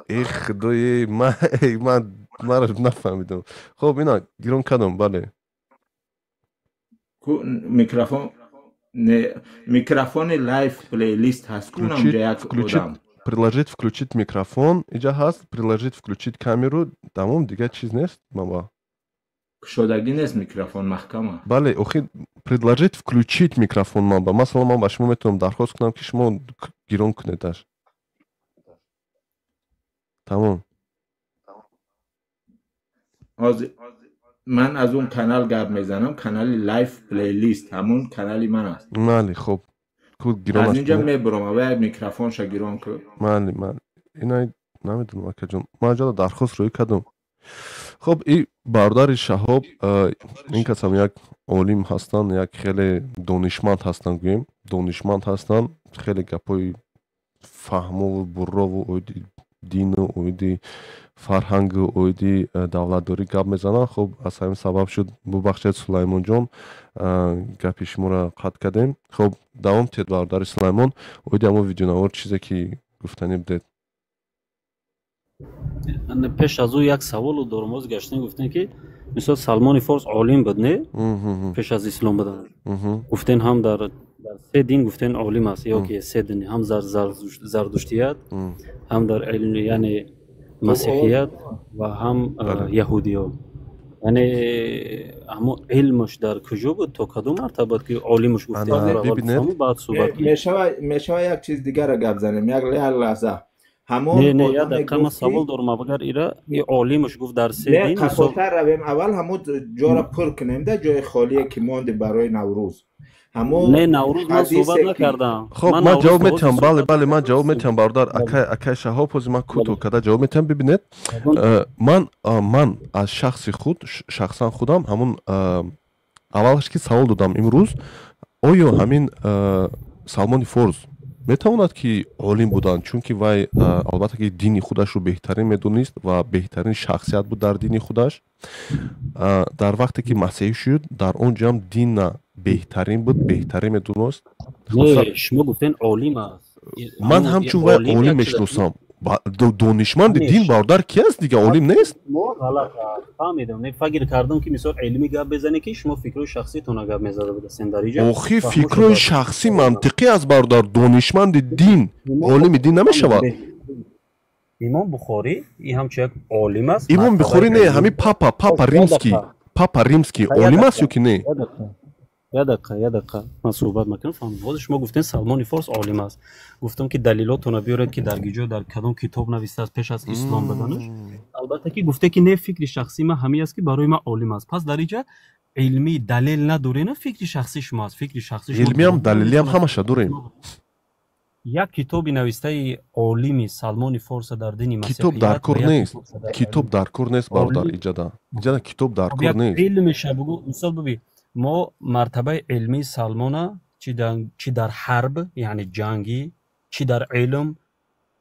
Э, худое, ман маро нафаҳмидам. Хоб, ина гирон кардам, бале. Микрофон, не, микрофони лайв плейлист ҳаст, кунамҷа як одам. Предложить включить микрофон, иҷа ҳаст, предложить включить камеру, тамом, дигар чиз нест, маба. Кушодагӣ нест микрофон, маҳкама. Бале, охир предложить включить микрофон маба. Масалан, ман ба шумо метавонам дархост кунам ки шумо гирон кунедаш. Тамом. Ҳозир ман аз он канал гап мезанам, канали лайв плейлист, ҳамон канали ман аст. Мале, хоб. Аз инҷа мебурам, ава як микрофонша гирон ку. Мале, мале. Ина намедонам, акаҷон. Ман ҷода дархост рӯй кардам. Хоб, и бародари Шаҳоб, ин кас ҳам як олим ҳастанд, як хеле донишманд ҳастанд, гӯем, донишманд ҳастанд, хеле гапҳои фаҳмову буррову оиди дину оиди фарҳангу оиди давлатдорӣ гап мезананд. Хоб, аз ҳамин сабаб шуд, бубахшед, Сулаймонҷон, гапи шуморо қатъ кардем. Хоб, давом тиҳед, бародари Сулаймон, оиди ҳамон видеонавор чизе ки гуфтанӣ будед. Пеш аз ӯ як саволу дорам. Ҳозир гаштем, гуфтем ки мисол Салмони Форс олим буд, не? Пеш аз ислом будан. Гуфтен ҳам дар се дин, гуфтен олим аст, ё ки се дин, ҳам зардуштият, ҳам дар илм, яъне масеҳият, ва ҳам яҳудиё. Яъне ҳамон илмаш дар куҷо буд, то кадом мартаба ки олимаш гуфтем? Мешава як чиз дигара гап занем, як лаҳза. Ҳамон Не, не, я дақиқа, ман савол дорам. Агар ира олимаш гуфт дар се Не, дин қафотар равем, аввал ҳамон ҷоро пур кунем, да ҷои холие ки монди барои Наврӯз. Ҳамон Не, Наврӯз ман ҳадисе суҳбат ки накардам. Хоб, Ман ман Наврӯз ҷавоб то ҳозир метиҳам. Бале, суҳбат бале, ман ҷавоб метиҳам, бародар. Акай Шаҳоб, ҳозир ман кӯтоҳ карда ҷавоб метиҳам. Бибинед, ман аз шахси худ, шахсан худам, ҳамун аввалаш ки савол додам имрӯз, оё ҳамин Салмони Форс метавонад ки олим буданд, чунки вай албатта ки дини худашро беҳтарин медонист ва беҳтарин шахсият буд дар дини худаш. Дар вақте ки масеҳӣ шуд, дар он ҷоам динна беҳтарин буд, беҳтарин медонист. Не, шумо гуфтен олим аст. Ман ҳамчун вай Олим олим як чиз аст. мешиносам. Донишманди Не, дин, бародар, ки аст дига, олим нест? Мо ғалат фаҳмидам. Не, фикр кардам ки мисол илмӣ гап безанӣ, ки шумо фикрҳои шахситонро гап мезада будастен дар иҷа. Охи, Фаҳмо фикрҳои шуд. шахсӣ мантиқӣ аст, бародар. Донишманди дин олими дин намешавад. Имом Бухорӣ и ҳамчун як олим аст. Имом мартабаи Бухорӣ не, илмӣ. ҳамин папа Як римский, дақиқа. папа римский Як олим аст дақиқа. ё ки не? Як дақиқа. Я дақиқа, я дақиқа. Ман суҳбат мекунам, фаҳмидам. Ҳозир шумо гуфтен Салмони Форс олим аст. Гуфтам ки далилотонро биёред, ки дар гиҷо, дар кадом китоб навистааст пеш аз ислом буданаш. Албатта ки гуфте ки не, фикри шахсии ман ҳамин аст, ки барои ман олим аст. Пас дар иҷа илмӣ далел надорена, фикри шахсии шумо аст. Фикри шахсии шумо Илмиам, дурӯғ далелиам наметавонад. ҳамаша дорем. Як китоби навистаи олими Салмони Форса дар дини Китоб масеҳият дар кор ва як нест. китобша дар Китоб дар кор нест, бародар. Олим Иҷада китоб дар Хоб, кор як нест. илмеша бугӯ. Мисол бибин, мо мартабаи илмии Салмона чи дар ҳарб, яъне ҷангӣ, чи дар илм,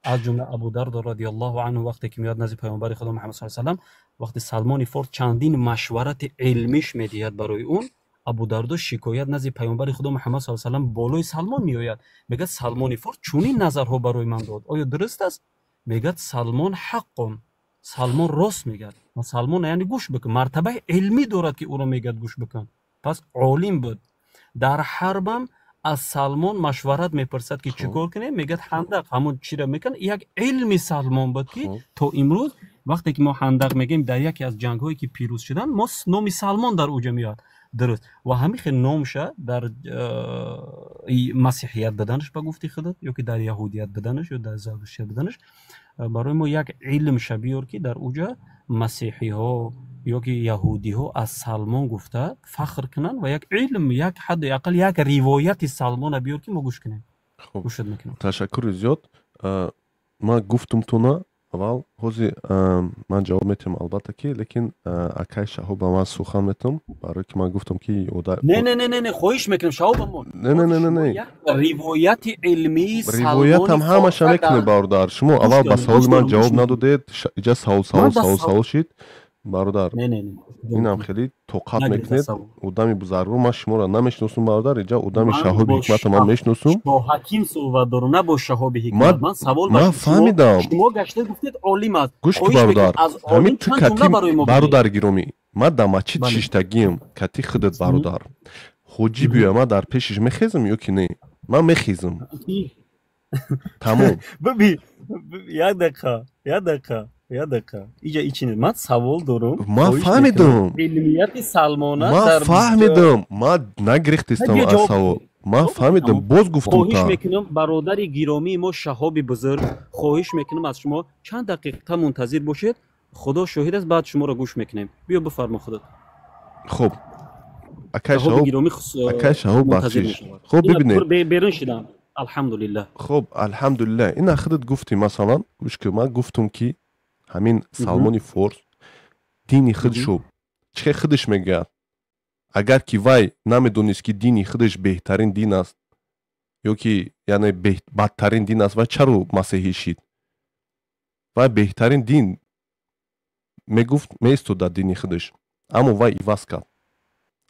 аз ҷумла Абу Дардо радиаллоҳу анҳу вақте ки меояд назди паёмбари Худо Муҳаммад саллаллоҳу алайҳи васаллам, вақте Салмони Форс чандин машварати илмиш медиҳад барои он, Абу Дардо шикоят назди паёмбари Худо Муҳаммад саллаллоҳу алайҳи васаллам болои Салмон меояд, мегӯяд: Салмони Форс чунин назарҳо барои ман дод, оё дуруст аст? Мегӯяд: Салмон ҳаққун, Салмон рост мегӯяд. Ва Салмон яъне гӯш бикун, мартабаи илмӣ дорад, ки ӯро мегӯяд гӯш бикун. Пас олим буд. Дар ҳарбам аз Салмон машварат мепурсад, ки чӣ кор кунем, мегӯяд ҳандақ, ҳамон чиро мекунад. Як илми Салмон буд, ки то имрӯз вақте ки мо ҳандақ мегӯем, дар яке аз ҷангҳое ки пирӯз шуданд, мо номи Салмон дар уҷа меояд. Дуруст. Ва ҳамин хел номша дар масеҳият буданаш, ба гуфти худат, ё ки дар яҳудият буданаш, ё дар зардуштият буданаш, барои мо як илмша биёр, ки дар уҷа масеҳиҳо ё ки яҳудиҳо аз Салмон гуфта фахр кунанд ва як илм, як ҳадди ақал як ривояти Салмона биёр, ки мо гӯш кунем. Хуб, Гӯшат мекунам. Ташаккури зиёд. Ман гуфтум туна аввал, ҳозир ман ҷавоб метиҳам, албатта ки, лекин акай Шаҳоб ба ман сухан метиҳам, барое ки ман гуфтам ки Не, не, не, не, не, хоҳиш мекунам, Шаҳоб, мо Не, не, не, не, не. як ривояти илмии Ривоятам Салмони ҳамаша Форса мекунем, дар бародар. Шумо Гӯш аввал ба дорем, гӯш саволи ман дорем, гӯш ҷавоб дорем. надодед. Иҷа савол, Ман савол, ба савол, савол савол шид, бародар. Не, не, не. Инам хеле тоқат Нагирифта мекунед. савол. Одами бузургро ман шуморо намешиносум, бародар. Иҷа одами Ман Шаҳоби бо Ҳикмата ман мешиносум. Бо ҳаким суҳбат дорам, на бо Шаҳоби Ҳикмат. Ман савол ба Ман шумо, фаҳмидам. шумо гашта гуфтед олим аст. Гӯш ки, Хоҳиш мекунам, бародар, аз ҳамин олим ту чанд ҷумла кати барои мо бигӯед. Бародар гиромӣ, ман дар масҷид Бале. шиштагиам, кати худат, бародар. Ҳоҷӣ биёя, ман дар пешиш мехезам ё ки не? Ман мехезам. Тамом. Биби, як дақиқа, як дақиқа, як дақиқа. Иҷа ичи не. Ман савол дорам. Ман Хоҳиш фаҳмидам. мекунам. Илмияти Салмона Ман дар фаҳмидам. Ман нагирифтистам Биё аз ҷавоб савол. Ман фаҳмидам, боз гуфтум Хоҳиш та. мекунам, бародари гиромии мо Шаҳоби бузург, хоҳиш мекунам аз шумо чанд дақиқа мунтазир бошед. Худо шоҳид аст, баъд шуморо гӯш мекунем. Биё, бифармо худат. Хуб, акай Шаҳоби Шаҳоб, гиромӣ акай Шаҳоб, мунтазир бахшиш. мешавад. Хуб, Ина бибинед. пур берун шидам. Алҳамдулиллаҳ. Хуб, алҳамдулиллаҳ. Ина худат гуфтӣ, масалан, гӯш ки, ман гуфтум ки ҳамин Салмони Форс дини худшо чӣ хел худаш мегӯяд, агар ки вай намедонист, ки дини худаш беҳтарин дин аст ё ки яъне бадтарин дин аст, вай чаро масеҳӣ шид? Вай беҳтарин дин мегуфт, меистод дар дини худаш, аммо вай иваз кард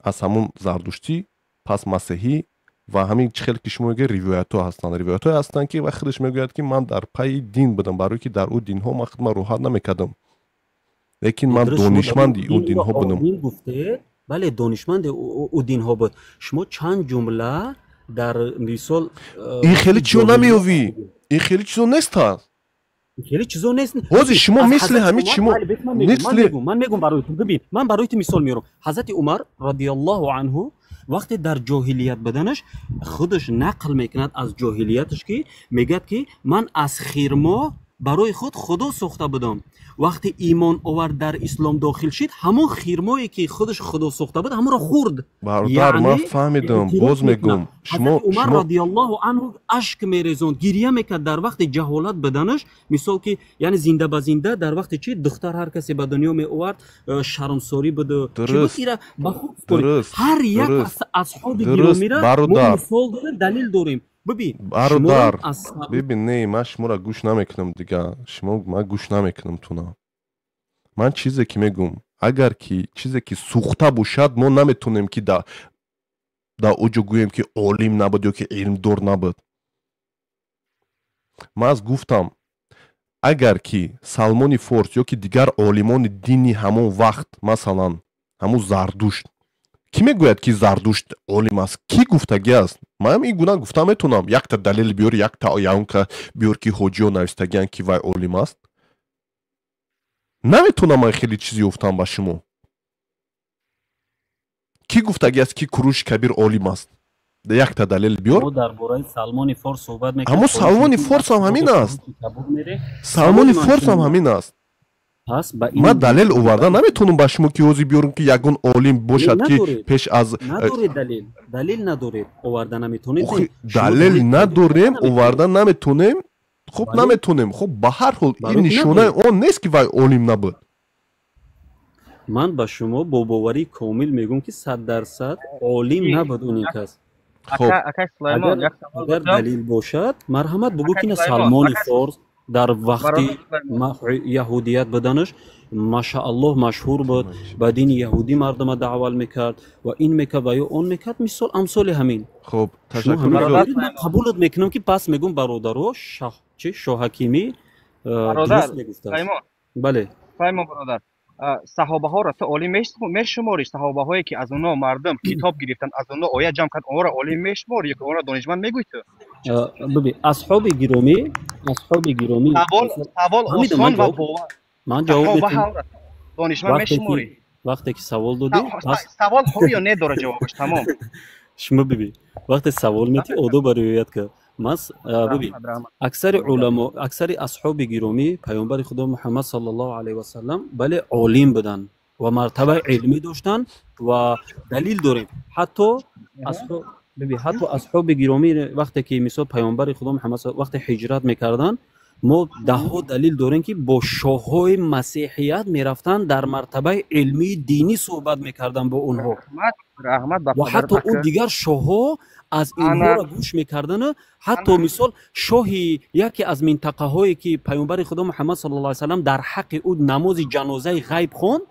аз ҳамун зардуштӣ, пас масеҳӣ. Ва ҳамин чӣ хеле ки шумо мегӯед, ривоятҳо ҳастанд, ривоятҳое ҳастанд, ки вай худаш мегӯяд, ки ман дар пайи дин будам, барое ки дар ӯ динҳо ман худман роҳат намекардам, лекин ман Дуруст, шумо дар донишманди ӯ динро динҳо будам. олим гуфтед. Бале, донишманди ӯ динҳо буд. Шумо чанд ҷумла дар мисол Ин хеле вақти чизо ҷоҳилият намеёвӣ, ин хеле чизо нест аст. Хеле чизо нест. Ҳозир шумо Аз мисли Ҳазрати ҳамин Умар, шумо бале, бес, ман мегӯм, ман мисли мегӯм, ман мегӯм барои ту. Бибин, ман барои ту мисол меорам. Ҳазрати Умар радиаллоҳу анҳу вақте дар ҷоҳилият буданаш, худаш нақл мекунад аз ҷоҳилияташ, ки мегӯяд, ки ман аз хирмо Барои худ худо сохта будам. Вақте имон овард, дар ислом дохил шид, ҳамон хирмое ки худаш худо сохта буд, ҳамонро хӯрд. Бародар, ман фаҳмидам, боз мегӯм, шумо Умар радиаллоҳу анҳу ашк мерезонд, гиря мекард дар вақти ҷаҳолат буданаш. Мисол ки, яъне зинда ба зинда дар вақти чи духтар ҳар касе ба дунё меовард, шармсорӣ буду чира ба худ. Ҳар як асҳоби гиромира мо мисол дорем, далил дорем. Бибин, бародар, бибин, не, ман шуморо гӯш намекунам дига. Шумо, ман гӯш намекунам туна. Ман чизе ки мегӯм, агар ки чизе ки сӯхта бошад, мо наметонем ки да оҷо гӯем ки олим набуд ё ки илмдор набуд. Ман аз гуфтам, агар ки Салмони Форс ё ки дигар олимони дини ҳамон вақт, масалан ҳамун Зардушт, кӣ мегӯяд ки Зардушт олим аст? Кӣ гуфтагӣ аст? Ман ин гуна гуфта метавонам. Якта далел биёр, якта янка биёр, ки ҳоҷиё навистагианд ки вай олим аст. Наметавонам ман хеле чиз ёфтам ба шумо. Кӣ гуфтагӣ аст ки Куруши Кабир олим аст? Якта далел биёр. Мо дар бораи Салмони Форс суҳбат мекунем. Аммо Салмони Форс ҳам ҳамин аст. Салмони Форс ҳам ҳамин аст. Ман далел оварда наметавонам ба шумо ки ҳозир биёрам ки ягон олим бошад ки пеш аз надоред далел, далел надоред, оварда наметавонед. Далел надорем, оварда наметавонем. Хуб, наметавонем. Хуб, ба ҳар ҳол ин нишонаи он нест ки вай олим набуд. Ман ба шумо бо боварии комил мегӯям ки 100% олим набуд он ин кас. Агар далил бошад, марҳамат бугӯ ки на Салмони Форс дар вақти яҳудият буданаш, машааллоҳ, машҳур буд, ба дини яҳудӣ мардума даъват мекард ва ин мекард ва ё он мекард, мисол амсоли ҳамин. Хуб, ташаккур. Қабулат мекунам ки пас мегӯм бародаро, чи Шоҳакимӣ дуруст мегуфтааст. Бале, Сулаймон бародар, саҳобаҳоро ту олим мешуморӣ? Саҳобаҳое ки аз онҳо мардум китоб гирифтанд, аз онҳо оят ҷамъ кард, онҳоро олим мешуморӣ ё ки онҳоро донишманд мегӯӣ ту? Бибин, асҳоби гиромӣ, асҳоби гиромӣ, савол осон ва бовар. Ман ҷавоб медиҳам. Донишманд мешуморӣ? Вақте ки савол додӣ, савол ҳо ё не дорад ҷавобаш, тамом. Шумо бибин, вақте савол медиҳӣ, одоб риоят кард. Мас бибин, аксари уламо, аксари асҳоби гиромӣ паёмбари худо Муҳаммад саллаллоҳу алайҳи васаллам, бале, олим буданд ва мартабаи илмӣ доштанд ва далил дорем. Ҳатто бибин, ҳатто асҳоби гиромӣ вақте ки мисол паёмбари худо Муҳаммад вақте ҳиҷрат мекарданд, мо даҳҳо далил дорем ки бо шоҳҳои масеҳият мерафтанд, дар мартабаи илмии динӣ суҳбат мекарданд бо онҳо. Ва ҳатто ӯ дигар шоҳҳо аз инҳоро гӯш мекардану ҳатто мисол шоҳи яке аз минтақаҳое ки паёмбари худо Муҳаммад саллаллоҳу алайҳи васаллам дар ҳаққи ӯ намози ҷанозаи ғайб хонд,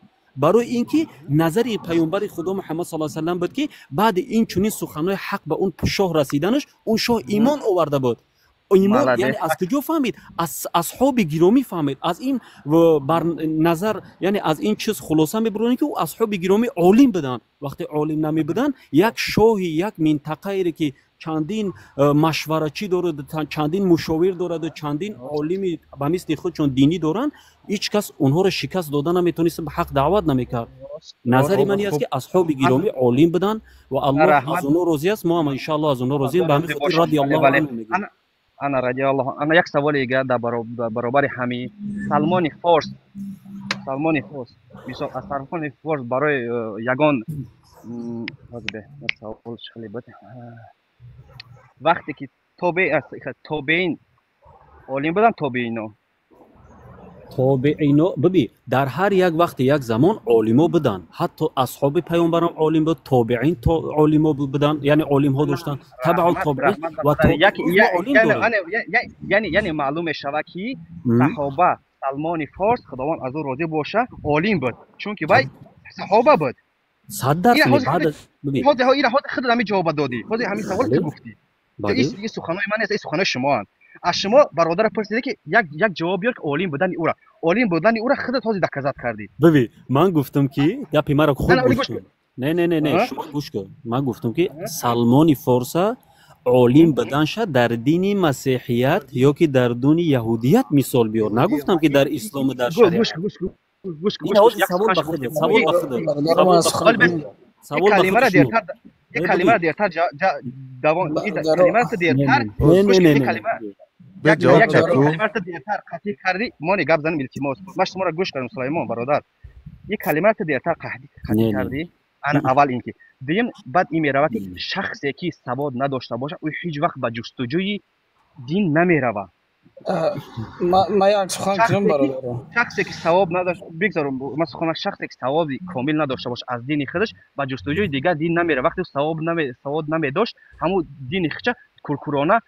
барои ин ки назари паёмбари худо Муҳаммад саллаллоҳу алайҳи васаллам буд ки баъди ин чунин суханҳои ҳақ ба он шоҳ расиданаш, он шоҳ имон оварда буд. Имон яъне аз куҷо фаҳмид? Аз асҳоби гиромӣ фаҳмид. Аз ин бар назар, яъне аз ин чиз хулоса мебурем ки ӯ асҳоби гиромӣ олим буданд. Вақте олим намебуданд, як шоҳи як минтақаере ки чандин машварачӣ дорад, чандин мушовир дорад, чандин олими ба мисли худшон динӣ доранд, ҳеҷ кас онҳоро шикаст дода наметавонист, ба ҳақ даъват намекард. Назари ман ин аст ки асҳоби гиромӣ олим буданд ва Аллоҳ аз онҳо розӣ аст, мо ҳам иншоаллоҳ аз онҳо розием. Ба ҳамин хотир радиаллоҳу анҳу мегӯем. Ана радиаллоҳу ана як саволи дига дар баробари ҳамин Салмони Форс, Салмони Форс, мисол аз Салмони Форс барои ягон савол хеле буд. Вақте ки тобеин олим буданд, тобеино тобеино, биби, дар ҳар як вақти як замон олимо буданд. Ҳатто асҳоби паёмбарам олим буд, тобеин олимо буданд, яъне олимҳо доштанд, табаъу тобеин ва яъне маълум мешавад ки саҳоба Салмони Форс, Худованд аз ӯ розӣ бошад, олим буд, чунки вай саҳоба буд. 100%. Баъд ҳозир худат ҳамин ҷавоба додӣ, ҳозир ҳамин савол ту гуфтӣ. Ин суханои ман нест, ин суханои шумоанд. Аз шумо бародарро пурсида ки як ҷавоб биёр ки олим будани ӯра, олим будани ӯра худат ҳозир доказат кардӣ. Биби, ман гуфтам ки гапи маро хуб гӯш кун. Не, не, не, не, шумо гӯш кун. Ман гуфтам ки Салмони Форса олим буданша дар дини масеҳият ё ки дар дини яҳудият мисол биёр. Нагуфтам ки дар ислому дар шариат. Савол ба худат, савол ба худат. Савол ба худат. Як калимаро дертар давом, калимаро дертар. Не, не, не. Дертар қатъӣ кардӣ, мони гап занем, илтимос. Ман шуморо гӯш кардам, Сулаймон бародар. Як калимаро ту дертар қатъӣ кардӣ. Ана аввал ин ки дуюм, баъд ин меравад, ки шахсе ки савод надошта бошад, ӯ ҳеҷ вақт ба ҷустуҷӯи дин намеравад. Ман як сухан кунам, бародаро. Шахсе ки савоб надошт, бигзорам ман сухан, шахсе ки савоби комил надошта бошад аз дини худаш, ба ҷустуҷӯи дигар дин намеравад. Вақте савод намедошт, ҳамун дини худша куркурона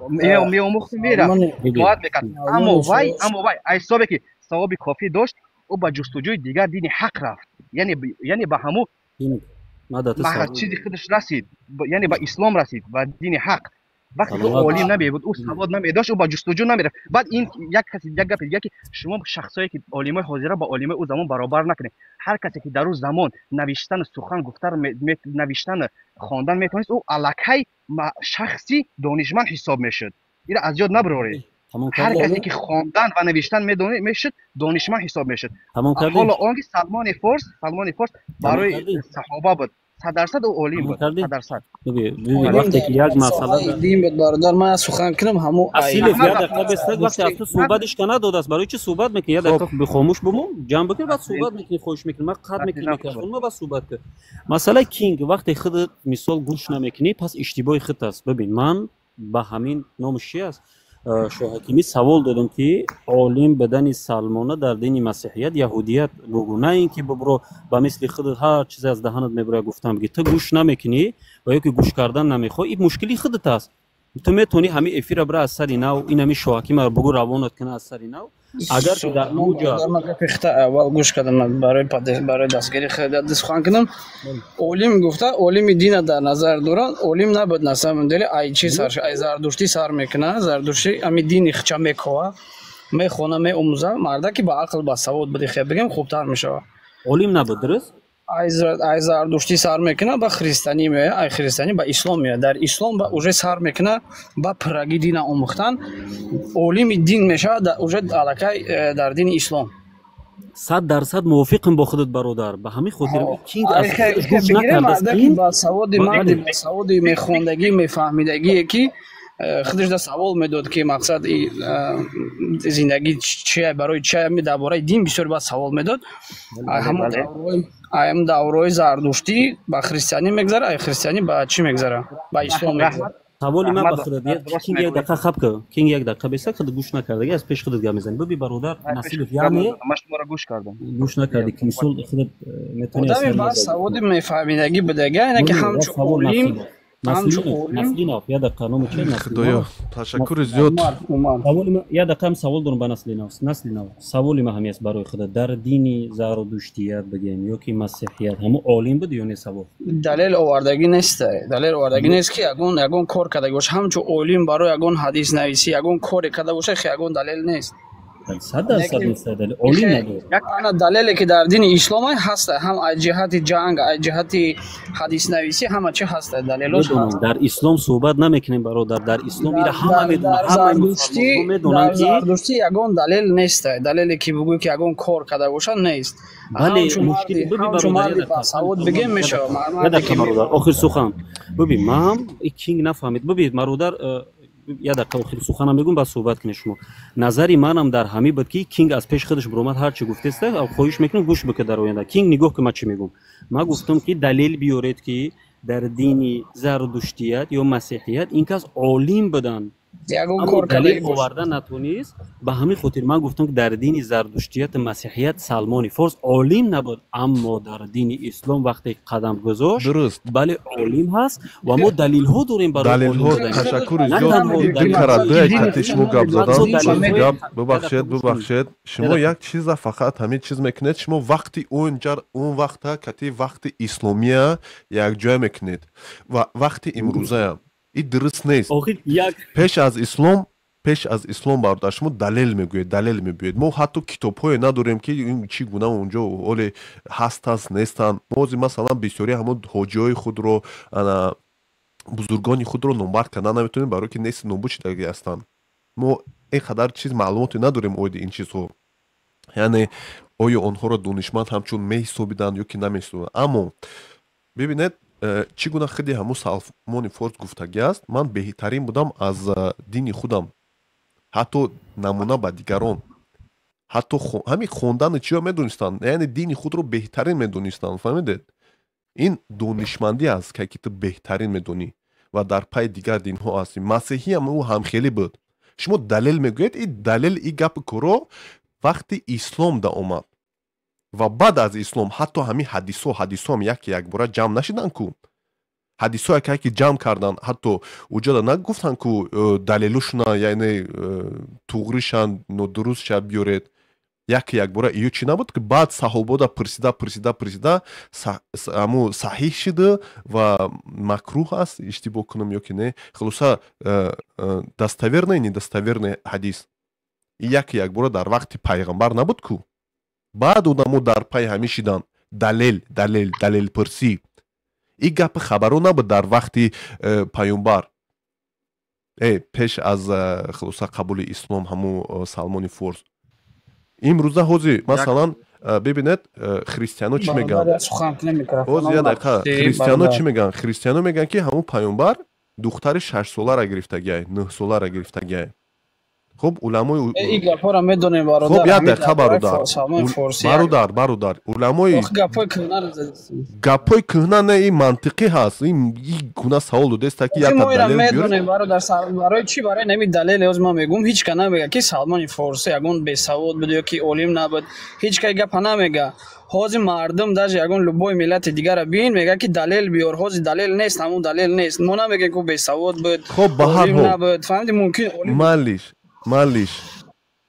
меомӯхту мерафт, итоат мекард. Аммо вай аз ҳисобе ки савоби кофӣ дошт, ӯ ба ҷустуҷӯи дигар дини ҳақ рафт, яъне ба ҳамун чизи худаш расид, яъне ба ислом расид, ба дини ҳақ. Вақте ки олим намебуд, ӯ савод намедошт, ӯ ба ҷустуҷӯ намерафт. Баъд ин як каси, як гапи дига, ки шумо шахсое ки олимои ҳозира ба олимои ӯ замон баробар накунед. Ҳар касе ки дар ӯ замон навиштану сухан гуфтан, навиштану хондан метавонист, ӯ аллакай шахси донишманд ҳисоб мешуд. Инро аз ёд набароред. Ҳар касе ки хондан ва навиштан мешуд, донишманд ҳисоб мешуд. Ҳоло он ки Салмони Форс барои саҳоба буд, 100% ӯ олим буд, 100%. Вақте ки як масъала дин буд, бародар, ман сухан кунам ҳамо. Асилов, як дақиқа бестак. Вақте аз ту суҳбат ишка надодааст, барои чӣ суҳбат мекунӣ? Як дақиқа бихомӯш бимон, ҷамъ бикун, баъд суҳбат мекунӣ. Хоҳиш мекунӣ, ман қатъ мекунӣ микрофон, баъд суҳбат кун. Масъалаи Кинг, вақте худат мисол гӯш намекунӣ, пас иштибоҳи худ аст. Бибин, ман ба ҳамин номаш чи аст, Шоҳакимӣ, савол додам, ки олим бидани Салмона дар дини масеҳият, яҳудият бугӯ, на ин ки бибро ба мисли худат ҳар чизе аз даҳанат мебирояд гуфтан бигӣ. Ту гӯш намекунӣ ва ё ки гӯш кардан намехоҳӣ, ин мушкили худат аст. Ту метавонӣ ҳамин эфира бира аз сари нав, ин ҳамин Шоҳакимаро бугӯ, равонат кунад аз сари нав. Агар ки дар ҳамуҷа аввал гӯш кардам, барои дастгири сухан кунам. Олим гуфта, олими дина дар назар доранд. Олим набуд на самом деле. Ай чи сар, ай зардуштӣ сар мекуна. Зардуштӣ ами дини хча мекова, мехона, меомӯза. Марда ки ба ақл, ба савод буди, хе бигем, хубтар мешавад. Олим набуд, дуруст. Ай зардуштӣ сар мекуна, ба христанӣ меояд, ай христанӣ ба ислом меояд. Дар ислом ба уже сар мекуна ба пуррагӣ дина омӯхтан, олими дин мешавад уже аллакай дар дини ислом. 100% мувофиқам бо худат, бародар. Ба ҳамин хотир Кинг аз гӯш накардааст. Ба саводи марди ба саводи мехондагӣ, мефаҳмидагие, ки худаш да савол медод, ки мақсад зиндагӣ чия, барои чия, дар бораи дин бисёр баъд савол медод. Ҳамон давраҳои зардуштӣ ба христианӣ мегзара, ай христианӣ ба чӣ мегзара? Ба ислом мегзара. Саволи ман ба худат, Кинг, як дақиқа хаб ка. Кинг, як дақиқа беса, худ гӯш накардаги, аз пеши худат гап мезанӣ. Биби, бародар Насибов, яъне ман шуморо гӯш кардам. Гӯш накардӣ, ки мисол худат метавонӣ. Одами ба саводи мефаҳмидагӣ будага, ина ки ҳамчун олим. Наслинов, як дақиқа, номи чи? Худоё, ташаккури зиёд. Як дақиқам савол дорам ба Наслинов. Наслинов, саволи ман ҳамин аст барои худат: дар дини зародуштият бигем ё ки масеҳият, ҳамун олим буд ё не? Савол. Далел овардагӣ нест, далел овардагӣ нест, ки ягон кор кардаги боша ҳамчун олим, барои ягон ҳадиснависӣ, ягон коре карда боша, хе ягон далел нест. 100% нест далел, олим набуд. Ана далеле ки дар дини ислом ҳаста, ҳам аз ҷиҳати ҷанг, аз ҷиҳати ҳадиснависӣ, ҳама чи ҳаста далелош. Дар ислом суҳбат намекунем, бародар. Дар ислом ира ҳама медонанд, ҳама медонанд ки зардуштӣ ягон далел нест, далеле ки бугӯй ки ягон кор карда боша, нест. Бале, мушкили биби, бародар, савод бигем, мешавад. Бародар, охир сухан. Биби, ман Кинг нафаҳмид. Биби, бародар, як дақиқа, охири суханам мегӯм, баъд суҳбат кунед шумо. Назари манам дар ҳамин буд, ки Кинг аз пеши худаш биромад, ҳар чӣ гуфтеста. Хоҳиш мекунам, гӯш бикун дар оянда. Кинг, нигоҳ ки ман чӣ мегӯм. Ман гуфтам, ки далел биёред, ки дар дини зардуштият ё масеҳият ин кас олим буданд. Ягон далел оварда натонист. Ба ҳамин хотир ман гуфтам, ки дар дини зардуштияту масеҳият Салмони Форс олим набуд, аммо дар дини ислом вақте қадам гузошт, дуруст, бале, олим ҳаст ва мо далелҳо дорем барои. Далелҳо. Ташаккури зиёд. Дикара кати шумо гап задан гап. Бубахшед, бубахшед, шумо як чиза фақат ҳамин чиз мекунед. Шумо вақти он вақта кати вақти исломия якҷоя мекунед ва вақти имрӯзая. Ин дуруст нест. Пеш аз ислом, бародар, шумо далел мегӯед, далел мебиёед. Мо ҳатто китобҳое надорем, ки чӣ гуна онҷо оле ҳаст, нестанд. Мо ҳозир, масалан, бисёри ҳамон ҳоҷиҳои худро, бузургони худро номбар кардан наметавонем, барое ки нести нобуд шудагӣ ҳастанд. Мо ин қадар чиз маълумоте надорем оиди ин чизҳо, яъне оё онҳоро донишманд ҳамчун меҳисобиданд ё ки намеҳисобиданд. Аммо бибинед, чӣ гуна худи ҳамун Салмони Форс гуфтагӣ аст: ман беҳтарин будам аз дини худам. Ҳатто намуна ба дигарон, ҳатто ҳамин хондани чиё медонистанд, яъне дини худро беҳтарин медонистанд. Фаҳмидед? Ин донишмандӣ аст, ки ту беҳтарин медонӣ ва дар пайи дигар динҳо ҳастӣ. Масеҳиам ӯ ҳамхелӣ буд. Шумо далел мегӯед, и далел, и гапи коро вақти ислом да омад ва баъд аз ислом ҳатто ҳамин ҳадисҳо, ҳадисҳоам яке якбора ҷамъ нашиданд ку. Ҳадисҳо яке яке ҷамъ карданд, ҳатто уҷода нагуфтанд ку далелушона, яъне туғришан, нодурустша биёред. Яке якбора иё чӣ набуд, ки баъд саҳобода пурсида, пурсида, пурсида, ҳаму саҳиҳ шида ва макрӯҳ аст, иштибоҳ кунам ё ки не, хулоса достоверный, недостоверный ҳадис яке якбора дар вақти пайғамбар набуд ку. Баъд одамо дар пайи ҳамин шиданд, далел, далел, далелпурсӣ. Ин гапи хабаро набуд дар вақти паёмбар, пеш аз хулоса қабули ислом. Ҳаму Салмони Форс имрӯза ҳозир масалан бибинед, христиано чӣ мегӯянд? Ҳозир як дақиқа, христиано чӣ мегӯянд? Христиано мегӯянд, ки ҳамун паёмбар духтари 6-солара гирифтагиай, 9-солара гирифтагиай. Хуб, уламои ин гапҳоро медонем, бародар. Хуб, як дақиқа, бародар, бародар, бародар, уламои гапҳои кӯҳна не, ин мантиқӣ ҳаст. Ин гуна савол додеста, ки якта далел медонем, бародар. Барои чӣ? Барои нами далел ҳоз ман мегӯм, ҳеҷ ка намега, ки Салмони Форсӣ ягон бесавод буд ё ки олим набуд. Ҳеҷ ка гапа намега. Ҳозир мардум даже ягон любой миллати дигара бин, мега, ки далел биёр. Ҳозир далел нест, ҳамун далел нест. Мо намегем, ки бесавод буд, хоб, ба ҳар олим ҳол набуд. Фаҳмиди, мумкин олим малиш, малиш,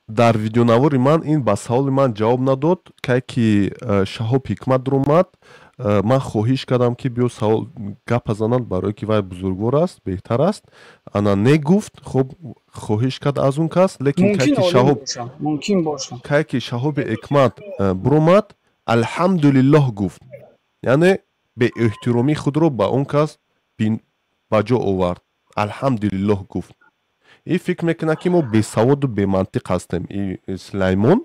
дар видеонавори ман ин ба саволи ман ҷавоб надод. Кай ки Шаҳоб Ҳикмат омад, ман хоҳиш кардам, ки биё савол гапа занад, барое ки вай бузургвор аст, беҳтар аст. Ана не гуфт. Хуб, хоҳиш кард аз он кас, лекин кай мумкин ки олим Шаҳоб боша, мумкин боша. Кай ки Шаҳоби Ҳикмат буромад, алҳамдулиллоҳ гуфт, яъне беэҳтиромии худро ба он кас ба ҷо овард. Алҳамдулиллоҳ гуфт. И фикр мекунад, ки мо бесаводу бемантиқ ҳастем, и Сулаймон,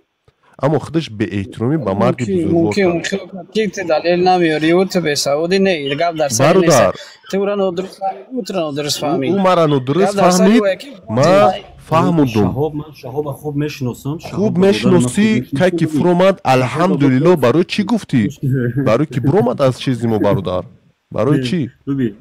аммо худаш беэҳтиромӣ ба марди бузургвор мумкин кард. Ки ту далел намеёри, ӯ ту бесаводӣ не, гап дар сари нест. Бародар, ту ӯра нодуруст фаҳмид, ӯ туро нодуруст фаҳмид. Ӯ мара нодуруст Гап дар сари фаҳмид, ӯе, ки ман фаҳмудум. Шаҳоб, ман Шаҳоба хуб мешиносам. Хуб мешиносӣ, кай ки фуромад, алҳамдулиллоҳ барои чӣ гуфтӣ? Барои ки буромад аз чизи мо, бародар, барои чӣ? Бибин,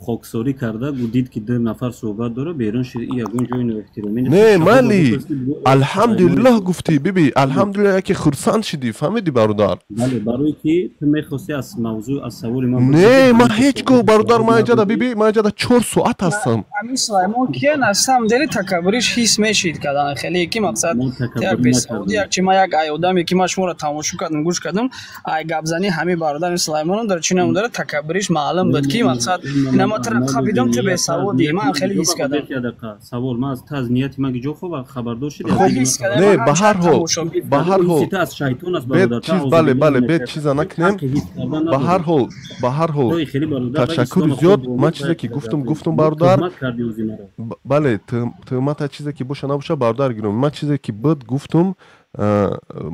хоксорӣ карда дид, ки ду нафар суҳбат дора, берун шид. И ягон ҷои ноэҳтиромӣ нест. Не, Шаҳоба майли, гуфтааст, ки алҳамдулиллоҳ гуфтӣ, биби, алҳамдулиллоҳ, яке хурсанд шидӣ, фаҳмидӣ, бародар? Бале, барое ки ту мехости аз мавзӯъ, аз саволи ман Не, ман ҳеҷ гоҳ, бародар, ман иҷада, биби, ман иҷада 4 соат ҳастам. Ҳамин Сулаймон кия на самом деле такаббуриш ҳис мешид кадан хеле, ки мақсад як бесаводӣ, як чи. Ман як ай одаме, ки ман шуморо тамошо кардам, гӯш кардам, ай гапзанӣ ҳамин бародари Сулаймоном дар чӣ намудара такаббуриш маълум буд, ки мақсад ина ман тура қабидам, ту бесаводӣ. Ман хеле ҳис кардам. Савол ман аз ту, аз нияти ман ҷо хоб хабардор шудӣ. Хоб, не, ба ҳар ҳол, ба ҳар ҳол аз шайтон аст. Бед чиз, бале, бале, бед чиза накунем. Ба ҳар ҳол, ба ҳар ҳол, ташаккури зиёд. Ман чизе ки гуфтам, гуфтам, бародар. Бале, туҳмата чизе ки боша набоша, бародар гиром, ман чизе ки буд, гуфтум.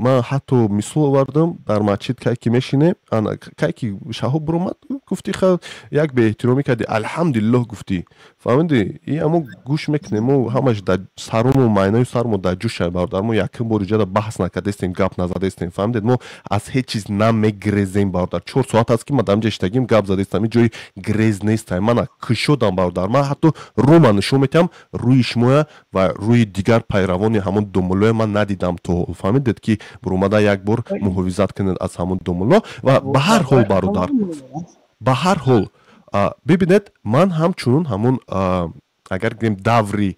Ман ҳатто мисол овардам, дар масҷид кай ки мешинем, кай ки Шаҳоб буромад, гуфти, як беэҳтиромӣ кардӣ, алҳамдулиллоҳ гуфтӣ, фаҳмидӣ? И амо гӯш мекунем, мо ҳамаш дар саруму майнаю сармо дар ҷӯша, бародар. Мо якум бор иҷода баҳс накардастем, гап назадастем, фаҳмидед? Мо аз ҳеҷ чиз намегрезем, бародар. 4 соат аст, ки ман дар инҷа иштагим, гап задастам, ин ҷои грез нестай. Мана кушодам, бародар, ман ҳатто рӯма нишон метиҳам, рӯи шумоя ва рӯи дигар пайравони ҳамон домуллоя ман надидам то ҳол, фаҳмидед, ки буромада як бор муҳофизат кунед аз ҳамон домулло. Ва ба ҳар ҳол, бародар, ба ҳар ҳол, бибинед, ман ҳамчунон ҳамон, агар гирем даври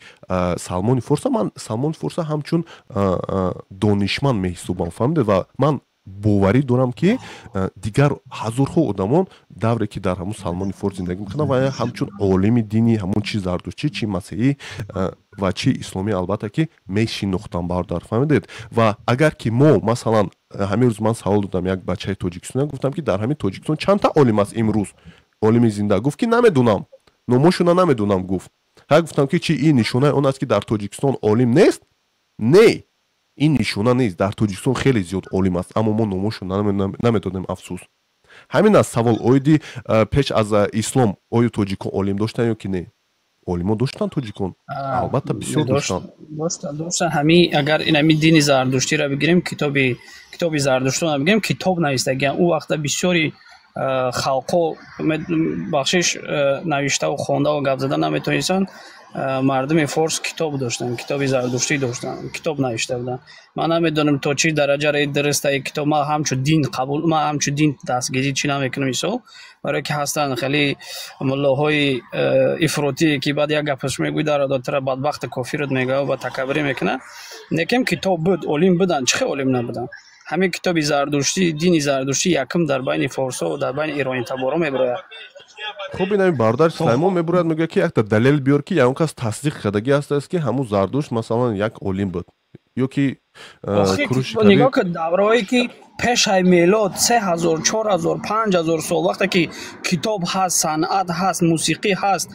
Салмони Форса, ман Салмони Форса ҳамчун донишманд меҳисобам, фаҳмидед? Ва ман боварӣ дорам, ки дигар ҳазорҳо одамон давре, ки дар ҳамун Салмони Форс зиндагӣ мекунанд, ва ҳамчун олими дини ҳамун чи зардуштӣ, чи масеҳӣ ва чи исломӣ, албатта, ки мешинохтам, бародар, фаҳмидед? Ва агар ки мо масалан ҳамин рӯз ман савол додам як бачаи тоҷикистон, гуфтам, ки дар ҳамин тоҷикистон чандта олим аст имрӯз, олими зинда? Гуфт, ки намедонам, номошона намедонам, гуфт. Ҳа, гуфтам, ки чи, ин нишонаи он аст, ки дар Тоҷикистон олим нест? Не, ин нишона нест. Дар Тоҷикистон хеле зиёд олим аст, аммо мо номошон намедонем, афсӯс. Ҳамин аст савол оиди пеш аз ислом оё тоҷикон олим доштанд ё ки не. Олимо доштанд тоҷикон, албатта, бисёр доштанд. Доштанд. Ҳами агар инами дини зардуштиро бигирем, китоби зардуштонро бигирем, китоб навистагиан. Ӯ вақта бисёри халқҳо, бахшиш, навиштаву хондаву гап зада наметонистанд. Мардуми форс китоб доштанд, китоби зардуштӣ доштанд, китоб навишта буданд. Ман намедонам, то чӣ дараҷа дуруста и китоб. Ман ҳамчун дин қабул, ман ҳамчун дин дастгирӣ чӣ намекунам, мисол, барое ки ҳастанд хеле муллоҳои ифротӣ, ки баъд як гапаш мегӯй, дар тара бадбахта кофирот мега ва такаббурӣ мекунад. Лекин китоб буд, олим буданд. Чӣ хел олим набуданд? Ҳамин китоби зардуштӣ, дини зардуштӣ якум дар байни форсо, дар байни иронитаборо мебирояд. Хуб, ин ҳамин бародари Сулаймон мебурад, мегӯяд, ки якта далел биёр, ки ягон кас тасдиқ кардагӣ ҳастааст, ки ҳамун Зардушт, масалан, як олим буд ё ки Нигоҳ кун, давраҳое ки пешаи мелод, 3000, 4000, 5000 сол, вақте ки китоб ҳаст, санъат ҳаст, мусиқӣ ҳаст,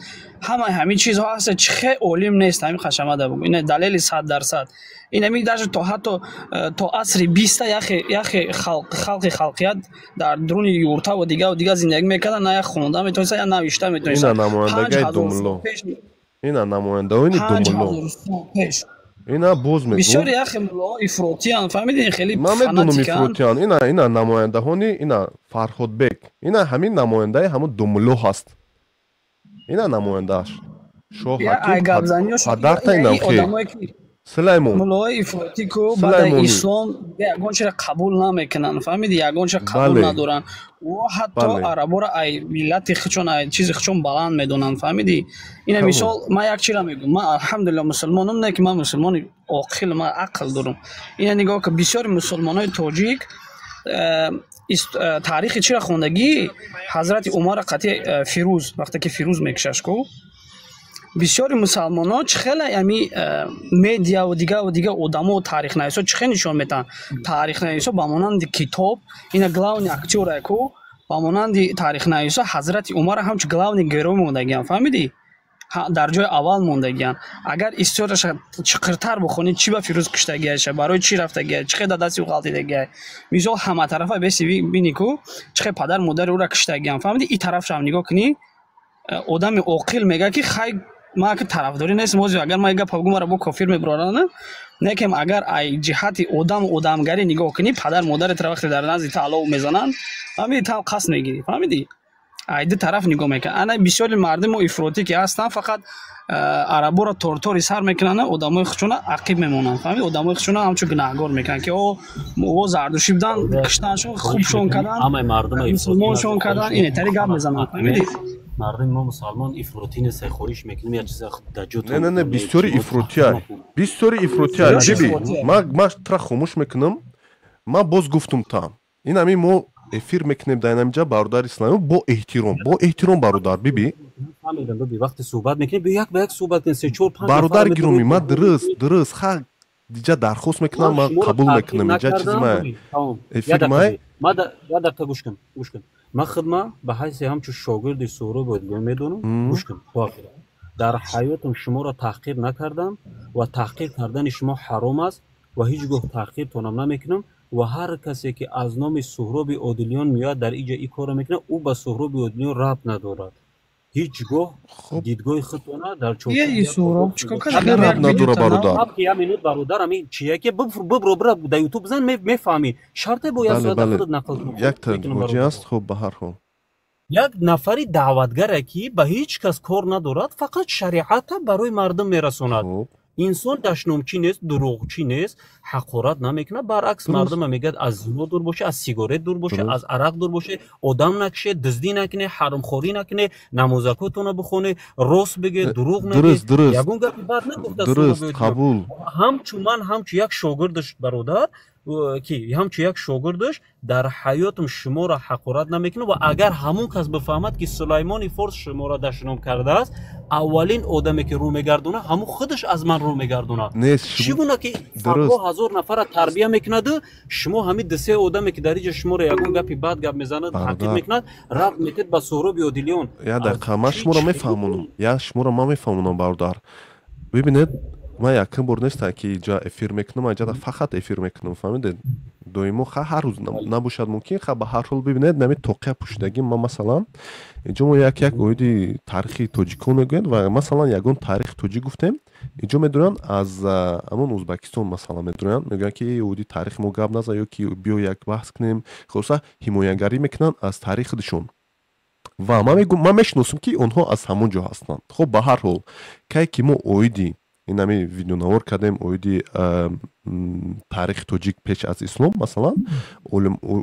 ҳамаи ҳамин чизҳо ҳаст, чӣ хел олим нест? Ҳамин хашамада бугӯ, ин далели 100%. Ин ҳамин даже то ҳатто то асри биста яхе халқи халқият дар дуруни юртаву дигаву дига зиндагӣ мекарданд, на як хонда метавонистанд, я навишта метавонистанд. Ина намояндагаи думло, ина намояндаони думло, ина боз мегӯ. Бисёри яхе муллоҳо ифротиянд, фаҳмидин, хеле. Ман медонам, ифротиянд. Ина намояндаҳони, ина Фарҳодбек, ина ҳамин намояндаи ҳамун думло ҳаст, ина намояндааш шоҳ ҳаким падарта инамхе Сулаймон. Муллоҳои ифротӣ ку баъдаи ислом ягон чиро қабул намекунанд, фаҳмиди, ягон чиро қабул надоранд. Ӯ ҳатто араборо ай миллати худшон, ай чизи худшон баланд медонанд, фаҳмиди. Ина мисол, ман як чиро мегӯям: ман, алҳамдулилла, мусулмонам, не ки ман мусулмони оқил, ман ақл дорам. Ина нигоҳ кун, бисёри мусулмонои тоҷик таърихи чиро хондагӣ? Ҳазрати Умара қатъи Фирӯз, вақте ки Фирӯз мекушаш ку, бисёри мусалмонҳо чӣ хеле ами медиаву дигаву дига одамо, таърихнависо чӣ хел нишон метаҳанд? Таърихнависо ба монанди китоб, ина главный актёра ку, ба монанди таърихнависо ҳазрати Умара ҳамчун главный герой мондагианд, фаҳмидӣ, дар ҷои аввал мондагианд. Агар историяша чиқиртар бихонӣ, чӣ ба Фирӯз куштагиаша, барои чӣ рафтагиа, чӣ хел дар дасти ӯ ғалтидагиа, мисол, ҳаматарафа беси бинӣ ку, чӣ хел падар модари ӯра куштагианд, фаҳмидӣ. И тарафшам нигоҳ кунӣ, одами оқил мегӯяд, ки хай, ман ки тарафдорӣ нестам, ҳозир агар ман гап бигӯм, маро бо кофир мебароранд, лекин агар ай ҷиҳати одаму одамгарӣ нигоҳ кунӣ, падар модаратро вақте дар назди ту алов мезананд, фаҳмидӣ, ту қасд мегирӣ, фаҳмидӣ, ай ду тараф нигоҳ мекунанд. Ана бисёри мардумо ифротӣ ки ҳастанд, фақат араборо тортори сар мекунанд, одамои худшона ақиб мемонанд, фаҳмидӣ, одамои худшона ҳамчун гунаҳгор мекунанд, ки о зардушӣ буданд, киштаншон, хубшон карданд, мусулмоншон карданд, инетари гап мезананд, фаҳмидӣ. Мардуми мо мусалмон ифротӣ нест, хоҳиш мекунем, як чиза даҷот. Не, не, не, бисёри ифротия, бисёри ифротия. Биби, ман тра хомӯш мекунам. Ман боз гуфтум, там ин ҳамин мо эфир мекунем дар инамиҷа, бародари Исломӣ, бо эҳтиром, бо эҳтиром, бародар, биби. Биби, вақте суҳбат мекунем, як ба як суҳбат кунем, се, чор, панҷ. Бародари гиромӣ, ман дуруст ха диҷа дархост мекунам, ман қабул мекунам. Иҷа чизи май, эфир май. Як дақиқа гӯш кун, гӯш кун. Ман худма ба ҳайси ҳамчун шогирди Суҳроб Одилиён медонам, гӯш кун, дар ҳаётам шуморо таҳқир накардам ва таҳқир кардани шумо ҳаром аст ва ҳеҷ гоҳ таҳқиртонам намекунам. Ва ҳар касе ки аз номи Суҳроби Одилиён меояд, дар иҷа ин корро мекунад, ӯ ба Суҳроби Одилиён рабт надорад. Ҳеҷ гоҳ дидгоҳи худтона дар рабт надора, бародар. Як минут, бародар, ами чия ки бибро, бира дар Ютуб зан, мефаҳмӣ. Шарте бояд соата худат нақл кунӣ. Якта ҳоҷӣ аст. Хуб, ба ҳар ҳол. Як нафари даъватгаре ки ба ҳеҷ кас кор надорад, фақат шариата барои мардум мерасонад. Инсон дашномчӣ нест, дурӯғчӣ нест, ҳақорат намекунад, баръакс, мардума мегӯяд, аз зино дур боше, аз сигарет дур боше, аз арақ дур боше, одам накише, дуздӣ накуне, ҳаромхорӣ накуне, намозакотона бихоне, рост бигӯ, дурӯғ нагӯ. Ягон гапи бад нагуфта. Дуруст, қабул. Ҳамчун ман, ҳамчун як шогирдаш, бародар, ки ҳамчун як шогирдаш дар ҳаётам шуморо ҳақорат намекунам. Ва агар ҳамон кас бифаҳмад, ки Сулаймони Форс шуморо дашном кардааст, аввалин одаме ки рӯ мегардонад, ҳамон худаш аз ман рӯ мегардонад. Чӣ гуна ки садҳо ҳазор нафарро тарбия мекунаду шумо ҳамин дусе одаме ки дар иҷа шуморо ягон гапи бад гап мезанад, таҳқир мекунад, рабт метед ба Суҳроби Одилиён? Як дақиқа, ман шуморо мефаҳмонам, я шуморо ман мефаҳмонам, бародар. Бибинед, Ман якум бор нестам, ки инҷа эфир мекунам, ман инҷа фақат эфир мекунам, фаҳмидед? Доимо ха ҳар рӯз набошад мумкин, ха ба ҳар ҳол бибинед, нами тоқия пӯшидагӣ ман, масалан, инҷо мо як як оиди таърихи тоҷикон мегӯянд ва масалан ягон таърихи тоҷик гуфтем, инҷо медуранд аз ҳамон Узбекистон, масалан, медуранд, мегӯянд, ки оиди таърихи мо гап назан ё ки биё як баҳс кунем. Хулоса, ҳимоягарӣ мекунанд аз таърихи худашон. Ва ман мегӯм, ман мешиносам, ки онҳо аз ҳамон ҷо ҳастанд. Хоб, ба ҳар ҳол, кай ки мо оиди инами видеонавор кардем, оиди таърихи тоҷик пеш аз ислом, масалан,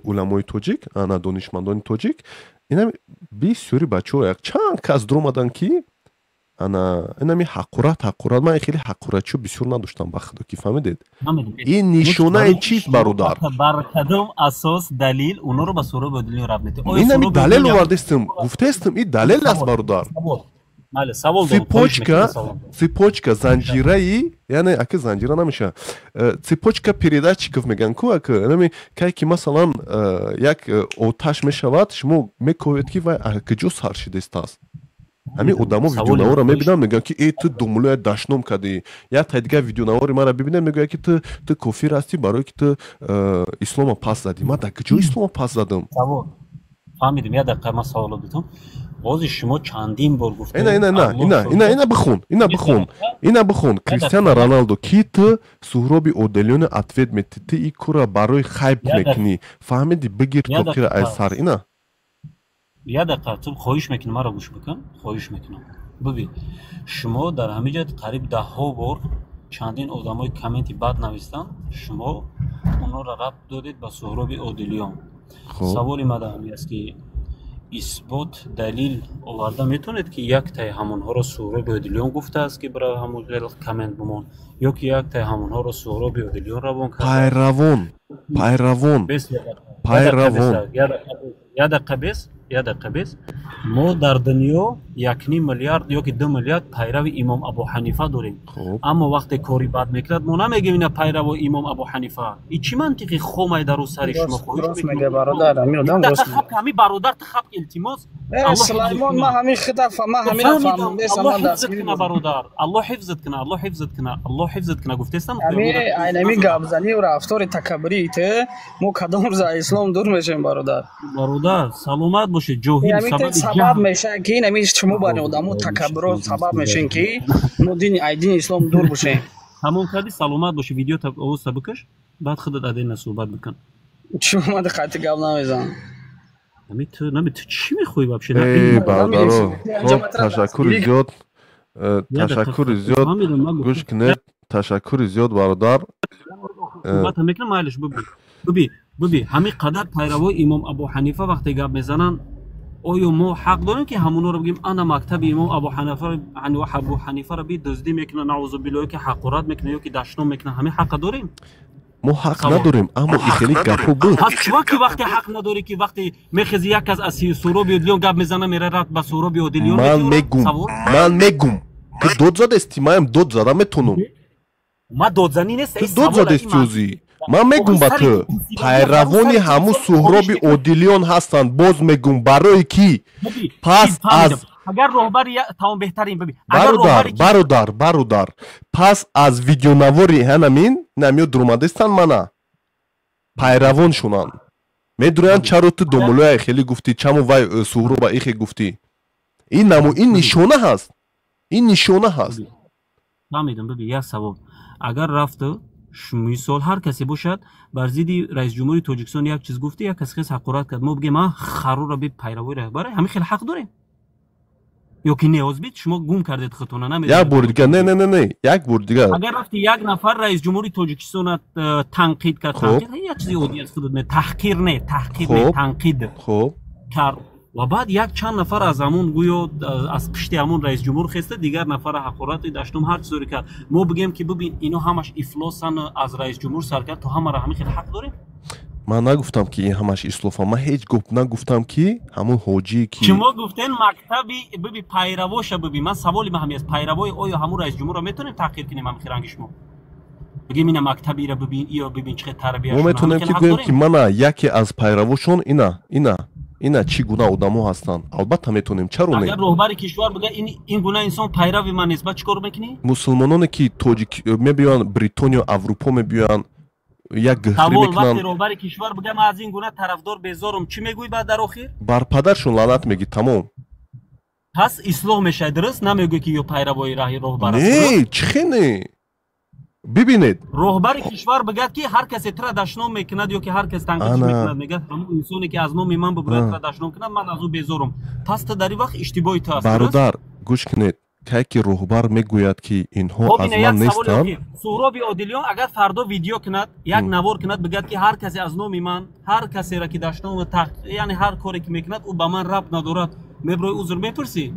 уламои тоҷик, ана донишмандони тоҷик, инами бисёри бачаҳо, як чанд кас дуромаданд, ки ана инами ҳақорат, ҳақорат. Ман хеле ҳақоратчиё бисёр надоштам, ба худо, ки фаҳмидед, ин нишонаи чист, бародар? Бар кадом асос, далил онҳоро ба Суҳроби Одилиён рабт медиҳед? Инами далел овардестам, гуфтестам, ин далел аст, бародар. Бале, савол дорам. Цепочка, цепочка, занҷираи, яъне ака занҷира намеша, цепочка передатчиков мегӯянд ку ака. Нами кай ки масалан як оташ мешавад, шумо мековед, ки вай куҷо сар шидастааст. Ҳамин одамо видеонаворро мебинанд, мегӯянд, ки э, ту думулоя дашном кардӣ. Як тай дигар видеонавори маро бибинанд, мегӯяд, ки ту кофир ҳастӣ, барое ки ту ислома пас задӣ. Ман дар куҷо ислома пас задам? Фаҳмидем. Як дақиқа, ман саволо дутам. Бози шумо чандин бор гуфтед. Ина, ина, ина, ина, ина, ина бихун, ина бихун, ина бихун. Кристиано Роналдо, ки ту Суҳроби Оделёне ответ метӣ, ту и кора барои хайп мекунӣ, фаҳмидӣ? Бигир тоқира аз сар, ина. Як дақиқа, ту хоҳиш мекунам, маро гӯш бикун, хоҳиш мекунам. Бибин, шумо дар ҳамин ҷо қариб даҳҳо бор чандин одамои комменти бад навистанд, шумо онҳоро рабт додед ба Суҳроби Одилиён. Саволи ман дар ҳамин аст, ки исбот, далил оварда метавонед, ки яктаи ҳамонҳоро Суҳроби Одилиён гуфтааст, ки бира ҳамон коммент бимон, ё ки яктаи ҳамонҳоро Суҳроби Одилиён равон кард? Пайравон, пайравон, пайравон. Як дақиқа бес, як дақиқа бес. Мо дар дунё 1,5 миллиард ё ки 2 миллиард пайрави имом Абу Ҳанифа дорем, аммо вақте кори бад мекунад, мо намегӯем ина пайраво имом Абу Ҳанифа. И чӣ мантиқи хомай дару сари шумо? Ҳами бародар, ту хаб, илтимос. Сулаймон, ман ҳамин хида, ман ҳамина фаҳмидесам. Аллоҳ ҳифзат куна, бародар, Аллоҳ ҳифзат куна, Аллоҳ ҳифзат куна, Аллоҳ ҳифзат куна, гуфтестам. Айнами гапзанӣ рафтори такаббурии ту, мо кадом рӯз аз ислом дур мешавем, бародар? Бародар, саломат бошед. Ҷоҳил. Сабаб мешавад, ки инами шумо бани одамо такаббуро сабаб мешавем, ки мо дини ай дини ислом дур бошем. Тамом кардӣ, саломат бошӣ. Видео овозта бикаш, баъд худат отдельно суҳбат бикун. Чӣ омади, қатъи гап намезанам. Нами ту, нами ту чӣ мехоҳӣ вообще? Э, бародаро, хоб, ташаккури зиёд, ташаккури зиёд, гӯш кунед, ташаккури зиёд, бародар. Мекунам, майлиш. Буби, буби, буби, ҳамин қадар пайравои имом Абу Ҳанифа вақте гап мезананд, оё мо ҳақ дорем, ки ҳамонҳоро бигӯем, ана мактаби имом Абу Ҳанифаро би дуздӣ мекунад, наузу биллоҳ, ки ҳақорат мекунад ё ки дашном мекунад? Ҳамин ҳақа дорем? Мо ҳақ надорем, аммо и хеле гапҳо буд. Пас чиба ки вақте ҳақ надорӣ, ки вақте мехези, як кас аз Суҳроби Одилиён гап мезана, мерарад ба Суҳроби Одилиён? Ман мегум, ман мегум, ту дод задести, маям дод зада метонам. Ма додзанӣ нест. Ту дод задести ӯзӣ. Ман мегум ба ту, пайравони ҳамун Суҳроби Одилиён ҳастанд. Боз мегум, барое ки пас аз Агар роҳбари тамом, беҳтарин, бибин. Бародар, бародар, бародар, пас аз видеонавори ҳанамин намиё дуромадестанд, мана пайравон шунанд, медураянд, чаро ту домулоя хеле гуфтӣ, чамо вай Суҳроба ихе гуфтӣ? Ин наму ин нишона ҳаст, ин нишона ҳаст. Фаҳмидам. Биби, як савол: агар рафту, мисол, ҳар касе бошад, бар зидди раисҷумҳури Тоҷикистон як чиз гуфти, як кас хес ҳақорат кард, мо бигем, а харура би пайравои раҳбара, ҳамин хеле ҳақ дорем ё ки не? Озбит, шумо гум кардед худтона. Як бори дигар, не, не, не, не, як бори дигар. Агар рафти, як нафар раисҷумҳури Тоҷикистона танқид кард, танқид як чизи оддӣ аст, худат таҳқир не, таҳқир не, танқид кард, ва баъд як чанд нафар аз ҳамун, гӯё аз пишти ҳамун раисҷумҳур хеста, дигар нафара ҳақорати, даштум, ҳар чизоре кард, мо бигем, ки бибин, ино ҳамаш ифлосан, аз раисҷумҳур сар кард то ҳамаро, ҳамин хеле ҳақ дорем? Ман нагуфтам, ки ин ҳамаш ислофа. Ман ҳеҷ гоҳ нагуфтам, ки ҳамун ҳоҷие ки Шумо гуфтен мактаби, биби, пайравоша. Биби, ман саволи ман ҳами аст: пайравои оё ҳамун раисҷумҳурро метавонем таҳқир кунем, ҳамин хиранги шумо бигем, ина мактабира бибин, иё бибин, чӣ хел тарбия? Мо метавонем ки гӯем, ки мана яке аз пайравошон, ина, ина. Ина чӣ гуна одамо ҳастанд? Албатта метонем, чаро не? Агар роҳбари кишвар бигӯяд, ин гуна инсон пайрави ман нест, баъд чӣ кор мекунӣ? Мусулмононе ки тоҷик мебиёянд, Бритониё, Аврупо мебиёянд, як гӯхрӣ мекунанд. Вақте роҳбари кишвар бигӯяд, ман аз ин гуна тарафдор безорум, чӣ мегӯӣ баъд дар охир? Бар падаршон лаънат мегӣ, тамом. Пас ислоҳ мешавад, дуруст? Намегӯӣ ки ё пайравои раҳи роҳбар аст? Не, чӣ хе не? Бибинед, роҳбари кишвар бигӯяд, ки ҳар касе тра дашном мекунад ё ки ҳар кас танқид мекунад, мегӯяд ҳамон инсоне ки аз номи ман бибурад тра дашном кунад, ман аз ӯ безорум. Пас ту дар ин вақт иштибоҳи ту аст. Бародар, гӯш кунед, кай ки роҳбар мегӯяд, ки инҳо аз ман нестанд. Суҳроби Одилиён агар фардо видео кунад, як навор кунад, бигӯяд, ки ҳар касе аз номи ман, ҳар касеро ки дашном, яъне ҳар коре ки мекунад, ӯ ба ман рабт надорад, меброи узр мепурсӣ?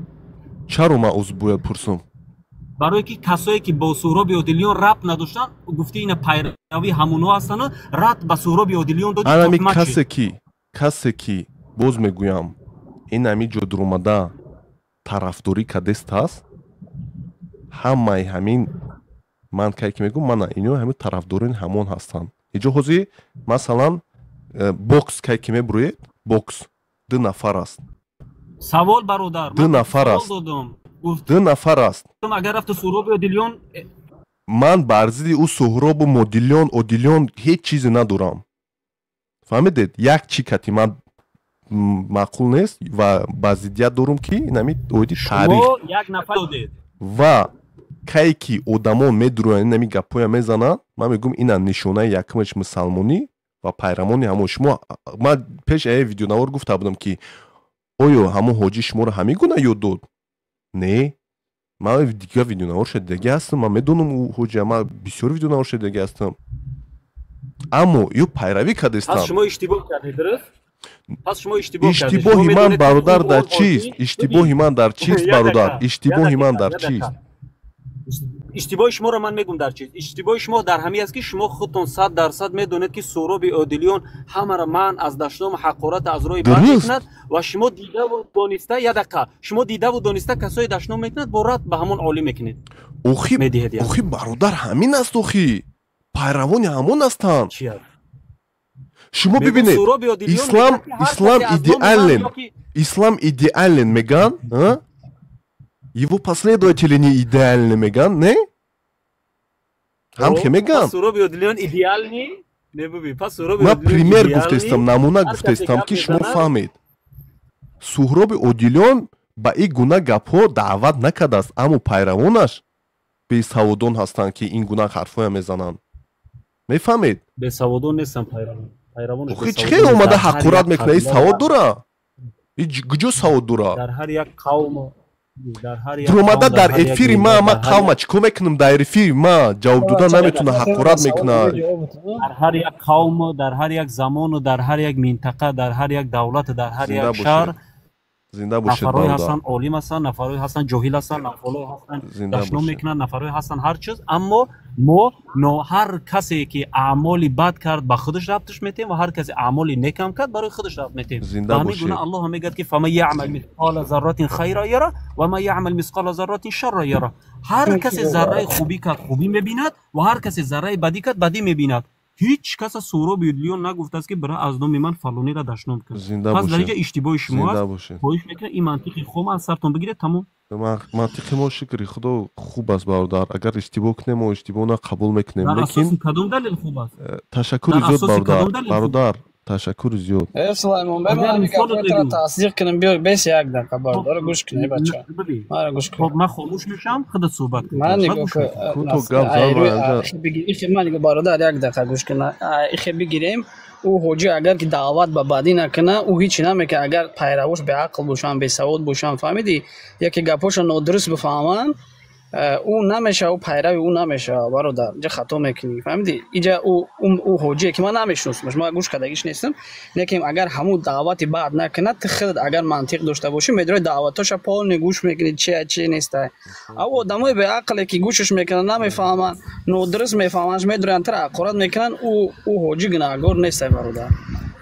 Чаро ман узр бояд пурсам? Барое ки касое ки бо Суҳроби Одилиён рабт надоштанд, гуфти ина пайрави ҳамонҳо ҳастанду рабт ба Суҳроби Одилиён дод. Анами касе ки боз мегӯям, ин ҳами ҷо дуромада тарафдорӣ кадест аст, ҳамаи ҳамин ман кай ки мегӯм, мана ино ҳамин тарафдорони ҳамон ҳастанд. Иҷо ҳозир масалан бокс кай ки мебурӯед, бокс ду нафар аст. Савол, бародар, ду нафар аст, ду нафар аст. Агар рафту Суҳроби Одилиён, ман бар зидди ӯ Суҳробу Модилиён, Одилиён ҳеҷ чизе надорам, фаҳмидед? Як чи кати ман маъқул нест ва ба зиддият дорум, ки инами оиди таърих як нафар додед. Ва кае ки одамон медурӯянд, инами гапҳоя мезананд, ман мегӯям, ина нишонаи якумаш мусалмонӣ ва пайрамони ҳамон. Шумо, ман пеш ае видеонавор гуфта будам, ки оё ҳамон ҳоҷӣ шуморо ҳамин гуна ёд дод? Не, ман дигар видеонавор шудидаги ҳастам, ман медонам ӯ ҳоҷия, ман бисёр видеонавор шудидаги ҳастам, аммо ё пайравӣ кардестам. Пас шумо иштибоҳ кардед, дуруст? Пас шумо иштибоҳ кардед. Иштибоҳи ман, бародар, дар чист? Иштибоҳи ман дар чист, бародар? Иштибоҳи ман дар чист? Иштибоҳи шуморо ман мегӯм дар чист. Иштибоҳи шумо дар ҳамин аст, ки шумо худтон 100% медонед, ки Суҳроби Одилиён ҳамаро ман аз дашному ҳақорат аз роҳи бад мекунад, ва шумо дидаву дониста, як дақиқа, шумо дидаву дониста касое дашном мекунад, бо рад ба ҳамон олим мекунед. Охи бародар, ҳамин аст, охи пайравони ҳамон ҳастанд. Шумо бибинед, ислам идеален, ислам идеален меган, его последователи не идеальны меган, не? Ҳам хе меган. Ман пример гуфтестам, намуна гуфтестам, ки шумо фаҳмед. Суҳроби Одилиён ба ин гуна гапҳо даъват накардааст, аммо пайравонаш бесаводон ҳастанд, ки ин гуна ҳарфҳоя мезананд. Мефаҳмед? Бесаводон нестанд пайравон. Охи чӣ хел омада ҳақорат мекунад? Ин савод дора? Ин куҷо савод дора? Дар ҳар як қавм, дуромада дар эфири ма, ма қавма чӣ кор мекунам? Дар эфири ма ҷавоб дода наметавона, ҳақорат мекунад. Дар ҳар як қавму, дар ҳар як замону, дар ҳар як минтақа, дар ҳар як давлату, дар ҳар як шаҳр Зинда бошед. Нафарҳое ҳастанд олим ҳастанд, нафарҳое ҳастанд ҷоҳил ҳастанд, нафарҳое ҳастанд дашном мекунанд, нафарҳое ҳастанд ҳар чиз. Аммо мо ҳар касе ки аъмоли бад кард, ба худаш рабтш метиҳем, ва ҳар касе аъмоли некам кард, барои худаш рабт метиҳем. Зинда ҳамин гуна Аллоҳ мегӯяд, ки фаман яъмал мисқола зарратин хайра яра ва ман яъмал мисқола зарратин шарра яра. Ҳар касе зарраи хубӣ кард, хубӣ мебинад, ва ҳар касе зарраи бадӣ кард, бадӣ мебинад. Ҳеҷ каса Суҳроби Одилиён нагуфтааст, ки бира аз номи ман фалонеро дашном кун. Пас дар инҷа иштибоҳи шумо аст. Хоҳиш мекунам, ин мантиқи хом аз сартон бигиред, тамом. Мантиқи мо, шукри худо, хуб аст, бародар. Агар иштибоҳ кунем, мо иштибоҳро қабул мекунем. Дар асоси кадом далел хуб аст? Ташаккури зиёд, бародар. Бародар, ташаккури зиёд. Сулаймон, ман гапҳоятро тасдиқ кунам, биё бес як дақиқа, бародар, гӯш кунед, бача. Маро гӯш кун. Хоб, ман хомӯш мешавам, худат суҳбат кун. Ман нигоҳ кун. Ман нигоҳ, бародар, як дақиқа гӯш кун. Ихе бигирем, ӯ ҳоҷӣ агар ки даъват ба бадӣ накунад, ӯ ҳеҷ намекунад. Агар пайравош беақл бошанд, бесавод бошанд, фаҳмидӣ, яке гапҳошо нодуруст бифаҳманд, ӯ намешавад, ӯ пайрави ӯ намешавад, бародар. Инҷа хато мекунӣ, фаҳмидӣ? Инҷа ӯ ҳоҷие ки ман намешиносамаш, ман гӯш кардагиш нестам, лекин агар ҳамун даъвати бад накунад, ту худат агар мантиқ дошта бошӣ, медонӣ даъватоша полный гӯш мекунӣ, чи чи нестай. Ав одамои беақле ки гӯшаш мекунанд, намефаҳманд, нодуруст мефаҳманд, медонанд, тра ҳақорат мекунанд, ӯ ҳоҷӣ гунаҳгор нестай, бародар.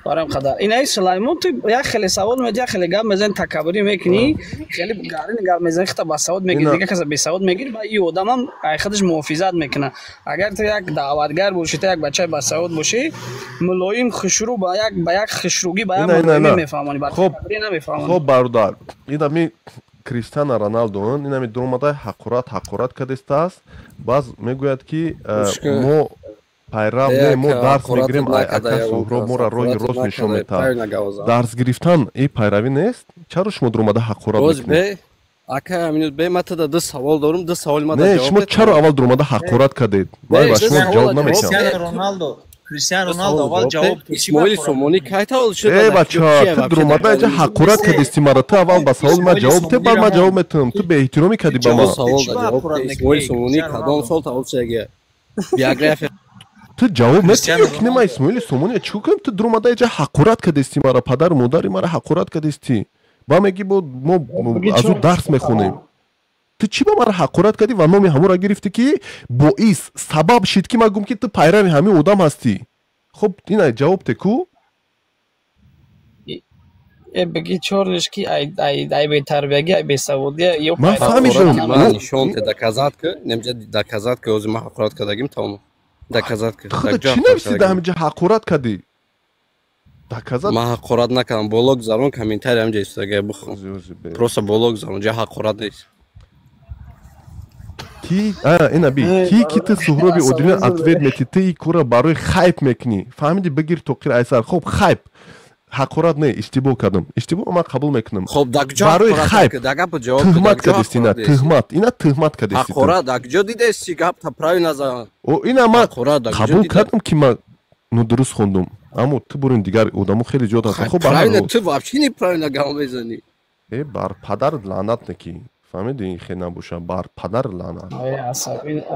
Барам қадар. Инаи Сулаймон ту як хеле савол медиҳӣ, як хеле гап мезанӣ, такаббурӣ мекунӣ, хеле гарин гап мезанӣ, хита ба савод мегирӣ, дигар каса бесавод мегирӣ, ба ин одамам ай худаш муҳофизат мекунад. Агар ту як даъватгар бошӣ, ту як бачаи басавод бошӣ, мулоим хушрӯ ба як хушрӯгӣ ба як мулоимӣ мефаҳмонӣ, ба такаббурӣ намефаҳмонӣ. Хоб бародар, инами Криштиано Роналдо, инами дуромада ҳақорат кардистааст, баъз мегӯяд ки мо пайрав не, мо дарс мегирем, ака Суҳроб моро роҳи рост нишон метаҳад. Дарс гирифтан и пайравӣ нест? Чаро шумо дуромада ҳақорат мекунед? Ака Аминут бе, ман тада ду савол дорум, ду саволи мада ҷавоб. Не, шумо чаро аввал дуромада ҳақорат кардед? Ман ба шумо ҷавоб намедиҳам. Криштиано Роналдо аввал ҷавоб. Исмоили Сомонӣ кай таваллуд шуд? Э бача, ту дуромада инҷа ҳақорат кардисти мара, ту аввал ба саволи ман ҷавоб те, баъд ман ҷавоб метавам. Ту беэҳтиромӣ кардӣ ба ман. Исмоили Сомонӣ кадом сол таваллуд шудагия? Биография. Ту ҷавоб метиҳӣ ё ки не? Ман Исмоили Сомония чӣ кунам? Ту дуромада инҷа ҳақорат кардисти мара, падару модари мара ҳақорат кардисти. Ба мегӣ бо мо аз ӯ дарс мехонем. Ту чӣ ба мара ҳақорат кардӣ ва номи ҳамонро гирифтӣ ки боис сабаб шид ки ман гум ки ту пайрави ҳамин одам ҳастӣ? Хуб, ина ҷавоб те ку? Э бигӣ чорниш ки ай бетарбиягӣ, ай бесаводӣ ё ман фаҳмидам. Ман нишон те доказат ки, немҷа доказат ки ҳозир ман ҳақорат кардагим тамом. Доказат ки. Худо чӣ нависида ҳаминҷа ҳақорат кардӣ? Доказат? Ман ҳақорат накардам, боло гузарон комментарий ҳаминҷа истодага бихон. Просто боло гузарон, ҷа ҳақорат нест. Ки ина би, ки ту Суҳроби Одилиён ответ метӣ, ту ин корро барои хайп мекунӣ. Фаҳмидӣ? Бигир тоқир айсар. Хоб хайп. Ҳақорат не, иштибоҳ кардам. Иштибоҳро ман қабул мекунам. Хоб дар куҷо барои хайп туҳмат кардисти, ина туҳмат, ина туҳмат кардисти. Ҳақорат дар куҷо дидести? Гапта правильно зан. О, ина ман қабул кардам ки ман нодуруст хондум. Аммо ту бурин дигар одамо хеле зиёд ҳастанд. Хоб правильно, ту вообще неправильно гап мезанӣ. Э бар падар лаънат неки. Фаҳмидӣ? Ин хел набоша, бар падар лаънат.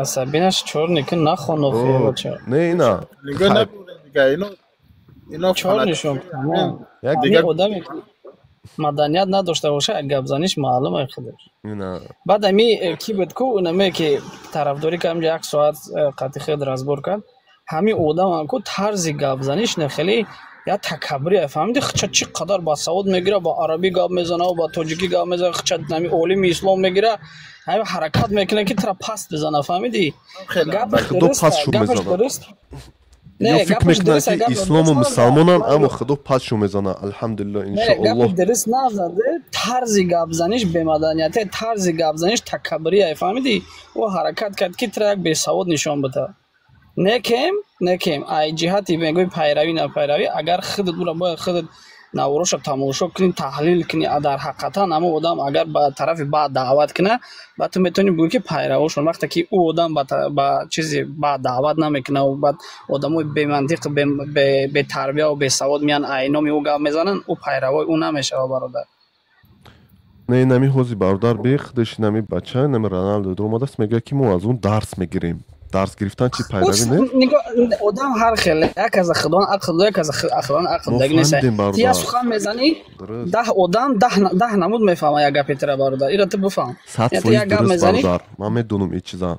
Асабинаш чор неки нахон охир бача. Не, ина. Чор нишон. Ҳамин одаме ки маданият надошта боша, гапзаниш маълум ай худаш. Баъд ами ки буд ку, унаме ки тарафдорӣ кард, ҳамҷа як соат қатъи худ разбор кард. Ҳамин одамам ку тарзи гапзаниш не хеле я такаббурӣ, фаҳмидӣ? Хча чӣ қадар басавод мегира, ба арабӣ гап мезана, ба тоҷикӣ гап мезана, хча ҳами олими ислом мегира, ҳами ҳаракат мекунад ки тура паст бизана, фаҳмидӣ? Гапаш дуруст. Ё фикр мекунанд ки ислому мусалмонанд, аммо худо пасшу мезана. Алҳамдулилло, иншоаллоҳ. Гапи дуруст назаде, тарзи гапзаниш бемаданияте, тарзи гапзаниш такаббурӣ, фаҳмидӣ? Ӯ ҳаракат кард ки тура як бесавод нишон бида. Некем, ай ҷиҳати мегӯи пайравӣ на пайравӣ, агар худат ӯро бояд худат навороша тамошо кунӣ, таҳлил кунӣ, дар ҳақиқатан ҳамон одам агар ба тарафи бад даъват кунад, баъд ту метавонӣ бигӯӣ ки пайравошон. Вақте ки ӯ одам ба чизи бад даъват намекунад, баъд одамои бемантиқ, бетарбияву бесавод меянд, ай номи ӯ гап мезананд, ӯ пайравои ӯ намешавад, бародар. Не, инами ҳози бародар бе худаш, инами бача, инами Роналдо дуромадааст, мегӯяд ки мо аз он дарс мегирем. Дарс гирифтан чи пайравӣ не? Одам ҳар хел, як аз худон ақл, як аз худон ақл даг нест. Ти як сухан мезанӣ, 10 одам 10 намуд мефаҳмад як гапи тира, бародар. Ира ту бифаҳм. 100% дуруст, бародар. Ман медонам ин чиза.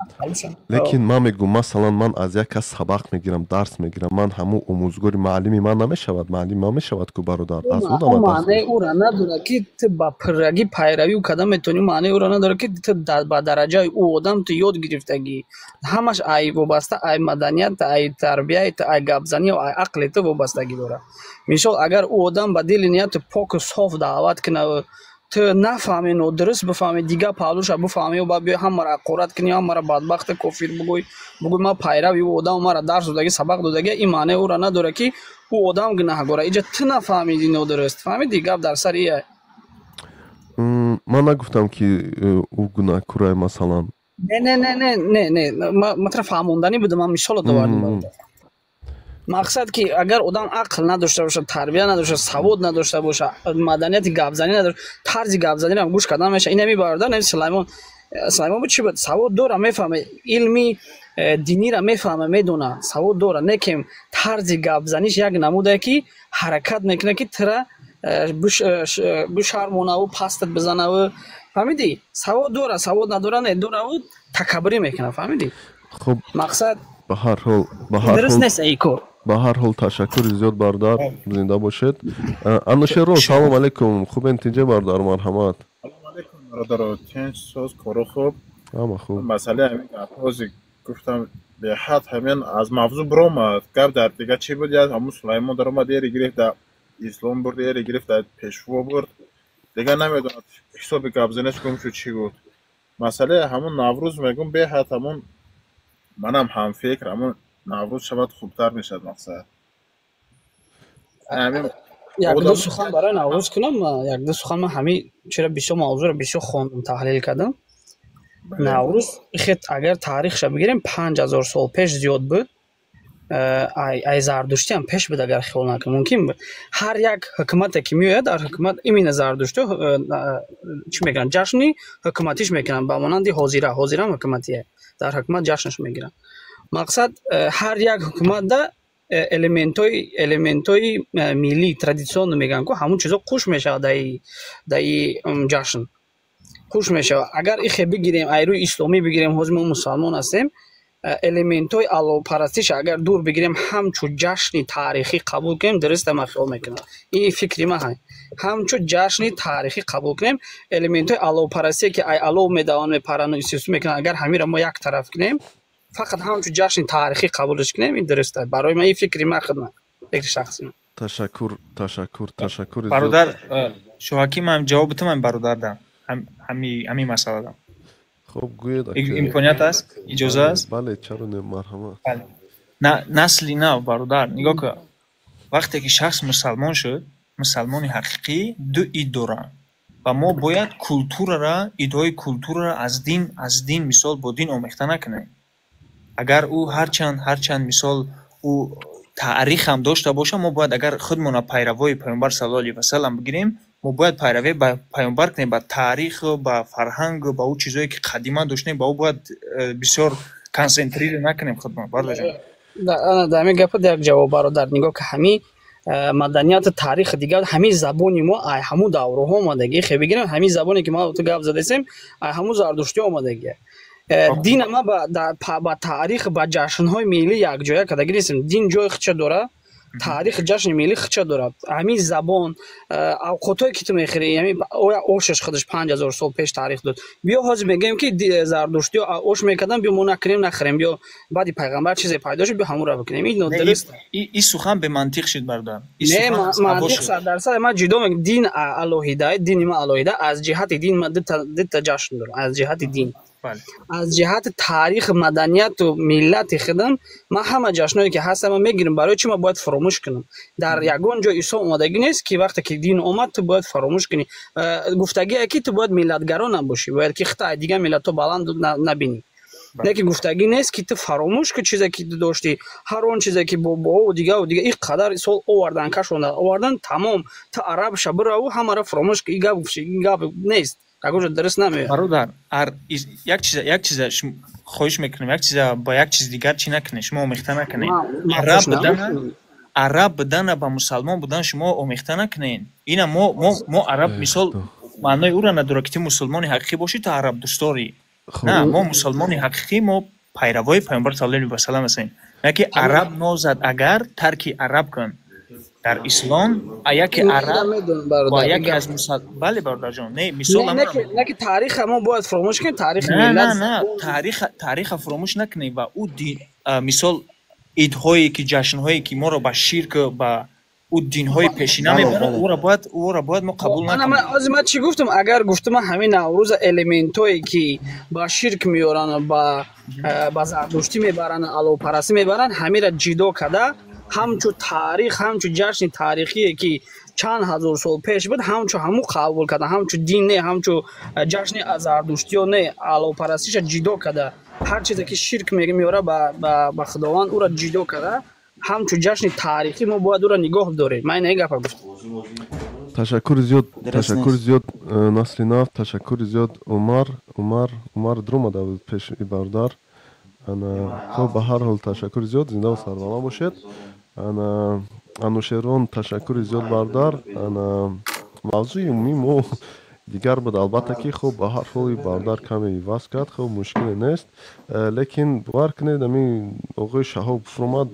Лекин ман мегӯм, масалан, ман аз як кас сабақ мегирам, дарс мегирам, ман ҳамун омӯзгори маълими ман намешавад, маълими ман мешавад ку, бародар. Аз ӯ дам маънаи ӯра надорад ки ту ба пуррагӣ пайравӣ карда метавонӣ, маънаи ӯра надорад ки ту ба дараҷаи ӯ одам ту ёд гирифтагӣ. Ҳамаш ай вобаста ай маданият, ай тарбият, ай гапзанӣ ва ай ақли ту вобастагӣ дорад. Мисол, агар ӯ одам ба дили нияти поку соф даъват кунад, ту нафаҳмӣ, нодуруст бифаҳмӣ, дигар паҳлӯша бифаҳмӣ, баъд биёй ҳамаро ҳақорат кунӣ, ҳамаро бадбахти кофир бигӯй, бигӯй ман пайрави ӯ одам, маро дарс додагӣ, сабақ додагӣ, ин маънаи ӯро надорад ки ӯ одам гунаҳгор. Иҷа ту нафаҳмидӣ нодуруст, фаҳмидӣ? Гап дар сари ия. Ман нагуфтам ки ӯ гунаҳкорай, масалан. Не, не, не, не, не, не, ман туро фаҳмонданӣ будам, ман мисоло довардам. Мақсад ки агар одам ақл надошта бошад, тарбия надошта, савод надошта бошад, маданияти гапзанӣ надошта, тарзи гапзаниро ҳам гӯш кардан мешавад. Инами бародар, инами Сулаймон, Сулаймон буд чӣ буд? Савод дора, мефаҳмад, илми динира мефаҳмад, медонад, савод дора, некем тарзи гапзаниш як намудае ки ҳаракат мекунад ки тура бишармонаву пастат бизанаву, фаҳмидӣ? Савод дора, савод надора, не дораву такаббурӣ мекунад, фаҳмидӣ? Хуб, мақсад ба ҳар ҳол, ба ҳар дуруст нест ин кор. Ба ҳар ҳол ташаккури зиёд, бародар, зинда бошед. Анушерон, салом алейкум, хубен, тинҷе, бародар, марҳамат. Салом алейкум, бародаро, тинҷ, соз, кору хуб? Ҳама хуб. Масъалаи ҳамин гапҳози гуфтам, беҳад ҳамин аз мавзӯъ биромад. Гап дар дига чӣ буд, як ҳамун Сулаймон даромад, эре гирифт дар ислом бурд, эре гирифт дар пешво бурд. Дига намедонад ҳисоби гапзанаш гум шуд, чӣ гуфт. Масъалаи ҳамун Наврӯз мегӯм, беҳад ҳамун манам ҳамфикр, ҳамун Наврӯз шавад хубтар мешавад, мақсад. Як-ду сухан барои Наврӯз кунам, як-ду сухан. Ман ҳамин чира бисёр мавзӯъро бисёр хондам, таҳлил кардам. Наврӯз хет агар таърихша бигирем, 5000 сол пеш зиёд буд, ай зардуштӣ ҳам пеш буд, агар хиёл накунем. Мумкин ҳар як ҳукумате ки меояд, дар ҳукумат именно зардуштӣ чӣ мекунанд? Ҷашни ҳукуматиш мекунанд, ба монанди ҳозира. Ҳозираам ҳукуматие, дар ҳукумат ҷашнаш мегиранд. Мақсад, ҳар як ҳукуматда элементҳои миллӣ, традиционно мегӯянд ку, ҳамун чизо қуш мешавад, даи ҷашн қуш мешавад. Агар ихе бигирем, ай рӯи исломӣ бигирем, ҳозир мо мусалмон ҳастем, элементҳои аллопарастиша агар дур бигирем, ҳамчун ҷашни таърихӣ қабул кунем, дуруста, ман хиёл мекунам. Ин фикри ман ҳай. Ҳамчун ҷашни таърихӣ қабул кунем, элементҳои аллопарастие ки ай алло медаванд, мепаранду истисӯ мекунанд, агар ҳаминро мо як тараф кунем, фақат ҳамчун ҷашни таърихӣ қабулш кунем, ин дуруста. Барои ман ин фикри ман худман, фикри шахси ман. Ташаккур, ташаккур, ташаккур. Бародар Шоҳаким, ҳам ҷавоб битам бародарда ҳамин масъалада. Хуб, гӯед. Имконият аст, иҷоза аст? Бале, чаро не, марҳамат. Насли нав, бародар, нигоҳ кун, вақте ки шахс мусалмон шуд, мусалмони ҳақиқӣ ду ид дорад ва мо бояд культурара, идҳои культурара аз дин мисол бо дин омехта накунем. Агар ӯ ҳарчанд мисол ӯ таърихам дошта боша, мо бояд, агар худмона пайравои Паёмбар саллаллоҳу алайҳи васалам бигирем, мо бояд пайравӣ ба Паёмбар кунем, ба таъриху ба фарҳангу ба ӯ чизое ки қадима доштем, ба ӯ бояд бисёр концентрировать накунем худмон, бародарҷон. Дар ҳамин гапа як ҷавоб, бародар. Нигоҳ ки ҳамин маданияту таърихи дигар, ҳамин забони мо ай ҳамун давраҳо омадагӣ. Хе бигирем, ҳамин забоне ки ма ту гап задастем, ай ҳамун зардуштӣ омадагӣ. Дина ма ба таърих, ба ҷашнҳои миллӣ якҷоя кардагӣ нестем. Дин ҷои худша дорад, таърихи ҷашни миллӣ худша дорад. Ҳамин забон, авқотҳое ки ту мехӯрӣ, ҳамин оя ошаш худаш 5000 сол пеш таърих дод. Биё, ҳозир мегӯем ки зардуштиё ош мекарданд, биё мо накунем, нахӯрем, биё баъди пайғамбар чизе пайдо шуд, биё ҳамонро бикунем. Ин нодуруст. Ин сухан бемантиқ шуд, бародар. Не, мантиқ 100%. Ман ҷудо мегӯям, дин алоҳида, дини ман алоҳида. Аз ҷиҳати дин ман дута ҷашн дорам, аз ҷиҳати дин. Аз ҷиҳати таърих, маданияту миллати худам ман ҳама ҷашнҳое ки ҳастам, ман мегирам. Барои чӣ ман бояд фаромӯш кунам? Дар ягон ҷо ислом омадагӣ нест, ки вақте ки дин омад, ту бояд фаромӯш кунӣ. Гуфтагие ки ту бояд миллатгаро набошӣ, бояд ки хита дигар миллатҳо баланд набинӣ. Лекин гуфтагӣ нест, ки ту фаромӯш кун чизе ки ту доштӣ, ҳар он чизе ки бобоҳову дигаву дига ин қадар сол овардан, кашондан, овардан, тамом. Ту арабша бираву ҳамаро фаромӯш кун, ин гап нест, ягон ҷо дуруст намеояд. Бародар, як чиза хоҳиш мекунем, як чиза ба як чиз дигар чӣ накунед, шумо омехта накунед. Араб будана ба мусалмон будан шумо омехта накунед. Ина мо араб, мисол, маънои ӯро надорад, ки ту мусулмони ҳақиқӣ бошӣ, ту арабдӯстдорӣ. На, мо мусулмони ҳақиқӣ, мо пайравои Паёмбар саллаллоҳу алайҳи васалам ҳастем. На ки араб нозад, агар тарки араб кун дар ислом, яке араб ва яке аз мусал. Бале, бародарҷон, не, мисол. Не ки таъриха мо бояд фаромӯш кунем, таърихи миллат. На, на, таъриха фаромӯш накунем ва ӯ мисол идҳое ки, ҷашнҳое ки моро ба ширк, ба ӯ динҳои пешина мебарад, ӯро бояд мо қабул накунем. Ҳозир ман чӣ гуфтам? Агар гуфтам, ман ҳамин Наврӯза элементҳое ки ба ширк меоранд, ба зардуштӣ мебаранд, аллопарастӣ мебаранд, ҳаминро ҷидо карда, ҳамчун таърих, ҳамчун ҷашни таърихие ки чанд ҳазор сол пеш буд, ҳамчун ҳамун қабул карда, ҳамчун дин не, ҳамчун ҷашни зардуштиё не, аллопарастиша ҷидо карда, ҳар чизе ки ширк меора ба Худованд, ӯро ҷидо карда, ҳамчун ҷашни таърихӣ мо бояд ӯро нигоҳ дорем. Ман ин гапа гуфтам. Ташаккури зиёд, ташаккури зиёд, Насли нав, ташаккури зиёд, Умар. Умар дуромада буд пеши бародар. Хоб, ба ҳар ҳол ташаккури зиёд, зиндаву сарбаланд бошед. Ана Анушервон, ташаккури зиёд, бародар. Ана мавзӯи умумии мо дигар буд, албатта ки. Хуб, ба ҳар ҳоли бародар каме иваз кард, хуб, мушкиле нест. Лекин бовар кунед, ами оғои Шаҳоб фуромад.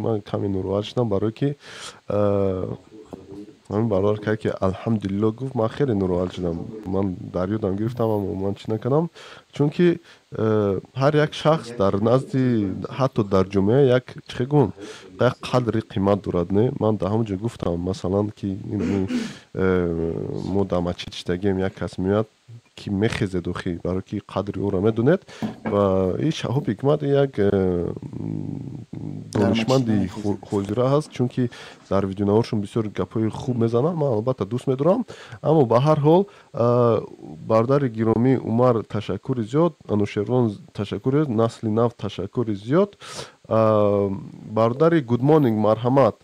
Ман каме нороҳат шудам, барое ки ҳамин бародар кард ки алҳамдулилло гуфт, ман хеле нороҳат шудам. Ман дар ёдам гирифтам, аммо ман чӣ накардам, чунки ҳар як шахс дар назди, ҳатто дар ҷомеа як чӣ гум, як қадри қимат дорад. Не, ман дар ҳамон ҷо гуфтам, масалан, ки мо дар масҷид шидагием, як кас меояд ки мехезед, охи, барое ки қадри ӯро медонед. Ва и Шаҳоб Ҳикмат як донишманди ҳозира ҳаст, чунки дар видеонаворшон бисёр гапҳои хуб мезананд, ман албатта дӯст медорам. Аммо ба ҳар ҳол, бародари гиромӣ Умар, ташаккури зиёд, Анушервон, ташаккури зиёд, Насли нав, ташаккури зиёд. Бародари Good Morning, марҳамат.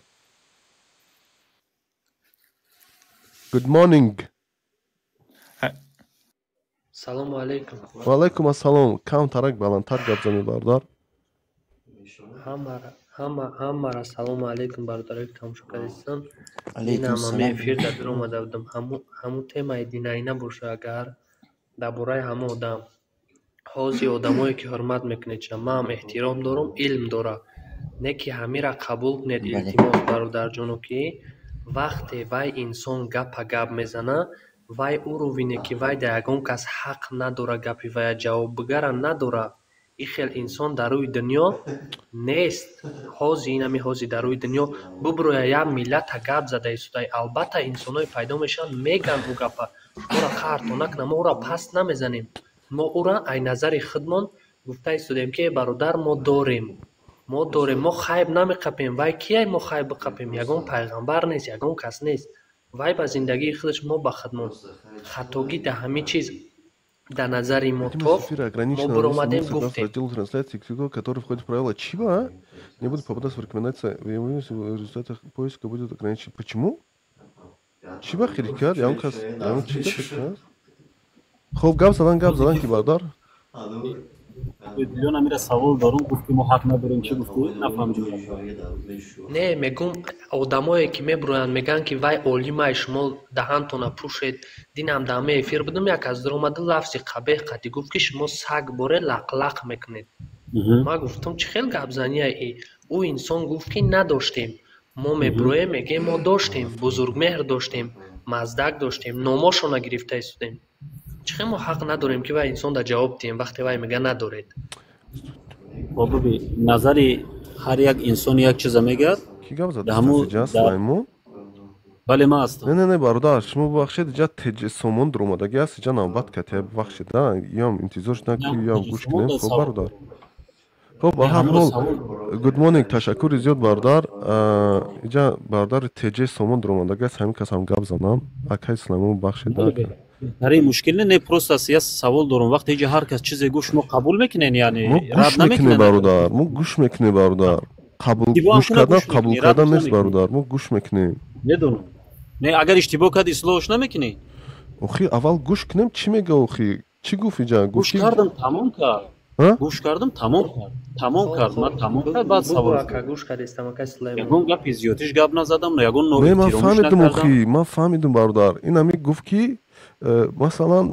Good morning. Салому алейкум. Ва алайкум ассалом. Камтарак баландтар гап занед, бародар. Ҳамара салому алейкум, бародарое ки тамошо кардистан. Инам ҳами эфир дар омада будам. Ҳамун темаи динаина боша, агар дар бораи ҳамон одам. Ҳози одамое ки ҳурмат мекунед, ча ман ҳам эҳтиром дорам, илм дора. Не ки ҳамира қабул кунед, илтимос, бародарҷоно, ки вақте вай инсон гапа гап мезана, вай ӯро вине ки вай дар ягон кас ҳақ надора, гапи вая ҷавоб бигара надора. Ин хел инсон дар рӯи дунё нест. Ҳози инами ҳози дар рӯи дунё буброя як миллата гап зада истодай. Албатта инсоное пайдо мешаванд, мегӯянд ӯ гапа. Шуморо қаҳртон накунам, мо ӯро паст намезанем. Мо ӯро ай назари худмон гуфта истодем ки бародар, мо дорем. Мо дорем, мо хайб намеқапем. Вай кияй мо хайб биқапем? Ягон пайғамбар нест, ягон кас нест. Вай ба зиндагии худаш, мо ба худмон. Хатогӣ дар ҳамин чиз дар назари мо то мо буромадем гуфтем. Раздел трансляции, который входит в правила чего? Не будет попадаться в рекомендации, в результатах поиска будет ограничен. Почему? Чиба хирикар? Я вам кас, я вам чита? Хоб, гап задан, гап задан ки бародар. Миллион амира савол дорум, гуфт ки мо ҳақ надорем, чӣ гуфтӣ? Нафаҳмидам. Не, мегум одамое ки мебуроянд, мегӯянд ки вай олимай, шумо даҳантона пӯшед. Динам дар ҳама эфир будам, як аз дар омада лафзи қабеҳ қатӣ гуфт ки шумо саг боре лақлақ мекунед. Ман гуфтам, чӣ хел гапзания и? Ӯ инсон гуфт ки надоштем. Мо мебуроем, мегӯем мо доштем, бузургмеҳр доштем, маздак доштем, номошона гирифта истодем. Чӣ хел мо ҳақ надорем ки вай инсон дар ҷавоб диҳем, вақте вай мега надоред? Бобоби, назари ҳар як инсон як чиза мегӯяд. Ки гап зад? Сулаймон? Бале, ман ҳастам. Не, не, не, бародар, шумо бубахшед, иҷа теҷ сомон дуромадаги аст, иҷа навбат катия, бубахшед, ём интизор шудам ки ём гӯш кунем. Хоб, бародар. Хоб, ба ҳар ҳол, good morning, ташаккури зиёд, бародар. Иҷа бародари теҷ сомон дуромадаги аст, ҳамин кас ҳам гап занам. Акай Сулаймон, бубахшед. Дар ин мушкил не, просто аст, як савол дорам. Вақте иҷа ҳар кас чизе гӯш, мо қабул мекунем, яъне рад намекунем, бародар. Мо гӯш мекунем, бародар. Қабул гӯш кардан, қабул кардан нест, бародар. Мо гӯш мекунем. Медонам. Не, агар иштибоҳ кард, ислоҳш намекунӣ? Охи, аввал гӯш кунем, чӣ мега охи? Чӣ гуфт иҷа? Гӯш кардам, тамом кард. Гӯш кардам, тамом кард. Тамом кард, ман тамом кард, баъд савол. Гӯш кардистам, ака Сулаймон. Ягон гапи зиёдиш гап назадам, ягон Не, ман фаҳмидам охи, ман фаҳмидам, бародар. Ин ҳами гуфт ки масалан,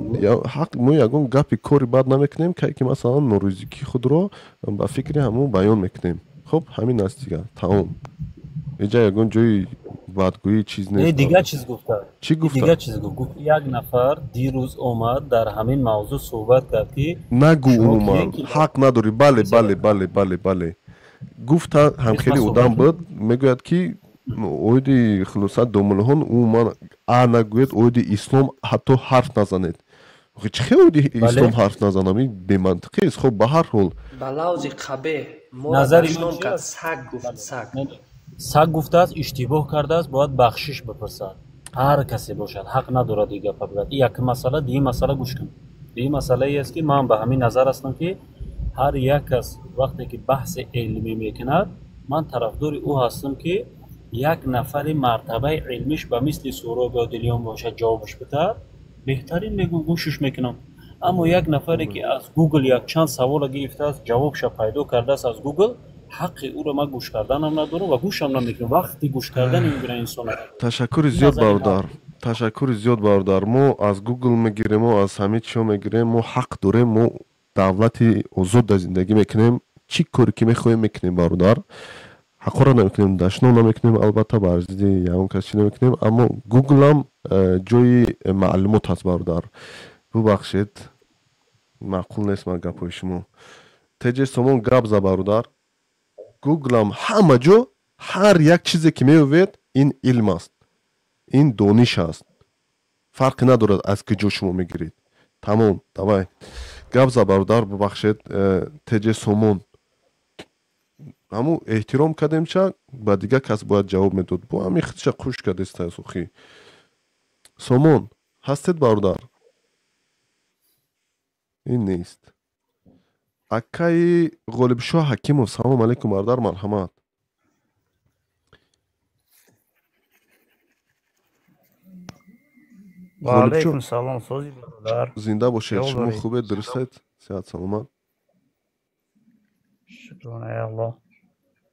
ҳақ мо ягон гапи кори бад намекунем, кай ки масалан норозигии худро ба фикри ҳамон баён мекунем. Хоб, ҳамин аст дигар, тамом. Иҷа ягон ҷои бадгӯӣ чиз нест. Не, дигар чиз гуфта. Чӣ гуфта? Дигар чиз гуфт. Гуфт як нафар дирӯз омад дар ҳамин мавзӯъ суҳбат кард ки нагӯ умуман, ҳақ надорӣ. Бале, бале, бале, бале, бале. Гуфта ҳамхели одам буд, мегӯяд ки оиди хулоса домулҳон умуман а нагӯед, оиди ислом ҳатто ҳарф назанед. Чӣ хел оиди ислом ҳарф назанам? Ин бемантиқист. Хоб, ба ҳар ҳол, ба лавзи қабеҳ моро дашном кард, саг гуфт, саг. Саг гуфтааст, иштибоҳ кардааст, бояд бахшиш бипурсад. Ҳар касе бошад, ҳақ надорад ин гапа бигӯяд. Ин як масъала, дигар масъала гӯш кун. Дигар масъалае аст ки ман ба ҳамин назар ҳастам ки ҳар як кас вақте ки баҳси илмӣ мекунад, ман тарафдори ӯ ҳастам ки як нафари мартабаи илмиш ба мисли Суҳроб ё Дилён бошад, ҷавобаш бидиҳад, беҳтарин мегӯ, гӯшиш мекунам. Аммо як нафаре ки аз Google якчанд савола гирифтааст, ҷавобша пайдо кардааст аз Google, ҳаққи ӯро ман гӯш карданам надорам ва гӯшам намекунам. Вақти гӯш кардан ин гуна инсон аст. Ташаккури зиёд, бародар. Ташаккури зиёд, бародар. Мо аз Google мегирем, мо аз ҳамин чиҳо мегирем, мо ҳақ дорем, мо давлати озод дар зиндагӣ мекунем, чӣ коре ки мехоҳем мекунем, бародар. Ҳақорат намекунем, дашном намекунем, албатта бар зидди ягон кас чӣ намекунем, аммо гуглам ҷои маълумот аст, бародар. Бубахшед, маъқул нест ман гапҳои шумо. Теҷе Сомон, гап за, бародар. Гуглам ҳама ҷо ҳар як чизе ки меёвед, ин илм аст, ин дониш аст, фарқе надорад аз куҷо шумо мегиред. Тамом, давай, гап за, бародар. Бубахшед, Теҷе Сомон, ҳамун эҳтиром кардем, ча ба дигар кас бояд ҷавоб медод, бо ҳамин худша қуш кардеста. Сухи Сомон ҳастед, бародар? Ин нест. Акаи Ғолибшоҳ Ҳакимов, салом алейкум, бародар, марҳамат. Ва алейкум салом, сози, бародар. Зинда бошед. Шумо хубед, дурустед, сеҳат, саломат? Шукронаи Аллоҳ.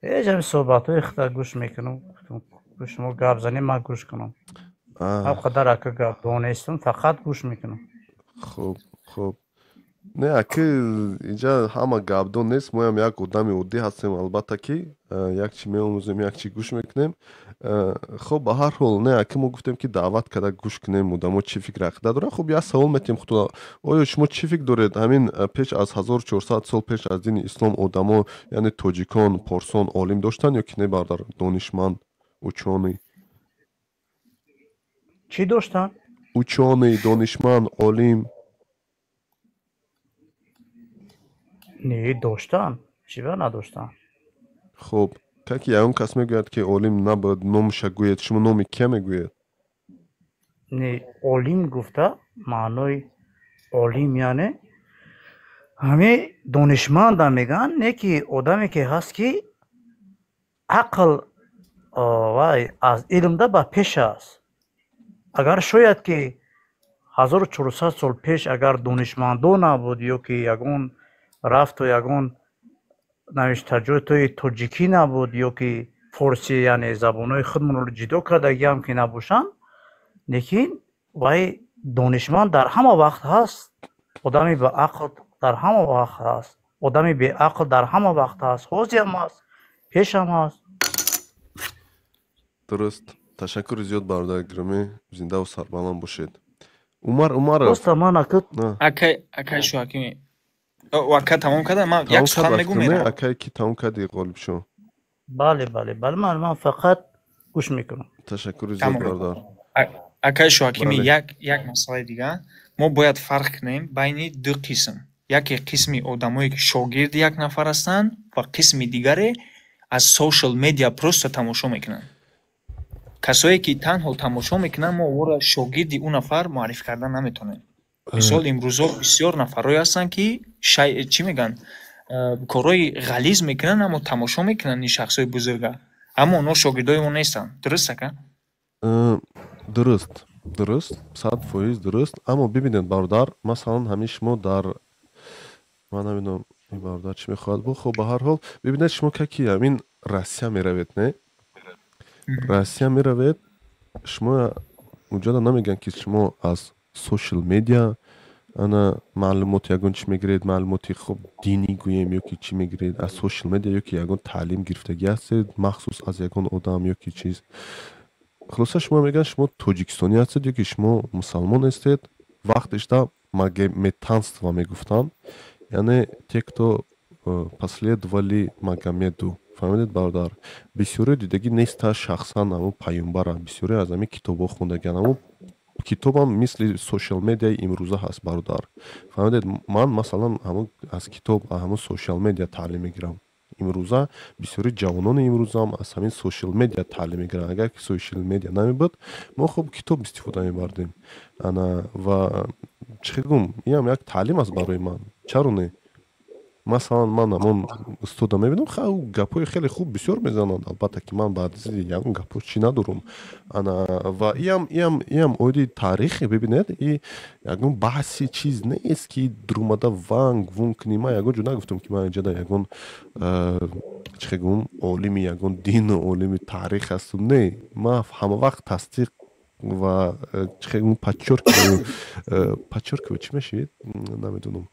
Ҳеҷ, ҳамин суҳбатҳои худа гӯш мекунам. Шумо гап занем, ман гӯш кунам. Ҳам қадар ака гап донестам, фақат гӯш мекунам. Хуб, не, аки, инҷа ҳама гапдон нест, моям як одами оддӣ ҳастем, албатта ки як чи меомӯзем, як чи гӯш мекунем. Хуб, ба ҳар ҳол, не, аки, мо гуфтем ки даъват карда гӯш кунем, одамо чӣ фикр, ақида доранд. Хуб, як савол метиҳем худо: оё шумо чӣ фикр доред, ҳамин пеш аз 1400 сол пеш аз дини ислом одамо, яъне тоҷикон, порсон олим доштанд ё ки не, бародар, донишманд, учёный? Чӣ доштанд? Учёный, донишманд, олим. Не, доштанд, чиба надоштанд? Хуб, как ягон кас мегӯяд, ки олим набуд, номша гӯед, шумо номи кия мегӯед? Не, олим гуфта, маънои олим яъне ҳамин донишмандам мегӯянд, не ки одаме ки ҳаст, ки ақл вай аз илмда ба пеш аст. Агар шояд ки 1400 сол пеш агар донишмандо набуд ё ки ягон рафту ягон навиштаҷотҳои тоҷикӣ набуд ё ки форсӣ, яъне забонҳои худмонро ҷудо кардагиам ки набошанд, лекин вай донишманд дар ҳама вақт ҳаст, одами баақл дар ҳама вақт ҳаст, одами беақл дар ҳама вақт ҳаст, ҳозирам ҳаст, пешам ҳаст. Дуруст, ташаккури зиёд, бародари гиромӣ, зиндаву сарбаланд бошед. Умар Умаров. Просто ман ака Акай, акай Шоҳакими, ака тамом кардам, ман як сухан мегӯм, меравам. Акай, ки тамом кардӣ, Ғолибшоҳ? Бале, ман фақат гӯш мекунам. Ташаккури зиёд, бародар. Акай Шоҳакими, як масъалаи дигар: мо бояд фарқ кунем байни ду қисм. Яке қисми одамое ки шогирди як нафар ҳастанд ва қисми дигаре аз social media просто тамошо мекунанд. Касое ки танҳо тамошо мекунанд, мо онро шогирди ӯ нафар муаррифӣ кардан наметавонем. Мисол, имрӯзо бисёр нафарое ҳастанд, ки чӣ мегӯянд, корҳои ғализ мекунанд, аммо тамошо мекунанд ин шахсҳои бузурга, аммо онҳо шогирдои мо нестанд. Дуруст, ака? Дуруст, 100% дуруст. Аммо бибинед, бародар, масалан, ҳамин шумо дар, ман намедонам, ин бародар чӣ мехоҳад бо. Хуб, ба ҳар ҳол, бибинед, шумо ки ҳамин Россия меравед, не, Россия меравед, шумо унҷода намегӯянд, ки шумо аз social media ана маълумот ягон чӣ мегиред, маълумоти хуб динӣ гӯем ё ки чӣ мегиред аз social media, ё ки ягон таълим гирифтагӣ ҳастед махсус аз ягон одам ё ки чиз. Хулоса, шумо мегӯянд, шумо тоҷикистонӣ ҳастед ё ки шумо мусалмон ҳастед. Вақтишда магометанство мегуфтанд, яъне те, кто последовали Магомеду. Фаҳмидед, бародар? Бисёре дидагӣ неста шахсан ҳамун паёмбара, бисёре аз ҳамин китобҳо хондагиан. Ҳамун китобам мисли social media и имрӯза ҳаст, бародар, фаҳмидед? Ман, масалан, ҳамун аз китоб, ҳамун social media таълим мегирам. Имрӯза бисёри ҷавонони имрӯзаам аз ҳамин social media таълим мегиранд. Агар ки social media намебуд, мо хуб китоб истифода мебардем. Ана ва чӣ гум, инам як таълим аст барои ман, чаро не? Масалан, ман ҳамон устода мебинам, ха, ӯ гапҳои хеле хуб бисёр мезанад, албатта ки ман баъд ягон гапҳо чӣ надорум. Ана ва иам оиди таърихе, бибинед, и ягон баҳси чиз нест, ки дурумада ванг вунг кунӣ. Ман ягон ҷо нагуфтам, ки ман инҷода ягон чӣ гум, олими ягон дину олими таърих ҳастам. Не, ман ҳама вақт тасдиқ ва чӣ гум, подчёркиваю, подчёркиваю чӣ мешавед, намедонам.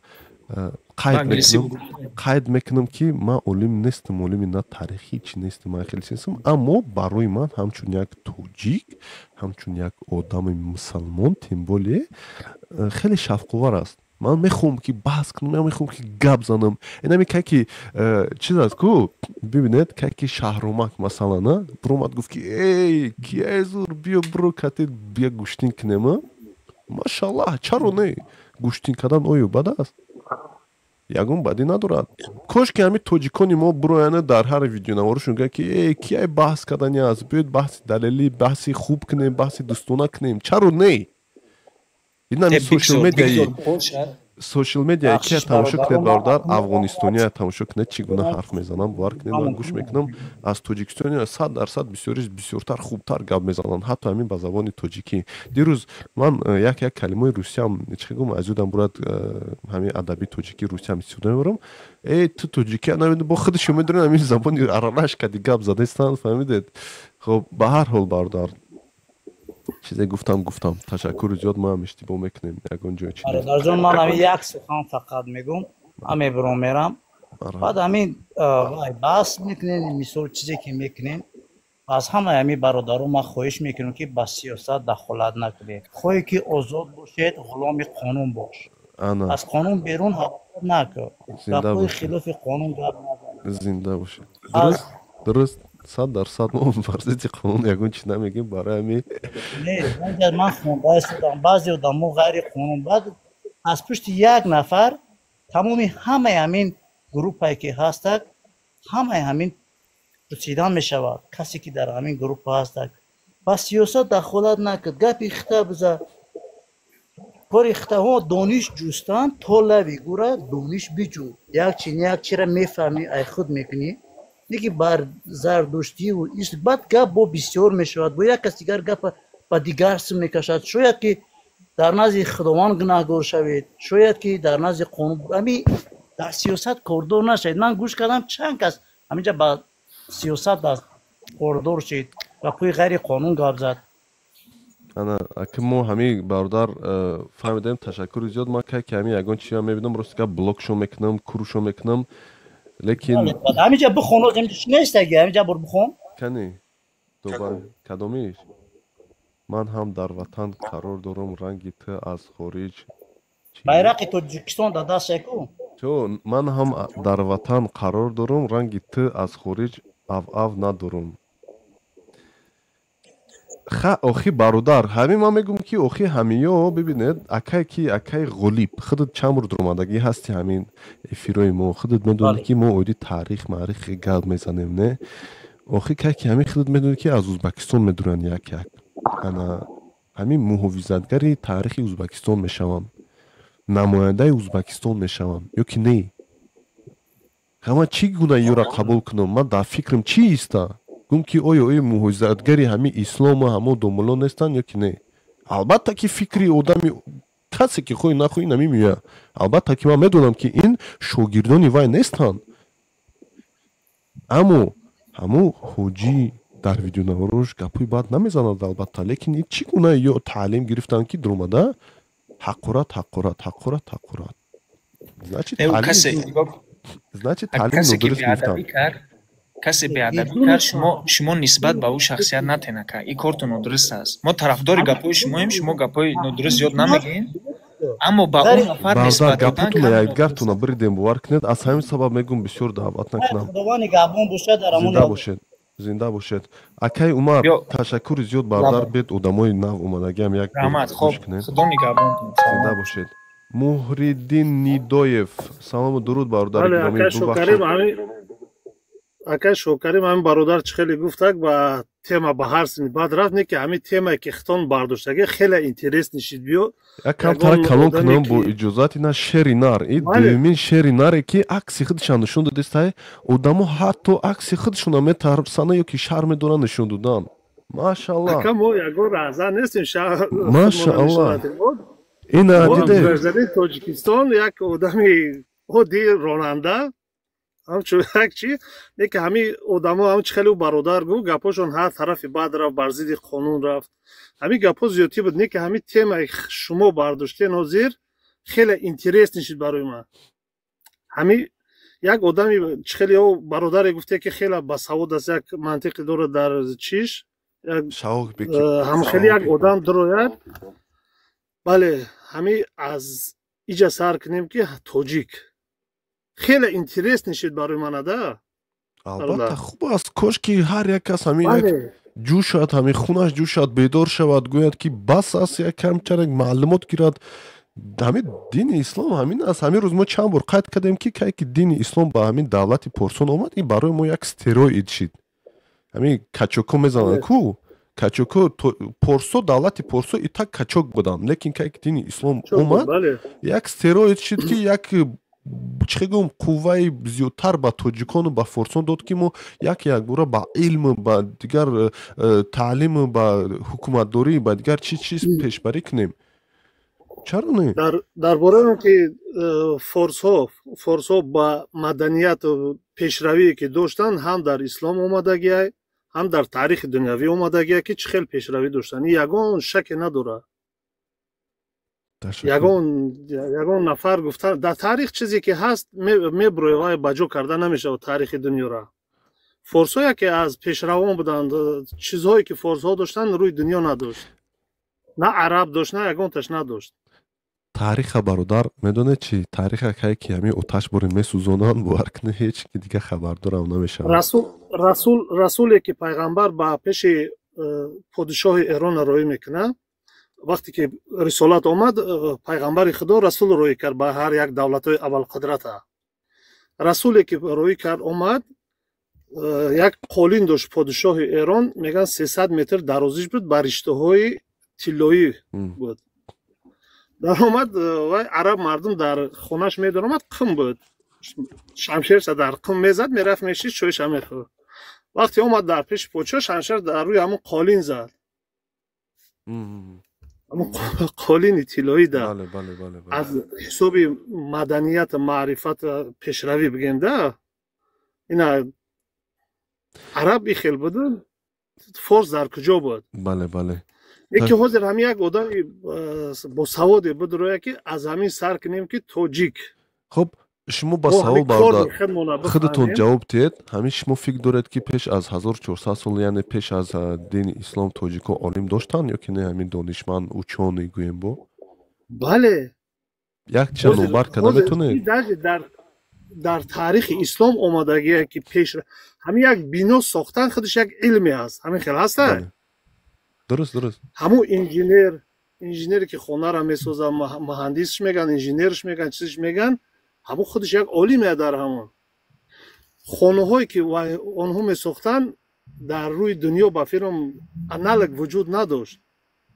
Қайд мекунам, ки ман олим нестам, олими на таърихӣ чи нестам, ман хеле нестам, аммо барои ман ҳамчун як тоҷик, ҳамчун як одами мусалмон, тем более, хеле шавқовар аст. Ман мехоҳам, ки баҳс кунам, ман мехоҳам, ки гап занам. Инами каки чиз аст ку, бибинед, каки Шаҳромак, масалан, биромад, гуфт, ки эй, кияй зур, биё, биро, кати бия гӯштин кунем. Машаллаҳ, чаро не? Гӯштин кардан оё бад аст? Ягон бадӣ надорад. Кош ки ҳамин тоҷикони мо бирояна, дар ҳар видеонаворошон гӯянд, ки э, кияй баҳс кардани аст, биёед баҳси далелӣ, баҳси хуб кунем, баҳси дӯстона кунем. Чаро не? Инами social media кия тамошо кунед, бародар, афғонистония тамошо кунед, чӣ гуна ҳарф мезанам. Бовар кунед, ман гӯш мекунам, аз тоҷикистония 100% бисёриш бисёртар, хубтар гап мезананд, ҳатто ҳамин ба забони тоҷикӣ. Дирӯз ман як калимаи русиям, чӣ гум, аз ёдам бурад, ҳамин адаби тоҷикӣ, русиям истифода мебарам. Э, ту тоҷикия намедонӣ, бо худашон медонед, ҳамин забони аралаш кади гап задаистанд, фаҳмидед? Хоб, ба ҳар ҳол, бародар, чизе гуфтам, гуфтам. Ташаккури зиёд, мо ҳам иштибоҳ мекунем, ягон ҷой чи. Бародарҷон, ман ҳамин як сухан фақат мегӯм, ҳаме биром мерам. Баъд ҳамин баҳс мекунем, мисол, чизе ки мекунем, аз ҳамаи ҳамин бародарон ман хоҳиш мекунам, ки ба сиёсат дахолат накунед. Хоҳе ки озод бошед, ғуломи қонун бош, аз қонун берун ҳаракат накун, гапҳои хилофи қонун гап назан. Зинда бошед. Дуруст, дуруст, 100%. Мо бар зидди қонун ягон чи намегем, барои ҳамин. Не, ман хонда истодам, баъзе одамо ғайри қонун, баъд аз пушти як нафар тамоми ҳамаи ҳамин группае ки ҳастак, ҳамаи ҳамин пурсидан мешавад. Касе ки дар ҳамин группа ҳастак, ба сиёсат дахолат накард, гапи хита биза, кори хитаҳо дониш ҷустан, то лави гура дониш биҷӯ. Як чи як чира мефаҳмӣ, ай худ мекунӣ, неки бар зардуштиву баъд гап бо бисёр мешавад, бо як кас дигар гапа ба дигар сим мекашад. Шояд ки дар назди Худованд гунаҳгор шавед, шояд ки дар назди қонун. Ами дар сиёсат кордор нашавед. Ман гӯш кардам, чанд кас ҳаминҷа ба сиёсат кордор шид, гапҳои ғайри қонун гап зад. Ана, аки мо ҳамин, бародар, фаҳмидем, ташаккури зиёд. Ман кай ки ҳамин ягон чиза мебинам, рости гап, блокшо мекунам, курушо мекунам, лекин Ҳаминҷа бихон, ҳаминҷа чи нестаги, ҳаминҷа бур бихон. Кани кадомиш? Ман ҳам дар ватан қарор дорам, ранги ту аз хориҷ. Байрақи Тоҷикистон дар дастшаку. Чо, ман ҳам дар ватан қарор дорам, ранги ту аз хориҷ ав-ав надорам. Ха, охи, бародар, ҳамин ман мегӯм, ки охи, ҳамиё, бибинед, акай, ки акай Ғолиб, худат чанд бор дуромадагӣ ҳасти ҳамин эфирои мо, худат медонӣ, ки мо оиди таърих маърих гап мезанем, не? Охи, кай ки ҳамин, худат медонӣ, ки аз Узбакистон медуранд, як як ана ҳамин муҳофизатгари таърихи Узбакистон мешаванд, намояндаи Узбакистон мешаванд ё ки не? Ҳама чӣ гуна ёра қабул кунам? Ман дар фикрам чӣ иста гум, ки оё оё муҳофизатгари ҳамин ислому ҳамо домулло нестанд ё ки не? Албатта ки фикри одами касе ки хоҳӣ нахоҳӣ намемеояд. Албатта ки ман медонам, ки ин шогирдони вай нестанд, аммо ҳамо ҳоҷӣ дар видеонаворош гапҳои бад намезанад, албатта, лекин ин чӣ гуна ё таълим гирифтанд, ки дуромада ҳақорат, ҳақорат, ҳақорат, ҳақорат? Значит, таълим нодуруст гирифтанд. Касе беадабӣ кард, шумо нисбат ба ӯ шахсият натенака, ин кортон нодуруст аст. Мо тарафдори гапҳои шумоем, шумо гапҳои нодуруст зиёд намегӯем, аммо ба ӯ нафар нисбат додан. Гапотона якдигартона биридем, бовар кунед, аз ҳамин сабаб мегӯм, бисёр даъват накунам. Зинда бошед, зинда бошед, акай Умар, ташаккури зиёд, бародар. Бед одамои нав омадагиам як. Раҳмат, хоб, Худо нигаҳбонтон. Зинда бошед. Муҳриддин Нидоев, салому дуруд, бародари гиромӣ. Акай Шокарим, ҳамин бародар чӣ хеле гуфтак, ба тема ба ҳар сини баъд рафт, не ки ҳамин темае ки хитон бардоштагӣ хеле интересный шид, биё. Як камтара калон кунам, бо иҷозат. Ина шери нар, и дуюмин шери наре, ки акси худшан нишон додистай. Одамо ҳатто акси худшона метарсана ё ки шарм медоранд нишон додан. Машааллах. Ака, мо ягон раҳзан нестем. Машааллах, ина диде. Тоҷикистон як одами оддӣ, ронанда, ҳамчун як чи не ки ҳамин одамо, ҳам чи хеле бародар гуфт, гапҳошон ҳар тарафи бад рафт, бар зидди қонун рафт, ҳамин гапҳо зиёдтӣ буд. Не ки ҳамин темаи шумо бардоштен ҳозир хеле интересный шид барои ман. Ҳами як одами чӣ хеле ё бародаре гуфте, ки хеле басавод аст, як мантиқе дорад дар чиш, ҳамхеле як одам дурояд. Бале, ҳами аз иҷа сар кунем, ки тоҷик хеле интересный шид барои манада. Албатта, хуб аст. Кош ки ҳар як кас ҳамин як ҷӯшад, ҳамин хунаш ҷӯшад, бедор шавад, гӯяд, ки бас аст, як камчарак маълумот гирад. Ҳамин дини ислом ҳамин аст. Ҳамин рӯз мо чанд бор қайд кардем, ки кай ки дини ислом ба ҳамин давлати порсон омад, ин барои мо як стероид шид. Ҳамин качоко мезананд ку, качоко порсо, давлати порсо и так качок буданд, лекин кай ки дини ислом омад, як стероид шид, ки як, чӣ гӯм, қувваи зиёдтар ба тоҷикону ба форсон дод, ки мо як якбора ба илму ба дигар таълиму ба ҳукуматдорӣ, ба дигар чӣ чиз пешбарӣ кунем. Чаро не? Дар бораи он ки форсҳо ба маданияту пешравие ки доштанд, ҳам дар ислом омадагиай, ҳам дар таърихи дунявӣ омадагиай, ки чӣ хел пешравӣ доштанд, ягон шаке надорад. Ягон нафар гуфта, дар таърих чизе ки ҳаст, меброя, вай ба ҷо карда намешавад таърихи дунёра. Форсҳо яке аз пешравон буданд. Чизҳое ки форсҳо доштанд, рӯи дунё надошт, на араб дошт, на ягонташ надошт. Таъриха, бародар, медонед чи? Таъриха кае ки ҳамин оташ боре месӯзонанд, бовар кунед, ҳеҷ ки дига хабардорам намешавад. Расуле ки пайғамбар ба пеши подишоҳи Эрона роӣ мекунад, вақте ки рисолат омад, пайғамбари Худо расул роӣ кард ба ҳар як давлатҳои абалқудрата. Расуле ки роӣ кард, омад, як қолин дошт подишоҳи Эрон, мегӯянд, 300 метр дарозиш буд, ба риштаҳои тиллоӣ буд. Даромад вай араб мардум дар хонаш медаромад, қум буд, шамшерша дар қум мезад, мерафт, мешид, чойша мехӯрд. Вақте омад дар пеши подшоҳ, шамшер дар рӯи ҳамун қолин зад, ҳамун қолини тиллоӣ да. Аз ҳисоби маданият, маърифат, пешравӣ бигем да, ина араб и хел буд, форс дар куҷо буд? Бале, бале. Яке ҳозир ҳамин як одами босаводе буд роя, ки аз ҳамин сар кунем, ки тоҷик. Хуб, шумо ба савол, бародар, худатон ҷавоб диҳед. Ҳамин шумо фикр доред, ки пеш аз 1400 сол, яъне пеш аз дини ислом, тоҷико олим доштанд ё ки не? Ҳамин донишманд, учёный гӯем бо. Бале. Як чиз номбар карда метавонед? Дар таърихи ислом омадагие, ки пеш ҳамин як бино сохтан худаш як илме аст. Ҳамин хел ҳаста. Дуруст. Ҳамун инженер, инженере ки хонаро месозад, муҳандисш меган, инженерш меган, чизш меган, ҳамун худаш як олиме. Дар ҳамон хонаҳое ки онҳо месохтанд, дар рӯи дунё ба фирм аналог вуҷуд надошт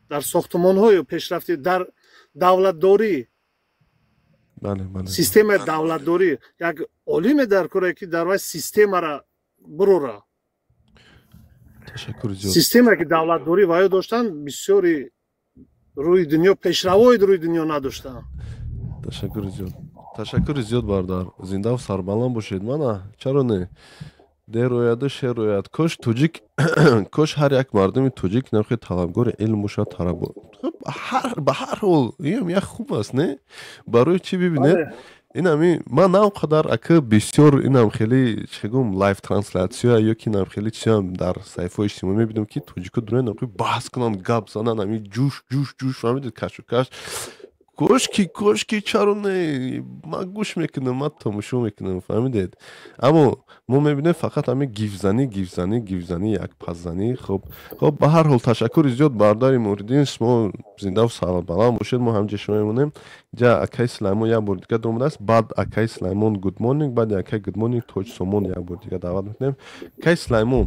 дар сохтмонҳои пешрафти, дар давлатдорӣ, системаи давлатдорӣ. Як олиме дар коре, ки дар вай системара бурора. Ташаккур зиёд. Системае ки давлатдорӣ ваё доштанд, бисёри рӯи дунё, пешравои рӯи дунё надоштанд. Ташаккури зиёд, ташаккури зиёд, бародар, зиндаву сарбаланд бошед. Мана, чаро не, дер ояду шер ояд. Кош тоҷик, кош ҳар як мардуми тоҷик нахе талабгори илм бошад. Ба ҳар ҳол, иам як хуб аст, не? Барои чӣ, бибинед, инами ман на он қадар ака бисёр инам хеле, чӣ гум, лайв трансляция ё ки инам хеле чизам дар саҳифаҳои иҷтимоӣ мебинам, ки тоҷико дуроянд, баҳс кунанд, гап зананд, ами ҷӯш, ҷӯш, ҷӯш, фаҳмидед, кашу каш. Кошки, кошки, чаро не, ман гӯш мекунам, ман тамошо мекунам, фаҳмидед? Аммо мо мебинем фақат ҳамин гифзанӣ, гифзанӣ, гифзанӣ, як паззанӣ. Хуб, ба ҳар ҳол, ташаккури зиёд, бародари Муриддин, шумо зиндаву сарбаланд бошед. Мо ҳамҷа шумо мемонем. Ҷа акаи Сулаймон як бори дига омадааст. Баъд акаи Сулаймон good morning, баъди акаи good morning Тоҷ Сомон як бори дига даъват мекунем. Акаи Сулаймон,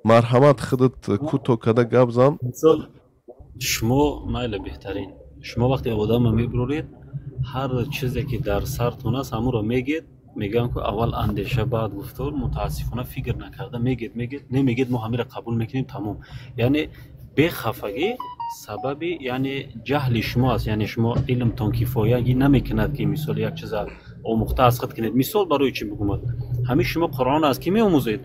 марҳамат, худат кӯтоҳ карда гап зан. Шумо майли, беҳтарин. Шумо вақте одамро мебуроред, ҳар чизе ки дар сартон аст, ҳамонро мегед. Мегӯям, ки аввал андеша, баъд гуфтор. Мутаассифона, фикр накарда мегед, мегед, немегед, мо ҳаминро қабул мекунем, тамом. Яъне бехафагӣ сабаби, яъне, ҷаҳли шумо аст. Яъне шумо илмтон кифоягӣ намекунад, ки мисол як чиза омӯхта аз худ кунед. Мисол барои чӣ бигӯмад? Ҳамин шумо Қуръон аз кӣ меомӯзед?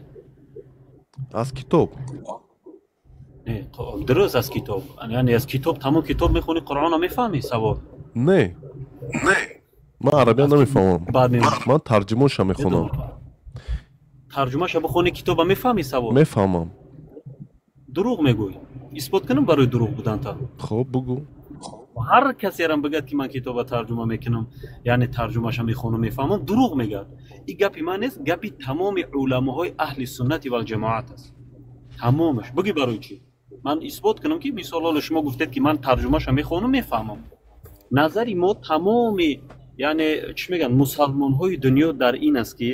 Аз китоб. Дуруст, аз китоб. Яъне аз китоб, тамом китоб мехонӣ, Қуръонро мефаҳмӣ? Савол. Не. Не. Ман арабия намефаҳмам. Ман тарҷумаша мехонам. Тарҷумаша бихони, китоба мефаҳмӣ савол? Мефаҳмам. Дурӯғ мегӯй. Исбот кунам барои дурӯғ буданта? Хоб, бугӯ. Ҳар касерам бигӯяд, ки ман китоба тарҷума мекунам, яъне тарҷумаша мехонам, мефаҳмам, дурӯғ мегӯяд. Ин гапи ман нест, гапи тамоми уламоҳои аҳли суннати валҷамоат аст. Тамомаш. Бугӯ барои чӣ? Ман исбот кунам, ки мисол ҳоло шумо гуфтед, ки ман тарҷумаша мехонам, мефаҳмам. Назари мо тамоми, яъне чӣ мегӯянд, мусалмонҳои дунё дар ин аст, ки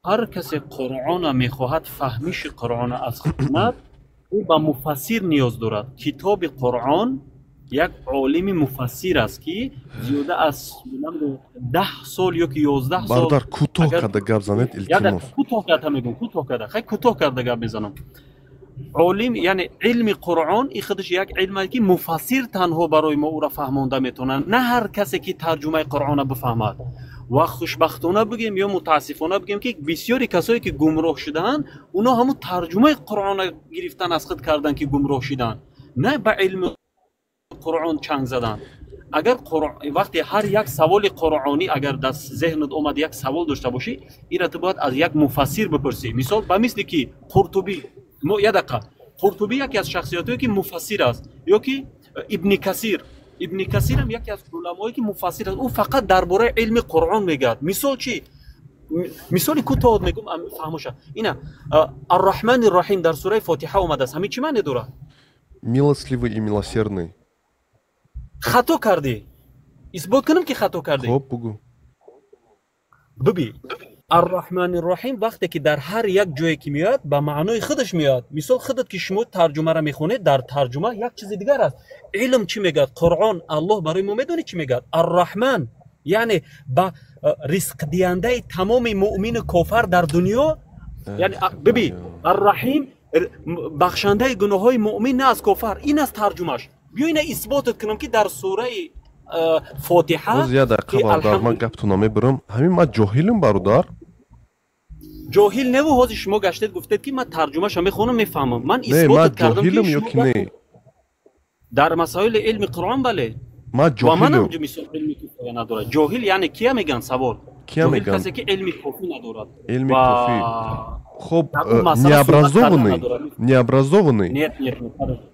ҳар касе Қуръона мехоҳад фаҳмиши Қуръона аз худ кунад, ӯ ба муфассир ниёз дорад. Китоби Қуръон як олими муфассир аст, ки зиёда аз 10 сол ё ки 11 сол. Бародар, кӯтоҳ карда гап занед, илтимос. Кӯтоҳ карда мегӯм, кӯтоҳ карда, хай, кӯтоҳ карда гап мезанам. Олим, яъне илми Қуръон и худаш як илм аст, ки муфассир танҳо барои мо ӯро фаҳмонда метавонад, на ҳар касе ки тарҷумаи Қуръона бифаҳмад. Ва хушбахтона бигем ё мутаассифона бигем, ки бисёри касое ки гумроҳ шудаанд, онҳо ҳамун тарҷумаи Қуръона гирифтан аз худ кардан, ки гумроҳ шуданд, на ба илми Қуръон чанг заданд. Агар вақте ҳар як саволи қуръонӣ агар дар зеҳнат омад, як савол дошта бошӣ, инро ту бояд аз як муфассир бипурсӣ. Мисол ба мисли ки Қуртубӣ, як дақиқа, Қуртубӣ яке аз шахсиятҳое ки муфассир аст, ё ки Ибни Касир. Ибни Касирам яке аз уламое ки муфассир аст, ӯ фақат дар бораи илми Қуръон мегӯяд. Мисол чӣ? Мисоли кӯтоҳ мегӯм, фаҳмоша. Ина Арраҳмани Раҳим дар сураи Фотиҳа омадааст. Ҳамин чӣ маъне дорад? Милостливый и милосердный. Хато кардӣ. Исбот кунам, ки хато кардӣ? Хоб, бугӯ. Биби, Арраҳмани Раҳим вақте ки дар ҳар як ҷое ки меояд, ба маънои худаш меояд. Мисол, худат ки шумо тарҷумаро мехонед, дар тарҷума як чизи дигар аст. Илм чӣ мегӯяд? Қуръон, Аллоҳ барои мо медонӣ чӣ мегӯяд? Арраҳман, яъне ба ризқдиҳандаи тамоми муъмину кофар дар дунё. Яъне биби, Арраҳим бахшандаи гуноҳҳои муъмин, на аз кофар. Ин аст тарҷумаш. Биё ина исботат кунам, ки дар сураи Фотиҳа. Боз як дақиқа, бародар, ман гаптона мебарам. Ҳамин ман ҷоҳилам, бародар? Ҷоҳил неву, ҳозир шумо гаштед, гуфтед, ки ман тарҷумаша мехонам, мефаҳмам. Ман исботат кардам, ки не. Дар масоили илми Қуръон, бале. Ман ҷоҳилам. Мисол илми кифоя надорад. Ҷоҳил яъне кия мегӯянд, савол? Кия мегӯянд? Касе ки илми кофӣ надорад. Илми кофӣ. Хоб, необразованный, необразованный. Нет, нет,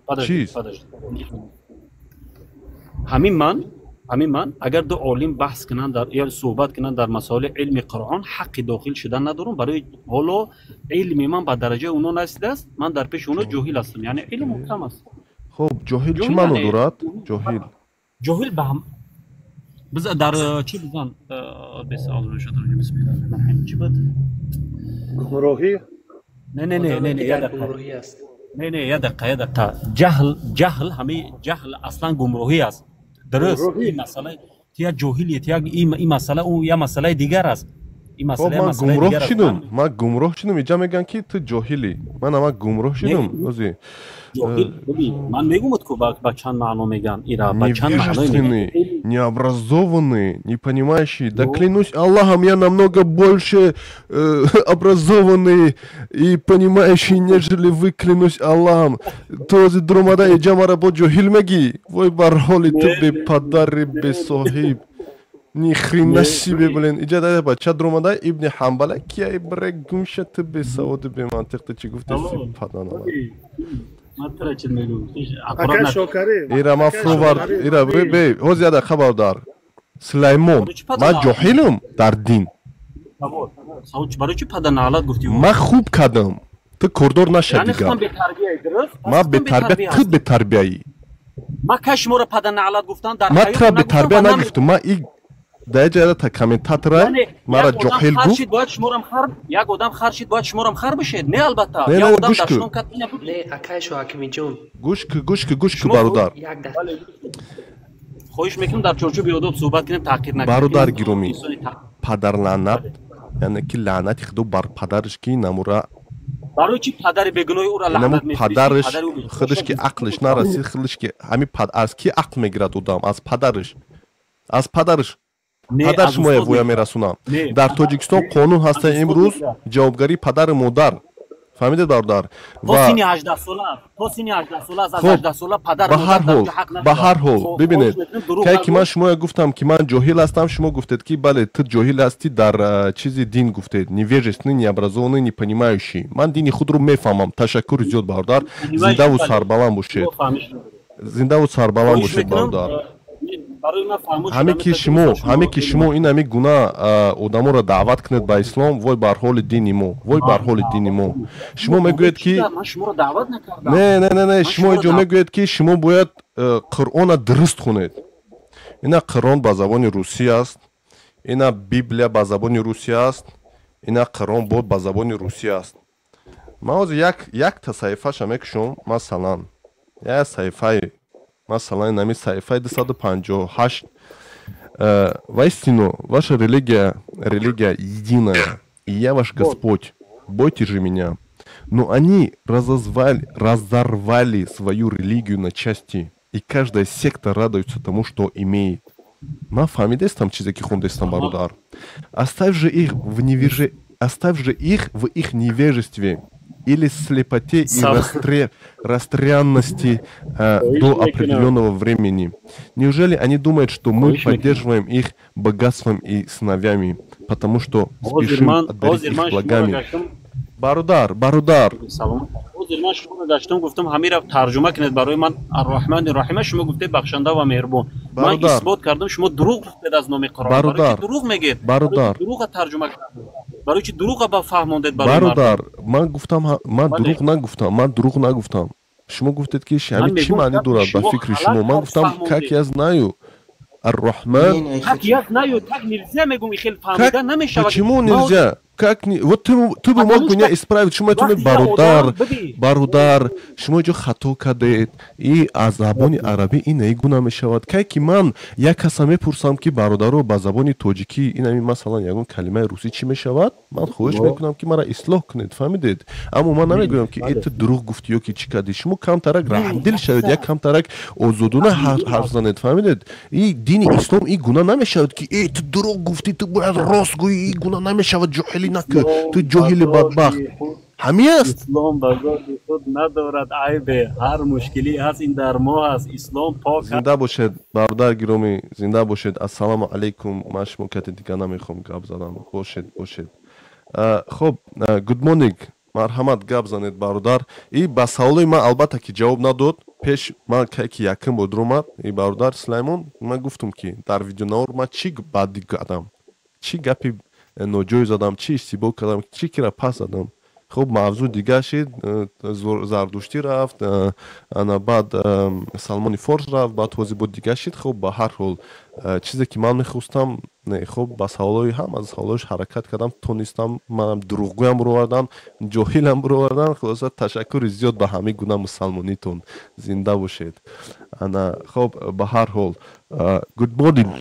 подожди, подожди. Ҳамин ман агар ду олим баҳс кунанд дар ё суҳбат кунанд дар масоили илми Қуръон, ҳаққи дохил шудан надорам, барои ҳоло илми ман ба дараҷаи онҳо нарасидааст. Ман дар пеши онҳо ҷоҳил ҳастам, яъне илмам кам аст. Хоб, ҷоҳил чӣ маъно дорад, ҷоҳил? Ҷоҳил ба дар чӣ бизан, чӣ буд? Гумроҳӣ. Не, не, не, не, не, не, не, як дақиқа, як дақиқа. Ҷаҳл, ҷаҳл, ҳамин ҷаҳл аслан гумроҳӣ аст, дуруст. Ин масъала ту як ҷоҳиле, ту як ин масъала, ӯ як масъалаи дигар аст. Ин масъала ман гумроҳ шудум, ман гумроҳ шудум. Иҷа мегӯянд, ки ту ҷоҳилӣ. Ман ама гумроҳ шудум ози. Ман мегӯмад, ку ба чанд маъно мегӯянд ира, ба чанд маъно. Невежественный, необразованный, не понимающий. Да клянусь Аллахом, я намного больше образованный и понимающий, нежели вы, клянусь Аллахом. Ту ози дуромада иҷа мара бо ҷоҳил мегӣ. Вой бар ҳоли ту, бепадари бесоҳиб. Ни хрена себе, блин. Иҷа да бача дуромада Ибни Ҳамбала кия, бре, гумша ту, бесаводи, бемантиқ, ту чӣ гуфтеси, паданала? Ира ма фурвард, ира бе, ҳози як дақиқа, бародар Сулаймон, ман ҷоҳилам дар дин. Барои чӣ паданалат гуфтӣ? Ман хуб кардам, ту кордор наша дигар. Ман бетарбия, ту бетарбияӣ. Ман кай шуморо паданалат гуфтам дар? Ман тура бетарбия нагуфтам. Ман и дар ҷояда та комментатора мара ҷоҳил гуфт. Бояд шуморам хар, як одам хар шид, бояд шуморам хар бишед? Не, албатта. Не, не, гӯш ку. Не, акай Шоҳакимиҷон. Гӯш ку, гӯш ку, гӯш ку, бародар. Хоҳиш мекунам, дар чорчӯби одоб суҳбат кунем, таҳқир накунем. Бародар гиромӣ, падарлаънат, яъне ки лаънати худо бар падараш, ки намура. Барои чӣ падари бегуноҳи ӯро лаънат мефиристӣ? Падараш худаш ки ақлиш нарасид, худаш ки ҳамин аз ки ақл мегирад одам? Аз падараш, аз падараш. Падар шумоя воя мерасонам. Дар Тоҷикистон қонун ҳаста, имрӯз ҷавобгарии падару модар. Фаҳмидед, бародар? То синни 18 сола, то синни 18 сола, аз 18 сола падар ба ҳар ҳол, ба ҳар ҳол, бибинед, кай ки ман шумоя гуфтам, ки ман ҷоҳил ҳастам, шумо гуфтед, ки бале, ту ҷоҳил ҳастӣ дар чизи дин, гуфтед невежественный, необразованный, непонимающий. Ман дини худро мефаҳмам. Ташаккури зиёд, бародар, зиндаву сарбаланд бошед, зиндаву сарбаланд бошед, бародар. Ҳаме ки шумо, ҳаме ки шумо ин ҳами гуна одаморо даъват кунед ба ислом, вой бар ҳоли дини мо, вой бар ҳоли дини мо. Шумо мегӯед, ки не, не, не, не, шумо инҷо мегӯед, ки шумо бояд Қуръона дуруст хунед. Ина Қуръон ба забони русӣ аст, ина Библия ба забони русӣ аст, ина Қуръон бод ба забони русӣ аст. Ман ҳозир як якта саҳифаша мекушом, масалан, як саҳифаи, масалан, инами саҳифаи 258. «Воистину, ваша религия, религия единая, и я ваш Господь, бойтесь же меня. Но они разозвали, разорвали свою религию на части, и каждая секта радуется тому, что имеет». Ман фаҳмидестам чизе, ки хондестам, бародар? Оставь же их в их невежестве или слепоте и растрянности до определенного времени. Неужели они думают, что мы поддерживаем их богатством и сыновьями, потому что спешим одарить их благами? Бародар, бародар. Ҳозир ман шуморо гаштам, гуфтам, ҳамира тарҷума кунед барои ман, Арраҳмани Раҳима. Шумо гуфтед, бахшанда ва меҳрубон. Ман исбот кардам, шумо дурӯғ гуфтед аз номи Қуръон. Бародар, дурӯғ мегӯед. Бародар, дурӯға тарҷума кардед. Барои чи дурӯға ба фаҳмондед барои бародар? Ман гуфтам, ман дурӯғ нагуфтам, ман дурӯғ нагуфтам. Шумо гуфтед, ки ҳамин чӣ маънӣ дорад ба фикри шумо? Ман гуфтам, как я знаю, Ар-Рахман. Как я знаю, так нельзя, мегум, и хел фаҳмида намешавад. Почему нельзя? Как не? Вот ты бы мог меня исправить. Шумо метавонед, бародар, бародар, шумо инҷо хато кардед. И аз забони арабӣ ин ин гуна мешавад. Кай ки ман як каса мепурсам, ки бародаро, ба забони тоҷикӣ ин ҳамин, масалан, ягон калимаи русӣ чӣ мешавад, ман хоҳиш мекунам, ки мара ислоҳ кунед, фаҳмидед? Аммо ман намегӯям, ки э, ту дурӯғ гуфтӣ ё ки чӣ кардӣ. Шумо камтарак раҳмдил шавед, як камтарак озодона ҳарф занед, фаҳмидед? И дини ислом ин гуна намешавад, ки э, ту дурӯғ гуфтӣ, ту бояд рост гӯӣ. Ин гуна намешавад. Ҷоҳилӣ накун, ту ҷоҳили бадбахт, ҳамин аст. Ислом ба зоти худ надорад айбе, ҳар мушкилӣ ҳаст, ин дар мо аст. Ислом пок. Зинда бошед, бародар гиромӣ, зинда бошед. Ассалому алайкум. Ман шумо кати дига намехоҳам гап задан. Бошед, бошед. Хуб, good morning, марҳамат, гап занед, бародар. И ба саволои ман албатта ки ҷавоб надод. Пеш ман кай ки якум бор омад и бародар Сулаймон, ман гуфтум, ки дар видеонавор ман чӣ бадӣ кардам, чӣ гапи ноҷой задам, чӣ иштибоҳ кардам, чӣ кира пас задам. Хуб, мавзӯъ дигар шид, зардуштӣ рафт, ана баъд Салмони Форс рафт, баъд ҳозир бо дигар шид. Хуб, ба ҳар ҳол, чизе ки ман мехостам, не, хуб, ба саволҳои ҳам аз саволҳош ҳаракат кардам, тонистам. Манам дурӯғгӯям бировардан, ҷоҳилам бировардан. Хулоса, ташаккури зиёд ба ҳамин гуна мусалмонитон, зинда бошед. Ана хуб, ба ҳар ҳол, good morning,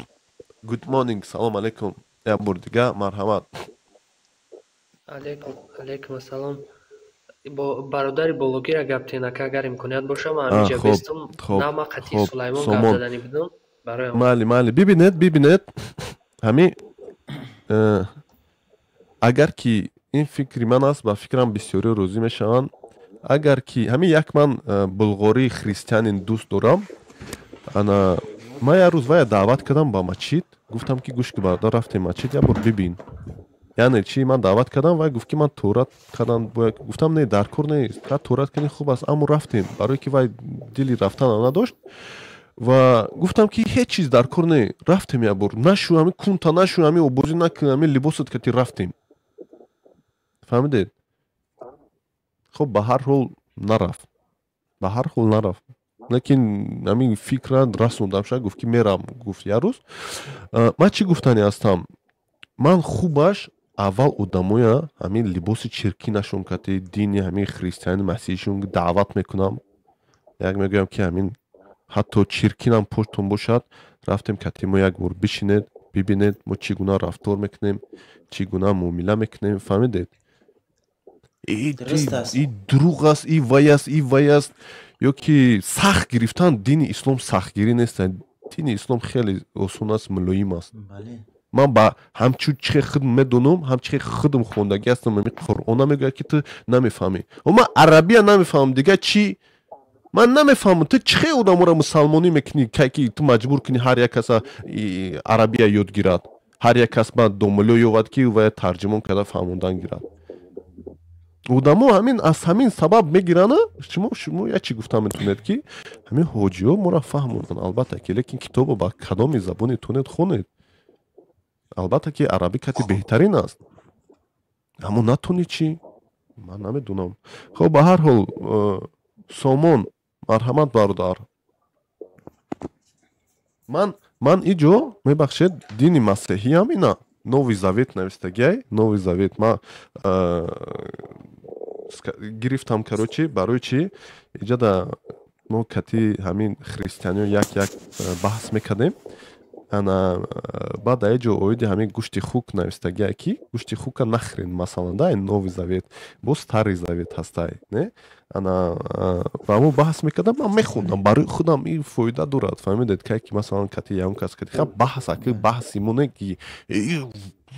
good morning, салом алайкум, як бор дига марҳамат. Алейкум, алейкум ассалом. Бародари бологира гап тенака, агар имконият боша, ман ҳамиҷа бестам. На, ман қатъи Сулаймон гап заданӣ будам барои Майли, майли, бибинед, бибинед, ҳами агар ки ин фикри ман аст, ба фикрам бисёриё розӣ мешаванд. Агар ки ҳамин як ман булғории христианин дӯст дорам. Ана ман як рӯз вая даъват кардам ба мачид, гуфтам, ки гӯш ки, бародар, рафтем мачид, як бор бибин. Яъне чи, ман даъват кардам, вай гуфт, ки ман тоҳорат кардан бояд. Гуфтам, не, дар кор нест, тоҳорат кунӣ хуб аст, аммо рафтем, барое ки вай дили рафтанам надошт. Ва гуфтам, ки ҳеҷ чиз дар кор не, рафтем, як бор нашу, ҳамин кунта нашу, ҳамин обозӣ накун, ҳамин либосат кати рафтем, фаҳмидед? Хуб, ба ҳар ҳол нарафт, ба ҳар ҳол нарафт, лекин ҳамин фикра расондам. Шояд гуфт, ки мерам, гуфт як рӯз. Ман чӣ гуфтанӣ ҳастам? Ман хубаш аввал одамоя ҳамин либоси чиркинашон кати дини ҳамин христиани масеҳишон даъват мекунам. Як мегӯям, ки ҳамин ҳатто чиркинам поштон бошад, рафтем, кати мо як бор бишинед, бибинед, мо чӣ гуна рафтор мекунем, чӣ гуна муомила мекунем, фаҳмидед? И дурӯғ аст, и вай аст, и вай аст, ё ки сахт гирифтан. Дини ислом сахтгирӣ нест, дини ислом хеле осон аст, мулоим аст. Ман ба ҳамчун чихе худ медонам, ҳамчихе худам хондагӣ ҳастам, ами Қуръона мегӯяд, ки ту намефаҳмӣ. Ман арабия намефаҳмам, дига чӣ? Ман намефаҳмам, ту чихе одаморо мусалмонӣ мекунӣ, ки ту маҷбур кунӣ ҳар як каса арабия ёд гирад, ҳар як кас ба домулё ёвад, ки вая тарҷимон карда фаҳмондан гирад. Одамо ҳамин аз ҳамин сабаб мегиранд. Шумо як чӣ гуфта метавонед, ки ҳамин ҳоҷиҳо моро фаҳмонанд, албатта ки, лекин китобо ба кадоми забоне тонед хонед. Албатта ки арабӣ кати беҳтарин аст, аммо натонӣ чӣ? Ман намедонам. Хоб, ба ҳар ҳол, Сомон, марҳамат, бародар. Ман иҷо, мебахшед, дини масеҳиам ина Новый Завет навистагиай, Новый Завет ман гирифтам. Короче, барои чӣ иҷада мо кати ҳамин христианиё як як баҳс мекардем. Ана баъд дар ҷо оиди ҳамин гӯшти хук навистагиай, ки гӯшти хука нахӯрен, масалан, да, Новый Завет, боз Старый Завет ҳастай, не? Ана ба мо баҳс мекардам, ман мехондам барои худам, ин фоида дорад, фаҳмидед? Кай ки масалан кати ягон кас кати ха баҳс, аки баҳси мо не ки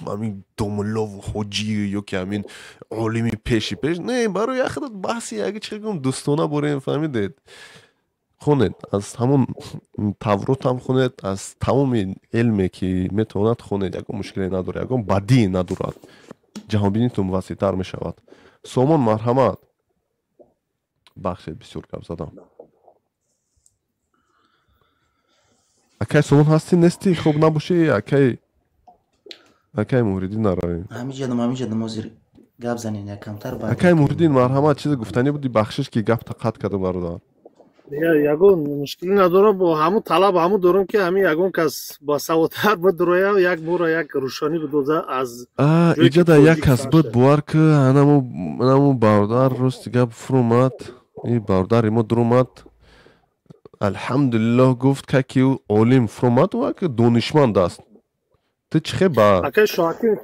ҳамин домуллову ҳоҷӣ ё ки ҳамин олими пеши пеш, не, барои яхудат баҳси яги чӣ гум дӯстона борем, фаҳмидед? Хонед, аз ҳамон Тавротам хонед, аз тамоми илме ки метавонад хонед, ягон мушкиле надорад, ягон бадӣ надорад, ҷаҳонбинитон васеътар мешавад. Сомон, марҳамат. Бахшед, бисёр гап задам. Акай Сомон, ҳастӣ, нестӣ? Хоб набошӣ, акай Муҳриддин наравем. Ҳамиҷадам, ҳамиҷадам, ҳозир гап занем якамтар. Акай Муҳриддин, марҳамат, чизе гуфтанӣ буди? Бахшиш, ки гапта қатъ кардам, бародар. Ягон мушкилӣ надорам, бо ҳамун талаб ҳамун дорам, ки ҳамин ягон кас басаводтар бидроя, як бора як рӯшонӣ бидоза аз иҷада. Як кас буд, бовар ки, анаму бародар, рости гап, фурӯмад, и бародари мо дуромад, алҳамдулиллоҳ гуфт, ки ӯ олим фурӯмад, ки донишманд аст. Ту чихе ба акай Шоҳаким,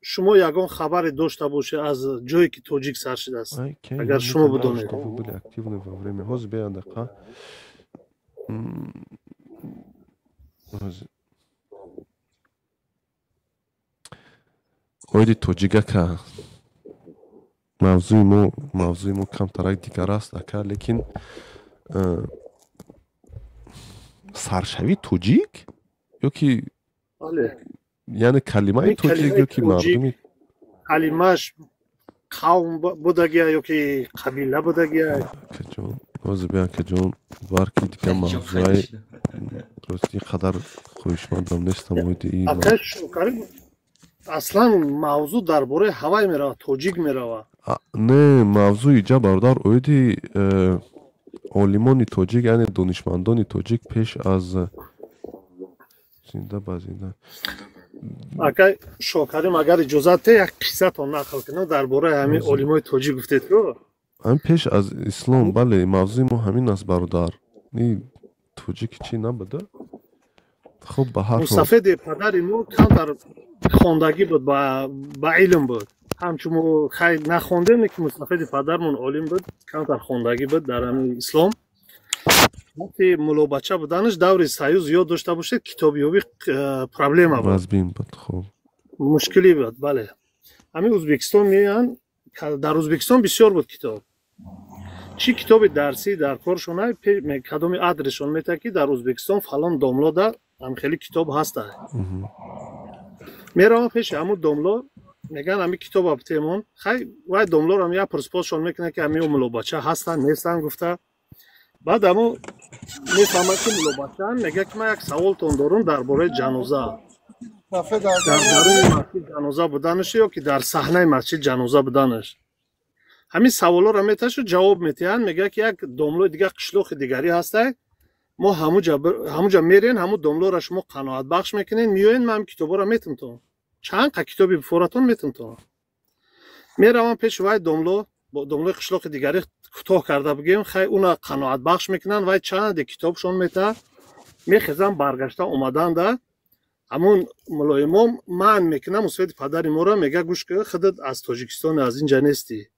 шумо ягон хабаре дошта бошед аз ҷое ки тоҷик сар шудааст, агар шумо бидонед? Были активны во время, ҳозир, бея дақиқа. Оиди тоҷик, ака, мавзӯи мо камтарак дигар аст, ака, лекин саршавии тоҷик ё ки яъне калимаи тоҷик ё ки мардуми калимааш қавм будагия ё ки қабила будагия? Акаҷон, ҳозир бия, акаҷон, барки дига мавзӯи рости қадар хоҳишмандам нестам оиди ин. Аслан мавзӯъ дар бораи ҳавай меравад, тоҷик меравад. Не, мавзӯъ иҷа, бародар, оиди олимони тоҷик, яъне донишмандони тоҷик пеш аз зинда ба зинда. Акай Шокарим, агар иҷозат те, як қиссатон нақл кунам дар бораи ҳамин олимои тоҷик гуфтед ку. Ҳамин пеш аз ислом, бале, мавзӯи мо ҳамин аст, бародар. Тоҷик чӣ набуда? Хуб, ба ҳар Мустафеди падари мо камтар хондагӣ буд, ба илм буд. Ҳамчун мо хай нахондем, ки мустафеди падармон олим буд, камтар хондагӣ буд дар ҳамин ислом. Вақти мулобача буданаш, даври Союз ёд дошта бошед, китобёбӣ проблема буд. Вазбин буд, хуб. Мушкилӣ буд, бале. Ҳамин Ӯзбекистон меоянд, дар Ӯзбекистон бисёр буд китоб. Чӣ китоби дарсӣ дар коршон, кадоми адресшон метаҳад, ки дар Ӯзбекистон фалон домлода ҳам хеле китоб ҳаста. Меравам пеши ҳамун домло, мегӯянд, ҳамин китоба битемон. Хай, вай домлорам як пурспосшон мекунад, ки ҳамин мулобача ҳастанд, нестанд гуфта. Баъд ҳамо мефаҳмад, ки мулобачаанд, мегӯяд, ки ман як саволтон дорум дар бораи ҷаноза, дар даруни масҷид ҷаноза буданаш ё ки дар саҳнаи масҷид ҷаноза буданаш. Ҳамин саволҳоро меташу ҷавоб метиҳанд. Мегӯяд, ки як домлои дигар, қишлоқи дигарӣ ҳастай, мо ҳамуҷа мерен, ҳамун домлоро шумо қаноатбахш мекунед, меоед, ман ҳамин китобҳоро метимтон, чанд қа китоби бифоратон метимтон. Меравам пеши вай домло, домлои қишлоқи дигарӣ, кӯтоҳ карда бигӯем, хай, уна қаноатбахш мекунанд, вай чанде китобшон метаҳад. Мехезам, баргашта омаданда ҳамун мулоимом манъ мекунам мусоиди падари моро, мега, гӯш ки, худат аз Тоҷикистони, аз инҷа нестӣ,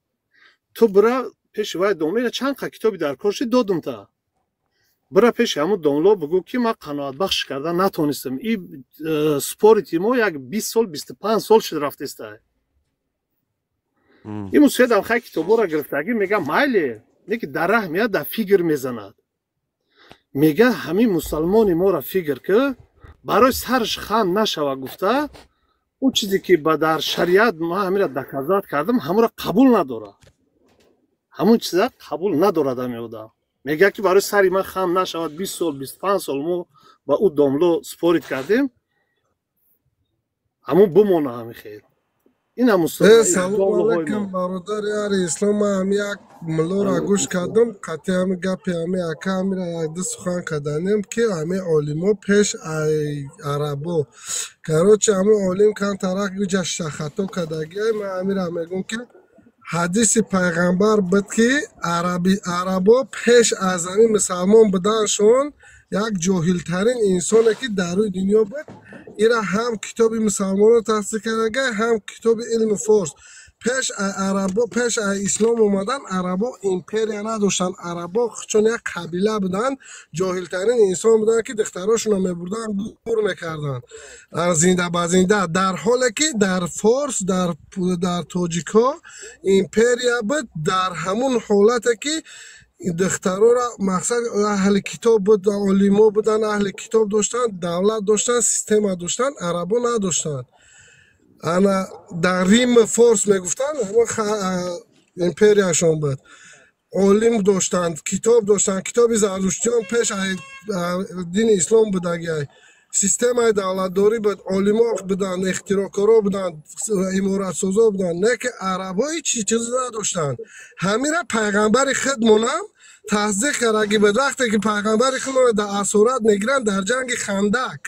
ту бира пеши вай домло, чанд қа китоби дар кор шид додум та. Бира пеши ҳамун домло бигӯ, ки ман қаноатбахш карда натонистам. И спорить мо як 20 сол, 25 сол шуд рафтеста. Ин мусоидам хай китоборо гирифтагӣ, мега майли, не ки дар раҳ меяд, дар фигр мезанад, мега ҳамин мусалмони моро фигр ки барои сарш хам нашава гуфта, он чизе ки ба дар шариат ман ҳамира доказать кардам, ҳамонро қабул надорад, ҳамон чиза қабул надорад. Ҳами одам мегӯяд, ки барои сари ман хам нашавад, 20 сол, 25 сол мо ба ӯ домло спорить кардем, ҳамон бимона ҳами хел. Салому алайкум, бародари ари ислом. Ман ҳами як муллоро гӯш кардам, қатъи ҳами гапи ҳами ака ҳамира якду сухан карданем, ки ҳами олимо пеш ай арабо. Короче, ҳами олим камтарак гуҷашта хато кардагиай. Ман ҳамира мегӯм, ки ҳадиси пайғамбар буд, ки арабо пеш аз ҳами мусалмон буданшон як ҷоҳилтарин инсоне, ки дар рӯи дунё буд. Ира ҳам китоби мусалмонро тасдиқ кардагай, ҳам китоби илми форс. Пеш арабо, пеш аз ислом омадан, арабо империя надоштанд. Арабо чун як қабила буданд, ҷоҳилтарин инсон буданд, ки духтарошонро мебурданд, гур мекарданд зинда ба зинда, дар ҳоле ки дар форс, дар тоҷикҳо империя буд. Дар ҳамун ҳолате ки духтарора, мақсад, аҳли китоб буд, олимо буданд, аҳли китоб доштанд, давлат доштанд, система доштанд, арабо надоштанд. Ана дар Рим форс мегуфтанд, империяшон буд, олим доштанд, китоб доштанд, китоби зардуштиён пеш дини ислом будагиай, системаи давлатдорӣ буд, олимо буданд, ихтироъкоро буданд, иморатсозо буданд, не ки арабҳо ҳеҷ чиз надоштанд. Ҳамира пайғамбари худмонам тасдиқ кардаги буд. Вақте ки пайғамбари худмонро дар асорат мегиранд, дар ҷанги Хандак,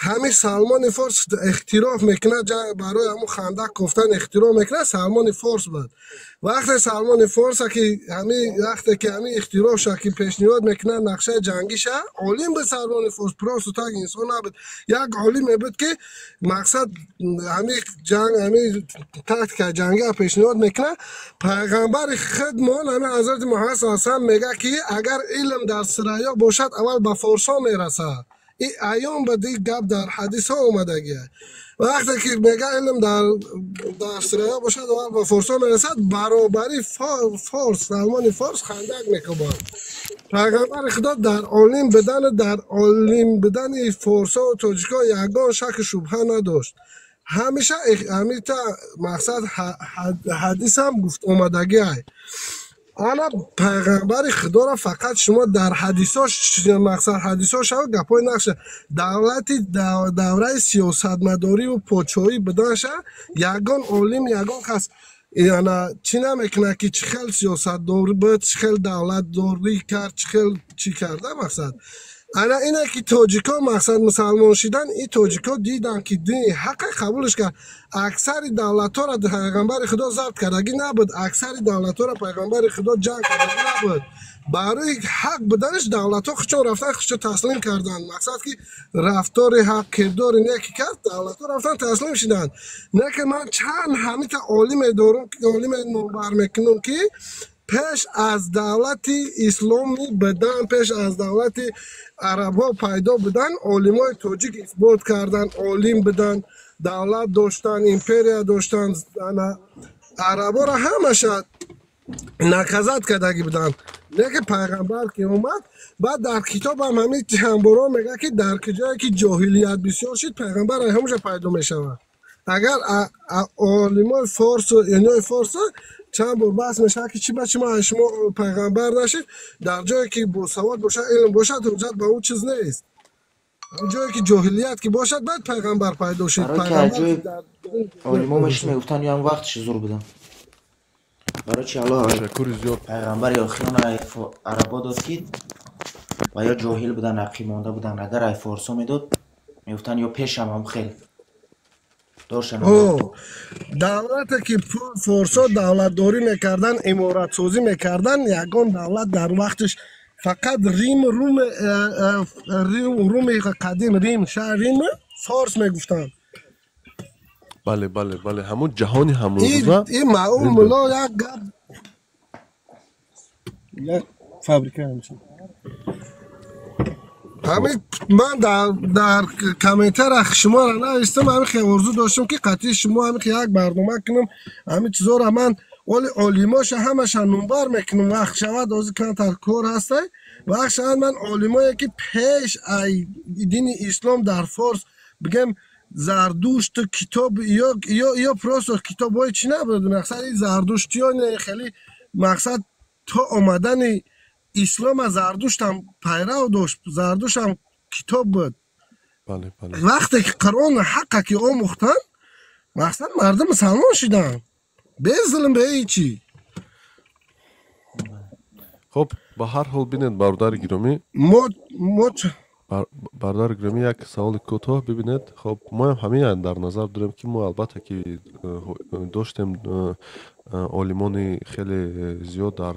ҳамин Салмони Форс ихтироф мекунад, барои ҳамун хандак кофтан ихтироъ мекунад, Салмони Форс буд. Вақте Салмони Форса ки ҳамин, вақте ки ҳамин ихтироъша ки пешниҳод мекунад, нақшаи ҷангиша, олим буд Салмони Форс, просто так инсон набуд, як олиме буд, ки мақсад ҳамин ҷанг, ҳамин тактикаи ҷангиа пешниҳод мекунад. Пайғамбари худмон, ҳамин ҳазрати Муҳаммад саллаллоҳу алайҳи васаллам, мегӯяд, ки агар илм дар Сирайё бошад, аввал ба форсҳо мерасад. И аён ба ди гап дар ҳадисҳо омадагия. Вақте ки мега илм дар Сирайё бошад, аввал ба форсҳо мерасад, баробари форс Салмони Форс хандак мекӯбад. Пайғамбари Худо дар олим будану дар олим будани форсҳо тоҷикҳо ягон шаку шубҳа надошт. Ҳамеша ҳамита мақсад ҳадисам гуфт омадагиай. Ана пайғамбари Худоро фақат шумо дар ҳадисо, мақсад, ҳадисо шава, гапҳои нақша давлати давраи сиёсатмадориву подшоҳӣ буданша ягон олим, ягон кас ана чӣ намекунад, ки чӣ хел сиёсатдорӣ буд, чӣ хел давлатдорӣ кард, чӣ хел чӣ карда. Мақсад ана ине, ки тоҷикҳо, мақсад, мусалмон шидан, и тоҷикҳо диданд, ки дини ҳаққа қабулш кард. Аксари давлатҳоро пайғамбари Худо забт кардагӣ набуд, аксари давлатҳоро пайғамбари Худо ҷанг кардагӣ набуд. Барои ҳақ буданаш давлатҳо худшон рафтан, худшон таслим карданд. Мақсад, ки рафтори ҳақ, кирдори неки кард, давлатҳо рафтан таслим шиданд. Не ки ман чанд ҳамита олиме дорум, олиме номбар мекунам, ки пеш аз давлати исломӣ будан, пеш аз давлати арабҳо пайдо будан, олимои тоҷик исбот карданд, олим буданд, давлат доштанд, империя доштанд. Ана араборо ҳамаша наказать кардагӣ буданд. Не ки пайғамбар ки омад, баъд дар китобам ҳамин чандборо мегӯяд, ки дар куҷое ки ҷоҳилият бисёр шуд, пайғамбар ҳамаша пайдо мешавад. Агар олимои форсу инои форсу чанд бор баҳс мешавад, ки чӣ ба чӣ ма шумо пайғамбар нашед. Дар ҷое ки босавод бошад, илм бошад, ҳуҷҷат ба ӯ чиз нест. Ҷое ки ҷоҳилият ки бошад, баъд пайғамбар пайдо шуд. Барои ки аз ҷои олимо мешид, мегуфтанд, ё ҳам вақтш зур будам. Барои чи Аллоҳ Ташаккури зиёд. пайғамбари охирон арабо дод, ки ва ё ҷоҳил буданд, ақиб монда буданд. Агар ай форсо медод, мегуфтанд, ё пешам ҳам хел доштан. Давлате ки форсо давлатдорӣ мекарданд, иморатсозӣ мекарданд, ягон давлат дар вақташ фақат Рим, Рум, Руми қадим, Рим, шаҳр Рим форс мегуфтанд. Бале, ҳамун ҷаҳони ҳамрӯза. Ин маъум мулло як гап, як фабрика ҳамчун. Ҳамин ман дар комментарах шуморо навистам, ҳамин хел орзу доштам, ки қатъи шумо ҳамин як барнома кунам, ҳамин чизоро ман оли олимоша ҳамаша номбар мекунам. Вақт шавад, ҳозир камтар кор ҳастай, вақт шавад, ман олимое ки пеш ай дини ислом дар форс, бигем, Зардушт, китоб ё просто китобҳои чӣ набуд, мақсад зардуштиён хеле, мақсад то омадани ислома Зардуштам пайрав дошт, Зардуштам китоб буд. Вақте ки Қуръон ҳаққа ки омӯхтанд, мақсад мардум мусалмон шиданд бе зулм, бе ҳечи. Хоб, ба ҳар ҳол бинед, бародари гиромӣ, бародари гиромӣ, як саволи кӯтоҳ. Бибинед, хоб, моям ҳамин дар назар дорем, ки мо албатта ки доштем олимони хеле зиёд дар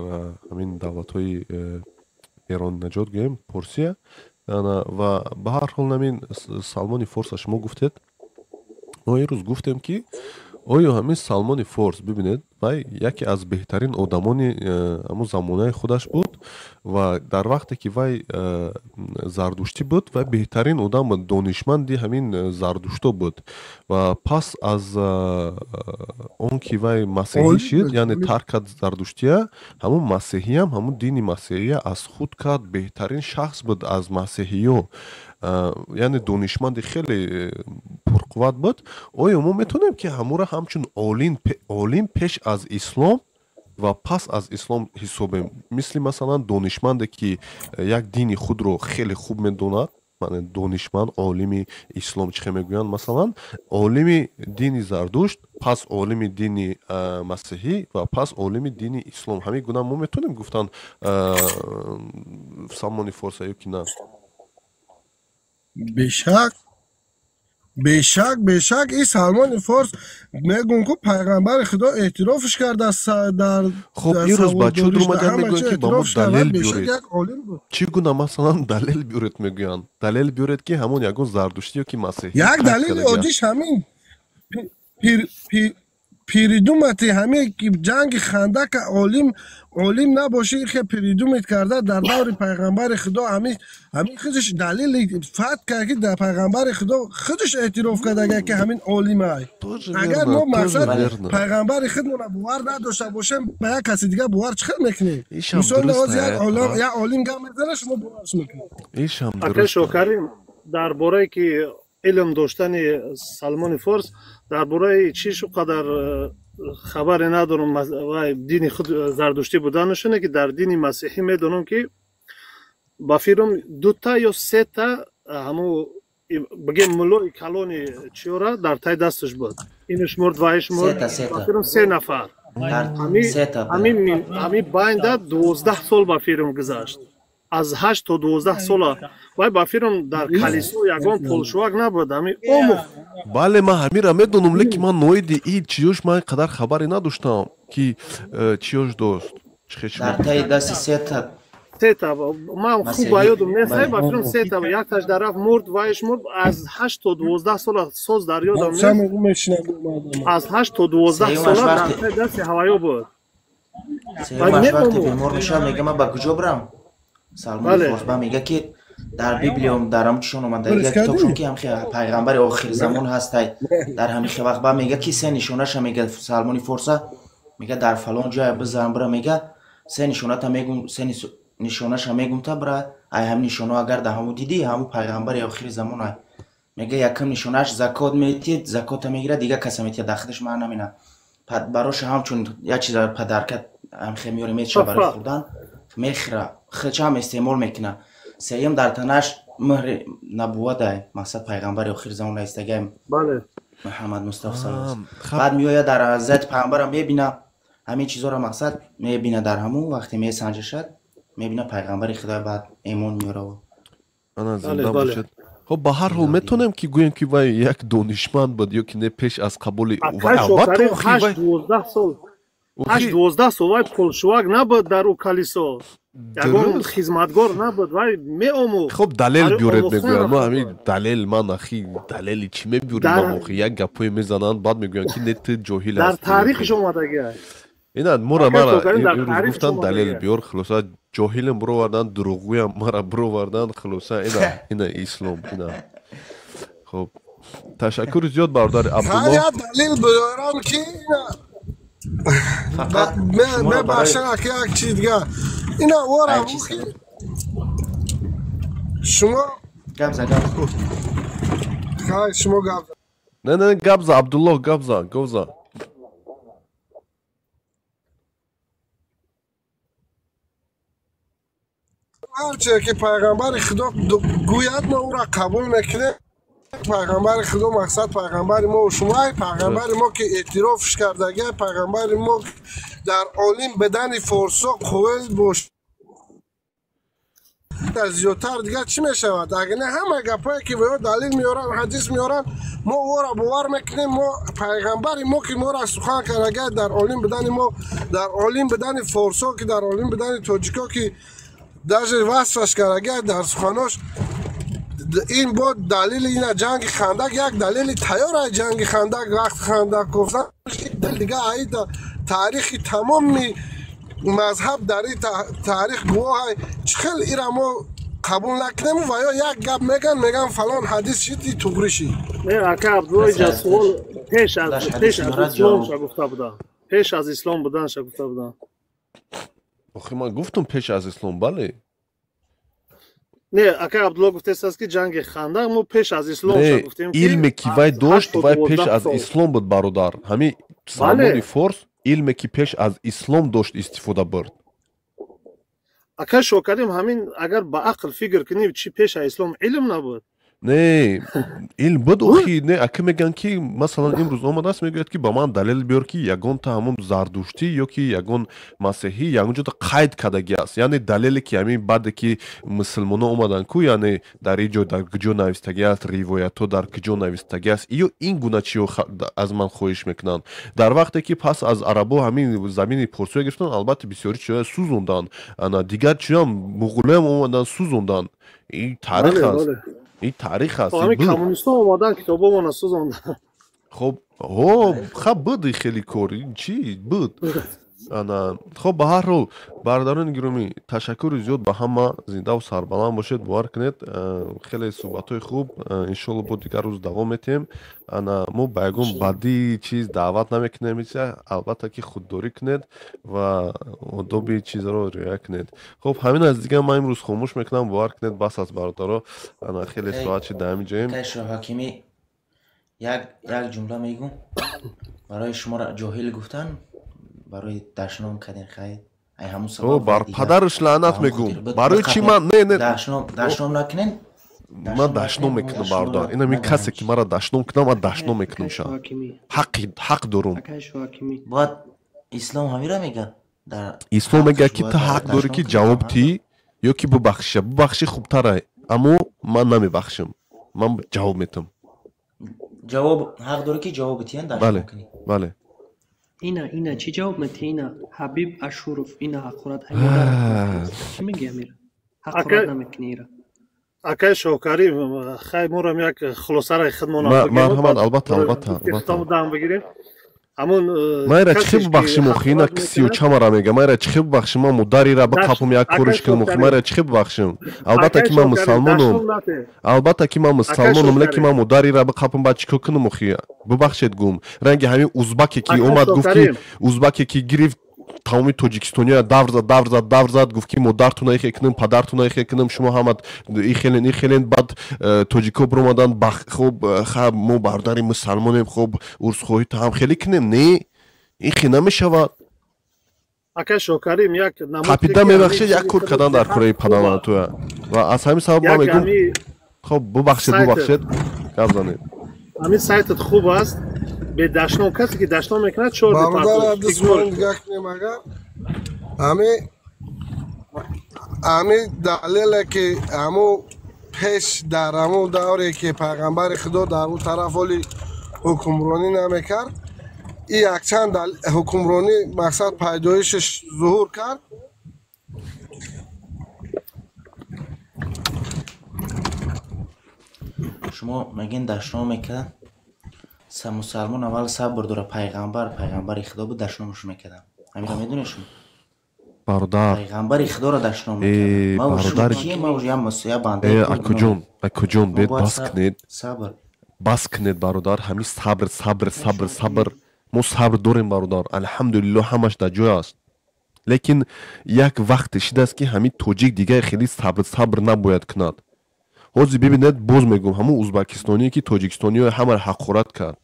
ҳамин давлатҳои эроннаҷот, гӯем, Порсия, ва ба ҳар ҳол ҳамин Салмони Форса шумо гуфтед. Мо имрӯз гуфтем, ки оё ҳамин Салмони Форс, бибинед, вай яке аз беҳтарин одамони ҳамун замонаи худаш буд ва дар вақте ки вай зардуштӣ буд, вай беҳтарин одам буд, донишманди ҳамин зардушто буд. Ва пас аз он ки вай масеҳӣ шид, яъне тарк кард зардуштия, ҳамун масеҳиям, ҳамун дини масеҳия аз худ кард, беҳтарин шахс буд аз масеҳиё, яъне донишманди хеле пурқувват буд. Оё мо метавонем, ки ҳамура ҳамчун олим пеш аз ислом ва пас аз ислом ҳисобем? Мисли, масалан, донишманде ки як дини худро хеле хуб медонад, донишманд, олими ислом, чӣ хел мегӯянд, масалан, олими дини Зардушт, пас олими дини масеҳӣ ва пас олими дини ислом. Ҳамин гуна мо метавонем гуфтан Салмони Форса ё ки на? Бешак, бешак, бешак. И Салмони Форс, мегӯм, ку пайғамбари Худо эътирофш кардааст дар Хоб, имрӯз бачаҳо дуромаданд, мегӯянд, ки ба мо далел биёред. Чӣ гуна, масалан, далел биёред, мегӯянд, далел биёред, ки ҳамон ягон зардуштӣ ё ки масеҳӣ. Як далели оддиш ҳамин придумать ҳамин ҷанги Хандака. Олим набошӣ, ихе придумать карда дар даври пайғамбари Худо, ҳамин худаш далели фат кард, ки дар пайғамбари Худо худаш эътироф кардага, ки ҳамин олимай. Агар мо, мақсад, пайғамбари худмона бовар надошта бошем, ба як каси дигар бовар чӣ хел мекунем? Мисол, ҳозир як олим гап мезана, шумо боварш мекунед. Ака Шокарим, дар бораи ки илм доштани Салмони Форс, дар бораи чиш о қадар хабаре надорам, вай дини худ зардуштӣ буданашоне, ки дар дини масеҳӣ медонам, ки ба фирм дута ё сета ҳаму, бигем, муллои калони чиёра дар тай дасташ буд. Инаш мурд, вайш мурд, ба фирм се нафар. Ҳами байнда 12 сол ба фирм гузашт, аз 8 то 12 сола. Вай ба фирм дар калисо ягон полшувак набуд, ҳами омӯхт. Бале, ман ҳамира медонам, лекин ман ноиди и чиёш ман қадар хабаре надоштам, ки чиёш дост. Дар таи дасти сета. Сета, ман хуб ба ёдум нест, ба фирм сета, якташ дар рафт мурд, вайш мурд. Аз 8 то 12 сола соз дар ёдам нест, аз 8 то 12 сола дар таи дасти ҳаваё буд. Сеюмаш вақте бемор мешавад, мега: «Ман ба куҷо бирам?» Салмони Форс ба мега, ки дар Библиям, дар ҳам чишон омада, як китобшон, ки ҳамхи пайғамбари охирзамон ҳастай дар ҳамихи вақт. Ба мега, ки се нишонаша мега Салмони Форса, мега: «Дар фалон ҷая бизан, бира», мега, «се нишоната мегум, се нишонаша мегум, та бира, ай ҳами нишоно агар дар ҳаму дидӣ, ҳаму пайғамбари охири замон ай». Мега, якум нишонааш: закот метиҳед, закота мегирад, дигар каса метиҳад, дар худаш ман намина. Бароша ҳамчун як чиза подарка ҳамхе меёре, метиша барои хӯрдан, мехӯра, хичам истеъмол мекуна. Сеюм, дар танаш муҳри набуввадай, мақсад пайғамбари охири замон аистагай Муҳаммад Мустафо саллаллоҳу. Баъд меояд, дар ҳазрати пайғамбарам мебина, ҳамин чизоро, мақсад, мебина, дар ҳамун вақте месанҷашад, мебина пайғамбари Худо, баъд эмон меёра. Ана, зинда бошед. Хоб, ба ҳар ҳол метавонем ки гӯем, ки вай як донишманд буд ё ки не, пеш аз қабули? 12 сол, 8-12 сол вай полшувак набуд дар ӯ калисо, ягон хизматгор набуд, вай меомӯхт. Хоб, далел биёред, мегӯянд. Мо ҳамин далел, ман ахи далели чӣ мебиёрем? Охи як гапҳое мезананд, баъд мегӯянд, ки не, ту ҷоҳил. Дар таърихш омадагиай. Ина мора мара имрӯз гуфтанд далел биёр, хулоса ҷоҳилам бироварданд, дурӯғгӯям мара бироварданд, хулоса ина ина ислом ина. Хоб, ташаккури зиёд бародари Абдулло. Як далел биёрам ки мебахшед, аки, як чиз дига. Ина ора шумо гап за, гап. Хай, шумо гап за. Не, не, гап за, Абдулло, гап за, гап за. Ҳарче ки пайғамбари Худо гӯяд, мо ӯро қабул мекунем. Пайғамбари Худо мақсад пайғамбари мо шумо, пайғамбари мо ки эътирофш кардагия, пайғамбари мо дар олим бадани форсо қоил бош. Зиёдтар дигар чӣ мешавад? Агар не, ҳама гапҳое ки ё далил меоранд, ҳадис меоранд, мо ӯро бовар мекунем. Мо пайғамбари мо ки моро сухан кардагия дар олим будани мо, дар олим будани форсо, ки дар олим будани тоҷико, ки даже васфаш кардагия дар суханош, ин бо далили ина ҷанги Хандак як далели тайёр ай. Ҷанги Хандак, вақт Хандак гуфтан, дига аида таърихи тамоми мазҳаб дар ин таърих гувоҳ ай. Чӣ хел ира мо қабул накунем ва ё як гап меган, меган фалон ҳадис шид, и туғрӣ шид. Не, ака Абдулло, инҷа суол пеш аз ислом гуфта будам, пеш аз ислом буданша гуфта будам. Охи, ман гуфтам пеш аз ислом, бале. Не, ака Абдулло гуфтааст ки ҷанги Хандақ мо пеш аз ислом гуфтем. Илме ки вай дошт, вай пеш аз ислом буд, бародар. Ҳамин Салмони Форс илме ки пеш аз ислом дошт, истифода бурд. Ака Шокарим, ҳамин агар ба ақл фикр кунем, чӣ пеш аз ислом илм набуд? Не, илм буд охи. Не, ака, мегӯянд ки масалан имрӯз омадааст, мегӯяд ки ба ман далел биёр, ки ягонта ҳамон зардуштӣ ё ки ягон масеҳӣ ягон ҷода қайд кардагӣ аст, яъне далеле ки ҳамин баъде ки мусулмонон омаданд ку, яъне дар ин ҷо дар куҷо навистагӣ аст, ривоятҳо дар куҷо навистагӣ аст, ё ин гуна чиё аз ман хоҳиш мекунанд. Дар вақте ки пас аз арабо ҳамин замини порсиё гирифтанд, албатта бисёри чиҳоя сӯзонданд, ана дигар чиёам муғулоям омаданд, сӯзонданд. Ин таърих аст, ин таърих аст. Ҳамин коммунистҳо омадан, китобҳомона сӯзонданд. Хоб, ҳо, хаб буд, хеле кор чӣ буд. Ана хоб, ба ҳар ҳол, бародарони гиромӣ, ташаккури зиёд ба ҳама, зиндаву сарбаланд бошед. Бовар кунед, хеле суҳбатҳои хуб, иншоалло бо дигар рӯз давом метиҳем. Ана мо ба ягон бадии чиз даъват намекунем, албатта ки худдорӣ кунед ва одоби чизро риоя кунед. Хоб, ҳамин аз дигар ман имрӯз хомӯш мекунам. Бовар кунед, бас аст, бародаро, ана хеле соат шид, дар ҳамин ҷоем. Ҳакимӣ, як ҷумла мегӯм барои шуморо ҷоҳил гуфтан, барои дашном карден. Хайр, ай ҳамун сабаб бар падараш лаънат мегӯм. Барои чӣ ман не, не, дашном накунен. Ман дашном мекунам, бародар. Ин касе ки маро дашном кунам, ман дашном мекунам ша, ҳақ дорум. Бояд ислом ҳамира мегӯяд. Ислом мегӯяд ки ту ҳақ дорӣ ки ҷавоб тӣ ё ки бубахшиша. Бубахшӣ хубтара, аммо ман намебахшам, ман ҷавоб метам. Ҷавоб ҳақ дорӣ ки ҷавоб тиҳан, дашном кунӣ. Бале. Ина, ина чӣ ҷавоб метиҳӣ? Ина Ҳабиб Ашуров, ина ҳақорат чӣ мегӯи, Амир? Ҳақорат намекунӣ ира? Акай Шокарим, хай, морам як хулосараи худмон Марҳамат, албатта, албатта. Дам бигирем. Ҳамун Майра чӣ хел бубахшим охи? Ина сию чамара мега, майра чӣ хел бубахшим? Ман модарира биқапум, як кориш кунам охи, майра чӣ хел бубахшим? Албатта ки ман мусалмонум, албатта ки ман мусалмонум, лекин ман модарира биқапум, баъд чӣ кор кунам охи? Бубахшед гум. Ранги ҳамин узбаке ки омад, гуфт ки узбаке ки гирифт тамоми тоҷикистониё давр зад, давр зад, давр зад, гуфт ки модартуна ихе кунем, падартуна ихе кунем, шумо ҳама ихелен, ихелен. Баъд тоҷико биромаданд, хоб, ха, мо бародари мусалмонем, хоб, урсхоҳӣ та ҳам хеле кунем. Не, ихе намешавад. Ака Шокарим, як қапида мебахшед, як кор кардан дар кураи падармана туя. Ва аз ҳамин сабаб ман мегӯм, хоб, бубахшед, бубахшед, гап занед. Ҳамин сайтат хуб аст, бедашном касе ки дашном мекунад, чор. Бародар, нигоҳ кунем, агар ҳами далеле ки ҳаму пеш дар ҳаму давре ки пайғамбари Худо дар ӯ тараф оли ҳукмронӣ намекард, и якчанд ҳукмронӣ мақсад пайдоишаш зуҳур кард. Шумо мегӯед дашном мекард. Мусалмон аввал сабр дора. Пайғамбар, пайғамбари Худо буд, дашномаш мекарданд. Ҳаминро медонед шумо? Бародар, пайғамбари худоро дашном мекард. Бародар, акуҷон, акуҷон, бед бас кунед, сабр бас кунед, бародар. Ҳамин сабр, сабр, сабр, сабр. Мо сабр дорем, бародар, алҳамдулилло, ҳамаш дар ҷой аст, лекин як вақте шидааст, ки ҳамин тоҷик дигар хеле сабр сабр набояд кунад. Ҳозир бибинед, боз мегӯм, ҳамун узбакистоние, ки тоҷикистониё ҳамаро ҳақорат кард,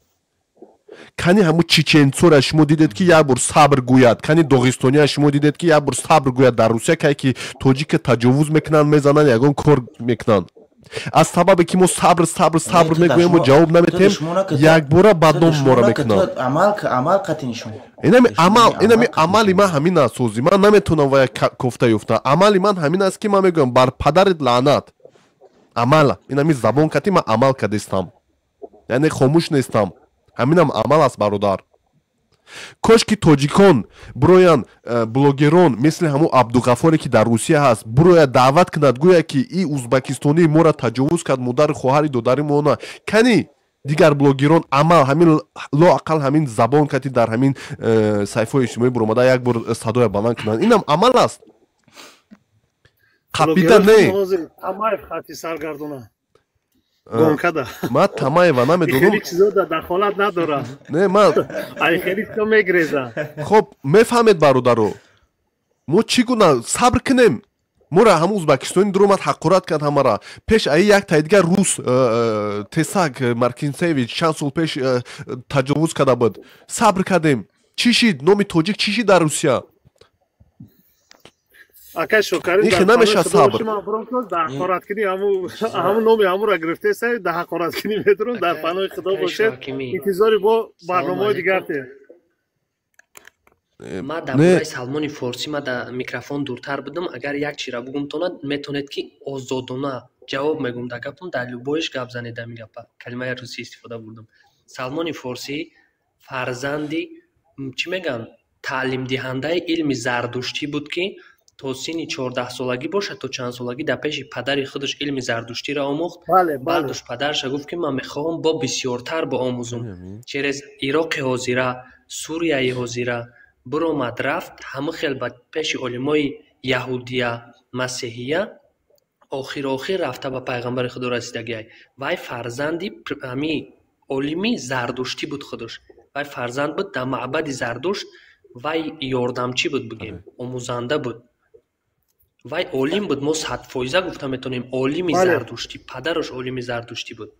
кани ҳамун чеченцора шумо дидед, ки як бор сабр гӯяд? Кани доғистония шумо дидед, ки як бор сабр гӯяд? Дар Русия кай ки тоҷика таҷовуз мекунанд, мезананд, ягон кор мекунанд, аз сабабе ки мо сабр, сабр, сабр мегӯему ҷавоб наметем, якбора бадном моро мекунанд. Инами амал, инами амали ман ҳамин аст. Ҳозир ман наметавонам вая кофта ёфта. Амали ман ҳамин аст, ки ман мегӯям: бар падарит лаънат. Амал инами забон кати ман амал кардистам, яъне хомӯш нестам. Ҳаминам амал аст, бародар. Кош ки тоҷикон бироянд, блогерон мисли ҳамун Абдуғафоре, ки дар Русия ҳаст, бирояд, даъват кунад, гӯяд, ки и узбакистонии моро таҷовуз кард, модари, хоҳари, додари мона. Кани дигар блогерон амал ҳамин, лоақал ҳамин забон кати дар ҳамин саҳифаҳои иҷтимоӣ биромада, як бор садоя баланд кунанд. Инам амал аст, қапида не. Саргардона. Ман Тамаева намедонам. Дахолат надорам. Не, ман хеле мегрезам. Хоб, мефаҳмед, бародаро, мо чӣ гуна сабр кунем? Моро ҳама узбакистони дуромад, ҳақорат кард ҳамара. Пеш аи як таи дигар рус, Тесак Маркинсевич, чанд сол пеш таҷовуз карда буд, сабр кардем. Чӣ шид номи тоҷик? Чӣ шид дар Русия? Акай Шокарим, ихе намеша сабр. Дар ҳақораткунӣ ҳамун номи ҳамура гирифтеса, дар ҳақораткунӣ медурам. Дар паноҳи Худо бошед, интизори бо барномаҳои дигар те. Ма дар бораи Салмони Форсӣ, ма дар микрофон дуртар будам. Агар як чира бугум, тонад метавонед, ки озодона ҷавоб мегӯм дар гапам, дар любоиш гап занед. Ами гапа калимаи русӣ истифода бурдам. Салмони Форсӣ фарзанди, чӣ мегӯянд, таълимдиҳандаи илми зардуштӣ буд, ки то синни 14-солагӣ бошад, то чандсолагӣ дар пеши падари худаш илми зардуштиро омӯхт. Баъдуш падараша гуфт, ки ман мехоҳам бо бисёртар боомӯзум. Через Ироқи ҳозира, Сурияи ҳозира биромад, рафт, ҳама хел ба пеши олимои яҳудия, масеҳия, охир охир рафта ба пайғамбари худо расидагиай. Вай фарзанди ҳами олими зардуштӣ буд худаш. Вай фарзанд буд, дар маъбади Зардушт вай ёрдамчӣ буд, бигем, омӯзанда буд. Вай олим буд, мо 100% гуфта метавонем, олими зардуштӣ, падараш олими зардуштӣ буд.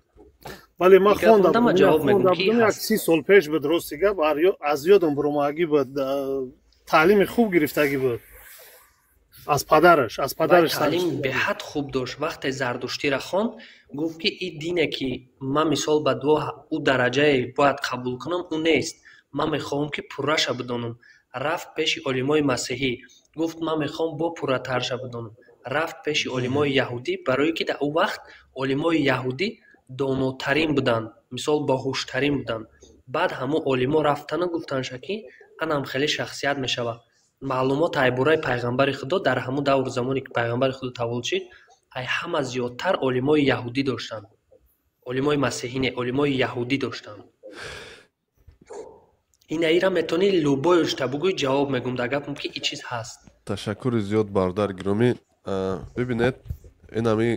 Бале, ман хондам, як 30 сол пеш буд, рости гап, аз ёдам буромагӣ буд. Таълими хуб гирифтагӣ буд аз падараш, аз падараш. Таълим беҳад хуб дошт. Вақте зардуштиро хонд, гуфт, ки ин дине, ки ман мисол ба дуо ӯ дараҷае бояд қабул кунам, ӯ нест, ман мехоҳам, ки пурраша бидонам. Рафт пеши олимои масеҳӣ, гуфт: ман мехоҳам бо пурратарша бидонам. Рафт пеши олимои яҳудӣ, барое ки дар ӯ вақт олимои яҳудӣ донотарин буданд, мисол, боҳуштарин буданд. Баъд ҳамун олимо рафтану гуфтанша, ки анам хеле шахсият мешавад. Маълумот ай бораи пайғамбари Худо дар ҳамун давру замоне, ки пайғамбари Худо таваллуд шид, ай ҳама зиёдтар олимои яҳудӣ доштанд. Олимои масеҳӣ не, олимои яҳудӣ доштанд. Инаира метавонӣ любоюшта бугӯй, ҷавоб мегӯм дар гапам, ки и чиз ҳаст. Ташаккури зиёд, бародар гиромӣ. Бибинед, инами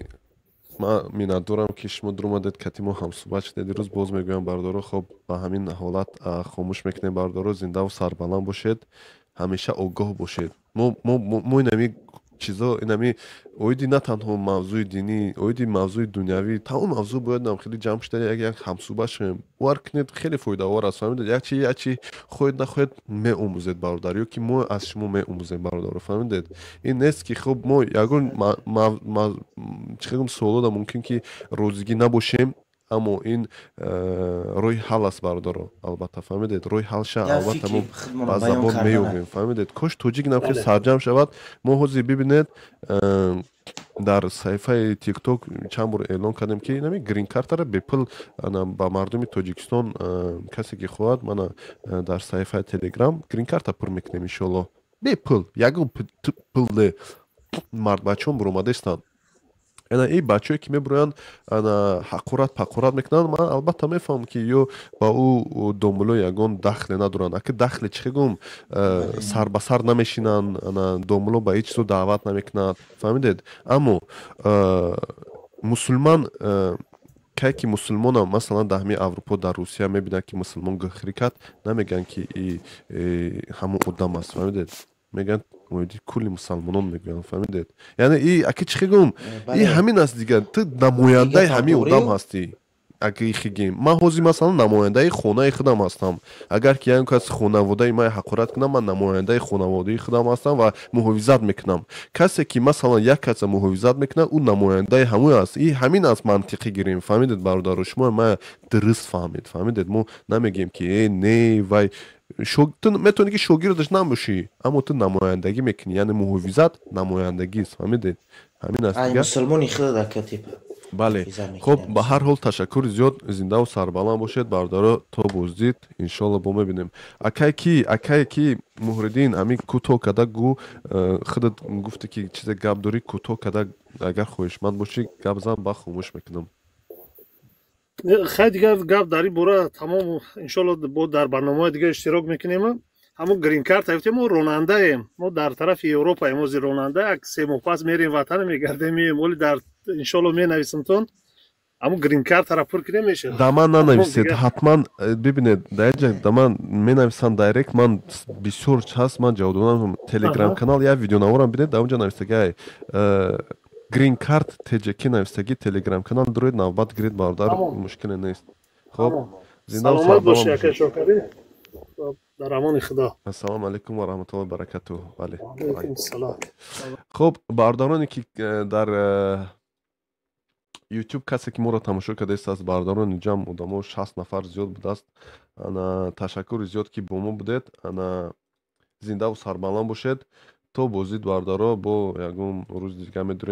ман миннатдорам, ки шумо дуромадед, кати мо ҳамсӯҳбат шудед дирӯз. Боз мегӯям, бародаро, хоб, ба ҳамин ҳолат хомӯш мекунем. Бародаро, зиндаву сарбаланд бошед, ҳамеша огоҳ бошед. Мо инами чизо, инами оиди на танҳо мавзӯи динӣ, оиди мавзӯи дунявӣ, тамом мавзӯъ бояд нам хеле ҷамъ шуда, як як ҳамсӯҳбат шавем. Бовар кунед, хеле фоидаовар аст. Фаҳмидед, як чи, як чи хоҳед нахоҳед меомӯзед, бародар, ё ки мо аз шумо меомӯзем, бародаро. Фаҳмидед, ин нест, ки хуб, мо ягон чӣ гум суолода мумкин ки розигӣ набошем, аммо ин роҳи ҳал аст, бародаро, албатта. Фаҳмидед, роҳи ҳал ша, албатта, мо ба забон меёбем. Фаҳмидед, кош тоҷик нам хел сарҷамъ шавад. Мо ҳозир, бибинед, дар саҳифаи Тикток чанд бор эълон кардем, ки нами грин-картара бепул ба мардуми Тоҷикистон, касе ки хоҳад, мана дар саҳифаи Телеграм грин-карта пур мекунем, иншоалло, бепул, ягон пул не. Мардбачаҳом буромадаистанд. Яъне ин бачаҳое ки мебуроянд, ана ҳақорат пақорат мекунанд, ман албатта мефаҳмам, ки ё ба ӯ домуло ягон дахле надоранд. Аки дахле чӣ гум, сар ба сар намешинанд, ана домуло ба ҳеҷ чизо даъват намекунад, фаҳмидед? Аммо мусулман кай ки мусулмонам, масалан, дар ҳамин Аврупо, дар Русия мебинанд, ки мусулмон гӯхрӣ кард, намегӯянд, ки ҳамон одам аст, фаҳмидед? Мегӯянд, оиди кулли мусалмонон мегӯянд, фаҳмидед? Яъне и аки чӣ гум, и ҳамин аст дигар, ту намояндаи ҳамин одам ҳастӣ. Аки хигем, ман ҳозир, масалан, намояндаи хонаи худам ҳастам. Агар ки ягон кас хонаводаи ман ҳақорат кунам, ман намояндаи хонаводаи худам ҳастам ва муҳофизат мекунам. Касе ки, масалан, як каса муҳофизат мекунад, ӯ намояндаи ҳамӯ аст. И ҳамин аст, мантиқӣ гирем, фаҳмидед, бародаро? Шумо ма дуруст фаҳмед, фаҳмидед? Мо намегӯем, ки э не, вай ту метавонӣ, ки шогирдаш набошӣ, аммо ту намояндагӣ мекунӣ, яъне муҳофизат намояндагист, фаҳмидед? Ҳамин аст. Мусулмони худ акатип. Бале, хуб, ба ҳар ҳол, ташаккури зиёд, зиндаву сарбаланд бошед, бародаро, то боздид, иншоалло, бо мебинем. Акае ки Муҳриддин, ҳамин кӯтоҳ када гӯ, худат гуфте, ки чизе гап дорӣ, кӯтоҳ када, агар хоҳишманд бошӣ, гап зан, ба хомӯш мекунам. Хай, дигар гап дар ин бора тамом. Иншоалло, бо дар барномаҳои дигар иштирок мекунем. Ҳамон грин-карта гуфтем, мо ронандаем, мо дар тарафи Европаем ҳозир, ронанда. Як 3 моҳ пас мерем ватан, мегардем, меем. Оли дар иншоалло менависемтон, ҳамон грин-картара пур кунем, мешавад. Да ман нанависед ҳатман. Бибинед, дар ҷа да ман менависам директ, ман бисёр ҳаст, ман ҷавоб додам. Телеграм канал як видеонаворам бинед, дар онҷа навистагай грин карт теҷаки навистагӣ. Телеграм канал дуроед, навбат гиред, бародар, мушкиле нест. Хоб, саломат бошӣ, ака Шокарӣ, дар амони Худо. Ассалому алайкум ва раҳматуллоҳи баракатуҳ. Бале, хуб, бародароне ки дар Ютуб, касе ки моро тамошо кардааст, бародарони ҷамъ, одамо 60 нафар зиёд будааст, ана ташаккури зиёд, ки бо мо будед. Ана зиндаву сарбаланд бошед. То боздид, бародаро, бо ягон рӯзи дига медурем.